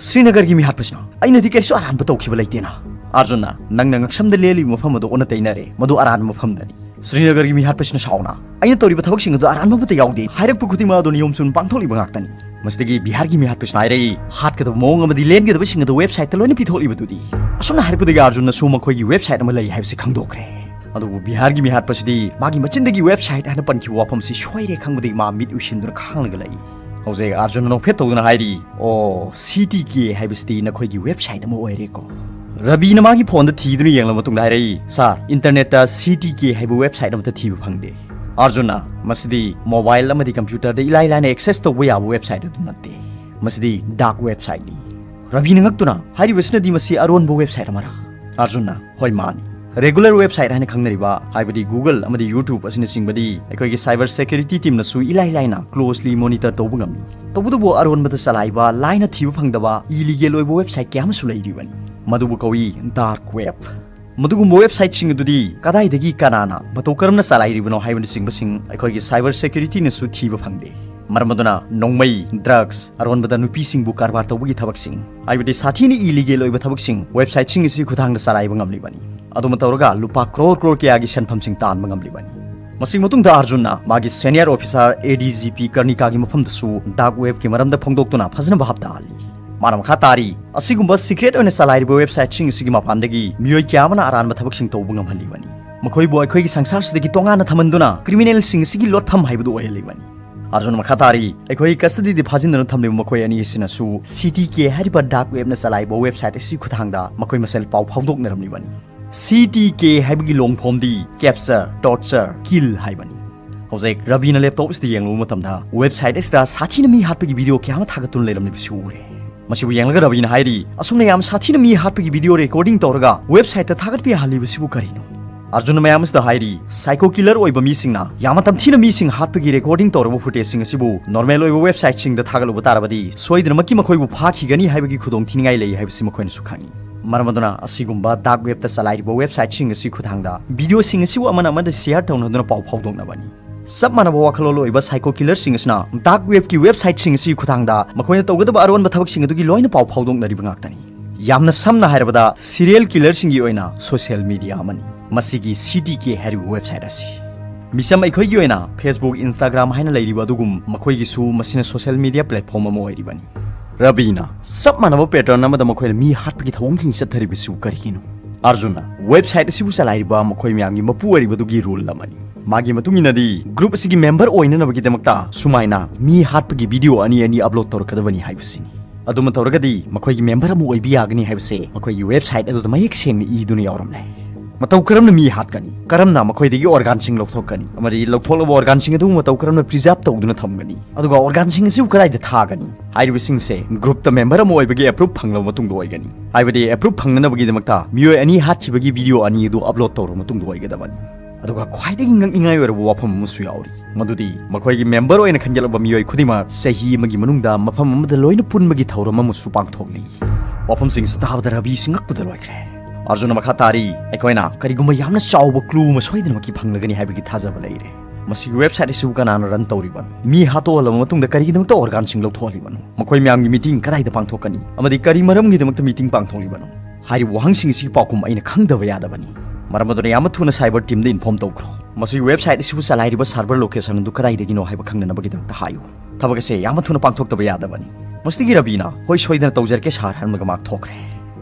ꯁ꯭ꯔꯤꯅꯒꯔꯒꯤ ꯃꯤꯍꯥꯠꯄꯁꯤꯅ, "ꯑꯩꯅꯗꯤ ꯀꯩꯁꯨ ꯑꯔꯥꯟꯕ ꯇꯧꯈꯤꯕ ꯂꯩꯇꯦꯅ꯫" ꯑꯥꯔꯖꯨꯟꯅ, "ꯅꯪꯅ ꯉꯛꯁꯝꯗ ꯂꯦꯜꯂꯤꯕ ꯃꯐꯝ ꯑꯗꯨ ꯑꯣꯟꯅ ꯇꯩꯅꯔꯦ, ꯃꯗꯨ ꯑꯔꯥꯟꯕ ꯃꯐꯝꯗꯅꯤ꯫" ꯁ꯭ꯔꯤꯅꯒꯔꯒꯤ ꯃꯤꯍꯥꯠꯄꯁꯤꯅ ꯁꯥꯎꯅ, "ꯑꯩꯅ ꯇꯧꯔꯤꯕ ꯊꯕꯛꯁꯤꯡ ꯑꯗꯨ ꯑꯔꯥꯟꯕ ꯑꯃꯠꯇ ꯌꯥꯎꯗꯦ, ꯍꯥꯏꯔꯛꯄ ꯈꯨꯗꯤꯡꯃꯛ ꯑꯗꯨ ꯅꯤꯌꯣꯝ ꯆꯨꯝꯅ ꯄꯥꯡꯊꯣꯛꯂꯤꯕ ꯉꯥꯛꯇꯅꯤ꯫" ꯃꯁꯤꯗꯒꯤ ꯕꯤꯍꯥꯔꯒꯤ ꯃꯤꯍꯥꯠꯄꯁꯤꯅ ꯍꯥꯏꯔꯛꯏ, "ꯍꯥꯠꯀꯗꯕ ꯃꯑꯣꯡ ꯑꯃꯗꯤ ꯂꯦꯟꯒꯗꯕꯁꯤꯡ ꯑꯗꯨ ꯋꯦꯕꯁꯥꯏꯠꯇ ꯂꯣꯏꯅ ꯄꯤꯊꯣꯛꯂꯤꯕꯗꯨꯗꯤ?" ꯑꯁꯨꯝꯅ ꯍꯥꯏꯔꯛꯄꯗꯒꯤ ꯑꯥꯔꯖꯨꯟꯅꯁꯨ ꯃꯈꯣꯏꯒꯤ ꯋꯦꯕꯁꯥꯏꯠ ꯑꯃ ꯂꯩ ꯍꯥꯏꯕꯁꯤ ꯈꯪꯗꯣꯛꯈ꯭ꯔꯦ꯫ ꯑꯗꯨꯕꯨ ꯕꯤꯍꯥꯔꯒꯤ ꯃꯤꯍꯥꯠꯄꯁꯤꯗꯤ ꯃꯥꯒꯤ ꯃꯆꯤꯟꯗꯒꯤ ꯋꯦꯕꯁꯥꯏꯠ ꯍꯥꯏꯅ ꯄꯟꯈꯤꯕ ꯋꯥꯐꯝꯁꯤ ꯁꯣꯏꯔꯦ ꯈꯪꯕꯗꯒꯤ ꯃꯥ ꯃꯤꯠ ꯎꯏꯁꯤꯟꯗꯨꯅ ꯈꯥꯡꯂꯒ ꯂꯩ꯫ ꯍꯧꯖꯤꯛ ꯑꯥꯔꯖꯨꯟꯅ ꯅꯣꯛꯐꯦꯠ ꯇꯧꯗꯨꯅ ꯍꯥꯏꯔꯤ, "ꯑꯣ, ꯁꯤ ꯇꯤ ꯀꯦ ꯍꯥꯏꯕꯁꯤꯗꯤ ꯅꯈꯣꯏꯒꯤ ꯋꯦꯕꯁꯥꯏꯠ ꯑꯃ ꯑꯣꯏꯔꯦꯀꯣ?" ꯔꯕꯤꯅ ꯃꯥꯒꯤ ꯐꯣꯟꯗ ꯊꯤꯗꯨꯅ ꯌꯦꯡꯂꯕ ꯃꯇꯨꯡꯗ ꯍꯥꯏꯔꯛꯏ, "ꯁꯥꯔ, ꯏꯟꯇꯔꯅꯦꯠꯇ ꯁꯤ ꯇꯤ ꯀꯦ ꯍꯥꯏꯕ ꯋꯦꯕꯁꯥꯏꯠ ꯑꯃꯠꯇ ꯊꯤꯕ ꯐꯪꯗꯦ꯫" ꯑꯥꯔꯖꯨꯟꯅ, "ꯃꯁꯤꯗꯤ ꯃꯣꯕꯥꯏꯜ ꯑꯃꯗꯤ ꯀꯝꯄ꯭ꯌꯨꯇꯔꯗ ꯏꯂꯥꯏ ꯂꯥꯏꯅ ꯑꯦꯛꯁꯦꯁ ꯇꯧꯕ ꯌꯥꯕ ꯋꯦꯕꯁꯥꯏꯠ ꯑꯗꯨ ꯅꯠꯇꯦ꯫ ꯃꯁꯤꯗꯤ ꯗꯥꯔꯛ ꯋꯦꯕꯁꯥꯏꯠꯅꯤ꯫" ꯔꯕꯤꯅ ꯉꯛꯇꯨꯅ, "ꯍꯥꯏꯔꯤꯕꯁꯤꯅꯗꯤ ꯃꯁꯤ ꯑꯔꯣꯟꯕ ꯋꯦꯕꯁꯥꯏꯠ ꯑꯃꯔꯥ?" ꯑꯥꯔꯖꯨꯟꯅ, "ꯍꯣꯏ, ꯃꯥꯅꯤ꯫ ꯔꯦꯒꯨꯂꯔ ꯋꯦꯕꯁꯥꯏꯠ ꯍꯥꯏꯅ ꯈꯪꯅꯔꯤꯕ, ꯍꯥꯏꯕꯗꯤ Google ꯑꯃꯗꯤ YouTube ꯑꯁꯤꯅꯆꯤꯡꯕꯗꯤ ꯑꯩꯈꯣꯏꯒꯤ cyber security teamꯅꯁꯨ ꯏꯂꯥꯏ ꯂꯥꯏꯅ closely monitor ꯇꯧꯕ ꯉꯝꯃꯤ꯫ ꯇꯧꯕꯇꯕꯨ ꯑꯔꯣꯟꯕꯗ ꯆꯂꯥꯏꯕ, ꯂꯥꯏꯅ ꯊꯤꯕ ꯐꯪꯗꯕ, illegal ꯑꯣꯏꯕ ꯋꯦꯕꯁꯥꯏꯠ ꯀꯌꯥ ꯑꯃꯁꯨ ꯂꯩꯔꯤꯕꯅꯤ꯫ ꯃꯗꯨꯕꯨ ꯀꯧꯏ dark web꯫ ꯃꯗꯨꯒꯨꯝꯕ ꯋꯦꯕꯁꯥꯏꯠꯁꯤꯡ ꯑꯗꯨꯗꯤ ꯀꯗꯥꯏꯗꯒꯤ ꯀꯅꯥꯅ ꯃꯇꯧ ꯀꯔꯝꯅ ꯆꯂꯥꯏꯔꯤꯕꯅꯣ ꯍꯥꯏꯕꯅꯆꯤꯡꯕꯁꯤꯡ ꯑꯩꯈꯣꯏꯒꯤ cyber securityꯅꯁꯨ ꯊꯤꯕ ꯐꯪꯗꯦ꯫ ꯃꯔꯝ ꯑꯗꯨꯅ ꯅꯣꯡꯃꯩ, ꯗ꯭ꯔꯒꯁ, ꯑꯔꯣꯟꯕꯗ ꯅꯨꯄꯤꯁꯤꯡꯕꯨ ꯀꯔꯕꯥꯔ ꯇꯧꯕꯒꯤ ꯊꯕꯛꯁꯤꯡ, ꯍꯥꯏꯕꯗꯤ ꯁꯥꯊꯤꯅ ꯏꯂꯤꯒꯦꯜ ꯑꯣꯏꯕ ꯊꯕꯛꯁꯤꯡ ꯋꯦꯕꯁꯥꯏꯠꯁꯤꯡ ꯑꯁꯤ ꯈꯨꯊꯥꯡꯗ ꯆꯂꯥꯏꯕ ꯉꯝꯂꯤꯕꯅꯤ꯫ ꯑꯗꯨꯃ ꯇꯧꯔꯒ ꯂꯨꯄꯥ ꯀ꯭ꯔꯣꯔ ꯀ꯭ꯔꯣꯔ ꯀꯌꯥꯒꯤ ꯁꯦꯟꯐꯝꯁꯤꯡ ꯇꯥꯟꯕ ꯉꯝꯂꯤꯕꯅꯤ꯫ ꯃꯁꯤꯒꯤ ꯃꯇꯨꯡꯗ ꯑꯥꯔꯖꯨꯟꯅ ꯃꯥꯒꯤ ꯁꯦꯅꯤꯌꯔ ꯑꯣꯐꯤꯁꯥꯔ ꯑꯦ ꯗꯤ ꯖꯤ ꯄꯤ ꯀꯔꯅꯤꯀꯥꯒꯤ ꯃꯐꯝꯗꯁꯨ ꯗꯥꯔꯛ ꯋꯦꯕꯀꯤ ꯃꯔꯝꯗ ꯐꯣꯡꯗꯣꯛꯇꯨꯅ ꯐꯖꯅ ꯚꯥꯞ ꯇꯥꯍꯜꯂꯤ꯫ ꯃꯥꯅ ꯃꯈꯥ ꯇꯥꯔꯤ, ꯑꯁꯤꯒꯨꯝꯕ ꯁꯤꯀ꯭ꯔꯦꯠ ꯑꯣꯏꯅ ꯆꯂꯥꯏꯔꯤꯕ ꯋꯦꯕꯁꯥꯏꯠꯁꯤꯡ ꯑꯁꯤꯒꯤ ꯃꯄꯥꯟꯗꯒꯤ ꯃꯤꯑꯣꯏ ꯀꯌꯥ ꯑꯃꯅ ꯑꯔꯥꯟꯕ ꯊꯕꯛꯁꯤꯡ ꯇꯧꯕ ꯉꯝꯍꯜꯂꯤꯕꯅꯤ꯫ ꯃꯈꯣꯏꯕꯨ ꯑꯩꯈꯣꯏꯒꯤ ꯁꯪꯁꯥꯔꯁꯤꯗꯒꯤ ꯇꯣꯉꯥꯟꯅ ꯊꯝꯍꯟꯗꯨꯅ ꯀ꯭ꯔꯤꯃꯤꯅꯦꯜꯁꯤꯡ ꯑꯁꯤꯒꯤ ꯂꯣꯠꯐꯝ ꯍꯥꯏꯕꯗꯨ ꯑꯣꯏꯍꯜꯂꯤꯕꯅꯤ꯫ ꯑꯥꯔꯖꯨꯟꯅ ꯃꯈꯥ ꯇꯥꯔꯤ, ꯑꯩꯈꯣꯏ ꯀꯁꯇꯗꯤꯗ ꯐꯥꯖꯤꯟꯗꯨꯅ ꯊꯝꯂꯤꯕ ꯃꯈꯣꯏ ꯑꯅꯤ ꯑꯁꯤꯅꯁꯨ ꯁꯤ ꯇꯤ ꯀꯦ ꯍꯥꯏꯔꯤꯕ ꯗꯥꯔꯛ ꯋꯦꯕꯅ ꯆꯂꯥꯏꯕ ꯋꯦꯕꯁꯥꯏꯠ ꯑꯁꯤ ꯈꯨꯊꯥꯡꯗ ꯃꯈꯣꯏ ꯃꯁꯦꯜ ꯄꯥꯎ ꯐꯥꯎꯗꯣꯛꯅꯔꯝꯂꯤꯕꯅꯤ꯫ ꯁꯤ ꯇꯤ ꯀꯦ ꯍꯥꯏꯕꯒꯤ ꯂꯣꯡ ꯐꯣꯝꯗꯤ ꯀꯦꯞꯆꯔ, ꯇꯣꯔꯆꯔ, ꯀꯤꯜ ꯍꯥꯏꯕꯅꯤ꯫ ꯍꯧꯖꯤꯛ ꯔꯕꯤꯅ ꯂꯦꯞꯇꯣꯞ ꯑꯁꯤꯗ ꯌꯦꯡꯂꯨꯕ ꯃꯇꯝꯗ ꯋꯦꯕꯁꯥꯏꯠ ꯑꯁꯤꯗ ꯁꯥꯊꯤꯅ ꯃꯤ ꯍꯥꯠꯄꯒꯤ ꯚꯤꯗꯤꯑꯣ ꯀꯌꯥ ꯑꯃ ꯊꯥꯒꯠꯇꯨꯅ ꯂꯩꯔꯝꯂꯤꯕꯁꯤ ꯎꯔꯦ꯫ ꯃꯁꯤꯕꯨ ꯌꯦꯡꯂꯒ ꯔꯕꯤꯅ ꯍꯥꯏꯔꯤ, "ꯑꯁꯨꯝꯅ ꯌꯥꯝ ꯁꯥꯊꯤꯅ ꯃꯤ ꯍꯥꯠꯄꯒꯤ ꯚꯤꯗꯤꯑꯣ ꯔꯦꯀꯣꯔꯗꯤꯡ ꯇꯧꯔꯒ ꯋꯦꯕꯁꯥꯏꯠꯇ ꯊꯥꯒꯠꯄ ꯌꯥꯍꯜꯂꯤꯕꯁꯤꯕꯨ ꯀꯔꯤꯅꯣ?" ꯑꯥꯔꯖꯨꯟꯅ ꯃꯌꯥꯝ ꯑꯁꯤꯗ ꯍꯥꯏꯔꯤ, ꯁꯥꯏꯀꯣ ꯀꯤꯂꯔ ꯑꯣꯏꯕ ꯃꯤꯁꯤꯡꯅ ꯌꯥꯝꯅ ꯇꯝꯊꯤꯅ ꯃꯤꯁꯤꯡ ꯍꯥꯠꯄꯒꯤ ꯔꯦꯀꯣꯔꯗꯤꯡ ꯇꯧꯔꯕ ꯐꯨꯇꯦꯖꯁꯤꯡ ꯑꯁꯤꯕꯨ ꯅꯣꯔꯃꯦꯜ ꯑꯣꯏꯕ ꯋꯦꯕꯁꯥꯏꯠꯁꯤꯡꯗ ꯊꯥꯒꯠꯂꯨꯕ ꯇꯥꯔꯕꯗꯤ ꯁꯣꯏꯗꯅꯃꯛꯀꯤ ꯃꯈꯣꯏꯕꯨ ꯐꯥꯈꯤꯒꯅꯤ ꯍꯥꯏꯕꯒꯤ ꯈꯨꯗꯣꯡꯊꯤꯅꯤꯡꯉꯥꯏ ꯂꯩ ꯍꯥꯏꯕꯁꯤ ꯃꯈꯣꯏꯅꯁꯨ ꯈꯪꯏ꯫ ꯃꯔꯝ ꯑꯗꯨꯅ ꯑꯁꯤꯒꯨꯝꯕ ꯗꯥꯔꯛ ꯋꯦꯕꯇ ꯆꯂꯥꯏꯔꯤꯕ ꯋꯦꯕꯁꯥꯏꯠꯁꯤꯡ ꯑꯁꯤ ꯈꯨꯊꯥꯡꯗ ꯚꯤꯗꯤꯑꯣꯁꯤꯡ ꯑꯁꯤꯕꯨ ꯑꯃꯅ ꯑꯃꯗ ꯁꯤꯌꯔ ꯇꯧꯅꯗꯨꯅ ꯄꯥꯎ ꯐꯥꯎꯗꯣꯛꯅꯕꯅꯤ꯫ ꯆꯞ ꯃꯥꯟꯅꯕ ꯋꯥꯈꯜꯂꯣꯟ ꯑꯣꯏꯕ ꯁꯥꯏꯀꯣ ꯀꯤꯂꯔꯁꯤꯡ ꯑꯁꯤꯅ ꯗꯥꯔꯛ ꯋꯦꯕꯀꯤ ꯋꯦꯕꯁꯥꯏꯠꯁꯤꯡ ꯑꯁꯤꯒꯤ ꯈꯨꯊꯥꯡꯗ ꯃꯈꯣꯏꯅ ꯇꯧꯒꯗꯕ ꯑꯔꯣꯟꯕ ꯊꯕꯛꯁꯤꯡ ꯑꯗꯨꯒꯤ ꯂꯣꯏꯅ ꯄꯥꯎ ꯐꯥꯎꯗꯣꯛꯅꯔꯤꯕ ꯉꯥꯛꯇꯅꯤ꯫ ꯌꯥꯝꯅ ꯁꯝꯅ ꯍꯥꯏꯔꯕꯗ, ꯁꯤꯔꯤꯌꯦꯜ ꯀꯤꯂꯔꯁꯤꯡꯒꯤ ꯑꯣꯏꯅ ꯁꯣꯁꯤꯌꯦꯜ ꯃꯤꯗꯤꯌꯥ ꯑꯃꯅꯤ ꯃꯁꯤꯒꯤ ꯁꯤ ꯇꯤ ꯀꯦ ꯍꯥꯏꯔꯤꯕ ꯋꯦꯕꯁꯥꯏꯠ ꯑꯁꯤ꯫ ꯃꯤꯆꯝ ꯑꯩꯈꯣꯏꯒꯤ ꯑꯣꯏꯅ Facebook, Instagram ꯍꯥꯏꯅ ꯂꯩꯔꯤꯕ ꯑꯗꯨꯒꯨꯝ ꯃꯈꯣꯏꯒꯤꯁꯨ ꯃꯁꯤꯅ ꯁꯣꯁꯤꯌꯦꯜ ꯃꯤꯗꯤꯌꯥ ꯄ꯭ꯂꯦꯠꯐꯣꯝ ꯑꯃ ꯑꯣꯏꯔꯤꯕꯅꯤ꯫ ꯔꯕꯤꯅ ꯆꯞ ꯃꯥꯟꯅꯕ ꯄꯦꯇꯔꯟ ꯑꯃꯗ ꯃꯈꯣꯏꯅ ꯃꯤ ꯍꯥꯠꯄꯒꯤ ꯊꯧꯑꯣꯡꯁꯤꯡ ꯆꯠꯊꯔꯤꯕꯁꯤꯕꯨ ꯀꯔꯤꯒꯤꯅꯣ? ꯑꯥꯔꯖꯨꯟꯅ ꯋꯦꯕꯁꯥꯏꯠ ꯑꯁꯤꯕꯨ ꯆꯂꯥꯏꯔꯤꯕ ꯃꯈꯣꯏ ꯃꯌꯥꯝꯒꯤ ꯃꯄꯨ ꯑꯣꯏꯔꯤꯕꯗꯨꯒꯤ ꯔꯨꯜ ꯑꯃꯅꯤ꯫ ꯃꯥꯒꯤ ꯃꯇꯨꯡ ꯏꯟꯅꯗꯤ ꯒ꯭ꯔꯨꯞ ꯑꯁꯤꯒꯤ ꯃꯦꯝꯕꯔ ꯑꯣꯏꯅꯅꯕꯒꯤꯗꯃꯛꯇ ꯁꯨꯃꯥꯏꯅ ꯃꯤ ꯍꯥꯠꯄꯒꯤ ꯚꯤꯗꯤꯑꯣ ꯑꯅꯤ ꯑꯅꯤ ꯑꯞꯂꯣꯗ ꯇꯧꯔꯛꯀꯗꯕꯅꯤ ꯍꯥꯏꯕꯁꯤꯅꯤ꯫ ꯑꯗꯨꯃ ꯇꯧꯔꯒꯗꯤ ꯃꯈꯣꯏꯒꯤ ꯃꯦꯝꯕꯔ ꯑꯃ ꯑꯣꯏꯕ ꯌꯥꯒꯅꯤ ꯍꯥꯏꯕꯁꯦ ꯃꯈꯣꯏꯒꯤ ꯋꯦꯕꯁꯥꯏꯠ ꯑꯗꯨꯗ ꯃꯌꯦꯛ ꯁꯦꯡꯅ ꯏꯗꯨꯅ ꯌꯥꯎꯔꯝꯂꯦ꯫ ꯃꯇꯧ ꯀꯔꯝꯅ ꯃꯤ ꯍꯥꯠꯀꯅꯤ? ꯀꯔꯝꯅ ꯃꯈꯣꯏꯗꯒꯤ ꯑꯣꯔꯒꯥꯟꯁꯤꯡ ꯂꯧꯊꯣꯛꯀꯅꯤ? ꯑꯃꯗꯤ ꯂꯧꯊꯣꯛꯂꯕ ꯑꯣꯔꯒꯥꯟꯁꯤꯡ ꯑꯗꯨ ꯃꯇꯧ ꯀꯔꯝꯅ ꯄ꯭ꯔꯤꯖꯥꯔꯚ ꯇꯧꯗꯨꯅ ꯊꯝꯒꯅꯤ? ꯑꯗꯨꯒ ꯑꯣꯔꯒꯥꯟꯁꯤꯡ ꯑꯁꯤꯕꯨ ꯀꯗꯥꯏꯗ ꯊꯥꯒꯅꯤ? ꯍꯥꯏꯔꯤꯕꯁꯤꯡꯁꯦ ꯒ꯭ꯔꯨꯞꯇ ꯃꯦꯝꯕꯔ ꯑꯃ ꯑꯣꯏꯕꯒꯤ ꯑꯦꯄ꯭ꯔꯨꯞ ꯐꯪꯂꯕ ꯃꯇꯨꯡꯗ ꯑꯣꯏꯒꯅꯤ꯫ ꯍꯥꯏꯕꯗꯤ ꯑꯦꯄ꯭ꯔꯨꯞ ꯐꯪꯅꯅꯕꯒꯤꯗꯃꯛꯇ ꯃꯤꯑꯣꯏ ꯑꯅꯤ ꯍꯥꯠꯈꯤꯕꯒꯤ ꯚꯤꯗꯤꯑꯣ ꯑꯅꯤ ꯑꯗꯨ ꯑꯞꯂꯣꯗ ꯇꯧꯔꯕ ꯃꯇꯨꯡꯗ ꯑꯣꯏꯒꯗꯕꯅꯤ꯫ ꯑꯗꯨꯒ ꯈ꯭ꯋꯥꯏꯗꯒꯤ ꯉꯛꯅꯤꯡꯉꯥꯏ ꯑꯣꯏꯔꯕ ꯋꯥꯐꯝ ꯑꯃꯁꯨ ꯌꯥꯎꯔꯤ, ꯃꯗꯨꯗꯤ ꯃꯈꯣꯏꯒꯤ ꯃꯦꯝꯕꯔ ꯑꯣꯏꯅ ꯈꯟꯒꯠꯂꯕ ꯃꯤꯑꯣꯏ ꯈꯨꯗꯤꯡꯃꯛ ꯆꯍꯤ ꯑꯃꯒꯤ ꯃꯅꯨꯡꯗ ꯃꯐꯝ ꯑꯃꯗ ꯂꯣꯏꯅ ꯄꯨꯟꯕꯒꯤ ꯊꯧꯔꯝ ꯑꯃꯁꯨ ꯄꯥꯡꯊꯣꯛꯂꯤ꯫ ꯋꯥꯐꯝꯁꯤꯡ ꯑꯁꯤ ꯇꯥꯕꯗ ꯔꯕꯤꯁꯤ ꯉꯛꯄꯗ ꯂꯣꯏꯈ꯭ꯔꯦ꯫ ꯑꯥꯔꯖꯨꯟꯅ ꯃꯈꯥ ꯇꯥꯔꯤ, ꯑꯩꯈꯣꯏꯅ ꯀꯔꯤꯒꯨꯝꯕ ꯌꯥꯝꯅ ꯆꯥꯎꯕ ꯀ꯭ꯂꯨ ꯑꯃ ꯁꯣꯏꯗꯅꯃꯛꯀꯤ ꯐꯪꯂꯒꯅꯤ ꯍꯥꯏꯕꯒꯤ ꯊꯥꯖꯕ ꯂꯩꯔꯦ꯫ ꯃꯁꯤꯒꯤ ꯋꯦꯕꯁꯥꯏꯠ ꯑꯁꯤꯕꯨ ꯀꯅꯥꯅ ꯔꯟ ꯇꯧꯔꯤꯕꯅꯣ? ꯃꯤ ꯍꯥꯠꯇꯣꯛꯍꯜꯂꯕ ꯃꯇꯨꯡꯗ ꯀꯔꯤꯒꯤꯗꯃꯛꯇ ꯑꯣꯔꯒꯥꯟꯁꯤꯡ ꯂꯧꯊꯣꯛꯍꯜꯂꯤꯕꯅꯣ? ꯃꯈꯣꯏ ꯃꯌꯥꯝꯒꯤ ꯃꯤꯇꯤꯡ ꯀꯗꯥꯏꯗ ꯄꯥꯡꯊꯣꯛꯀꯅꯤ? ꯑꯃꯗꯤ ꯀꯔꯤ ꯃꯔꯝꯒꯤꯗꯃꯛꯇ ꯃꯤꯇꯤꯡ ꯄꯥꯡꯊꯣꯛꯂꯤꯕꯅꯣ? ꯍꯥꯏꯔꯤꯕ ꯋꯥꯍꯪꯁꯤꯡ ꯑꯁꯤꯒꯤ ꯄꯥꯎꯈꯨꯝ ꯑꯩꯅ ꯈꯪꯗꯕ ꯌꯥꯗꯕꯅꯤ꯫ ꯃꯔꯝ ꯑꯗꯨꯅ ꯌꯥꯝꯅ ꯊꯨꯅ ꯁꯥꯏꯕꯔ ꯇꯤꯝꯗ ꯏꯟꯐꯣꯔꯝ ꯇꯧꯈ꯭ꯔꯣ꯫ ꯃꯁꯤꯒꯤ ꯋꯦꯕꯁꯥꯏꯠ ꯑꯁꯤꯕꯨ ꯆꯂꯥꯏꯔꯤꯕ ꯁꯥꯔꯚꯔ ꯂꯣꯀꯦꯁꯟ ꯑꯗꯨ ꯀꯗꯥꯏꯗꯒꯤꯅꯣ ꯍꯥꯏꯕ ꯈꯪꯅꯅꯕꯒꯤꯗꯃꯛꯇ ꯍꯥꯏꯌꯨ꯫ ꯊꯕꯛ ꯑꯁꯤ ꯌꯥꯝꯅ ꯊꯨꯅ ꯄꯥꯡꯊꯣꯛꯇꯕ ꯌꯥꯗꯕꯅꯤ꯫ ꯃꯁꯤꯗꯒꯤ ꯔꯕꯤꯅ "ꯍꯣꯏ, ꯁꯣꯏꯗꯅ ꯇꯧꯖꯔꯛꯀꯦ ꯁꯥꯔ" ꯍꯥꯏꯔꯝꯂꯒ ꯃꯍꯥꯛ ꯊꯣꯛꯈ꯭ꯔꯦ꯫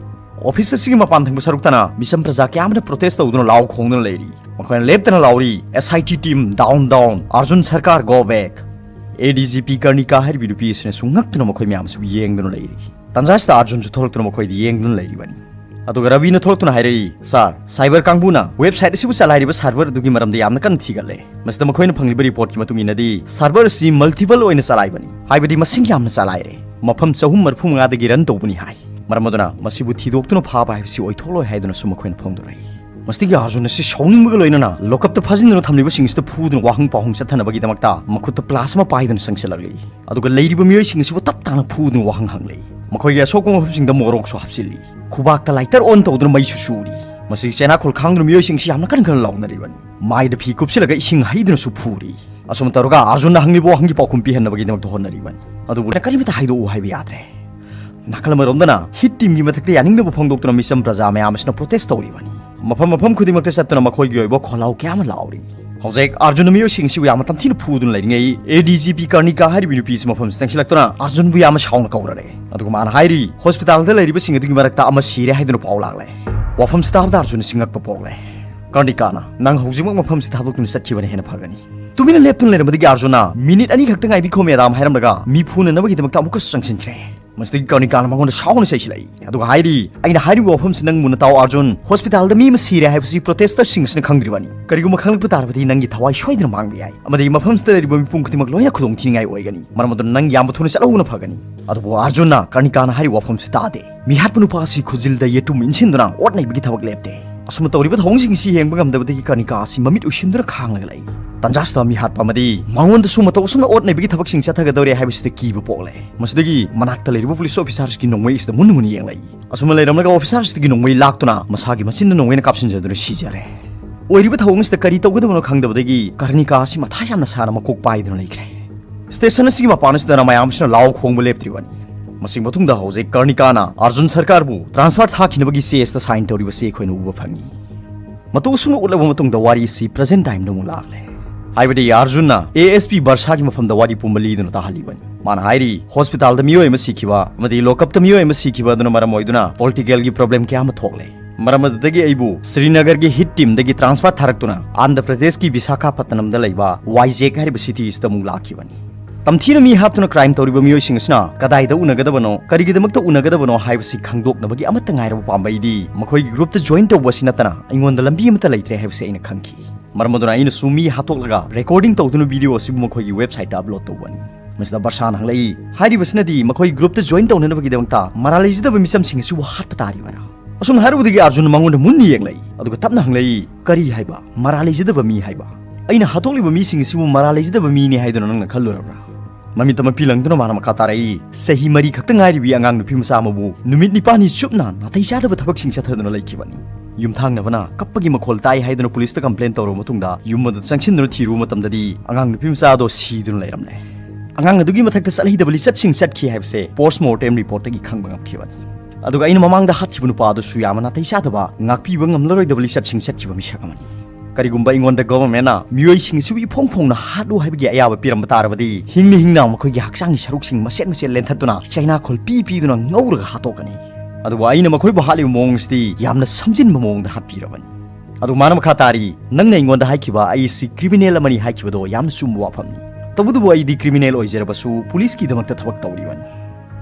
ꯑꯣꯐꯤꯁ ꯑꯁꯤꯒꯤ ꯃꯄꯥꯟ ꯊꯪꯕ ꯁꯔꯨꯛꯇꯅ ꯃꯤꯆꯝ ꯄ꯭ꯔꯖꯥ ꯀꯌꯥ ꯑꯃꯅ ꯄ꯭ꯔꯣꯇꯦꯁ ꯇꯧꯗꯨꯅ ꯂꯥꯎ ꯈꯣꯡꯗꯨꯅ ꯂꯩꯔꯤ꯫ ꯃꯈꯣꯏꯅ ꯂꯦꯞꯇꯅ ꯂꯥꯎꯔꯤ, "S I T team down, down, Arjun ꯁꯔꯀꯥꯔ go back"꯫ A D G P ꯀꯔꯅꯤꯀꯥ ꯍꯥꯏꯔꯤꯕ ꯅꯨꯄꯤ ꯑꯁꯤꯅꯁꯨ ꯉꯛꯇꯨꯅ ꯃꯈꯣꯏ ꯃꯌꯥꯝꯁꯤꯕꯨ ꯌꯦꯡꯗꯨꯅ ꯂꯩꯔꯤ꯫ ꯇꯟꯖꯥꯁꯤꯗ ꯑꯥꯔꯖꯨꯟꯁꯨ ꯊꯣꯛꯂꯛꯇꯨꯅ ꯃꯈꯣꯏꯗ ꯌꯦꯡꯗꯨꯅ ꯂꯩꯔꯤꯕꯅꯤ꯫ ꯑꯗꯨꯒ ꯔꯕꯤꯅ ꯊꯣꯛꯂꯛꯇꯨꯅ ꯍꯥꯏꯔꯛꯏ, "ꯁꯥꯔ, ꯁꯥꯏꯕꯔ ꯀꯥꯡꯕꯨꯅ ꯋꯦꯕꯁꯥꯏꯠ ꯑꯁꯤꯕꯨ ꯆꯂꯥꯏꯔꯤꯕ ꯁꯥꯔꯚꯔ ꯑꯗꯨꯒꯤ ꯃꯔꯝꯗ ꯌꯥꯝꯅ ꯀꯟꯅ ꯊꯤꯒꯠꯂꯦ꯫ ꯃꯁꯤꯗ ꯃꯈꯣꯏꯅ ꯐꯪꯂꯤꯕ ꯔꯤꯄꯣꯔꯠꯀꯤ ꯃꯇꯨꯡ ꯏꯟꯅꯗꯤ ꯁꯥꯔꯚꯔ ꯑꯁꯤ ꯃꯜꯇꯤꯄꯜ ꯑꯣꯏꯅ ꯆꯂꯥꯏꯕꯅꯤ, ꯍꯥꯏꯕꯗꯤ ꯃꯁꯤꯡ ꯌꯥꯝꯅ ꯆꯂꯥꯏꯔꯦ꯫ ꯃꯐꯝ ꯆꯍꯨꯝ ꯃꯔꯤꯐꯨ ꯃꯉꯥꯗꯒꯤ ꯔꯟ ꯇꯧꯕꯅꯤ" ꯍꯥꯏ꯫ ꯃꯔꯝ ꯑꯗꯨꯅ ꯃꯁꯤꯕꯨ ꯊꯤꯗꯣꯛꯇꯨꯅ ꯐꯥꯕ ꯍꯥꯏꯕꯁꯤ ꯑꯣꯏꯊꯣꯛꯂꯣꯏ ꯍꯥꯏꯗꯨꯅꯁꯨ ꯃꯈꯣꯏꯅ ꯐꯣꯡꯗꯣꯔꯛꯏ꯫ ꯃꯁꯤꯗꯒꯤ ꯑꯥꯔꯖꯨꯟ ꯑꯁꯤ ꯁꯥꯎꯅꯤꯡꯕꯒ ꯂꯣꯏꯅꯅ ꯂꯣꯀꯞꯇ ꯐꯥꯖꯤꯟꯗꯨꯅ ꯊꯝꯂꯤꯕꯁꯤꯡ ꯑꯁꯤꯗ ꯐꯨꯗꯨꯅ ꯋꯥꯍꯪ ꯄꯥꯎꯍꯪ ꯆꯠꯊꯅꯕꯒꯤꯗꯃꯛꯇ ꯃꯈꯨꯠꯇ ꯄ꯭ꯂꯥꯁ ꯑꯃ ꯄꯥꯏꯗꯨꯅ ꯆꯪꯁꯤꯜꯂꯛꯂꯤ꯫ ꯑꯗꯨꯒ ꯂꯩꯔꯤꯕ ꯃꯤꯑꯣꯏꯁꯤꯡ ꯑꯁꯤꯕꯨ ꯇꯞ ꯇꯥꯅ ꯐꯨꯗꯨꯅ ꯋꯥꯍꯪ ꯍꯪꯂꯤ꯫ ꯃꯈꯣꯏꯒꯤ ꯑꯁꯣꯛꯄ ꯃꯐꯝꯁꯤꯡꯗ ꯃꯣꯔꯣꯛꯁꯨ ꯍꯥꯞꯆꯤꯜꯂꯤ꯫ ꯈꯨꯕꯥꯛꯇ ꯂꯥꯏꯇꯔ ꯑꯣꯟ ꯇꯧꯗꯨꯅ ꯃꯩꯁꯨ ꯁꯨꯔꯤ꯫ ꯃꯁꯤꯒꯤ ꯆꯩꯅꯥꯈꯣꯜ ꯈꯥꯡꯗꯨꯅ ꯃꯤꯑꯣꯏꯁꯤꯡꯁꯤ ꯌꯥꯝꯅ ꯀꯟꯅ ꯀꯟꯅ ꯂꯥꯎꯅꯔꯤꯕꯅꯤ꯫ ꯃꯥꯏꯗ ꯐꯤ ꯀꯨꯞꯁꯤꯜꯂꯒ ꯏꯁꯤꯡ ꯍꯩꯗꯨꯅꯁꯨ ꯐꯨꯔꯤ꯫ ꯑꯁꯨꯝꯅ ꯇꯧꯔꯒ ꯑꯥꯔꯖꯨꯟꯅ ꯍꯪꯂꯤꯕ ꯋꯥꯍꯪꯒꯤ ꯄꯥꯎꯈꯨꯝ ꯄꯤꯍꯟꯅꯕꯒꯤꯗꯃꯛꯇ ꯍꯣꯠꯅꯔꯤꯕꯅꯤ꯫ ꯑꯗꯨꯕꯨ ꯀꯔꯤꯃꯇ ꯍꯥꯏꯗꯣꯛꯎ ꯍꯥꯏꯕ ꯌꯥꯗ꯭ꯔꯦ꯫ ꯅꯥꯀꯜ ꯑꯃꯔꯣꯝꯗꯅ ꯍꯤꯠ ꯇꯤꯝꯒꯤ ꯃꯊꯛꯇ ꯌꯥꯅꯤꯡꯗꯕ ꯐꯣꯡꯗꯣꯛꯇꯨꯅ ꯃꯤꯆꯝ ꯄ꯭ꯔꯖꯥ ꯃꯌꯥꯝ ꯑꯁꯤꯅ ꯄ꯭ꯔꯣꯇꯦꯁ ꯇꯧꯔꯤꯕꯅꯤ꯫ ꯃꯐꯝ ꯃꯐꯝ ꯈꯨꯗꯤꯡꯃꯛꯇ ꯆꯠꯇꯨꯅ ꯃꯈꯣꯏꯒꯤ ꯑꯣꯏꯕ ꯈꯣꯜꯂꯥꯎ ꯀꯌꯥ ꯑꯃ ꯂꯥꯎꯔꯤ꯫ ꯍꯧꯖꯤꯛ ꯑꯥꯔꯖꯨꯟꯅ ꯃꯤꯑꯣꯏꯁꯤꯡ ꯑꯁꯤꯕꯨ ꯌꯥꯝꯅ ꯇꯝꯊꯤꯅ ꯐꯨꯗꯨꯅ ꯂꯩꯔꯤꯉꯩ, A D G P ꯀꯔꯅꯤꯀꯥ ꯍꯥꯏꯔꯤꯕ ꯅꯨꯄꯤ ꯑꯁꯤ ꯃꯐꯝꯁꯤꯗ ꯆꯪꯁꯤꯜꯂꯛꯇꯨꯅ ꯑꯥꯔꯖꯨꯟꯕꯨ ꯌꯥꯝꯅ ꯁꯥꯎꯅ ꯀꯧꯔꯔꯦ꯫ ꯑꯗꯨꯒ ꯃꯥꯅ ꯍꯥꯏꯔꯤ, "ꯍꯣꯁꯄꯤꯇꯥꯜꯗ ꯂꯩꯔꯤꯕꯁꯤꯡ ꯑꯗꯨꯒꯤ ꯃꯔꯛꯇ ꯑꯃ ꯁꯤꯔꯦ ꯍꯥꯏꯗꯨꯅ ꯄꯥꯎ ꯂꯥꯛꯂꯦ꯫ ꯋꯥꯐꯝꯁꯤ ꯇꯥꯕꯗ ꯑꯥꯔꯖꯨꯟ ꯑꯁꯤ ꯉꯛꯄ ꯄꯣꯛꯂꯦ꯫ ꯀꯔꯅꯤꯀꯥꯅ, 'ꯅꯪ ꯍꯧꯖꯤꯛꯃꯛ ꯃꯐꯝꯁꯤ ꯊꯥꯗꯣꯛꯇꯨꯅ ꯆꯠꯈꯤꯕꯅ ꯍꯦꯟꯅ ꯐꯒꯅꯤ.'" ꯇꯨꯃꯤꯟꯅ ꯂꯦꯞꯇꯨꯅ ꯂꯩꯔꯝꯕꯗꯒꯤ ꯑꯥꯔꯖꯨꯟꯅ, "ꯃꯤꯅꯤꯠ ꯑꯅꯤꯈꯛꯇ ꯉꯥꯏꯕꯤꯈꯣ ꯃꯦꯗꯥꯝ" ꯍꯥꯏꯔꯝꯂꯒ ꯃꯤ ꯐꯨꯅꯅꯕꯒꯤꯗꯃꯛꯇ ꯑꯃꯨꯛꯀꯁꯨ ꯆꯪꯁꯤꯟꯈ꯭ꯔꯦ꯫ ꯃꯁꯤꯗꯒꯤ ꯀꯔꯅꯤꯀꯥꯅ ꯃꯉꯣꯟꯗ ꯁꯥꯎꯅ ꯆꯩꯁꯤꯜꯂꯛꯏ꯫ ꯑꯗꯨꯒ ꯍꯥꯏꯔꯤ, "ꯑꯩꯅ ꯍꯥꯏꯔꯤꯕ ꯋꯥꯐꯝꯁꯤ ꯅꯪ ꯃꯨꯟꯅ ꯇꯥꯎ ꯑꯥꯔꯖꯨꯟ, ꯍꯣꯁꯄꯤꯇꯥꯜꯗ ꯃꯤ ꯑꯃ ꯁꯤꯔꯦ ꯍꯥꯏꯕꯁꯤ ꯄ꯭ꯔꯣꯇꯦꯁꯇꯔꯁꯤꯡ ꯑꯁꯤꯅ ꯈꯪꯗ꯭ꯔꯤꯕꯅꯤ꯫ ꯀꯔꯤꯒꯨꯝꯕ ꯈꯪꯂꯛꯄ ꯇꯥꯔꯕꯗꯤ ꯅꯪꯒꯤ ꯊꯋꯥꯏ ꯁꯣꯏꯗꯅ ꯃꯥꯡꯕ ꯌꯥꯏ꯫ ꯑꯃꯗꯤ ꯃꯐꯝꯁꯤꯗ ꯂꯩꯔꯤꯕ ꯃꯤꯄꯨꯝ ꯈꯨꯗꯤꯡꯃꯛ ꯂꯣꯏꯅ ꯈꯨꯗꯣꯡꯊꯤꯅꯤꯡꯉꯥꯏ ꯑꯣꯏꯒꯅꯤ꯫ ꯃꯔꯝ ꯑꯗꯨꯅ ꯅꯪ ꯌꯥꯝꯕ ꯊꯨꯅ ꯆꯠꯍꯧꯕꯅ ꯐꯒꯅꯤ꯫" ꯑꯗꯨꯕꯨ ꯑꯥꯔꯖꯨꯟꯅ ꯀꯔꯅꯤꯀꯥꯅ ꯍꯥꯏꯔꯤꯕ ꯋꯥꯐꯝꯁꯤ ꯇꯥꯗꯦ꯫ ꯃꯤꯍꯥꯠꯄ ꯅꯨꯄꯥ ꯑꯁꯤ ꯈꯨꯖꯤꯜꯗ ꯌꯦꯇꯨꯝ ꯏꯟꯁꯤꯟꯗꯨꯅ ꯑꯣꯠ ꯅꯩꯕꯒꯤ ꯊꯕꯛ ꯂꯦꯞꯇꯦ꯫ ꯑꯁꯨꯝꯅ ꯇꯧꯔꯤꯕ ꯊꯧꯑꯣꯡꯁꯤꯡ ꯑꯁꯤ ꯌꯦꯡꯕ ꯉꯝꯗꯕꯗꯒꯤ ꯀꯔꯅꯤꯀꯥ ꯑꯁꯤ ꯃꯃꯤꯠ ꯎꯏꯁꯤꯟꯗꯨꯅ ꯈꯥꯡꯂꯒ ꯂꯩ꯫ ꯇꯟꯖꯥꯁꯤꯗ ꯃꯤꯍꯥꯠꯄ ꯑꯃꯗꯤ ꯃꯉꯣꯟꯗꯁꯨ ꯃꯇꯧ ꯑꯁꯨꯝꯅ ꯑꯣꯠ ꯅꯩꯕꯒꯤ ꯊꯕꯛꯁꯤꯡ ꯆꯠꯊꯒꯗꯧꯔꯦ ꯍꯥꯏꯕꯁꯤꯗ ꯀꯤꯕ ꯄꯣꯛꯂꯦ꯫ ꯃꯁꯤꯗꯒꯤ ꯃꯅꯥꯛꯇ ꯂꯩꯔꯤꯕ ꯄꯨꯂꯤꯁ ꯑꯣꯐꯤꯁꯥꯔꯁꯤꯒꯤ ꯅꯣꯡꯃꯩ ꯑꯁꯤꯗ ꯃꯨꯟꯅ ꯃꯨꯟꯅ ꯌꯦꯡꯂꯛꯏ꯫ ꯑꯁꯨꯝꯅ ꯂꯩꯔꯝꯂꯒ ꯑꯣꯐꯤꯁꯥꯔꯁꯤꯗꯒꯤ ꯅꯣꯡꯃꯩ ꯂꯥꯛꯇꯨꯅ ꯃꯁꯥꯒꯤ ꯃꯆꯤꯟꯗ ꯅꯣꯡꯃꯩꯅ ꯀꯥꯞꯁꯤꯟꯖꯗꯨꯅ ꯁꯤꯖꯔꯦ꯫ ꯑꯣꯏꯔꯤꯕ ꯊꯧꯑꯣꯡ ꯑꯁꯤꯗ ꯀꯔꯤ ꯇꯧꯒꯗꯕꯅꯣ ꯈꯪꯗꯕꯗꯒꯤ ꯀꯔꯅꯤꯀꯥ ꯑꯁꯤ ꯃꯊꯥ ꯌꯥꯝꯅ ꯁꯥꯅ ꯃꯀꯣꯛ ꯄꯥꯏꯗꯨꯅ ꯂꯩꯈ꯭ꯔꯦ꯫ ꯁ꯭ꯇꯦꯁꯟ ꯑꯁꯤꯒꯤ ꯃꯄꯥꯟ ꯑꯁꯤꯗ ꯃꯌꯥꯝ ꯑꯁꯤꯅ ꯂꯥꯎ ꯈꯣꯡꯕ ꯂꯦꯞꯇ꯭ꯔꯤꯕꯅꯤ꯫ ꯃꯁꯤ ꯃꯇꯨꯡꯗ ꯍꯧꯖꯤꯛ ꯀꯔꯅꯤꯀꯥꯅ ꯑꯥꯔꯖꯨꯟ ꯁꯔꯀꯥꯔꯕꯨ ꯇ꯭ꯔꯥꯟꯁꯐꯔ ꯊꯥꯈꯤꯅꯕꯒꯤ ꯆꯦ ꯑꯁꯤꯗ ꯁꯥꯏꯟ ꯇꯧꯔꯤꯕꯁꯤ ꯑꯩꯈꯣꯏꯅ ꯎꯕ ꯐꯪꯉꯤ꯫ ꯃꯇꯧ ꯑꯁꯨꯝꯅ ꯎꯠꯂꯕ ꯃꯇꯨꯡꯗ ꯋꯥꯔꯤ ꯑꯁꯤ ꯄ꯭ꯔꯖꯦꯟ ꯇꯥꯏꯝꯗ ꯑꯃꯨꯛ ꯂꯥꯛꯂꯦ꯫ ꯍꯥꯏꯕꯗꯤ ꯑꯥꯔꯖꯨꯟꯅ ꯑꯦ ꯑꯦꯁ ꯄꯤ ꯕꯔꯁꯥꯒꯤ ꯃꯐꯝꯗ ꯋꯥꯔꯤ ꯄꯨꯝꯕ ꯂꯤꯗꯨꯅ ꯇꯥꯍꯜꯂꯤꯕꯅꯤ꯫ ꯃꯥꯅ ꯍꯥꯏꯔꯤ, ꯍꯣꯁꯄꯤꯇꯥꯜꯗ ꯃꯤꯑꯣꯏ ꯑꯃ ꯁꯤꯈꯤꯕ ꯑꯃꯗꯤ ꯂꯣꯀꯞꯇ ꯃꯤꯑꯣꯏ ꯑꯃ ꯁꯤꯈꯤꯕ ꯑꯗꯨꯅ ꯃꯔꯝ ꯑꯣꯏꯗꯨꯅ ꯄꯣꯂꯤꯇꯤꯀꯦꯜꯒꯤ ꯄ꯭ꯔꯣꯕ꯭ꯂꯦꯝ ꯀꯌꯥ ꯑꯃ ꯊꯣꯛꯂꯦ꯫ ꯃꯔꯝ ꯑꯗꯨꯗꯒꯤ ꯑꯩꯕꯨ ꯁ꯭ꯔꯤꯅꯒꯔꯒꯤ ꯍꯤꯠ ꯇꯤꯝꯗꯒꯤ ꯇ꯭ꯔꯥꯟꯁꯐꯔ ꯊꯥꯔꯛꯇꯨꯅ ꯑꯥꯟꯙ꯭ꯔ ꯄ꯭ꯔꯗꯦꯁꯀꯤ ꯕꯤꯁꯥꯈꯥꯄꯠꯇꯅꯝꯗ ꯂꯩꯕ ꯋꯥꯏꯖꯦꯛ ꯍꯥꯏꯔꯤꯕ ꯁꯤꯇꯤ ꯑꯁꯤꯗ ꯑꯃꯨꯛ ꯂꯥꯛꯈꯤꯕꯅꯤ꯫ ꯇꯝꯊꯤꯅ ꯃꯤ ꯍꯥꯠꯇꯨꯅ ꯀ꯭ꯔꯥꯏꯝ ꯇꯧꯔꯤꯕ ꯃꯤꯑꯣꯏꯁꯤꯡ ꯑꯁꯤꯅ ꯀꯗꯥꯏꯗ ꯎꯅꯒꯗꯕꯅꯣ, ꯀꯔꯤꯒꯤꯗꯃꯛꯇ ꯎꯅꯒꯗꯕꯅꯣ ꯍꯥꯏꯕꯁꯤ ꯈꯪꯗꯣꯛꯅꯕꯒꯤ ꯑꯃꯠꯇ ꯉꯥꯏꯔꯕ ꯄꯥꯝꯕꯩꯗꯤ ꯃꯈꯣꯏꯒꯤ ꯒ꯭ꯔꯨꯞꯇ ꯖꯣꯏꯟ ꯇꯧꯕ ꯑꯁꯤ ꯅꯠꯇꯅ ꯑꯩꯉꯣꯟꯗ ꯂꯝꯕꯤ ꯑꯃꯠꯇ ꯂꯩꯇ꯭ꯔꯦ ꯍꯥꯏꯕꯁꯤ ꯑꯩꯅ ꯈꯪꯈꯤ꯫ ꯃꯔꯝ ꯑꯗꯨꯅ ꯑꯩꯅꯁꯨ ꯃꯤ ꯍꯥꯠꯇꯣꯛꯂꯒ ꯔꯦꯀꯣꯔꯗꯤꯡ ꯇꯧꯗꯨꯅ ꯚꯤꯗꯤꯑꯣ ꯑꯁꯤꯕꯨ ꯃꯈꯣꯏꯒꯤ ꯋꯦꯕꯁꯥꯏꯠꯇ ꯑꯞꯂꯣꯗ ꯇꯧꯕꯅꯤ꯫ ꯃꯁꯤꯗ ꯕꯔꯁꯥꯅ ꯍꯪꯂꯛꯏ, "ꯍꯥꯏꯔꯤꯕꯁꯤꯅꯗꯤ ꯃꯈꯣꯏ ꯒ꯭ꯔꯨꯞꯇ ꯖꯣꯏꯟ ꯇꯧꯅꯅꯕꯒꯤꯗꯃꯛꯇ ꯃꯔꯥꯜ ꯂꯩꯖꯗꯕ ꯃꯤꯆꯝꯁꯤꯡ ꯑꯁꯤꯕꯨ ꯍꯥꯠꯄ ꯇꯥꯔꯤꯕꯔꯥ?" ꯑꯁꯨꯝꯅ ꯍꯥꯏꯔꯨꯕꯗꯒꯤ ꯑꯥꯔꯖꯨꯟ ꯃꯉꯣꯟꯗ ꯃꯨꯟꯅ ꯌꯦꯡꯂꯛꯏ, ꯑꯗꯨꯒ ꯇꯞꯅ ꯍꯪꯂꯛꯏ, "ꯀꯔꯤ ꯍꯥꯏꯕ? ꯃꯔꯥꯜ ꯂꯩꯖꯗꯕ ꯃꯤ ꯍꯥꯏꯕ? ꯑꯩꯅ ꯍꯥꯠꯇꯣꯛꯂꯤꯕ ꯃꯤꯁꯤꯡ ꯑꯁꯤꯕꯨ ꯃꯔꯥꯜ ꯂꯩꯖꯗꯕ ꯃꯤꯅꯤ ꯍꯥꯏꯗꯨꯅ ꯅꯪꯅ ꯈꯜꯂꯨꯔꯕ꯭ꯔꯥ?" ꯃꯃꯤꯠꯇ ꯃꯄꯤ ꯂꯪꯗꯨꯅ ꯃꯥꯅ ꯃꯈꯥ ꯇꯥꯔꯛꯏ, "ꯆꯍꯤ ꯃꯔꯤ ꯈꯛꯇ ꯉꯥꯏꯔꯤꯕꯤ ꯑꯉꯥꯡ ꯅꯨꯄꯤ ꯃꯆꯥ ꯑꯃꯕꯨ ꯅꯨꯃꯤꯠ ꯅꯤꯄꯥꯜꯅꯤ ꯆꯨꯞꯅ ꯅꯥꯇꯩ ꯆꯥꯗꯕ ꯊꯕꯛꯁꯤꯡ ꯆꯠꯊꯗꯨꯅ ꯂꯩꯈꯤꯕꯅꯤ꯫ ꯌꯨꯝꯊꯪꯅꯕꯅ ꯀꯞꯄꯒꯤ ꯃꯈꯣꯜ ꯇꯥꯏ ꯍꯥꯏꯗꯨꯅ ꯄꯨꯂꯤꯁꯇ ꯀꯝꯄ꯭ꯂꯦꯟ ꯇꯧꯔꯕ ꯃꯇꯨꯡꯗ ꯌꯨꯝ ꯑꯗꯨ ꯆꯪꯁꯤꯟꯗꯨꯅ ꯊꯤꯔꯨꯕ ꯃꯇꯝꯗꯗꯤ ꯑꯉꯥꯡ ꯅꯨꯄꯤ ꯃꯆꯥ ꯑꯗꯣ ꯁꯤꯗꯨꯅ ꯂꯩꯔꯝꯂꯦ꯫ ꯑꯉꯥꯡ ꯑꯗꯨꯒꯤ ꯃꯊꯛꯇ ꯆꯠꯍꯩꯗꯕ ꯂꯤꯆꯠꯁꯤꯡ ꯆꯠꯈꯤ ꯍꯥꯏꯕꯁꯦ ꯄꯣꯁꯃꯣꯔꯇꯦꯝ ꯔꯤꯄꯣꯔꯠꯇꯒꯤ ꯈꯪꯕ ꯉꯝꯈꯤꯕꯅꯤ꯫ ꯑꯗꯨꯒ ꯑꯩꯅ ꯃꯃꯥꯡꯗ ꯍꯥꯠꯈꯤꯕ ꯅꯨꯄꯥ ꯑꯗꯨꯁꯨ ꯌꯥꯝꯅ ꯅꯥꯇꯩ ꯆꯥꯗꯕ, ꯉꯥꯛꯄꯤꯕ ꯉꯝꯂꯔꯣꯏꯗꯕ ꯂꯤꯆꯠꯁꯤꯡ ꯆꯠꯈꯤꯕ ꯃꯤꯁꯛ ꯑꯃꯅꯤ꯫ ꯀꯔꯤꯒꯨꯝꯕ ꯑꯩꯉꯣꯟꯗ ꯒꯚꯔꯟꯃꯦꯟꯠꯅ ꯃꯤꯑꯣꯏꯁꯤꯡ ꯑꯁꯤꯕꯨ ꯏꯐꯣꯡ ꯐꯣꯡꯅ ꯍꯥꯠꯂꯨ ꯍꯥꯏꯕꯒꯤ ꯑꯌꯥꯕ ꯄꯤꯔꯝꯕ ꯇꯥꯔꯕꯗꯤ, ꯍꯤꯡꯅ ꯍꯤꯡꯅ ꯃꯈꯣꯏꯒꯤ ꯍꯛꯆꯥꯡꯒꯤ ꯁꯔꯨꯛꯁꯤꯡ ꯃꯆꯦꯠ ꯃꯆꯦꯠ ꯂꯦꯟꯊꯠꯇꯨꯅ ꯆꯩꯅꯥꯈꯣꯜ ꯄꯤ ꯄꯤꯗꯨꯅ ꯉꯧꯔꯒ ꯍꯥꯠꯇꯣꯛꯀꯅꯤ꯫ ꯑꯗꯨꯕꯨ ꯑꯩꯅ ꯃꯈꯣꯏꯕꯨ ꯍꯥꯠꯂꯤꯕ ꯃꯑꯣꯡ ꯑꯁꯤꯗꯤ ꯌꯥꯝꯅ ꯁꯝꯖꯤꯟꯕ ꯃꯑꯣꯡꯗ ꯍꯥꯠꯄꯤꯔꯕꯅꯤ꯫ ꯑꯗꯨ ꯃꯥꯅ ꯃꯈꯥ ꯇꯥꯔꯤ, "ꯅꯪꯅ ꯑꯩꯉꯣꯟꯗ ꯍꯥꯏꯈꯤꯕ ꯑꯩ ꯑꯁꯤ ꯀ꯭ꯔꯤꯃꯤꯅꯦꯜ ꯑꯃꯅꯤ ꯍꯥꯏꯈꯤꯕꯗꯣ ꯌꯥꯝꯅ ꯆꯨꯝꯕ ꯋꯥꯐꯝꯅꯤ꯫ ꯇꯧꯕꯇꯕꯨ ꯑꯩꯗꯤ ꯀ꯭ꯔꯤꯃꯤꯅꯦꯜ ꯑꯣꯏꯖꯔꯕꯁꯨ ꯄꯨꯂꯤꯁꯀꯤꯗꯃꯛꯇ ꯊꯕꯛ ꯇꯧꯔꯤꯕꯅꯤ"꯫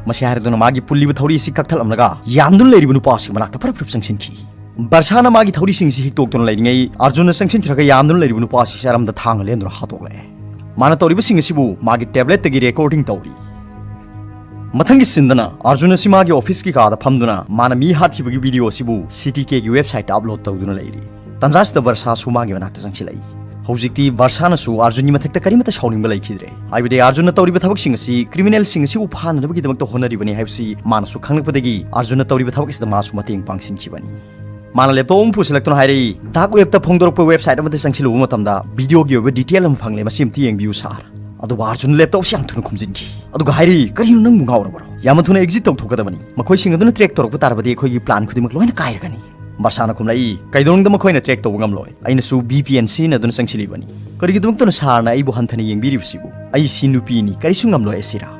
ꯃꯁꯤ ꯍꯥꯏꯔꯗꯨꯅ ꯃꯥꯒꯤ ꯄꯨꯜꯂꯤꯕ ꯊꯧꯔꯤ ꯑꯁꯤ ꯀꯛꯊꯠꯂꯝꯂꯒ ꯌꯥꯝꯗꯨꯅ ꯂꯩꯔꯤꯕ ꯅꯨꯄꯥ ꯑꯁꯤ ꯃꯅꯥꯛꯇ ꯐꯔꯞ ꯐꯔꯞ ꯆꯪꯁꯤꯟꯈꯤ꯫ ꯕꯔꯁꯥꯅ ꯃꯥꯒꯤ ꯊꯧꯔꯤꯁꯤꯡꯁꯤ ꯍꯤꯛꯇꯣꯛꯇꯨꯅ ꯂꯩꯔꯤꯉꯩ, ꯑꯥꯔꯖꯨꯟꯅ ꯆꯪꯁꯤꯟꯈ꯭ꯔꯒ ꯌꯥꯝꯗꯨꯅ ꯂꯩꯔꯤꯕ ꯅꯨꯄꯥ ꯑꯁꯤ ꯆꯔꯝꯗ ꯊꯥꯡꯅ ꯂꯦꯟꯗꯨꯅ ꯍꯥꯠꯇꯣꯛꯂꯦ꯫ ꯃꯥꯅ ꯇꯧꯔꯤꯕꯁꯤꯡ ꯑꯁꯤꯕꯨ ꯃꯥꯒꯤ ꯇꯦꯕ꯭ꯂꯦꯠꯇꯒꯤ ꯔꯦꯀꯣꯔꯗꯤꯡ ꯇꯧꯔꯤ꯫ ꯃꯊꯪꯒꯤ ꯁꯤꯟꯗꯅ ꯑꯥꯔꯖꯨꯟ ꯑꯁꯤ ꯃꯥꯒꯤ ꯑꯣꯐꯤꯁꯀꯤ ꯀꯥꯗ ꯐꯝꯗꯨꯅ ꯃꯥꯅ ꯃꯤ ꯍꯥꯠꯈꯤꯕꯒꯤ ꯚꯤꯗꯤꯑꯣ ꯑꯁꯤꯕꯨ ꯁꯤ ꯇꯤ ꯀꯦꯒꯤ ꯋꯦꯕꯁꯥꯏꯠꯇ ꯑꯞꯂꯣꯗ ꯇꯧꯗꯨꯅ ꯂꯩꯔꯤ꯫ ꯇꯟꯖꯥꯁꯤꯗ ꯕꯔꯁꯥꯁꯨ ꯃꯥꯒꯤ ꯃꯅꯥꯛꯇ ꯆꯪꯁꯤꯜꯂꯛꯏ꯫ ꯍꯧꯖꯤꯛꯇꯤ ꯕꯔꯁꯥꯅꯁꯨ ꯑꯥꯔꯖꯨꯟꯒꯤ ꯃꯊꯛꯇ ꯀꯔꯤꯃꯠꯇ ꯁꯥꯎꯅꯤꯡꯕ ꯂꯩꯈꯤꯗ꯭ꯔꯦ꯫ ꯍꯥꯏꯕꯗꯤ ꯑꯥꯔꯖꯨꯟꯅ ꯇꯧꯔꯤꯕ ꯊꯕꯛꯁꯤꯡ ꯑꯁꯤ ꯀ꯭ꯔꯤꯃꯤꯅꯦꯜꯁꯤꯡ ꯑꯁꯤꯕꯨ ꯐꯥꯅꯅꯕꯒꯤꯗꯃꯛꯇ ꯍꯣꯠꯅꯔꯤꯕꯅꯤ ꯍꯥꯏꯕꯁꯤ ꯃꯥꯅꯁꯨ ꯈꯪꯂꯛꯄꯗꯒꯤ ꯑꯥꯔꯖꯨꯟꯅ ꯇꯧꯔꯤꯕ ꯊꯕꯛ ꯑꯁꯤꯗ ꯃꯥꯁꯨ ꯃꯇꯦꯡ ꯄꯥꯡꯁꯤꯟꯈꯤꯕꯅꯤ꯫ ꯃꯥꯅ ꯂꯦꯞꯇꯣꯞ ꯑꯃ ꯄꯨꯁꯤꯜꯂꯛꯇꯨꯅ ꯍꯥꯏꯔꯛꯏ, ꯗꯥꯔꯛ ꯋꯦꯕꯇ ꯐꯣꯡꯗꯣꯔꯛꯄ ꯋꯦꯕꯁꯥꯏꯠ ꯑꯃꯗ ꯆꯪꯁꯤꯜꯂꯨꯕ ꯃꯇꯝꯗ ꯚꯤꯗꯤꯑꯣꯒꯤ ꯑꯣꯏꯕ ꯗꯤꯇꯦꯜ ꯑꯃ ꯐꯪꯂꯦ, ꯃꯁꯤ ꯑꯝꯇ ꯌꯦꯡꯕꯤꯌꯨ ꯁꯥꯔ꯫ ꯑꯗꯨꯒ ꯑꯥꯔꯖꯨꯟ ꯂꯦꯞꯇꯣꯞꯁꯤ ꯌꯥꯝ ꯊꯨꯅ ꯈꯨꯝꯖꯤꯟꯈꯤ꯫ ꯑꯗꯨꯒ ꯍꯥꯏꯔꯛꯏ, "ꯀꯔꯤꯅꯣ ꯅꯪꯕꯨ ꯉꯥꯎꯔꯕ꯭ꯔꯣ? ꯌꯥꯝꯅ ꯊꯨꯅ ꯑꯦꯛꯖꯤꯠ ꯇꯧꯊꯣꯛꯀꯗꯕꯅꯤ꯫ ꯃꯈꯣꯏꯁꯤꯡ ꯑꯗꯨꯅ ꯇ꯭ꯔꯦꯛ ꯇꯧꯔꯛꯄ ꯇꯥꯔꯕꯗꯤ ꯑꯩꯈꯣꯏꯒꯤ ꯄ꯭ꯂꯥꯟ ꯈꯨꯗꯤꯡꯃꯛ ꯂꯣꯏꯅ ꯀꯥꯏꯔꯒꯅꯤ꯫" ꯕꯥꯔꯁꯥꯅ ꯈꯨꯝꯂꯛꯏ, "ꯀꯩꯗꯧꯅꯨꯡꯗ ꯃꯈꯣꯏꯅ ꯇ꯭ꯔꯦꯛ ꯇꯧꯕ ꯉꯝꯂꯣꯏ꯫ ꯑꯩꯅꯁꯨ ꯚꯤ ꯄꯤ ꯑꯦꯟ ꯁꯤꯖꯤꯟꯅꯗꯨꯅ ꯆꯪꯁꯤꯜꯂꯤꯕꯅꯤ꯫ ꯀꯔꯤꯒꯤꯗꯃꯛꯇꯅꯣ ꯁꯥꯔꯅ ꯑꯩꯕꯨ ꯍꯟꯊꯅ ꯌꯦꯡꯕꯤꯔꯤꯕꯁꯤꯕꯨ? ꯑꯩꯁꯤ ꯅꯨꯄꯤꯅꯤ, ꯀꯔꯤꯁꯨ ꯉꯝꯂꯣꯏ ꯑꯦꯁꯤꯔꯥ꯫"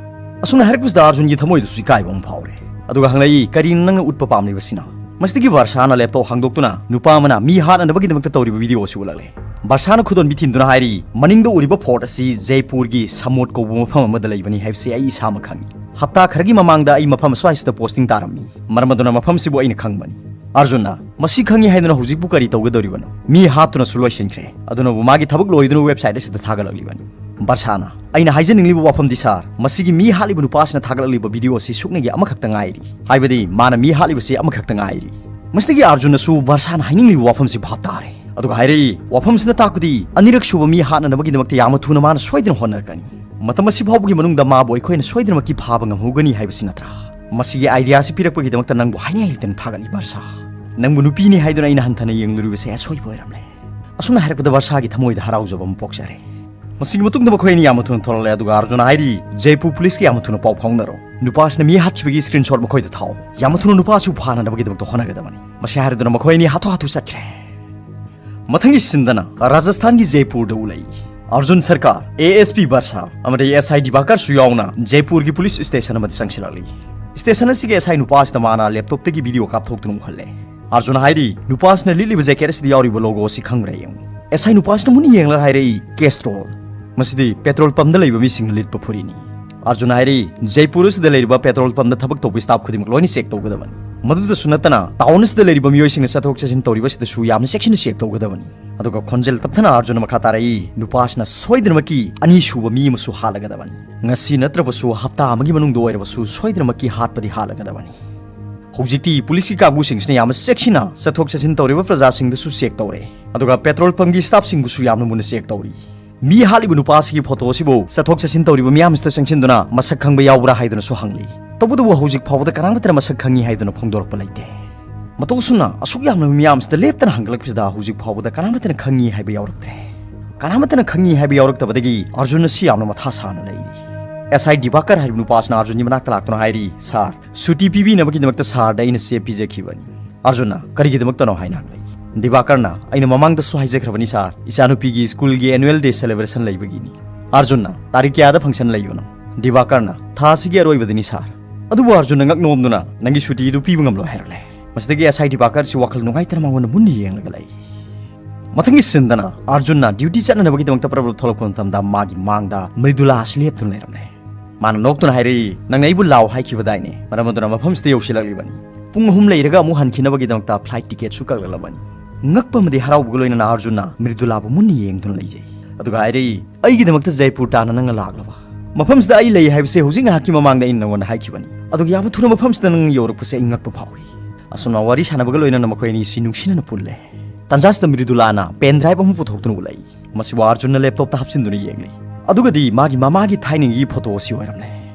ꯑꯁꯨꯝꯅ ꯍꯥꯏꯔꯛꯄꯁꯤꯗ ꯑꯥꯔꯖꯨꯟꯒꯤ ꯊꯃꯣꯏꯗꯁꯨ ꯏꯀꯥꯏꯕ ꯑꯃ ꯐꯥꯎꯔꯦ꯫ ꯑꯗꯨꯒ ꯍꯪꯂꯛꯏ, "ꯀꯔꯤꯅꯣ ꯅꯪꯅ ꯎꯠꯄ ꯄꯥꯝꯂꯤꯕꯁꯤꯅ?" ꯃꯁꯤꯗꯒꯤ ꯕꯥꯔꯁꯥꯅ ꯂꯦꯞꯇꯣꯞ ꯍꯥꯡꯗꯣꯛꯇꯨꯅ ꯅꯨꯄꯥ ꯑꯃꯅ ꯃꯤ ꯍꯥꯠꯅꯅꯕꯒꯤꯗꯃꯛꯇ ꯇꯧꯔꯤꯕ ꯚꯤꯗꯤꯑꯣ ꯑꯁꯤ ꯎꯠꯂꯛꯂꯦ꯫ ꯕꯥꯔꯁꯥꯅ ꯈꯨꯗꯣꯟꯕꯤ ꯊꯤꯟꯗꯨꯅ ꯍꯥꯏꯔꯤ, "ꯃꯅꯤꯡꯗ ꯎꯔꯤꯕ ꯐꯣꯔꯠ ꯑꯁꯤ ꯖꯩꯄꯨꯔꯒꯤ ꯁꯃꯣꯠ ꯀꯧꯕ ꯃꯐꯝ ꯑꯃꯗ ꯂꯩꯕꯅꯤ ꯍꯥꯏꯕꯁꯤ ꯑꯩ ꯏꯁꯥꯃꯛ ꯈꯪꯏ꯫ ꯍꯞꯇꯥ ꯈꯔꯒꯤ ꯃꯃꯥꯡꯗ ꯑꯩ ꯃꯐꯝ ꯑꯁ꯭ꯋꯥꯏꯁꯤꯗ ꯄꯣꯁꯇꯤꯡ ꯇꯥꯔꯝꯃꯤ꯫ ꯃꯔꯝ ꯑꯗꯨꯅ ꯃꯐꯝꯁꯤꯕꯨ ꯑꯩꯅ ꯈꯪꯕꯅꯤ꯫" ꯑꯥꯔꯖꯨꯟꯅ, "ꯃꯁꯤ ꯈꯪꯏ ꯍꯥꯏꯗꯨꯅ ꯍꯧꯖꯤꯛꯄꯨ ꯀꯔꯤ ꯇꯧꯒꯗꯧꯔꯤꯕꯅꯣ? ꯃꯤ ꯍꯥꯠꯇꯨꯅꯁꯨ ꯂꯣꯏꯁꯤꯟꯈ꯭ꯔꯦ꯫ ꯑꯗꯨꯅꯕꯨ ꯃꯥꯒꯤ ꯊꯕꯛ ꯂꯣꯏꯗꯨꯅ ꯋꯦꯕꯁꯥꯏꯠ ꯑꯁꯤꯗ ꯊꯥꯒꯠꯂꯛꯂꯤꯕꯅꯤ꯫" ꯕꯥꯔꯁꯥꯅ, "ꯑꯩꯅ ꯍꯥꯏꯖꯅꯤꯡꯂꯤꯕ ꯋꯥꯐꯝꯗꯤ ꯁꯥꯔ, ꯃꯁꯤꯒꯤ ꯃꯤ ꯍꯥꯠꯂꯤꯕ ꯅꯨꯄꯥꯁꯤꯅ ꯊꯥꯒꯠꯂꯛꯂꯤꯕ ꯚꯤꯗꯤꯑꯣ ꯑꯁꯤ ꯁꯨꯞꯅꯒꯤ ꯑꯃꯈꯛꯇ ꯉꯥꯏꯔꯤ꯫ ꯍꯥꯏꯕꯗꯤ ꯃꯥꯅ ꯃꯤ ꯍꯥꯠꯂꯤꯕꯁꯤ ꯑꯃꯈꯛꯇ ꯉꯥꯏꯔꯤ꯫" ꯃꯁꯤꯗꯒꯤ ꯑꯥꯔꯖꯨꯟꯅꯁꯨ ꯕꯥꯔꯁꯥꯅ ꯍꯥꯏꯅꯤꯡꯂꯤꯕ ꯋꯥꯐꯝꯁꯤ ꯚꯥꯞ ꯇꯥꯔꯦ꯫ ꯑꯗꯨꯒ ꯍꯥꯏꯔꯛꯏ, "ꯋꯥꯐꯝꯁꯤꯅ ꯇꯥꯛꯄꯗꯤ ꯑꯅꯤꯔꯛ ꯁꯨꯕ ꯃꯤ ꯍꯥꯠꯅꯅꯕꯒꯤꯗꯃꯛꯇ ꯌꯥꯝꯅ ꯊꯨꯅ ꯃꯥꯅ ꯁꯣꯏꯗꯅ ꯍꯣꯠꯅꯔꯛꯀꯅꯤ꯫ ꯃꯇꯝ ꯑꯁꯤ ꯐꯥꯎꯕꯒꯤ ꯃꯅꯨꯡꯗ ꯃꯥꯕꯨ ꯑꯩꯈꯣꯏꯅ ꯁꯣꯏꯗꯅꯃꯛꯀꯤ ꯐꯥꯕ ꯉꯝꯍꯧꯒꯅꯤ ꯍꯥꯏꯕꯁꯤ ꯅꯠꯇ꯭ꯔꯥ? ꯃꯁꯤꯒꯤ ꯑꯥꯏꯗꯤꯌꯥꯁꯤ ꯄꯤꯔꯛꯄꯒꯤꯗꯃꯛꯇ ꯅꯪꯕꯨ ꯍꯥꯏꯅꯤꯡꯉꯥꯏ ꯂꯩꯇꯅ ꯊꯥꯒꯠꯂꯤ ꯕꯥꯔꯁꯥ꯫ ꯅꯪꯕꯨ ꯅꯨꯄꯤꯅꯤ ꯍꯥꯏꯗꯨꯅ ꯑꯩꯅ ꯍꯟꯊꯅ ꯌꯦꯡꯂꯨꯔꯤꯕꯁꯦ ꯑꯁꯣꯏꯕ ꯑꯣꯏꯔꯝꯂꯦ꯫" ꯑꯁꯨꯝꯅ ꯍꯥꯏꯔꯛꯄꯗ ꯕꯥꯔꯁꯥꯒꯤ ꯊꯃꯣꯏꯗ ꯍꯔꯥꯎꯖꯕ ꯑꯃ ꯄꯣꯛꯆꯔꯦ꯫ ꯃꯁꯤꯒꯤ ꯃꯇꯨꯡꯗ ꯃꯈꯣꯏ ꯑꯅꯤ ꯌꯥꯝꯅ ꯊꯨꯅ ꯊꯣꯔꯛꯂꯦ, ꯑꯗꯨꯒ ꯑꯥꯔꯖꯨꯟꯅ ꯍꯥꯏꯔꯤ, "ꯖꯩꯄꯨꯔ ꯄꯨꯂꯤꯁꯀ ꯌꯥꯝꯅ ꯊꯨꯅ ꯄꯥꯎ ꯐꯥꯎꯅꯔꯣ꯫ ꯅꯨꯄꯥꯁꯤꯅ ꯃꯤ ꯍꯥꯠꯈꯤꯕꯒꯤ ꯁ꯭ꯀ꯭ꯔꯤꯟ ꯁꯣꯠ ꯃꯈꯣꯏꯗ ꯊꯥꯎ꯫ ꯌꯥꯝꯅ ꯊꯨꯅ ꯅꯨꯄꯥꯁꯤꯕꯨ ꯐꯥꯅꯅꯕꯒꯤꯗꯃꯛꯇ ꯍꯣꯠꯅꯒꯗꯕꯅꯤ꯫" ꯃꯁꯤ ꯍꯥꯏꯔꯗꯨꯅ ꯃꯈꯣꯏ ꯑꯅꯤ ꯍꯥꯊꯨ ꯍꯥꯊꯨ ꯆꯠꯈ꯭ꯔꯦ꯫ ꯃꯊꯪꯒꯤ ꯁꯤꯟꯗꯅ ꯔꯥꯖꯁꯊꯥꯟꯒꯤ ꯖꯩꯄꯨꯔꯗ ꯎꯠꯂꯛꯏ꯫ ꯑꯥꯔꯖꯨꯟ ꯁꯔꯀꯥꯔ, ꯑꯦ ꯑꯦꯁ ꯄꯤ ꯕꯥꯔꯁꯥ ꯑꯃꯗꯤ ꯑꯦꯁ ꯑꯥꯏ ꯗꯤꯕꯥꯀꯔꯁꯨ ꯌꯥꯎꯅ ꯖꯩꯄꯨꯔꯒꯤ ꯄꯨꯂꯤꯁ ꯁ꯭ꯇꯦꯁꯟ ꯑꯃꯗ ꯆꯪꯁꯤꯜꯂꯛꯂꯤ꯫ ꯁ꯭ꯇꯦꯁꯟ ꯑꯁꯤꯒꯤ ꯑꯦꯁ ꯑꯥꯏ ꯅꯨꯄꯥꯁꯤꯗ ꯃꯥꯅ ꯂꯦꯞꯇꯣꯞꯇꯒꯤ ꯚꯤꯗꯤꯑꯣ ꯀꯥꯞꯊꯣꯛꯇꯨꯅ ꯎꯍꯜꯂꯦ꯫ ꯑꯥꯔꯖꯨꯟ ꯍꯥꯏꯔꯤ, "ꯅꯨꯄꯥꯁꯤꯅ ꯂꯤꯠꯂꯤꯕ ꯖꯦꯀꯦꯠ ꯑꯁꯤꯗ ꯌꯥꯎꯔꯤꯕ ꯂꯣꯒꯣ ꯑꯁꯤ ꯈꯪꯕ꯭ꯔꯥ ꯌꯦꯡꯉꯨ꯫" ꯑꯦꯁ ꯑꯥꯏ ꯅꯨꯄꯥꯁꯤꯅ ꯃꯨꯟꯅ ꯌꯦꯡꯂꯒ ꯍꯥꯏꯔꯛꯏ, "ꯀꯦꯁꯇ꯭ꯔꯣꯜ꯫ ꯃꯁꯤꯗꯤ ꯄꯦꯇ꯭ꯔꯣꯜ ꯄꯝꯗ ꯂꯩꯕ ꯃꯤꯁꯤꯡꯅ ꯂꯤꯠꯄ ꯐꯨꯔꯤꯠꯅꯤ꯫" ꯑꯥꯔꯖꯨꯟ ꯍꯥꯏꯔꯤ, "ꯖꯩꯄꯨꯔ ꯑꯁꯤꯗ ꯂꯩꯔꯤꯕ ꯄꯦꯇ꯭ꯔꯣꯜ ꯄꯝꯗ ꯊꯕꯛ ꯇꯧꯕ ꯁ꯭ꯇꯥꯐ ꯈꯨꯗꯤꯡꯃꯛ ꯂꯣꯏꯅ ꯆꯦꯛ ꯇꯧꯒꯗꯕꯅꯤ꯫ ꯃꯗꯨꯗꯁꯨ ꯅꯠꯇꯅ ꯇꯥꯎꯟ ꯑꯁꯤꯗ ꯂꯩꯔꯤꯕ ꯃꯤꯑꯣꯏꯁꯤꯡꯅ ꯆꯠꯊꯣꯛ ꯆꯠꯁꯤꯟ ꯇꯧꯔꯤꯕꯁꯤꯗꯁꯨ ꯌꯥꯝꯅ ꯆꯦꯛꯁꯤꯟꯅ ꯆꯦꯛ ꯇꯧꯒꯗꯕꯅꯤ꯫" ꯑꯗꯨꯒ ꯈꯣꯟꯖꯦꯜ ꯇꯞꯊꯅ ꯑꯥꯔꯖꯨꯟꯅ ꯃꯈꯥ ꯇꯥꯔꯛꯏ, "ꯅꯨꯄꯥꯁꯤꯅ ꯁꯣꯏꯗꯅꯃꯛꯀꯤ ꯑꯅꯤꯁꯨꯕ ꯃꯤ ꯑꯃꯁꯨ ꯍꯥꯠꯂꯒꯗꯕꯅꯤ꯫ ꯉꯁꯤ ꯅꯠꯇ꯭ꯔꯕꯁꯨ ꯍꯞꯇꯥ ꯑꯃꯒꯤ ꯃꯅꯨꯡꯗ ꯑꯣꯏꯔꯕꯁꯨ ꯁꯣꯏꯗꯅꯃꯛꯀꯤ ꯍꯥꯠꯄꯗꯤ ꯍꯥꯠꯂꯒꯗꯕꯅꯤ꯫" ꯍꯧꯖꯤꯛꯇꯤ ꯄꯨꯂꯤꯁꯀꯤ ꯀꯥꯡꯕꯨꯁꯤꯡꯁꯤꯅ ꯌꯥꯝꯅ ꯆꯦꯛꯁꯤꯟꯅ ꯆꯠꯊꯣꯛ ꯆꯠꯁꯤꯟ ꯇꯧꯔꯤꯕ ꯄ꯭ꯔꯖꯥꯁꯤꯡꯗꯁꯨ ꯆꯦꯛ ꯇꯧꯔꯦ, ꯑꯗꯨꯒ ꯄꯦꯇ꯭ꯔꯣꯜ ꯄꯝꯒꯤ ꯁ꯭ꯇꯥꯐꯁꯤꯡꯕꯨꯁꯨ ꯌꯥꯝꯅ ꯃꯨꯟꯅ ꯆꯦꯛ ꯇꯧꯔꯤ꯫ ꯃꯤ ꯍꯥꯠꯂꯤꯕ ꯅꯨꯄꯥ ꯑꯁꯤꯒꯤ ꯐꯣꯇꯣ ꯑꯁꯤꯕꯨ ꯆꯠꯊꯣꯛ ꯆꯠꯁꯤꯟ ꯇꯧꯔꯤꯕ ꯃꯤꯌꯥꯝꯁꯤꯗ ꯆꯪꯁꯤꯟꯗꯨꯅ ꯃꯁꯛ ꯈꯪꯕ ꯌꯥꯎꯕ꯭ꯔꯥ ꯍꯥꯏꯗꯨꯅꯁꯨ ꯍꯪꯂꯤ꯫ ꯇꯧꯕꯇꯕꯨ ꯍꯧꯖꯤꯛ ꯐꯥꯎꯕꯗ ꯀꯅꯥꯃꯠꯇꯅ ꯃꯁꯛ ꯈꯪꯉꯤ ꯍꯥꯏꯗꯨꯅ ꯐꯣꯡꯗꯣꯔꯛꯄ ꯂꯩꯇꯦ꯫ ꯃꯇꯧ ꯑꯁꯨꯝꯅ ꯑꯁꯨꯛ ꯌꯥꯝꯂꯕ ꯃꯤꯌꯥꯝꯁꯤꯗ ꯂꯦꯞꯇꯅ ꯍꯪꯒꯠꯂꯛꯄꯁꯤꯗ ꯍꯧꯖꯤꯛ ꯐꯥꯎꯕꯗ ꯀꯅꯥꯃꯠꯇꯅ ꯈꯪꯉꯤ ꯍꯥꯏꯕ ꯌꯥꯎꯔꯛꯇ꯭ꯔꯦ꯫ ꯀꯅꯥꯃꯠꯇꯅ ꯈꯪꯉꯤ ꯍꯥꯏꯕ ꯌꯥꯎꯔꯛꯇꯕꯗꯒꯤ ꯑꯥꯔꯖꯨꯟ ꯑꯁꯤ ꯌꯥꯝꯅ ꯃꯊꯥ ꯁꯥꯅ ꯂꯩꯔꯤ꯫ ꯑꯦꯁ ꯑꯥꯏ ꯗꯤꯕꯥꯀꯔ ꯍꯥꯏꯔꯤꯕ ꯅꯨꯄꯥꯁꯤꯅ ꯑꯥꯔꯖꯨꯟꯒꯤ ꯃꯅꯥꯛꯇ ꯂꯥꯛꯇꯨꯅ ꯍꯥꯏꯔꯤ, "ꯁꯥꯔ, ꯁꯨꯇꯤ ꯄꯤꯕꯤꯅꯕꯒꯤꯗꯃꯛꯇ ꯁꯥꯔꯗ ꯑꯩꯅ ꯆꯦ ꯄꯤꯖꯈꯤꯕꯅꯤ꯫" ꯑꯥꯔꯖꯨꯟꯅ, "ꯀꯔꯤꯒꯤꯗꯃꯛꯇꯅꯣ?" ꯍꯥꯏꯅ ꯍꯪꯂꯛꯏ꯫ ꯗꯤꯕꯥꯀꯔꯅ, "ꯑꯩꯅ ꯃꯃꯥꯡꯗꯁꯨ ꯍꯥꯏꯖꯈ꯭ꯔꯕꯅꯤ ꯁꯥꯔ, ꯏꯆꯥꯅꯨꯄꯤꯒꯤ ꯁ꯭ꯀꯨꯜꯒꯤ ꯑꯦꯅꯨꯋꯦꯜ ꯗꯦ ꯁꯦꯂꯦꯕ꯭ꯔꯦꯁꯟ ꯂꯩꯕꯒꯤꯅꯤ꯫" ꯑꯥꯔꯖꯨꯟꯅ, "ꯇꯥꯔꯤꯛ ꯀꯌꯥꯗ ꯐꯪꯁꯟ ꯂꯩꯕꯅꯣ?" ꯗꯤꯕꯥꯀꯔꯅ, "ꯊꯥ ꯑꯁꯤꯒꯤ ꯑꯔꯣꯏꯕꯗꯅꯤ ꯁꯥꯔ꯫" ꯑꯗꯨꯕꯨ ꯑꯥꯔꯖꯨꯟꯅ ꯉꯛ ꯅꯣꯝꯗꯨꯅ, "ꯅꯪꯒꯤ ꯁꯨꯇꯤꯗꯨ ꯄꯤꯕ ꯉꯝꯂꯣꯏ" ꯍꯥꯏꯔꯛꯂꯦ꯫ ꯃꯁꯤꯗꯒꯤ ꯑꯦꯁ ꯑꯥꯏ ꯗꯤꯕꯥꯀꯔꯁꯤ ꯋꯥꯈꯜ ꯅꯨꯡꯉꯥꯏꯇꯅ ꯃꯉꯣꯟꯗ ꯃꯨꯟꯅ ꯌꯦꯡꯂꯒ ꯂꯩ꯫ ꯃꯊꯪꯒꯤ ꯁꯤꯟꯗꯅ ꯑꯥꯔꯖꯨꯟꯅ ꯗ꯭ꯌꯨꯇꯤ ꯆꯠꯅꯅꯕꯒꯤꯗꯃꯛꯇ ꯄ꯭ꯔꯕꯜ ꯊꯣꯛꯂꯛꯄ ꯃꯇꯝꯗ ꯃꯥꯒꯤ ꯃꯥꯡꯗ ꯃ꯭ꯔꯤꯗꯨꯂꯥ ꯑꯁꯤ ꯂꯦꯞꯇꯨꯅ ꯂꯩꯔꯝꯂꯦ꯫ ꯃꯥꯅ ꯅꯣꯛꯇꯨꯅ ꯍꯥꯏꯔꯛꯏ, "ꯅꯪꯅ ꯑꯩꯕꯨ ꯂꯥꯛꯑꯣ ꯍꯥꯏꯈꯤꯕꯗꯥꯏꯅꯦ? ꯃꯔꯝ ꯑꯗꯨꯅ ꯃꯐꯝꯁꯤꯗ ꯌꯧꯁꯤꯜꯂꯛꯂꯤꯕꯅꯤ꯫ ꯄꯨꯡ ꯑꯍꯨꯝ ꯂꯩꯔꯒ ꯑꯃꯨꯛ ꯍꯟꯈꯤꯅꯕꯒꯤꯗꯃꯛꯇ ꯐ꯭ꯂꯥꯏꯠ ꯇꯤꯀꯦꯠꯁꯨ ꯀꯛꯂꯛꯂꯕꯅꯤ꯫" ꯉꯛꯄ ꯑꯃꯗꯤ ꯍꯔꯥꯎꯕꯒ ꯂꯣꯏꯅꯅ ꯑꯥꯔꯖꯨꯟꯅ ꯃ꯭ꯔꯤꯗꯨꯂꯥꯕꯨ ꯃꯨꯟꯅ ꯌꯦꯡꯗꯨꯅ ꯂꯩꯖꯩ꯫ ꯑꯗꯨꯒ ꯍꯥꯏꯔꯛꯏ, "ꯑꯩꯒꯤꯗꯃꯛꯇ ꯖꯩꯄꯨꯔ ꯇꯥꯅ ꯅꯪꯅ ꯂꯥꯛꯂꯕ? ꯃꯐꯝꯁꯤꯗ ꯑꯩ ꯂꯩ ꯍꯥꯏꯕꯁꯦ ꯍꯧꯖꯤꯛ ꯉꯥꯏꯍꯥꯛꯀꯤ ꯃꯃꯥꯡꯗ ꯑꯩꯅ ꯅꯪꯉꯣꯟꯗ ꯍꯥꯏꯈꯤꯕꯅꯤ꯫ ꯑꯗꯨꯒ ꯌꯥꯝꯅ ꯊꯨꯅ ꯃꯐꯝꯁꯤꯗ ꯅꯪ ꯌꯧꯔꯛꯄꯁꯦ ꯑꯩ ꯉꯛꯄ ꯐꯥꯎꯏ꯫" ꯑꯁꯨꯝꯅ ꯋꯥꯔꯤ ꯁꯥꯟꯅꯕꯒ ꯂꯣꯏꯅꯅ ꯃꯈꯣꯏ ꯑꯅꯤ ꯑꯁꯤ ꯅꯨꯡꯁꯤꯅꯅ ꯄꯨꯜꯂꯦ꯫ ꯇꯥꯟꯖꯥꯁꯤꯗ ꯃ꯭ꯔꯤꯗꯨꯂꯥꯅ ꯄꯦꯟ ꯗ꯭ꯔꯥꯏꯚ ꯑꯃ ꯄꯨꯊꯣꯛꯇꯨꯅ ꯎꯠꯂꯛꯏ꯫ ꯃꯁꯤꯕꯨ ꯑꯥꯔꯖꯨꯟꯅ ꯂꯦꯞꯇꯣꯞꯇ ꯍꯥꯞꯆꯤꯟꯗꯨꯅ ꯌꯦꯡꯂꯤ꯫ ꯑꯗꯨꯒꯗꯤ ꯃꯥꯒꯤ ꯃꯃꯥꯒꯤ ꯊꯥꯏꯅꯒꯤ ꯐꯣꯇꯣ ꯑꯁꯤ ꯑꯣꯏꯔꯝꯂꯦ꯫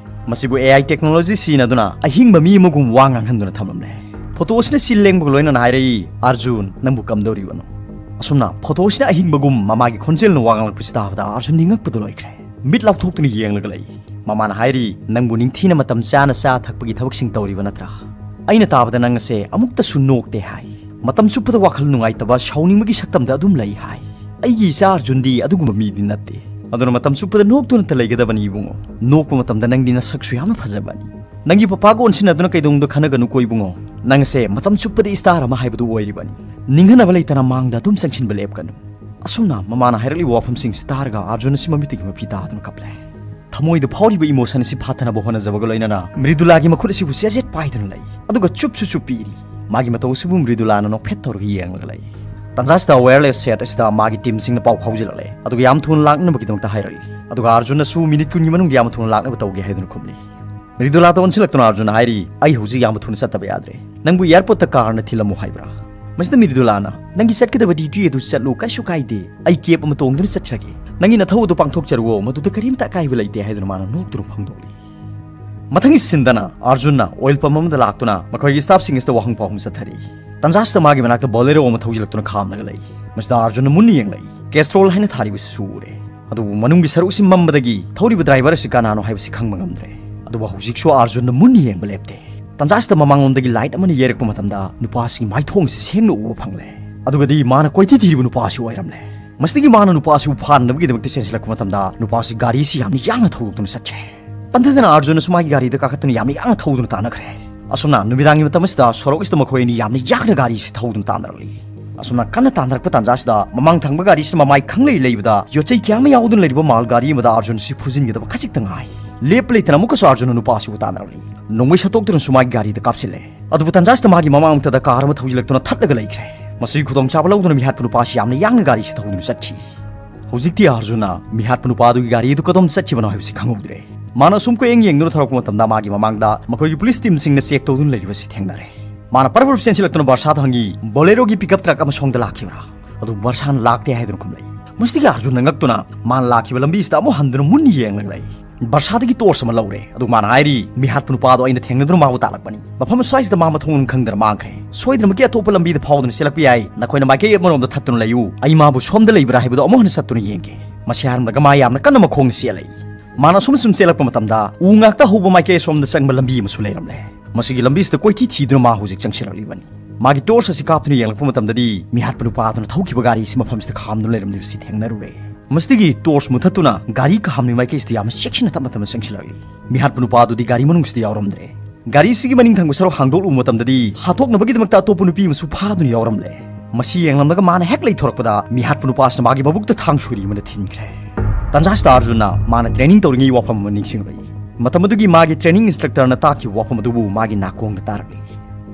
ꯃꯁꯤꯕꯨ ꯑꯦ ꯑꯥꯏ ꯇꯦꯛꯅꯣꯂꯣꯖꯤ ꯁꯤꯖꯤꯟꯅꯗꯨꯅ ꯑꯍꯤꯡꯕ ꯃꯤ ꯑꯃꯒꯨꯝ ꯋꯥ ꯉꯥꯡꯍꯟꯗꯨꯅ ꯊꯝꯂꯝꯂꯦ꯫ ꯐꯣꯇꯣ ꯑꯁꯤꯅ ꯁꯤꯜ ꯂꯦꯡꯕꯒ ꯂꯣꯏꯅꯅ ꯍꯥꯏꯔꯛꯏ, "ꯑꯥꯔꯖꯨꯟ, ꯅꯪꯕꯨ ꯀꯝꯗꯧꯔꯤꯕꯅꯣ?" ꯑꯁꯨꯝꯅ ꯐꯣꯇꯣ ꯑꯁꯤꯅ ꯑꯍꯤꯡꯕꯒꯨꯝ ꯃꯃꯥꯒꯤ ꯈꯣꯟꯖꯦꯜꯅ ꯋꯥ ꯉꯥꯡꯂꯛꯄꯁꯤ ꯇꯥꯕꯗ ꯑꯥꯔꯖꯨꯟꯗꯤ ꯉꯛꯄꯗ ꯂꯣꯏꯈ꯭ꯔꯦ꯫ ꯃꯤꯠ ꯂꯥꯎꯊꯣꯛꯇꯨꯅ ꯌꯦꯡꯂꯒ ꯂꯩ꯫ ꯃꯃꯥꯅ ꯍꯥꯏꯔꯤ, "ꯅꯪꯕꯨ ꯅꯤꯡꯊꯤꯅ ꯃꯇꯝ ꯆꯥꯅ ꯆꯥ ꯊꯛꯄꯒꯤ ꯊꯕꯛꯁꯤꯡ ꯇꯧꯔꯤꯕ ꯅꯠꯇ꯭ꯔꯥ? ꯑꯩꯅ ꯇꯥꯕꯗ ꯅꯪ ꯑꯁꯦ ꯑꯃꯨꯛꯇꯁꯨ ꯅꯣꯛꯇꯦ ꯍꯥꯏ꯫ ꯃꯇꯝ ꯆꯨꯞꯄꯗ ꯋꯥꯈꯜ ꯅꯨꯡꯉꯥꯏꯇꯕ, ꯁꯥꯎꯅꯤꯡꯕꯒꯤ ꯁꯛꯇꯝꯗ ꯑꯗꯨꯝ ꯂꯩ ꯍꯥꯏ꯫ ꯑꯩꯒꯤ ꯏꯆꯥ ꯑꯥꯔꯖꯨꯟꯗꯤ ꯑꯗꯨꯒꯨꯝꯕ ꯃꯤꯗꯤ ꯅꯠꯇꯦ꯫ ꯑꯗꯨꯅ ꯃꯇꯝ ꯆꯨꯞꯄꯗ ꯅꯣꯛꯇꯨꯅꯇ ꯂꯩꯒꯗꯕꯅꯤ ꯏꯕꯨꯡꯉꯣ꯫ ꯅꯣꯛꯄ ꯃꯇꯝꯗ ꯅꯪꯗꯤ ꯅꯁꯛꯁꯨ ꯌꯥꯝꯅ ꯐꯖꯕꯅꯤ꯫ ꯅꯪꯒꯤ ꯄꯄꯥꯒ ꯑꯣꯟꯁꯤꯟꯅꯗꯨꯅ ꯀꯩꯗꯧꯅꯨꯡꯗ ꯈꯟꯅꯒꯅꯨꯀꯣ ꯏꯕꯨꯡꯉꯣ꯫ ꯅꯪ ꯑꯁꯦ ꯃꯇꯝ ꯆꯨꯞꯄꯗ ꯏꯁꯇꯥꯔ ꯑꯃ ꯍꯥꯏꯕꯗꯨ ꯑꯣꯏꯔꯤꯕꯅꯤ꯫ ꯅꯤꯡꯍꯟꯅꯕ ꯂꯩꯇꯅ ꯃꯥꯡꯗ ꯑꯗꯨꯝ ꯆꯪꯁꯤꯟꯕ ꯂꯦꯞꯀꯅꯨ꯫" ꯑꯁꯨꯝꯅ ꯃꯃꯥꯅ ꯍꯥꯏꯔꯛꯂꯤꯕ ꯋꯥꯐꯝꯁꯤꯡꯁꯤ ꯇꯥꯔꯒ ꯑꯥꯔꯖꯨꯟ ꯑꯁꯤ ꯃꯃꯤꯠꯇꯒꯤ ꯃꯄꯤ ꯇꯥꯗꯨꯅ ꯀꯞꯂꯦ꯫ ꯊꯃꯣꯏꯗ ꯐꯥꯎꯔꯤꯕ ꯏꯃꯣꯁꯟ ꯑꯁꯤ ꯐꯥꯊꯅꯕ ꯍꯣꯠꯅꯖꯕꯒ ꯂꯣꯏꯅꯅ ꯃ꯭ꯔꯤꯗꯨꯂꯥꯒꯤ ꯃꯈꯨꯠ ꯑꯁꯤꯕꯨ ꯆꯦꯖꯦꯠ ꯄꯥꯏꯗꯨꯅ ꯂꯩ꯫ ꯑꯗꯨꯒ ꯆꯨꯞꯁꯨ ꯆꯨꯞꯄꯤꯔꯤ꯫ ꯃꯥꯒꯤ ꯃꯇꯧ ꯑꯁꯤꯕꯨ ꯃ꯭ꯔꯤꯗꯨꯂꯥꯅ ꯅꯣꯛꯐꯦꯠ ꯇꯧꯔꯒ ꯌꯦꯡꯂꯒ ꯂꯩ꯫ ꯇꯥꯟꯖꯥꯁꯤꯗ ꯋꯥꯌꯔꯂꯦꯁ ꯁꯦꯠ ꯑꯁꯤꯗ ꯃꯥꯒꯤ ꯇꯤꯝꯁꯤꯡꯅ ꯄꯥꯎ ꯐꯥꯎꯖꯤꯜꯂꯛꯂꯦ꯫ ꯑꯗꯨꯒ ꯌꯥꯝ ꯊꯨꯅ ꯂꯥꯛꯅꯕꯒꯤꯗꯃꯛꯇ ꯍꯥꯏꯔꯛꯏ꯫ ꯑꯗꯨꯒ ꯑꯥꯔꯖꯨꯟꯅꯁꯨ ꯃꯤꯅꯤꯠ ꯀꯨꯟꯒꯤ ꯃꯅꯨꯡꯗ ꯌꯥꯝ ꯊꯨꯅ ꯂꯥꯛꯅꯕ ꯇꯧꯒꯦ ꯍꯥꯏꯗꯨꯅ ꯈꯨꯝꯂꯤ꯫ ꯃ꯭ꯔꯤꯗꯨꯂꯥꯗ ꯑꯣꯟꯁꯤꯜꯂꯛꯇꯨꯅ ꯑꯥꯔꯖꯨꯟꯅ ꯍꯥꯏꯔꯤ, "ꯑꯩ ꯍꯧꯖꯤꯛ ꯌꯥꯝꯅ ꯊꯨꯅ ꯆꯠꯇꯕ ꯌꯥꯗ꯭ꯔꯦ꯫ ꯅꯪꯕꯨ ꯑꯦꯌꯥꯔꯄꯣꯔꯠꯇ ꯀꯥꯔꯅ ꯊꯤꯜꯂꯝꯃꯨ ꯍꯥꯏꯕ꯭ꯔꯥ?" ꯃꯁꯤꯗ ꯃ꯭ꯔꯤꯗꯨꯂꯥꯅ, "ꯅꯪꯒꯤ ꯆꯠꯀꯗꯕ ꯗ꯭ꯌꯨꯇꯤ ꯑꯗꯨ ꯆꯠꯂꯨ, ꯀꯩꯁꯨ ꯀꯥꯏꯗꯦ꯫ ꯑꯩ ꯀꯦꯕ ꯑꯃ ꯇꯣꯡꯗꯨꯅ ꯆꯠꯈ꯭ꯔꯒꯦ꯫ ꯅꯪꯒꯤ ꯅꯊꯧ ꯑꯗꯨ ꯄꯥꯡꯊꯣꯛꯆꯔꯨꯑꯣ, ꯃꯗꯨꯗ ꯀꯔꯤꯝꯇ ꯑꯀꯥꯏꯕ ꯂꯩꯇꯦ" ꯍꯥꯏꯗꯨꯅ ꯃꯥꯅ ꯅꯣꯛꯇꯨꯅ ꯐꯣꯡꯗꯣꯛꯂꯤ꯫ ꯃꯊꯪꯒꯤ ꯁꯤꯟꯗꯅ ꯑꯥꯔꯖꯨꯟꯅ ꯑꯣꯏꯜ ꯄꯝ ꯑꯃꯗ ꯂꯥꯛꯇꯨꯅ ꯃꯈꯣꯏꯒꯤ ꯁ꯭ꯇꯥꯐꯁꯤꯡ ꯑꯁꯤꯗ ꯋꯥꯍꯪ ꯄꯥꯎꯍꯪ ꯆꯠꯊꯔꯤ꯫ ꯇꯟꯖꯥ ꯑꯁꯤꯗ ꯃꯥꯒꯤ ꯃꯅꯥꯛꯇ ꯕꯣꯂꯦꯔꯣ ꯑꯃ ꯊꯧꯖꯤꯜꯂꯛꯇꯨꯅ ꯈꯥꯝꯂꯒ ꯂꯩ꯫ ꯃꯁꯤꯗ ꯑꯥꯔꯖꯨꯟꯅ ꯃꯨꯟꯅ ꯌꯦꯡꯂꯛꯏ꯫ ꯀꯦꯁꯇ꯭ꯔꯣꯜ ꯍꯥꯏꯅ ꯊꯥꯔꯤꯕꯁꯤꯁꯨ ꯎꯔꯦ꯫ ꯑꯗꯨꯕꯨ ꯃꯅꯨꯡꯒꯤ ꯁꯔꯨꯛꯁꯤ ꯃꯝꯕꯗꯒꯤ ꯊꯧꯔꯤꯕ ꯗ꯭ꯔꯥꯏꯚꯔ ꯑꯁꯤ ꯀꯅꯥꯅꯣ ꯍꯥꯏꯕꯁꯤ ꯈꯪꯕ ꯉꯝꯗ꯭ꯔꯦ꯫ ꯑꯗꯨꯕꯨ ꯍꯧꯖꯤꯛꯁꯨ ꯑꯥꯔꯖꯨꯟꯅ ꯃꯨꯟꯅ ꯌꯦꯡꯕ ꯂꯦꯞꯇꯦ꯫ ꯇꯟꯖꯥ ꯑꯁꯤꯗ ꯃꯃꯥꯡꯂꯣꯝꯗꯒꯤ ꯂꯥꯏꯠ ꯑꯃꯅ ꯌꯩꯔꯛꯄ ꯃꯇꯝꯗ ꯅꯨꯄꯥꯁꯤꯒꯤ ꯃꯥꯏꯊꯣꯡ ꯑꯁꯤ ꯁꯦꯡꯅ ꯎꯕ ꯐꯪꯂꯦ꯫ ꯑꯗꯨꯒꯗꯤ ꯃꯥꯅ ꯀꯣꯏꯊꯤ ꯊꯤꯔꯤꯕ ꯅꯨꯄꯥ ꯑꯁꯤ ꯑꯣꯏꯔꯝꯂꯦ꯫ ꯃꯁꯤꯗꯒꯤ ꯃꯥꯅ ꯅꯨꯄꯥ ꯑꯁꯤꯕꯨ ꯐꯥꯅꯅꯕꯒꯤꯗꯃꯛꯇ ꯆꯦꯟꯁꯤꯜꯂꯛꯄ ꯃꯇꯝꯗ ꯅꯨꯄꯥ ꯑꯁꯤ ꯒꯥꯔꯤ ꯑꯁꯤ ꯌꯥꯝꯅ ꯌꯥꯡꯅ ꯊꯧꯗꯣꯛꯇꯨꯅ ꯆꯠꯈ꯭ꯔꯦ꯫ ꯄꯟꯊꯗꯅ ꯑꯥꯔꯖꯨꯟꯅꯁꯨ ꯃꯥꯒꯤ ꯒꯥꯔꯤꯗ ꯀꯥꯈꯠꯇꯨꯅ ꯌꯥꯝꯅ ꯌꯥꯡꯅ ꯊꯧꯗꯨꯅ ꯇꯥꯟꯅꯈ꯭ꯔꯦ꯫ ꯑꯁꯨꯝꯅ ꯅꯨꯃꯤꯗꯥꯡꯒꯤ ꯃꯇꯝ ꯑꯁꯤꯗ ꯁꯣꯔꯣꯛ ꯑꯁꯤꯗ ꯃꯈꯣꯏ ꯑꯅꯤ ꯌꯥꯝꯅ ꯌꯥꯡꯅ ꯒꯥꯔꯤ ꯑꯁꯤ ꯊꯧꯗꯨꯅ ꯇꯥꯟꯅꯔꯛꯂꯤ꯫ ꯑꯁꯨꯝꯅ ꯀꯟꯅ ꯇꯥꯟꯅꯔꯛꯄ ꯇꯥꯟꯖꯥ ꯑꯁꯤꯗ ꯃꯃꯥꯡ ꯊꯪꯕ ꯒꯥꯔꯤ ꯑꯁꯤꯅ ꯃꯃꯥꯏ ꯈꯪꯂꯩ ꯂꯩꯕꯗ ꯌꯣꯠꯆꯩ ꯀꯌꯥ ꯑꯃ ꯌꯥꯎꯗꯨꯅ ꯂꯩꯔꯤꯕ ꯃꯥꯜ ꯒꯥꯔꯤ ꯑꯃꯗ ꯑꯥꯔꯖꯨꯟ ꯑꯁꯤ ꯐꯨꯖꯤꯟꯒꯗꯕ ꯈꯖꯤꯛꯇ ꯉꯥꯏ꯫ ꯂꯦꯞꯄ ꯂꯩꯇꯅ ꯑꯃꯨꯛꯀꯁꯨ ꯑꯥꯔꯖꯨꯟꯅ ꯅꯨꯄꯥ ꯑꯁꯤꯕꯨ ꯇꯥꯟꯅꯔꯛꯂꯤ꯫ ꯅꯣꯡꯃꯩ ꯁꯠꯇꯣꯛꯇꯨꯅꯁꯨ ꯃꯥꯒꯤ ꯒꯥꯔꯤꯗ ꯀꯥꯞꯁꯤꯜꯂꯦ꯫ ꯑꯗꯨꯕꯨ ꯇꯟꯖꯥ ꯑꯁꯤꯗ ꯃꯥꯒꯤ ꯃꯃꯥꯡ ꯑꯃꯨꯛꯇꯗ ꯀꯥꯔ ꯑꯃ ꯊꯧꯖꯤꯜꯂꯛꯇꯨꯅ ꯊꯠꯂꯒ ꯂꯩꯈ꯭ꯔꯦ꯫ ꯃꯁꯤꯒꯤ ꯈꯨꯗꯣꯡꯆꯥꯕ ꯂꯧꯗꯨꯅ ꯃꯤꯍꯥꯠꯄ ꯅꯨꯄꯥ ꯑꯁꯤ ꯌꯥꯝꯅ ꯌꯥꯡꯅ ꯒꯥꯔꯤ ꯑꯁꯤ ꯊꯧꯗꯨꯅ ꯆꯠꯈꯤ꯫ ꯍꯧꯖꯤꯛꯇꯤ ꯑꯥꯔꯖꯨꯟꯅ ꯃꯤꯍꯥꯠꯄ ꯅꯨꯄꯥ ꯑꯗꯨꯒꯤ ꯒꯥꯔꯤ ꯑꯗꯨ ꯀꯗꯣꯝ ꯆꯠꯈꯤꯕꯅꯣ ꯍꯥꯏꯕꯁꯤ ꯈꯪꯍꯧꯗ꯭ꯔꯦ꯫ ꯃꯥꯅ ꯑꯁꯨꯝ ꯀꯣꯏꯌꯦꯡ ꯌꯦꯡꯗꯨꯅ ꯊꯧꯔꯛꯄ ꯃꯇꯝꯗ ꯃꯥꯒꯤ ꯃꯃꯥꯡꯗ ꯃꯈꯣꯏꯒꯤ ꯄꯨꯂꯤꯁ ꯇꯤꯝꯁꯤꯡꯅ ꯆꯦꯛ ꯇꯧꯗꯨꯅ ꯂꯩꯔꯤꯕꯁꯤ ꯊꯦꯡꯅꯔꯦ꯫ ꯃꯥꯅ ꯄꯔꯞ ꯄꯔꯞ ꯆꯦꯟꯁꯤꯜꯂꯛꯇꯨꯅ ꯕꯔꯁꯥꯗ ꯍꯪꯉꯤ, "ꯕꯣꯂꯦꯔꯣꯒꯤ ꯄꯤꯛꯑꯞ ꯇ꯭ꯔꯛ ꯑꯃ ꯁꯣꯝꯗ ꯂꯥꯛꯈꯤꯕ꯭ꯔꯥ?" ꯑꯗꯨ ꯕꯔꯁꯥꯅ ꯂꯥꯛꯇꯦ ꯍꯥꯏꯗꯨꯅ ꯈꯨꯝꯂꯛꯏ꯫ ꯃꯁꯤꯗꯒꯤ ꯑꯥꯔꯖꯨꯟꯅ ꯉꯛꯇꯨꯅ ꯃꯥꯅ ꯂꯥꯛꯈꯤꯕ ꯂꯝꯕꯤꯁꯤꯗ ꯑꯃꯨꯛ ꯍꯟꯗꯨꯅ ꯃꯨꯟꯅ ꯌꯦꯡꯂꯒ ꯂꯩ꯫ ꯕꯔꯁꯥꯗꯒꯤ ꯇꯣꯔꯆ ꯑꯃ ꯂꯧꯔꯦ, ꯑꯗꯨꯒ ꯃꯥꯅ ꯍꯥꯏꯔꯤ, "ꯃꯤꯍꯥꯠꯄ ꯅꯨꯄꯥꯗꯣ ꯑꯩꯅ ꯊꯦꯡꯅꯗꯨꯅ ꯃꯥꯕꯨ ꯇꯥꯜꯂꯛꯄꯅꯤ꯫ ꯃꯐꯝ ꯑꯁ꯭ꯋꯥꯏꯁꯤꯗ ꯃꯥ ꯃꯊꯣꯡ ꯃꯔꯝ ꯈꯪꯗꯅ ꯃꯥꯡꯈ꯭ꯔꯦ꯫ ꯁꯣꯏꯗꯅꯃꯛꯀꯤ ꯑꯇꯣꯞꯄ ꯂꯝꯕꯤꯗ ꯐꯥꯎꯗꯨꯅ ꯆꯦꯜꯂꯛꯄ ꯌꯥꯏ꯫ ꯅꯈꯣꯏꯅ ꯃꯥꯏꯀꯩ ꯑꯃꯔꯣꯝꯗ ꯊꯠꯇꯨꯅ ꯂꯩꯌꯨ꯫ ꯑꯩ ꯃꯥꯕꯨ ꯁꯣꯝꯗ ꯂꯩꯕ꯭ꯔꯥ ꯍꯥꯏꯕꯗꯨ ꯑꯃꯨꯛ ꯍꯟꯅ ꯆꯠꯇꯨꯅ ꯌꯦꯡꯒꯦ"꯫ ꯃꯁꯤ ꯍꯥꯏꯔꯝꯂꯒ ꯃꯥ ꯌꯥꯝꯅ ꯀꯟꯅ ꯃꯈꯣꯡꯅ ꯆꯦꯜꯂꯛꯏ꯫ ꯃꯥꯅ ꯑꯁꯨꯝ ꯑꯁꯨꯝ ꯆꯦꯜꯂꯛꯄ ꯃꯇꯝꯗ ꯎ ꯉꯥꯛꯇ ꯍꯧꯕ ꯃꯥꯏꯀꯩ ꯑꯁꯣꯝꯗ ꯆꯪꯕ ꯂꯝꯕꯤ ꯑꯃꯁꯨ ꯂꯩꯔꯝꯂꯦ꯫ ꯃꯁꯤꯒꯤ ꯂꯝꯕꯤꯁꯤꯗ ꯀꯣꯏꯊꯤ ꯊꯤꯗꯨꯅ ꯃꯥ ꯍꯧꯖꯤꯛ ꯆꯪꯁꯤꯜꯂꯛꯂꯤꯕꯅꯤ꯫ ꯃꯥꯒꯤ ꯇꯣꯔꯆ ꯑꯁꯤ ꯀꯥꯞꯇꯨꯅ ꯌꯦꯡꯂꯛꯄ ꯃꯇꯝꯗꯗꯤ ꯃꯤꯍꯥꯠꯄ ꯅꯨꯄꯥ ꯑꯗꯨꯅ ꯊꯧꯈꯤꯕ ꯒꯥꯔꯤ ꯑꯁꯤ ꯃꯐꯝꯁꯤꯗ ꯈꯥꯝꯗꯨꯅ ꯂꯩꯔꯝꯂꯤꯕꯁꯤ ꯊꯦꯡꯅꯔꯨꯔꯦ꯫ ꯃꯁꯤꯗꯒꯤ ꯇꯣꯔꯆ ꯃꯨꯊꯠꯇꯨꯅ ꯒꯥꯔꯤ ꯈꯥꯝꯂꯤ ꯃꯥꯏꯀꯩꯁꯤꯗ ꯌꯥꯝꯅ ꯆꯦꯛꯁꯤꯟꯅ ꯇꯞꯅ ꯇꯞꯅ ꯆꯪꯁꯤꯜꯂꯛꯂꯤ꯫ ꯃꯤꯍꯥꯠꯄ ꯅꯨꯄꯥ ꯑꯗꯨꯗꯤ ꯒꯥꯔꯤ ꯃꯅꯨꯡꯁꯤꯗ ꯌꯥꯎꯔꯝꯗ꯭ꯔꯦ꯫ ꯒꯥꯔꯤꯁꯤꯒꯤ ꯃꯅꯤꯡ ꯊꯪꯕ ꯁꯔꯨꯛ ꯍꯥꯡꯗꯣꯛꯂꯨꯕ ꯃꯇꯝꯗꯗꯤ ꯍꯥꯠꯇꯣꯛꯅꯕꯒꯤꯗꯃꯛꯇ ꯑꯇꯣꯞꯄ ꯅꯨꯄꯤ ꯑꯃꯁꯨ ꯐꯥꯗꯨꯅ ꯌꯥꯎꯔꯝꯂꯦ꯫ ꯃꯁꯤ ꯌꯦꯡꯂꯝꯂꯒ ꯃꯥꯅ ꯍꯦꯛ ꯂꯩꯊꯣꯔꯛꯄꯗ ꯃꯤꯍꯥꯠꯄ ꯅꯨꯄꯥꯁꯤꯅ ꯃꯥꯒꯤ ꯃꯕꯨꯛꯇ ꯊꯥꯡ ꯁꯣꯔꯤ ꯑꯃꯅ ꯊꯤꯟꯈ꯭ꯔꯦ꯫ ꯇꯟꯖꯥꯁꯤꯗ ꯑꯥꯔꯖꯨꯟꯅ ꯃꯥꯅ ꯇ꯭ꯔꯦꯅꯤꯡ ꯇꯧꯔꯤꯉꯩ ꯋꯥꯐꯝ ꯑꯃ ꯅꯤꯡꯁꯤꯡꯂꯛꯏ꯫ ꯃꯇꯝ ꯑꯗꯨꯒꯤ ꯃꯥꯒꯤ ꯇ꯭ꯔꯦꯅꯤꯡ ꯏꯟꯁꯇ꯭ꯔꯛꯇꯔꯅ ꯇꯥꯛꯈꯤꯕ ꯋꯥꯐꯝ ꯑꯗꯨꯕꯨ ꯃꯥꯒꯤ ꯅꯥꯀꯣꯡꯗ ꯇꯥꯔꯛꯂꯤ꯫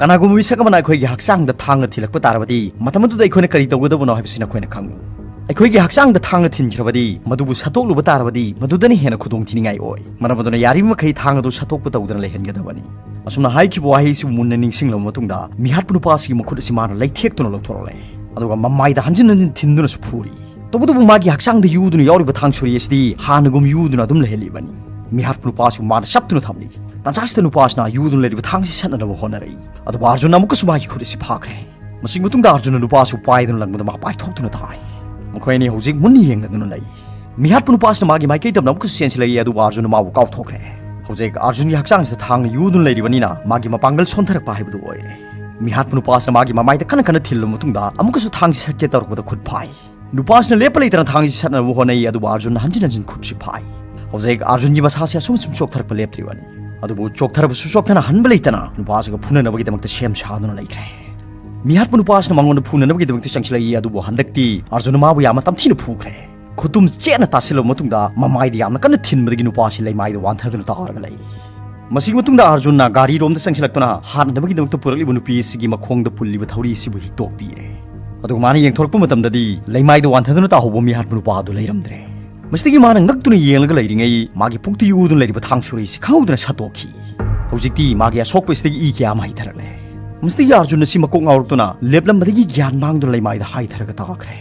"ꯀꯅꯥꯒꯨꯝꯕ ꯃꯤꯁꯛ ꯑꯃꯅ ꯑꯩꯈꯣꯏꯒꯤ ꯍꯛꯆꯥꯡꯗ ꯊꯥꯡꯅ ꯊꯤꯜꯂꯛꯄ ꯇꯥꯔꯕꯗꯤ ꯃꯇꯝ ꯑꯗꯨꯗ ꯑꯩꯈꯣꯏꯅ ꯀꯔꯤ ꯇꯧꯒꯗꯕꯅꯣ ꯍꯥꯏꯕꯁꯤ ꯅꯈꯣꯏꯅ ꯈꯪꯉꯨ꯫ ꯑꯩꯈꯣꯏꯒꯤ ꯍꯛꯆꯥꯡꯗ ꯊꯥꯡꯅ ꯊꯤꯟꯈ꯭ꯔꯕꯗꯤ ꯃꯗꯨꯕꯨ ꯁꯠꯇꯣꯛꯂꯨꯕ ꯇꯥꯔꯕꯗꯤ ꯃꯗꯨꯗꯅ ꯍꯦꯟꯅ ꯈꯨꯗꯣꯡ ꯊꯤꯅꯤꯡꯉꯥꯏ ꯑꯣꯏ꯫ ꯃꯔꯝ ꯑꯗꯨꯅ ꯌꯥꯔꯤꯕ ꯃꯈꯩ ꯊꯥꯡ ꯑꯗꯨ ꯁꯠꯇꯣꯛꯄ ꯇꯧꯗꯅ ꯂꯩꯍꯟꯒꯗꯕꯅꯤ"꯫ ꯑꯁꯨꯝꯅ ꯍꯥꯏꯈꯤꯕ ꯋꯥꯍꯩꯁꯤꯕꯨ ꯃꯨꯟꯅ ꯅꯤꯡꯁꯤꯡꯂꯕ ꯃꯇꯨꯡꯗ ꯃꯤꯍꯥꯠꯄ ꯅꯨꯄꯥ ꯑꯁꯤꯒꯤ ꯃꯈꯨꯠ ꯑꯁꯤ ꯃꯥꯅ ꯂꯩꯊꯦꯛꯇꯨꯅ ꯂꯧꯊꯣꯔꯛꯂꯦ꯫ ꯑꯗꯨꯒ ꯃꯃꯥꯏꯗ ꯍꯟꯖꯤꯟ ꯍꯟꯖꯤꯟ ꯊꯤꯟꯗꯨꯅꯁꯨ ꯐꯨꯔꯤ꯫ ꯇꯧꯕꯇꯕꯨ ꯃꯥꯒꯤ ꯍꯛꯆꯥꯡꯗ ꯌꯨꯗꯨꯅ ꯌꯥꯎꯔꯤꯕ ꯊꯥꯡ ꯁꯣꯔꯤ ꯑꯁꯤꯗꯤ ꯍꯥꯟꯅꯒꯨꯝ ꯌꯨꯗꯨꯅ ꯑꯗꯨꯝ ꯂꯩꯍꯜꯂꯤꯕꯅꯤ꯫ ꯃꯤꯍꯥꯠꯄ ꯅꯨꯄꯥꯁꯨ ꯃꯥꯅ ꯁꯞꯇꯨꯅ ꯊꯝꯂꯤ꯫ ꯇꯥꯟꯖꯥꯁꯤꯗ ꯅꯨꯄꯥꯁꯤꯅ ꯌꯨꯗꯨꯅ ꯂꯩꯔꯤꯕ ꯊꯥꯡꯁꯤ ꯁꯠꯅꯅꯕ ꯍꯣꯠꯅꯔꯛꯏ꯫ ꯑꯗꯨꯕꯨ ꯑꯥꯔꯖꯨꯟꯅ ꯑꯃꯨꯛꯀꯁꯨ ꯃꯥꯒꯤ ꯈꯨꯠ ꯑꯁꯤ ꯐꯥꯈ꯭ꯔꯦ꯫ ꯃꯁꯤꯒꯤ ꯃꯇꯨꯡꯗ ꯑꯥꯔꯖꯨꯟꯅ ꯅꯨꯄꯥꯁꯨ ꯄꯥꯏꯗꯨꯅ ꯂꯪꯕꯗ ꯃꯥ ꯄꯥꯏꯊꯣꯛꯇꯨꯅ ꯇꯥꯏ꯫ ꯃꯈꯣꯏ ꯑꯅꯤ ꯍꯧꯖꯤꯛ ꯃꯨꯟꯅ ꯌꯦꯡꯂꯗꯨꯅ ꯂꯩ꯫ ꯃꯤꯍꯥꯠꯄ ꯅꯨꯄꯥꯁꯤꯅ ꯃꯥꯒꯤ ꯃꯥꯏꯀꯩꯗ ꯑꯃꯨꯛꯀꯁꯨ ꯆꯦꯟꯁꯤꯜꯂꯛꯏ, ꯑꯗꯨꯕꯨ ꯑꯥꯔꯖꯨꯟꯅ ꯃꯥꯕꯨ ꯀꯥꯎꯊꯣꯛꯈ꯭ꯔꯦ꯫ ꯍꯧꯖꯤꯛ ꯑꯥꯔꯖꯨꯟꯒꯤ ꯍꯛꯆꯥꯡꯁꯤꯗ ꯊꯥꯡꯅ ꯌꯨꯗꯨꯅ ꯂꯩꯔꯤꯕꯅꯤꯅ ꯃꯥꯒꯤ ꯃꯄꯥꯡꯒꯜ ꯁꯣꯟꯊꯔꯛꯄ ꯍꯥꯏꯕꯗꯨ ꯑꯣꯏꯔꯦ꯫ ꯃꯤꯍꯥꯠꯄ ꯅꯨꯄꯥꯁꯤꯅ ꯃꯥꯒꯤ ꯃꯃꯥꯏꯗ ꯀꯟꯅ ꯀꯟꯅ ꯊꯤꯜꯂꯕ ꯃꯇꯨꯡꯗ ꯑꯃꯨꯛꯀꯁꯨ ꯊꯥꯡꯁꯤ ꯁꯠꯀꯦ ꯇꯧꯔꯛꯄꯗ ꯈꯨꯠ ꯐꯥꯏ꯫ ꯅꯨꯄꯥꯁꯤꯅ ꯂꯦꯞꯄ ꯂꯩꯇꯅ ꯊꯥꯡꯁꯤ ꯁꯠꯅꯕ ꯍꯣꯠꯅꯩ, ꯑꯗꯨꯕꯨ ꯑꯥꯔꯖꯨꯟꯅ ꯍꯟꯖꯤꯟ ꯍꯟꯖꯤꯟ ꯈꯨꯠꯁꯤ ꯐꯥꯏ꯫ ꯍꯧꯖꯤꯛ ꯑꯥꯔꯖꯨꯟꯒꯤ ꯃꯁꯥꯁꯤ ꯑꯁꯨꯝ ꯑꯁꯨꯝ ꯆꯣꯛꯊꯔꯛꯄ ꯂꯦꯞꯇ꯭ꯔꯤꯕꯅꯤ꯫ ꯑꯗꯨꯕꯨ ꯆꯣꯛꯊꯔꯕꯁꯨ ꯆꯣꯛꯊꯅ ꯍꯟꯕ ꯂꯩꯇꯅ ꯅꯨꯄꯥꯁꯤꯒ ꯐꯨꯅꯅꯕꯒꯤꯗꯃꯛꯇ ꯁꯦꯝ ꯁꯥꯗꯨꯅ ꯂꯩꯈ꯭ꯔꯦ꯫ ꯃꯤꯍꯥꯠꯄ ꯅꯨꯄꯥꯁꯤꯅ ꯃꯉꯣꯟꯗ ꯐꯨꯅꯅꯕꯒꯤꯗꯃꯛꯇ ꯆꯪꯁꯤꯜꯂꯛꯏ, ꯑꯗꯨꯕꯨ ꯍꯟꯗꯛꯇꯤ ꯑꯥꯔꯖꯨꯟꯅ ꯃꯥꯕꯨ ꯌꯥꯝꯅ ꯇꯝꯊꯤꯅ ꯐꯨꯈ꯭ꯔꯦ꯫ ꯈꯨꯇꯨꯝ ꯆꯦꯠꯅ ꯇꯥꯁꯤꯜꯂꯕ ꯃꯇꯨꯡꯗ ꯃꯃꯥꯏꯗ ꯌꯥꯝꯅ ꯀꯟꯅ ꯊꯤꯟꯕꯗꯒꯤ ꯅꯨꯄꯥꯁꯤ ꯂꯩꯃꯥꯏꯗ ꯋꯥꯟꯊꯗꯨꯅ ꯇꯥꯔꯒ ꯂꯩ꯫ ꯃꯁꯤꯒꯤ ꯃꯇꯨꯡꯗ ꯑꯥꯔꯖꯨꯟꯅ ꯒꯥꯔꯤꯔꯣꯝꯗ ꯆꯪꯁꯤꯜꯂꯛꯇꯨꯅ ꯍꯥꯠꯅꯕꯒꯤꯗꯃꯛꯇ ꯄꯨꯔꯛꯂꯤꯕ ꯅꯨꯄꯤ ꯑꯁꯤꯒꯤ ꯃꯈꯣꯡꯗ ꯄꯨꯜꯂꯤꯕ ꯊꯧꯔꯤ ꯑꯁꯤꯕꯨ ꯍꯤꯛꯇꯣꯛꯄꯤꯔꯦ꯫ ꯑꯗꯨꯒ ꯃꯥꯅ ꯌꯦꯡꯊꯣꯔꯛꯄ ꯃꯇꯝꯗꯗꯤ ꯂꯩꯃꯥꯏꯗ ꯋꯥꯟꯊꯗꯨꯅ ꯇꯥꯍꯧꯕ ꯃꯤꯍꯥꯠꯄ ꯅꯨꯄꯥ ꯑꯗꯨ ꯂꯩꯔꯝꯗ꯭ꯔꯦ꯫ ꯃꯁꯤꯗꯒꯤ ꯃꯥꯅ ꯉꯛꯇꯨꯅ ꯌꯦꯡꯂꯒ ꯂꯩꯔꯤꯉꯩ ꯃꯥꯒꯤ ꯄꯨꯛꯇ ꯌꯨꯗꯨꯅ ꯂꯩꯔꯤꯕ ꯊꯥꯡ ꯁꯨꯔꯤꯁꯤ ꯈꯪꯍꯧꯗꯅ ꯁꯠꯇꯣꯛꯈꯤ꯫ ꯍꯧꯖꯤꯛꯇꯤ ꯃꯥꯒꯤ ꯑꯁꯣꯛꯄ ꯑꯁꯤꯗꯒꯤ ꯏ ꯀꯌꯥ ꯑꯃ ꯍꯩꯊꯔꯛꯂꯦ꯫ ꯃꯁꯤꯗꯒꯤ ꯑꯥꯔꯖꯨꯟ ꯑꯁꯤ ꯃꯀꯣꯛ ꯉꯥꯎꯔꯛꯇꯨꯅ ꯂꯦꯞꯂꯝꯕꯗꯒꯤ ꯒ꯭ꯌꯥꯟ ꯃꯥꯡꯗꯨꯅ ꯂꯩꯃꯥꯏꯗ ꯍꯥꯏꯊꯔꯒ ꯇꯥꯈ꯭ꯔꯦ꯫